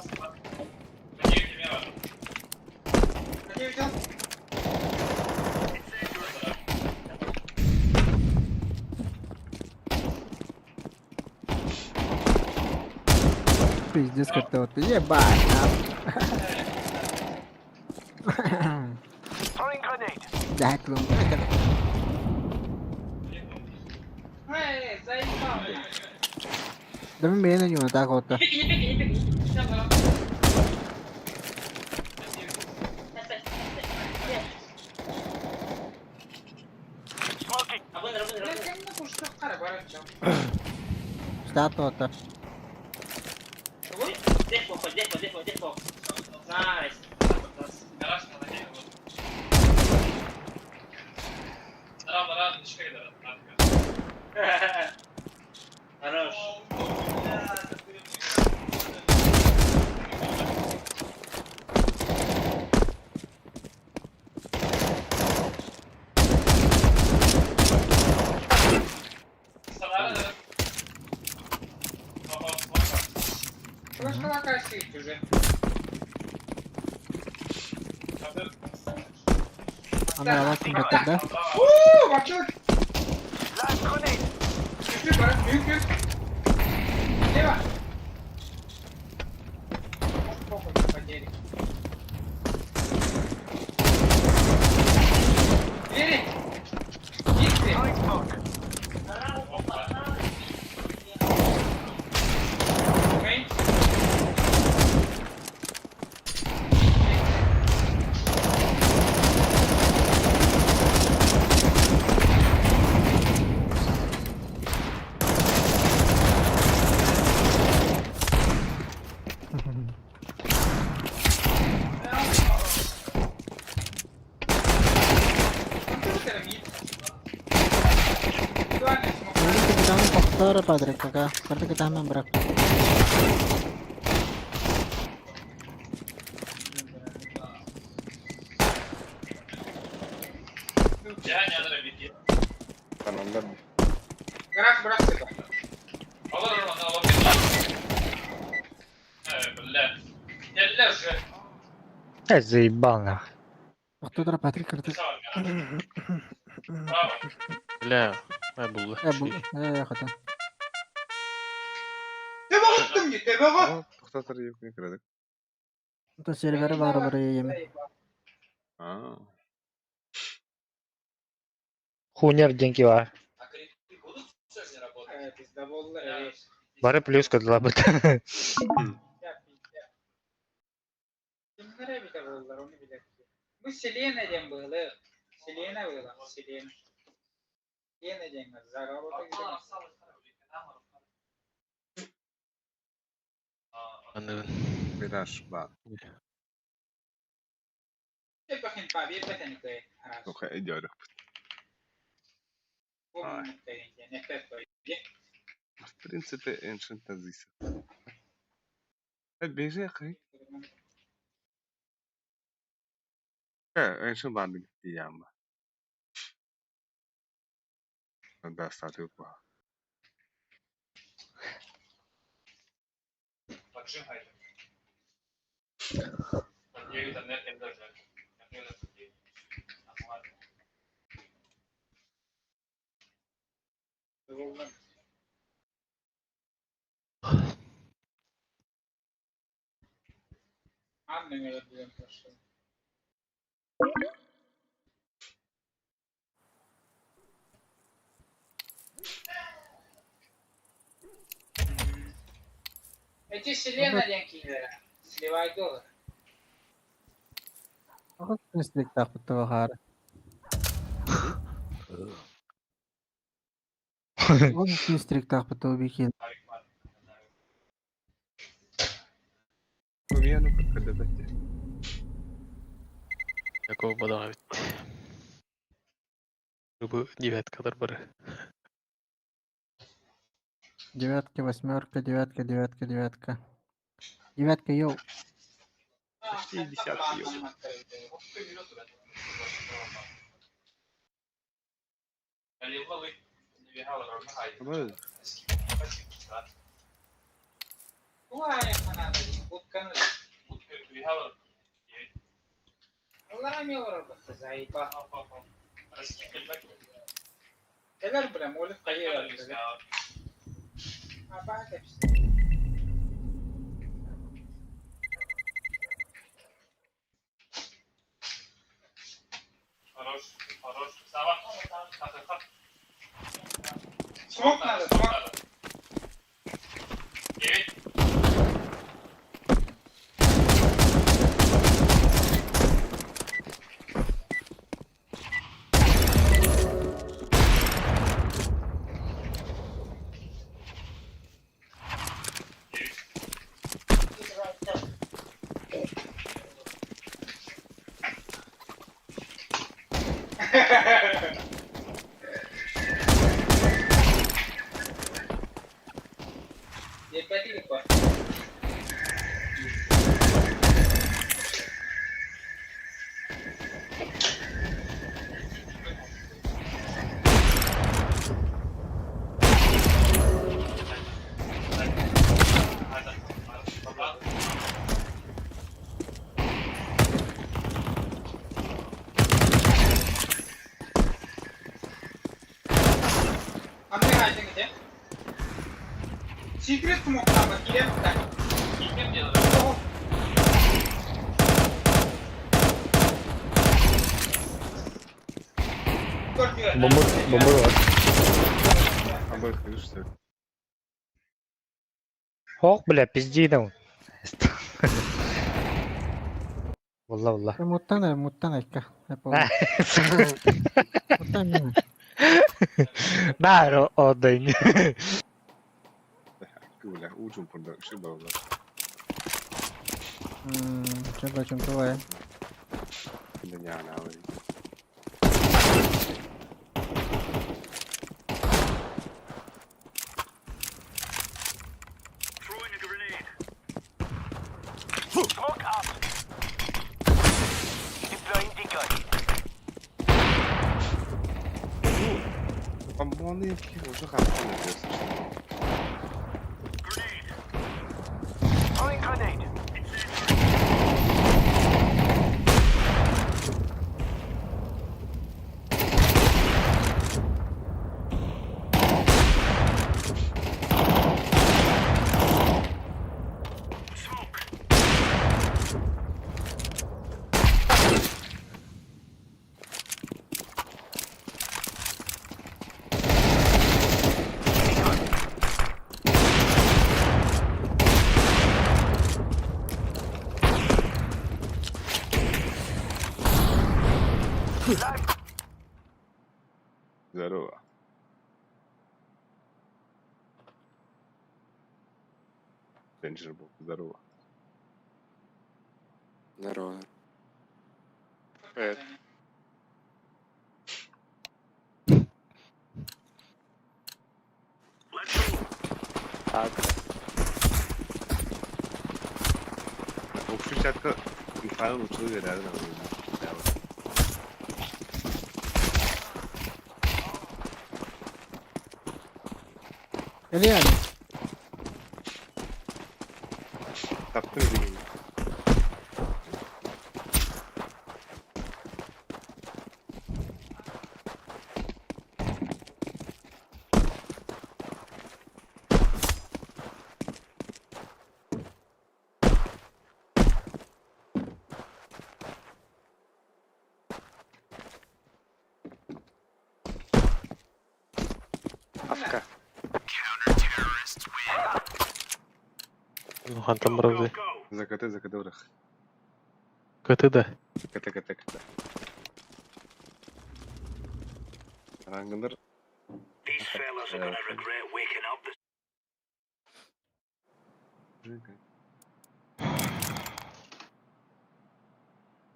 Пиздец как-то вот. Ебать. Да, клум. Да мен бэйэн ньюна так вот. Штат вот. Ана алас кимбеттер да? Тохтоор Патрик пока. Кырдык ытаһыман бырах. Каналдар. Э, заебал нах. Тохтоо Патрик кырдык. Бля, ай булла. Э, бу, э, хата. Тохтотор юк кырдык. То сервері бар олар еме. Аа. Хуйня в деньги бар. Бары плюс кыдылабыт. Anladın. Вираж бар. Тоха идёрых. В принципе, Ancient Азиса. Бежи, хай. Ancient барды ямба. Да, статую па. Тахпыт хаар. Он стрик тахпыт бихин. Умею как это Такого бадага бит. Бу девятка kadar бары. Девятка, восьмерка, девятка, девятка, девятка. Девятка, йоу. Почти десятки, йоу. Бомбу, бомбу. Обоих видишь, что ли? Ох, бля, пизди да. Wallah wallah. Муттан, муттан айка. Муттан. Баар отдайын. Бля, учим продак, что было. Чего чем твоя? Да не, она Уже хорошо если что. Здорово. Денджер был. Здорово. Здорово. Привет. Так. Okşu çatka Mihailo'nun uçulu vererdi ama. Реально. Таптым дегенде. Авка. Ну, хантам бравды. За КТ, за КТ врах. КТ да. КТ, КТ, КТ. Рангындар.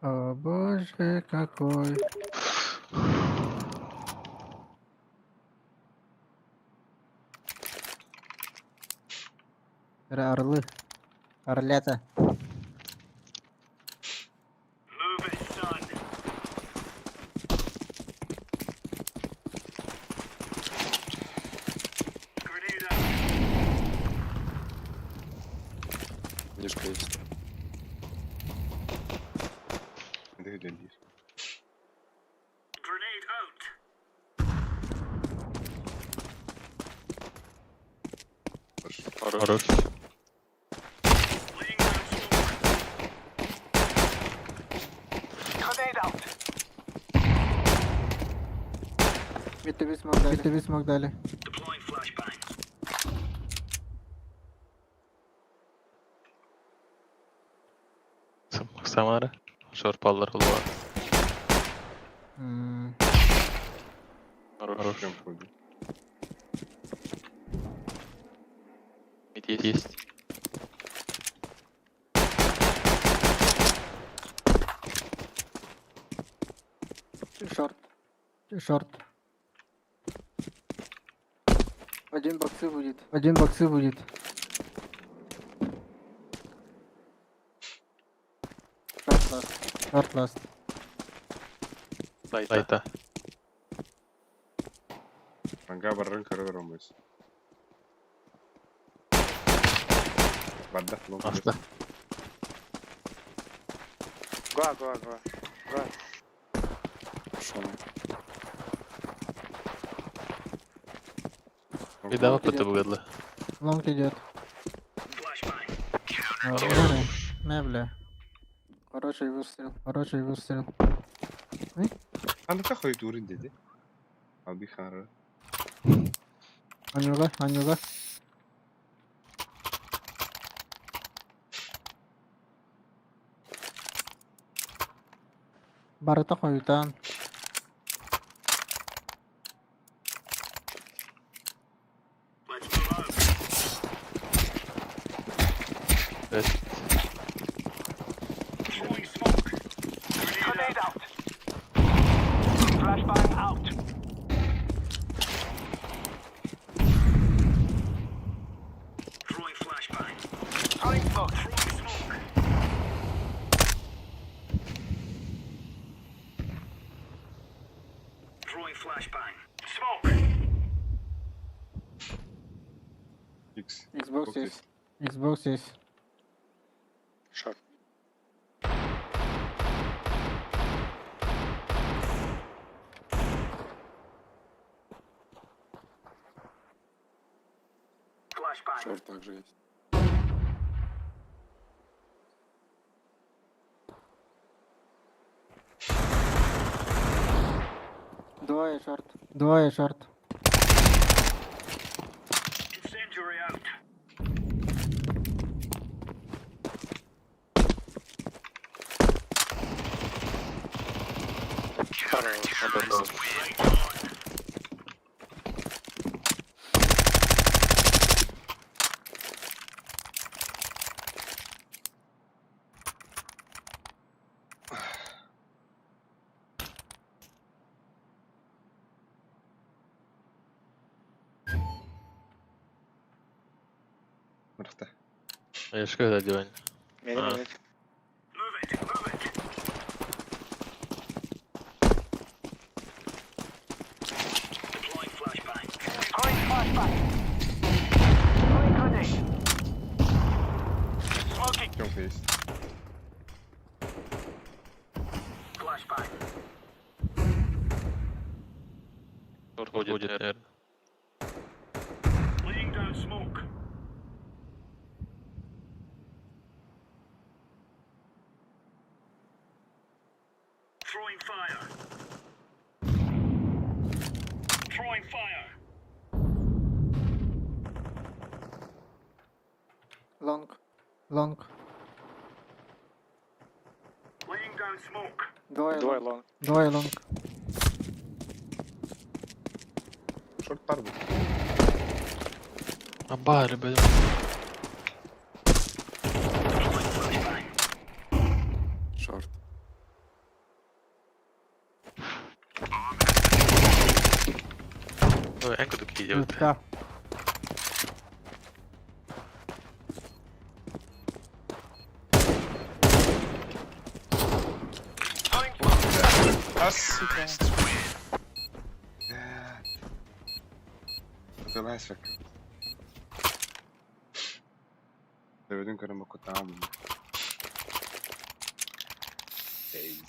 О боже, какой. Орлы. Орлята. Книжка есть. Дэйдер. Хорош. Хорош. Мид смог дали. Мид смог дали. Самара. Шорпаллар булуар. М, Хорош. Прям входит. Мид есть. Шорт. Шорт. Один боксы будет. Один боксы будет. Шорт ласт. Шорт ласт. Сайта. Ранга баррын көрөр омойс. Барда, лонг. Аста. Гуа, гуа, гуа. Гуа. Пошел. Видала ПТ выгодла. Лонг идет. Не, бля. Хороший выстрел. Хороший выстрел. Анда хойт урин деди. Алби ханра. Анюга, анюга. Барыта хоютан. Evet. X. Xbox есть. Xbox есть. Short. Short также есть. Двое short. Двое short. Мырықта. Я ж когда делать? Мени, А. мени. Тёмка есть. Будет, наверное. Long. Long. Двое Двое long. Long. Двое long. Short бар был. А бары, блин. Short. Ой, энку такие делают. Утка. А, сука. Залазь, фак. Доведем коромоку там. Эй.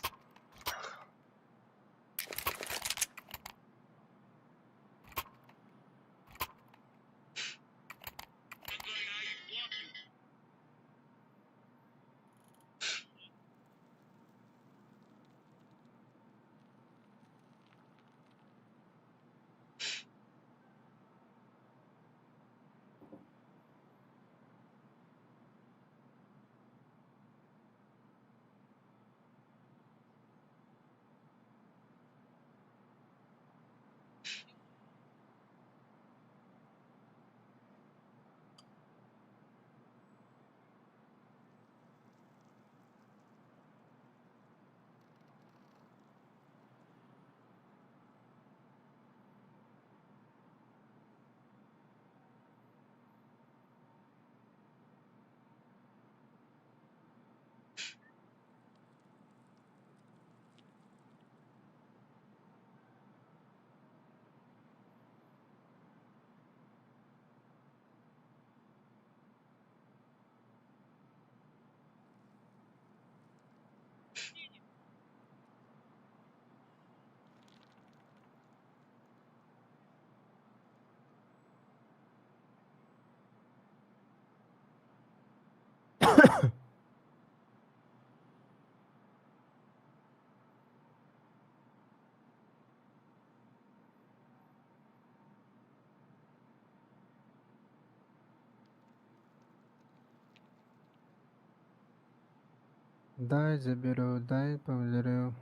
Дай заберу, дай повторю.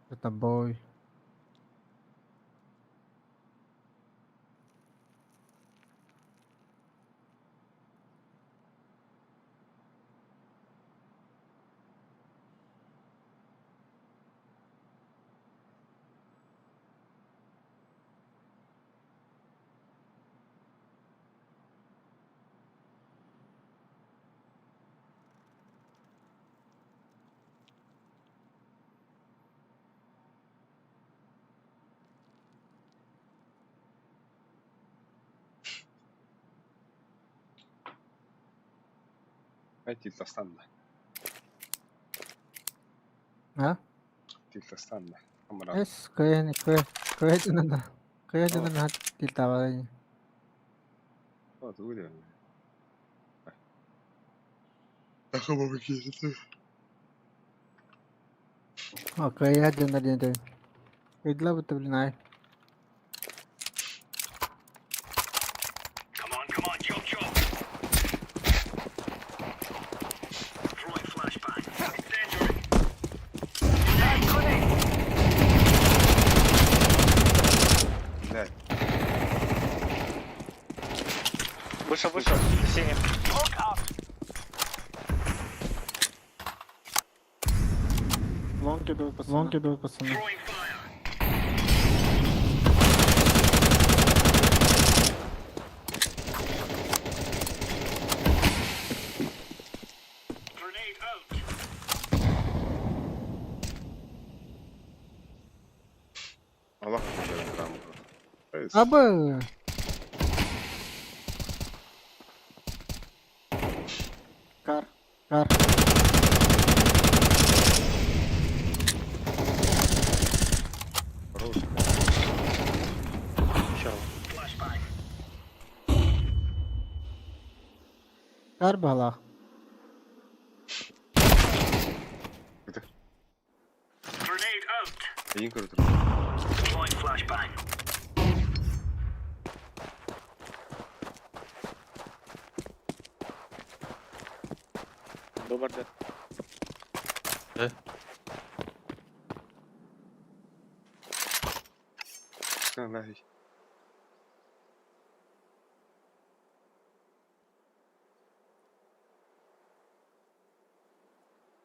За тобой. Тилтастанна. А? Тилтастанна. Амара. Эс, кыайан, кыай, кыай дьонун, кыай дьонун наһаа тилтаабат ини. О, тугу диэн? Ахабабы киһити. О, кыайар дьоннор диэн этэбин. Кыайдылар будто, блин, ай. Блядь. Вышел, вышел. Синий. Лонг идут, пацаны. Лонг идут, пацаны. Аллах там. Абы! Кар. Кар. Хорош. Еще. Кар балах. Один крутой. Добр день. Давай.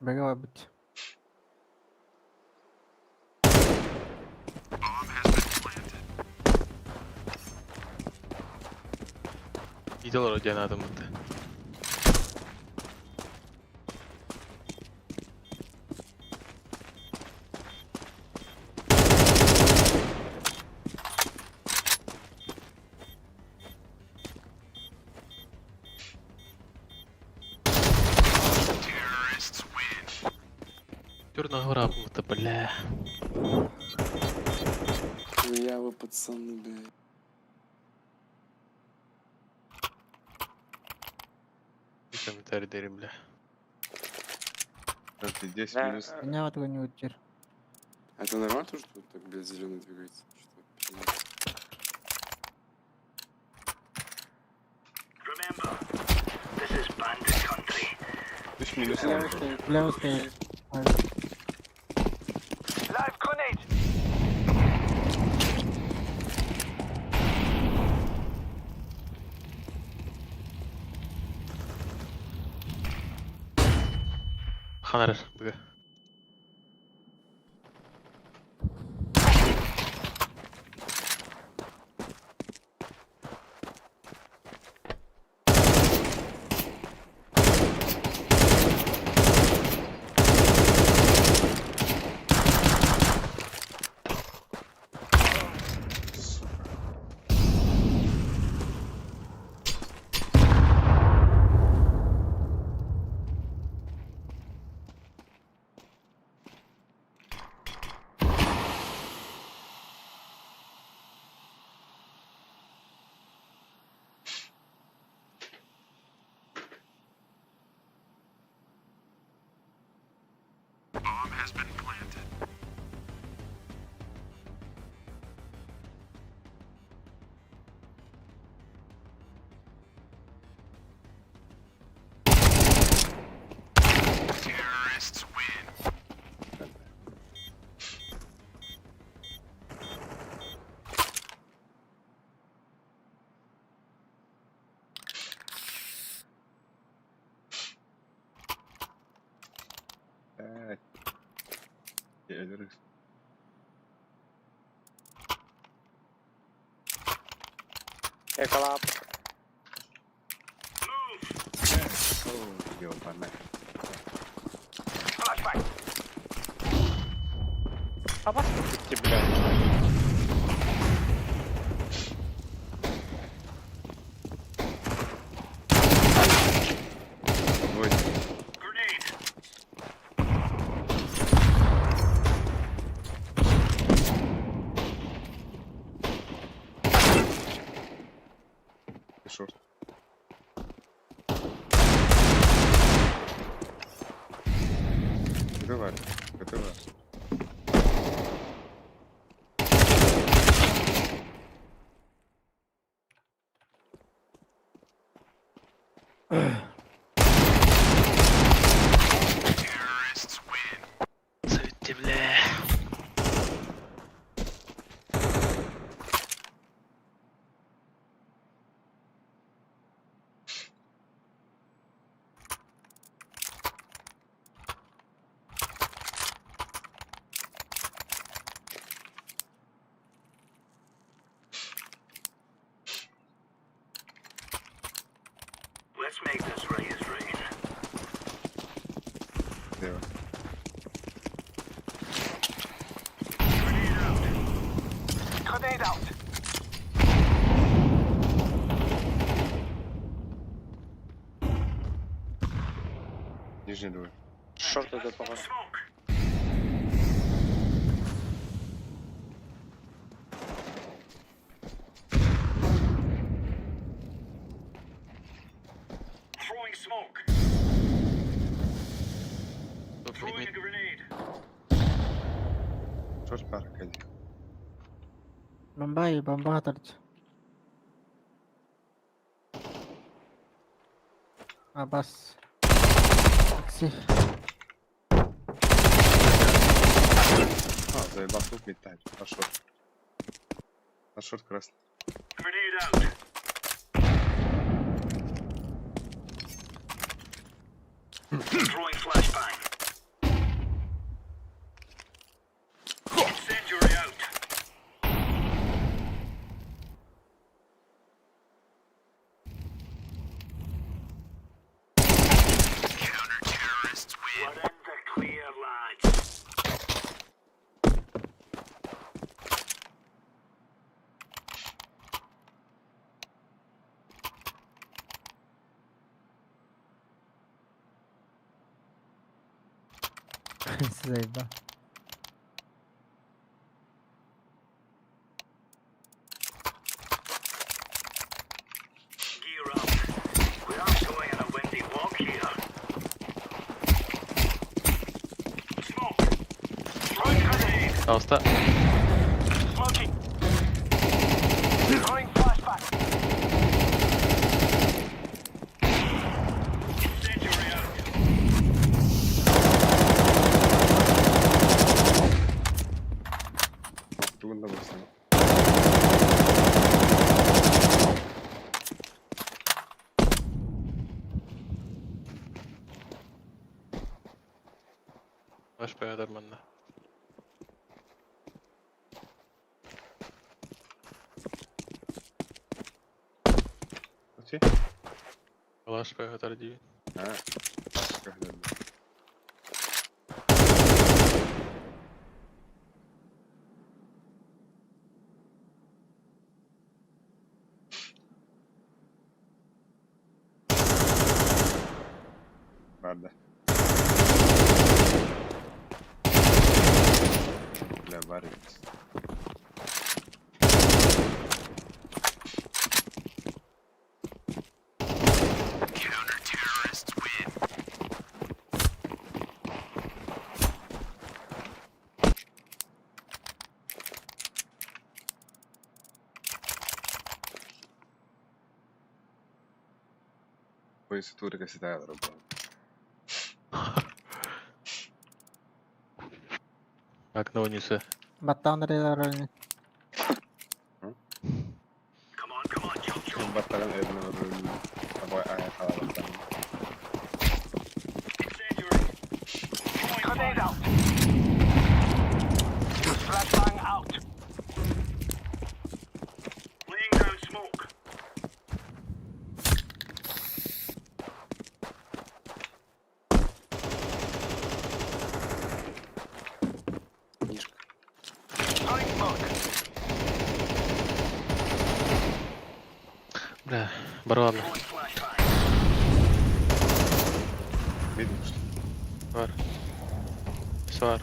Бегала быть. Идол диэн аатыммыт. Түр нахуй бля. Я вы пацаны, блядь. Комментарий дери, бля. Это 10 Да. минус. Меня вот не утер. А это нормально то, что так, блядь, зеленый двигается? Что, пиздец? Үс минус. Лево стоит, лево стоит. Ой. Ханар, бля. Э, Өлөр. Эколап. Ёбана. А вас тут блядь. Ой. Шорт. Готова? Готова? Сөттэ бля. Слева. Нижний двое. Шорт идет, походу. Тут мид. Шорт пара, Кади. Бомба и бомба торч. Абас. Такси. А, заебал, тут металь. На шорт. На шорт красный. Заебал. Пожалуйста. Тугун да барсың. Ваш поводар манна. Окей. Ваш поводар ди. А, когда? Барды. Бля, бар эбит. Ой, сатурика всегда работала. Окно унесу. Баттан реларыны. Баттаган эбин орун. Абай ая кала баттаган. Нижка. Бля, барвалла. Видно, что Бар. Свар.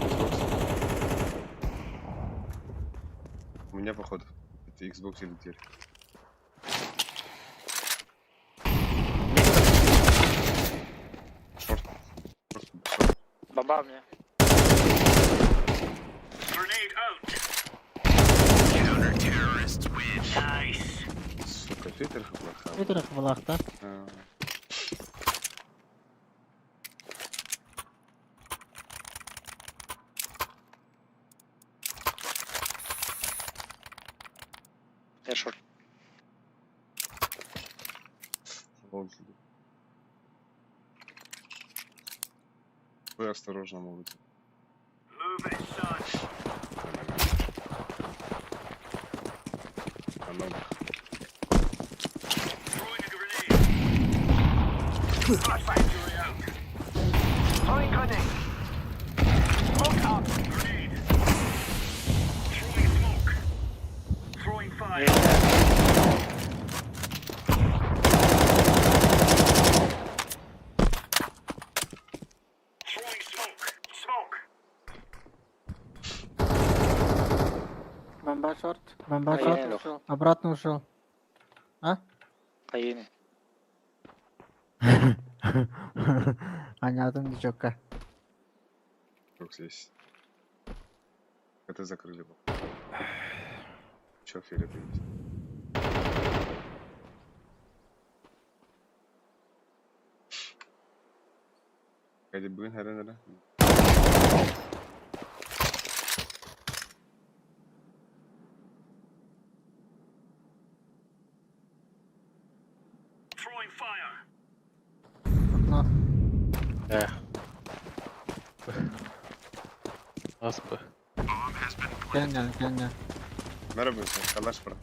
Xbox. У меня, походу, это Xbox или телек. Бомба у меня. Сука, Питер хабылаха. Питер хабылахта. Я шорт. Вы осторожно могут. Оно. Бомба шорт. Бомба шорт. Обратно ушел. А? Каины. Понятно, дичокка. Как здесь. Это закрыли. Че, фиолетовый есть? Hadi bugün her nere? Окно. Э. Аспы. Кенген, кенген. Merhaba sen, kalaş bırak.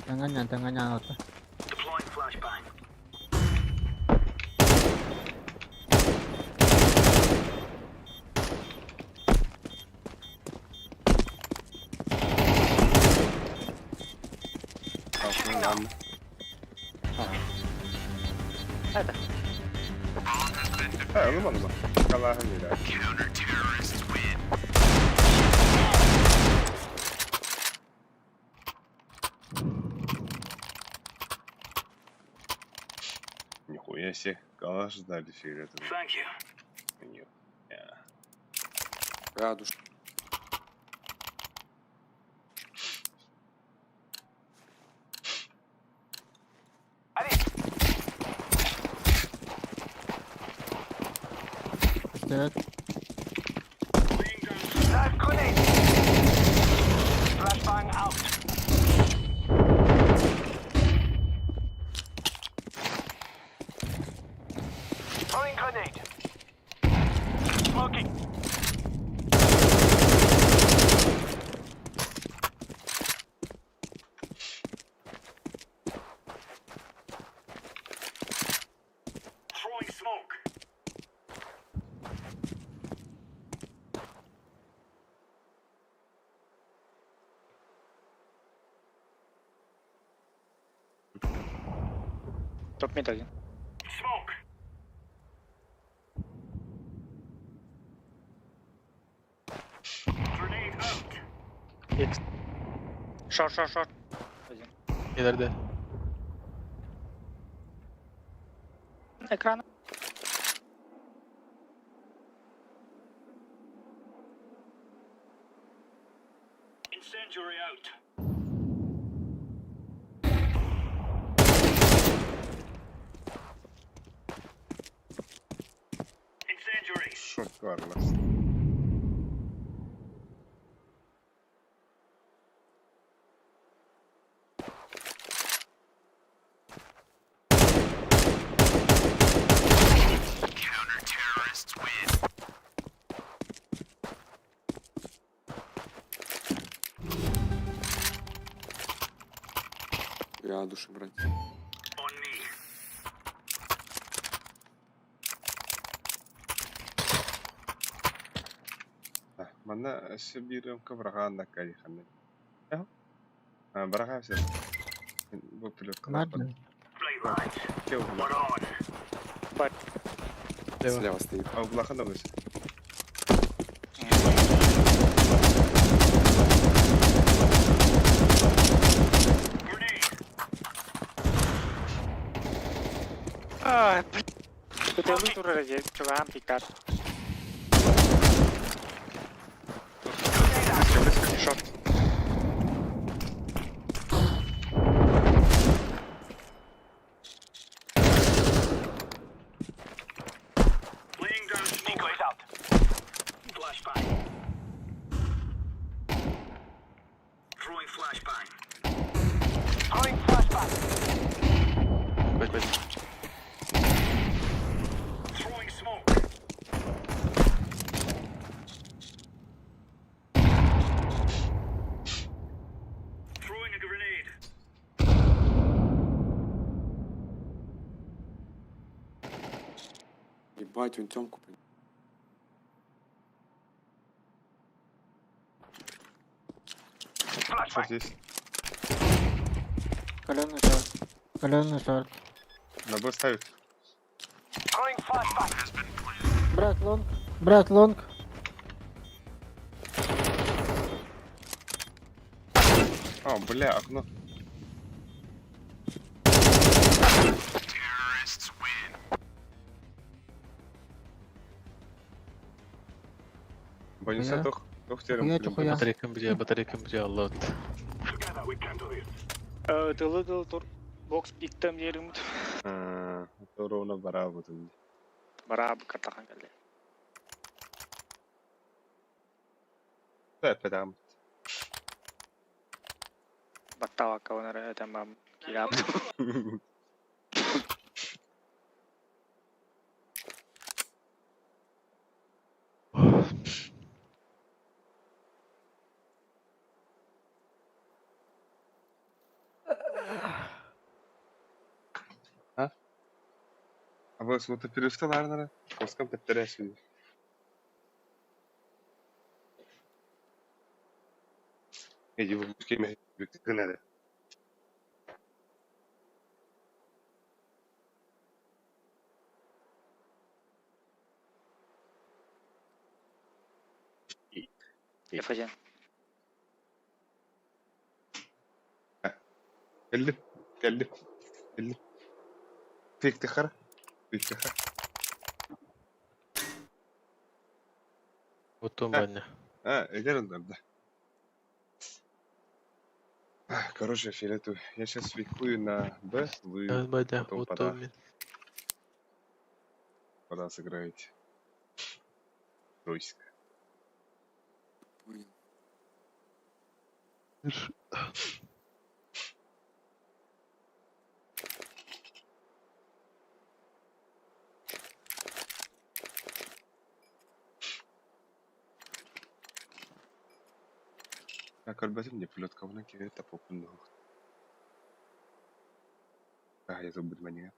Тэнганьян, тэнганьян вот. Kalkın lan. Это. Ha, onu bana bak. Kalahın yeri. Нихуя себе, калаш дали фиолетовый. Нихуя. Радуш. Пистолет. Топ мид один. Икс. Шорт, шорт, шорт. Один. İleride. Экран. Шок Карлос. Я душу брать. Манна өссө биир рюмка быраҕаан кайханы. Быраҕаа сир. Бу пилотка. Ладно. Слева стоит. Облахан да быс. Ытыалыы турар дии, чугаһаан пикар. Близко, близко. Short. Wait, wait. Ебать, он Тёмку, блин. Short есть. Каленый short. Каленый short. На Б ставит. Брат long. Брат long. А, бля, окно. Боюсь, Хуя. тох, тох терем. Хуя, чухуя. Батарейкам где, батарейкам где, аллот. Ытылы тур. Бокс пиктем дерим. Ровно бара бутын. Бара картахан келди. Да, педам. Баттавакка онара этем бам. Кирап. А вы смотри, перестал, наверное. Коскам тептеряшли. Иди в бушке, надо. F1. Келдим, келдим, келдим. Фиг тихара, фиг тихара. Вот он, Ваня. А, эдер да. Короче, фиолетовый. Я сейчас фикую на Б, вы Ваня, потом вот пода, он. пода сыграете. Тройсик. Понял. А мне плетка в ноге, это попу. А, я забыл меня.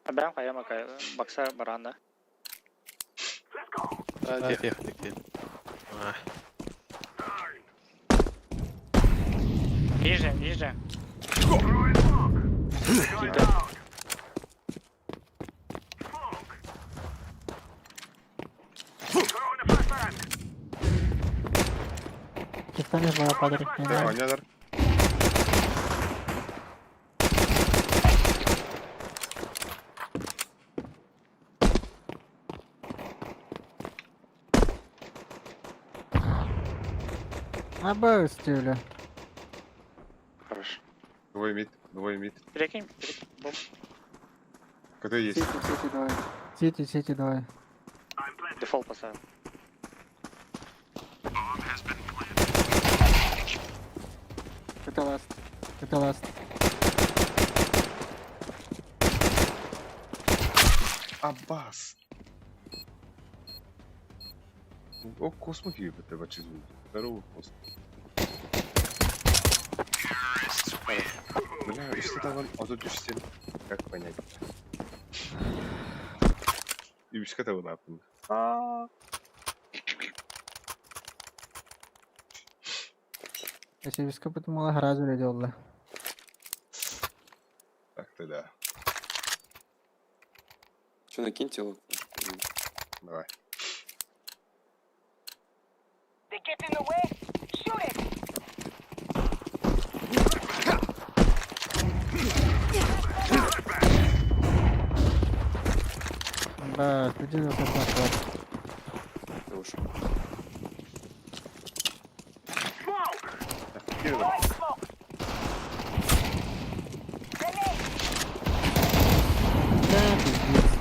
Бэм каяма кай бакса баранда. Да, техник. дед. А, Ниже, ниже. Кифтани была подарок. Не Да, знаю. Аня, На Б стиле. Хорош. Двое mid, двое mid. Перекинь, перекинь. Бом. КТ есть. CT, CT давай. CT, CT давай. Дефолт поставил. Это last. Это last. Аббас. О, космо тебе чизу. Здорово, космо. Бля, и что там? А тут 7. Как понять? И үскә табылапын. Если виска потому сразу делала. Так-то да. Че, накиньте лук? Давай. Ба, ты где Хорош. Да, пиздец.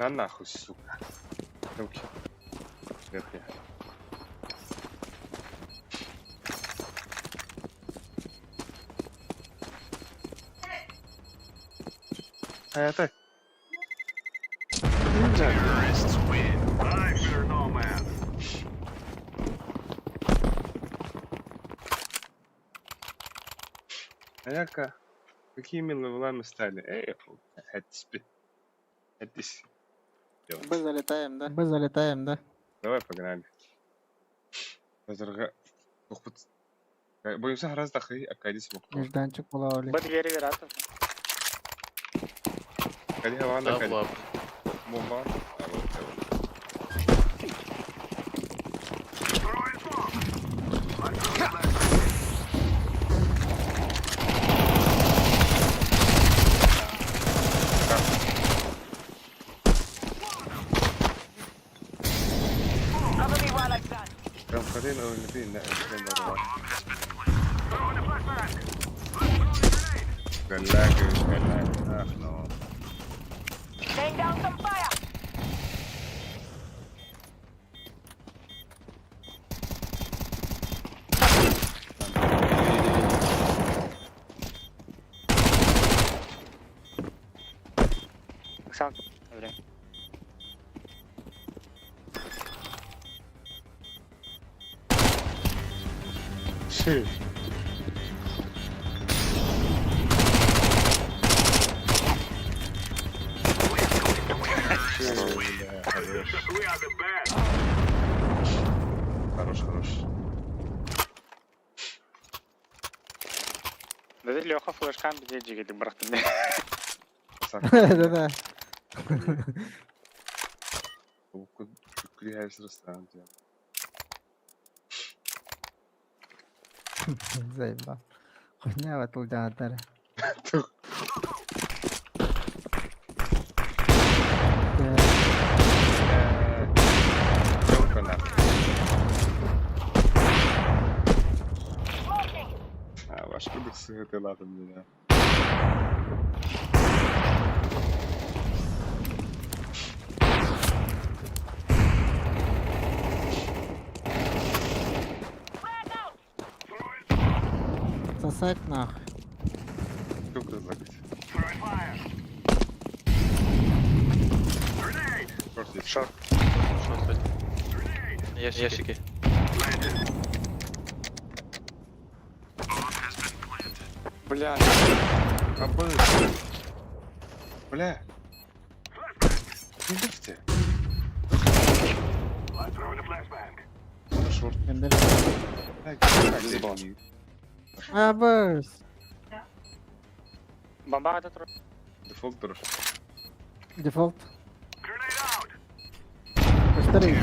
На нахуй, сука. Руки. Верхняя. А это... Аяка, какими левелами стали? Эй, это Мы залетаем, да? Мы залетаем, да? Давай погнали. Боюсь, раз дахи, а кайдис мокро. Нежданчик булавли. Б двери вератов. Кади хавана Да, кади. була. Бомба. А вот это вот. Прям خلينا نبي قلاك قلاك اخ نو Оксан, время. Ши. Бля, хорош. Хорош, хорош. Да Леха флешкам где джиги бырахтым. Да-да. Заебал. Хуйня в тулдятар. А, ваш кубик с ладом меня. Сосать нахуй. Сколько предлагать? Шорт есть. Шорт. Шорт. Ящики. Бля, А, Бля. Не дышите. Ну, шорт. Так, Абыс. Бомба этот Дефолт дурш. Дефолт. Повтори.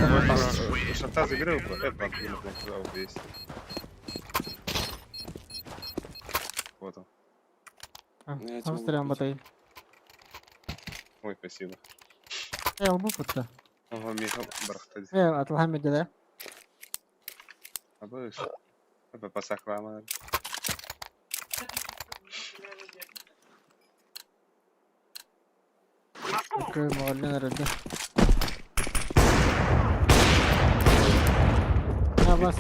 Шорта забери, это есть. Вот он. Австрия батай. Ой, спасибо. Э, албу путта. Ага, Миха барахтади. Э, атлахам да? Абыш. Это пасаклама. Какой молодец, ребят. Абас.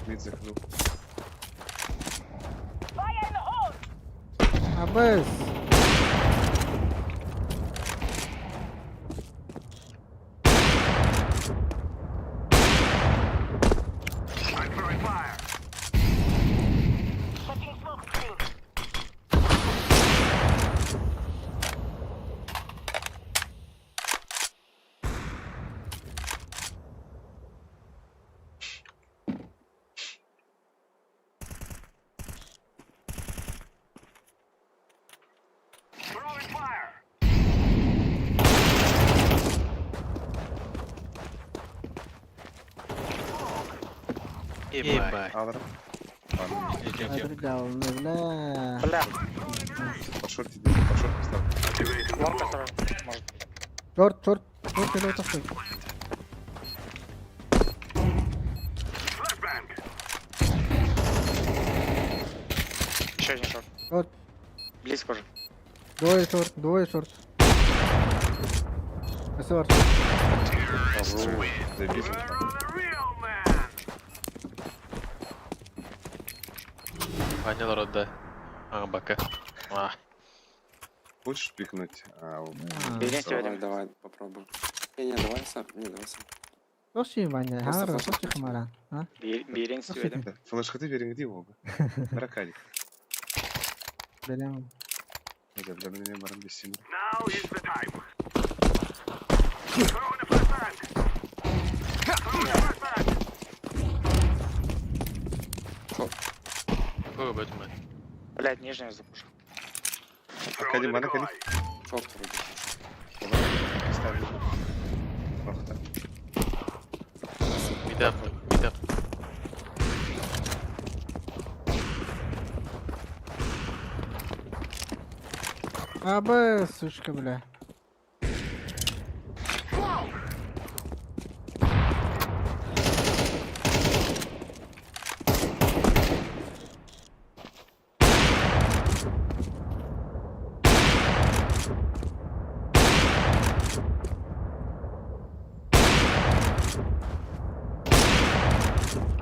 Мид захожу. Абыс. Ебать. Алар. Это говно, бля. Бля. Пошел тебе, пошел поставь. Лонг осторожно. Может. Шорт, шорт, шорт или вот такой. Еще один шорт. Шорт. Близко уже. Двое шорт, двое шорт. Шорт. Заебись он там. Ваня народа. А, бака. А, Хочешь пикнуть? А, Давай, давай, попробуем. Не, не, давай сам. Не, давай сам. Слушай, Ваня, Просто Хару, флешку слушай, Хамара. А? Берин Слушай, Флешкаты бериңди оба. Ракалик. Берем. Это для меня баран бесим. какой Бэтмен? Блять, нижний запушил. Аркадий, мана кали. Шорт вроде. Ставлю. Ох, Мидап, мидап. А, Б, сучка, бля.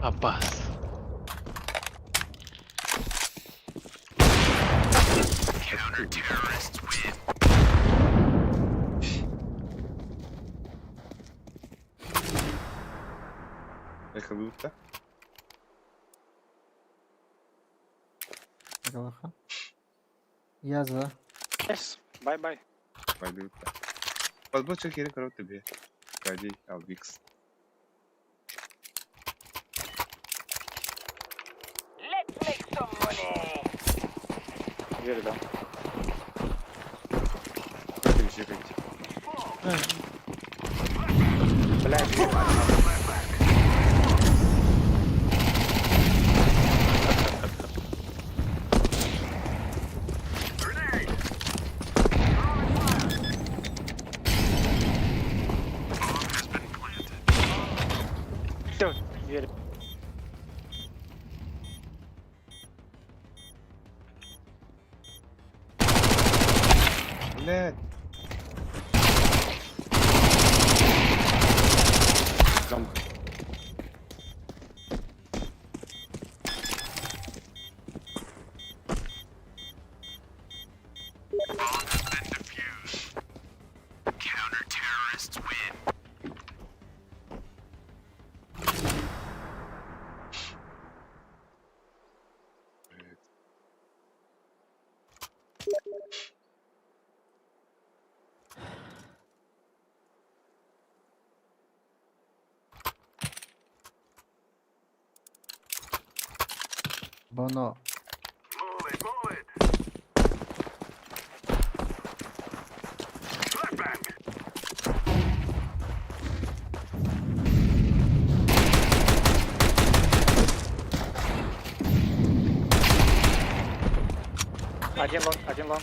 Аббас. Эхо будто. Галаха. Я за. Yes. Bye-bye. Пойду. Подбочек я корот тебе. Аркадий, Албикс. Дверь, да. Как ты еще хотите? Блять, дверь. Всё, дверь. Блядь. Там. Боно. Один long, один long.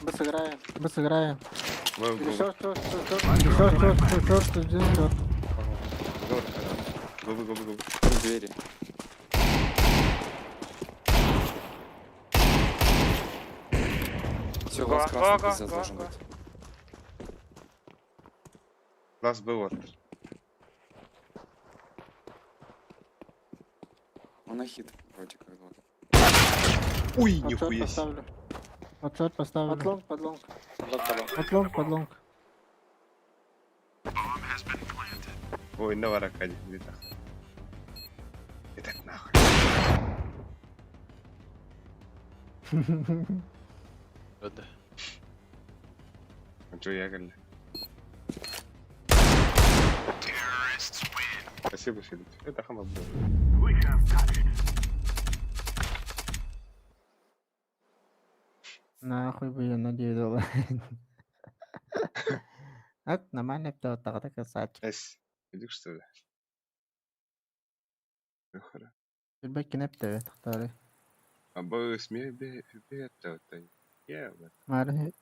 Мы сыграем. Мы сыграем. Go, go, Шорт, шорт, шорт, шорт, шорт, шорт, шорт, один шорт. go, go, go, go. Двери. Все, у вас Го, красный го, пиздец го, должен го. быть. Last был вот. Он на хит вроде как был. Ой, Под шорт нихуя себе. поставлю. Под шорт поставлю. Под long, под long. Long, под long. Под long, под long. Ой, на Аркадий, где-то. Это нахуй. Да. А чё я говорю? Спасибо, Филипп. Это хама был. Нахуй бы я надеялся. Это нормально, так, красавчик. Эс, иди что ли? Сүрбэк кинеп тэбэ тахтары. Абы смех бе бе. Мары.